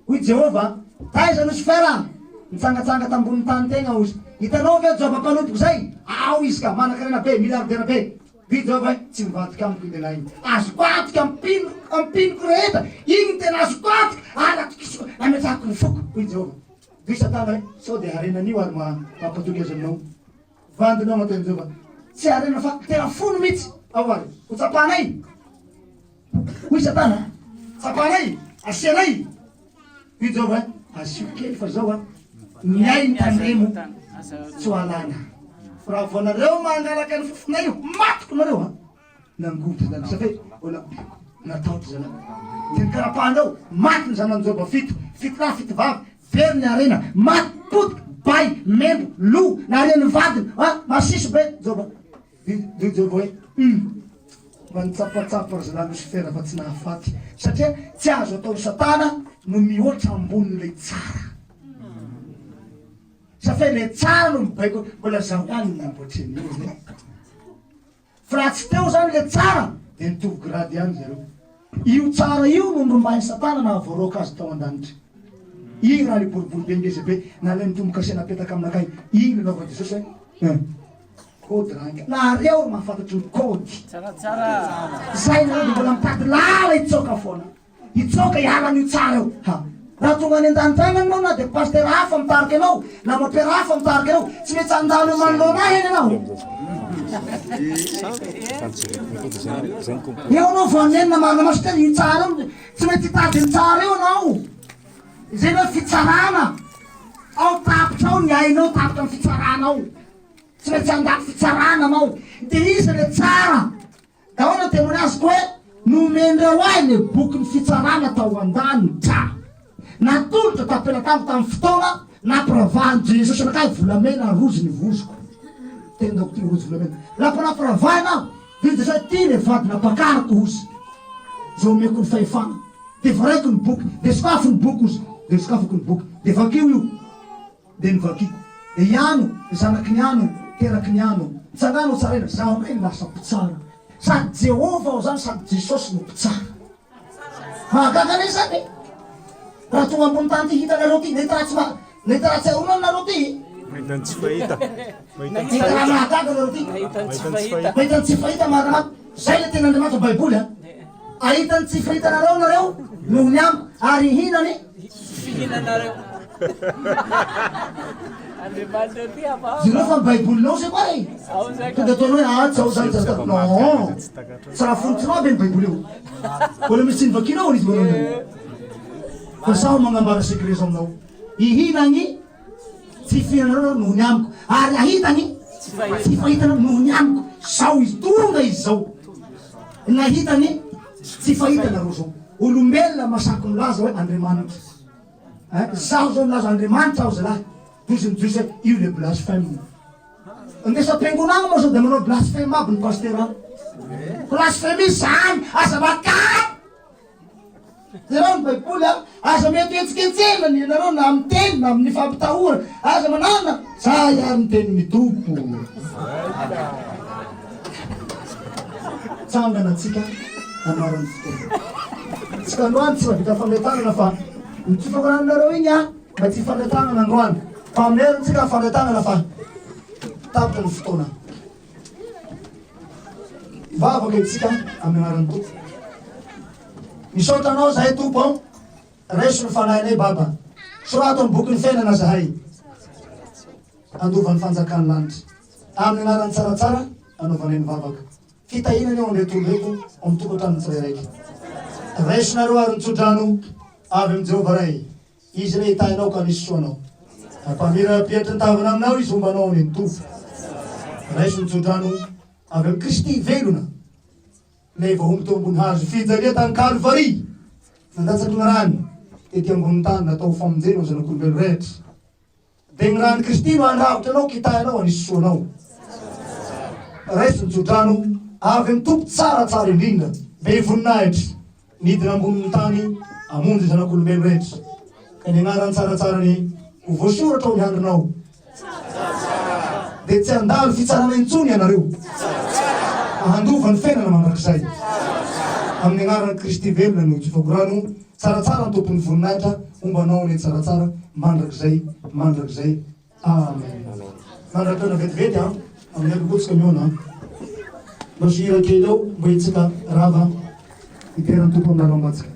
Hoy Jehovah, Taiza Losifera? Nitsangatsanga tambonin'ny tany tegna ozy. Hitanao ve Joba mpanompoko zay? Ao izy ka, manan-karena be, milliardaire be. Hoy Jehovah hoe, Tsy mivadika amiko iny lehilahy iny. Azoko antoka amin'ny mpino, amin'ny mpinoko rehetra. Iny no tena azoko antoka ary atokisako, ametrahako ny foko, hoy Jehovah. Hoy Satana hoe, Sao dia harenan'io ary mampatoky azy aminao? Vandinao agnatin'i Jehovah. Tsy harena fa tena fony mihitsy. Ao ary, ho tsapanay. Hoy Satana, Tsapanay, asianay. Hoy Jehovah, Asio kely fa zao an, ny ahy ny tandremo tsy ho alana. Fa raha vao nareo mangalaka ny fofonay io, matiko nareo an. Nangovitra zany, satria mbola natahotra zalahy. Dia nikarapahanao, maty ny zanan'i Joba fito, fito lahy, fito vavy, very ny harena, maty, potika, bay, membo, lo, narian'ny vadiny, ah, masiso be Joba. Dia Joba hoe, Hum! Mba nitsapatsapa ry zalahy Losifera fa tsy nahafaty, satria tsy azo ataon'i Satana no mihoatra ambonin'ilay tsara. Satria ilay tsara no mibaiko, mbola zaho ihany no namboatra an'io anie. Fa raha tsy teo izany ilay tsara, dia nitovy grade ihany zareo. Io tsara io no norombahin'i Satana nahavoaroaka azy tao an-danitra. Iny raha ilay boribory be ngeza be nalain'ny tombo-kase napetaka aminakay, iny no nanaovan'i Jesosy hoe, Hum! Code rangahy. Nareo ry mahafantatry ny code. Zay nareo de mbola mitady lala hitsoaka foana. Hitsoaka hiala an'io tsara io. Ha. Raha tonga any an-danitra any ianao na de pasitera hafa mitarika anao, na mopera hafa mitarika anao, tsy maintsy handalo eo manoloana ahy eny ianao. Eo anao vao hanenina marina maso tena io tsara io, tsy maintsy hitady ny tsara eo ianao. Izay ny hoe fitsarana. Ao tapitra ao ny ainao, tapitra ny fitsarana ao. Tsy maintsy handalo fitsarana anao. Dia iza le tsara? Dia ahoana ny témoignage-ko hoe. Nomendreo ahy le bokin'ny fitsarana tao an-danitra. Natolotra tam-pelatanako tamin'ny fotoana nampiravahan'i Jesosy anakahy volamena rojo ny vozoko. Tendako ty rojo volamena. Lafa nampiravahina aho, dia hoy Jesosy hoe, ty le vady nampakariko hozy. Zao omeko ny fahefana. Dia voaraiko ny boky, dia sokafo ny boky hozy. Dia sokafako ny boky. Dia vakio io. Dia novakiko. Dia i Ano, zanaky ny Ano, teraky ny Ano. Tsangano ho tsaraina, zaho indray no lasa mpitsara. Sady Jehovah aho izany sady Jesosy no mpitsara. Mahagaga anie izany e! Raha tonga ambony tany ity hitanareo ity, nahita raha tsy ma, nahita raha tsy aronana nareo ity. Mahita ny tsy fahita. Mahita raha mahagaga nareo ity. Mahita ny tsy fahita. Mahita ny tsy fahita marina marina. Zay le tenin'Andriamanitra Baiboly a. Ahita ny tsy fahitanareo nareo noho ny amiko ary hihinany Fihinanareo. Andriamanitra ty apa. Jereo fa ny baibolinao zay koa e. Ao zay ka. Tonga ataonao hoe ah tsy ao zany tsy azo Non. Tsy raha forontsonao ve ny baiboly io? Mbola misy tsy novakianao izy manao an'io. Fa zaho magnambara secret zao aminao. Hihinagny tsy fihinanareo noho ny amiko ary ahita ny tsy fahitanareo noho ny amiko. Zao izy tonga izy zao. Nahita ny tsy fahita nareo zao. Olombelona masaky milaza hoe Andriamanitra. Hein? Zaho zao milaza Andriamanitra aho zalahy. Hozy ny Jiosy hoe io le blasphème. Andeso am-piangonana agny moa zao de manao blasphème aby ny pasitera agny. Blasphemie zany, aza makany. Jereo ny baiboly a, aza mety hetsiketsehina ny ianareo na amin'ny teny na amin'ny fampitahorana, aza manana, zay ary ny tenin'ny Tompo. Tsangana antsika anaran'ny fotoana. Tsika androany tsy mahavita fametanana fa nitsofako ranonareo igny a, mba tsy hifametanana androany. Fa amin'ny heriny tsika fametanana fa tapitra ny fotoana. Hivavaka isika amin'ny anaran'ny Tompo. Misaotra anao zahay Tompo ô. Raiso ny fanahinay Baba. Sorato amin'ny bokin'ny fiainana zahay. Handova ny fanjakan'ny lanitra. Amin'ny anaran'ny tsaratsara anaovanay ny vavaka. Fitahiana anie ho an'ireto olona ireto ao amin'ny tokantranon'ny tsirairay. Raisonareo ary ny tsodrano avy amin'i Jehovah Ray. Izy re hitahy anao ka hanisy soa anao. Hampamirapiratra ny tavana aminao Izy homba anao anie ny Tompo. Raiso ny tsodrano avy amin'i Kristy velona, Ilay voahombo teo ambony hazo fijalia tany Kalvary, nandatsaky ny rany tety ambonin'ny tany natao ho famonjena ho zanak'olombelo rehetra. Dia ny ran'i Kristy no handrakotra anao, kitahy anao, hanisy soa anao. Raiso ny tsodrano avy amin'ny Tompo tsara tsara indrindra, be voninahitra, nidina ambonin'ny tany hamonjy zanak'olombelo rehetra. Ka ny anarany tsaratsara anie ho voasoratra ao amin'ny handrinao. Dia tsy handalo fitsarana intsony ianareo, fa handova ny fiainana mandrakizay. Amin'ny anaran'i Kristy velona no itsofako rano. Tsaratsara ny Tompon'ny voninahitra homba anao anie tsaratsara mandrakizay mandrakizay Amen Mandra-pihaona vetivety an amin'ny heriny koa tsika mihaona an Mba hira kely eo mba hitsika rava hidera ny Tompo amin'ny lalao mba tsika.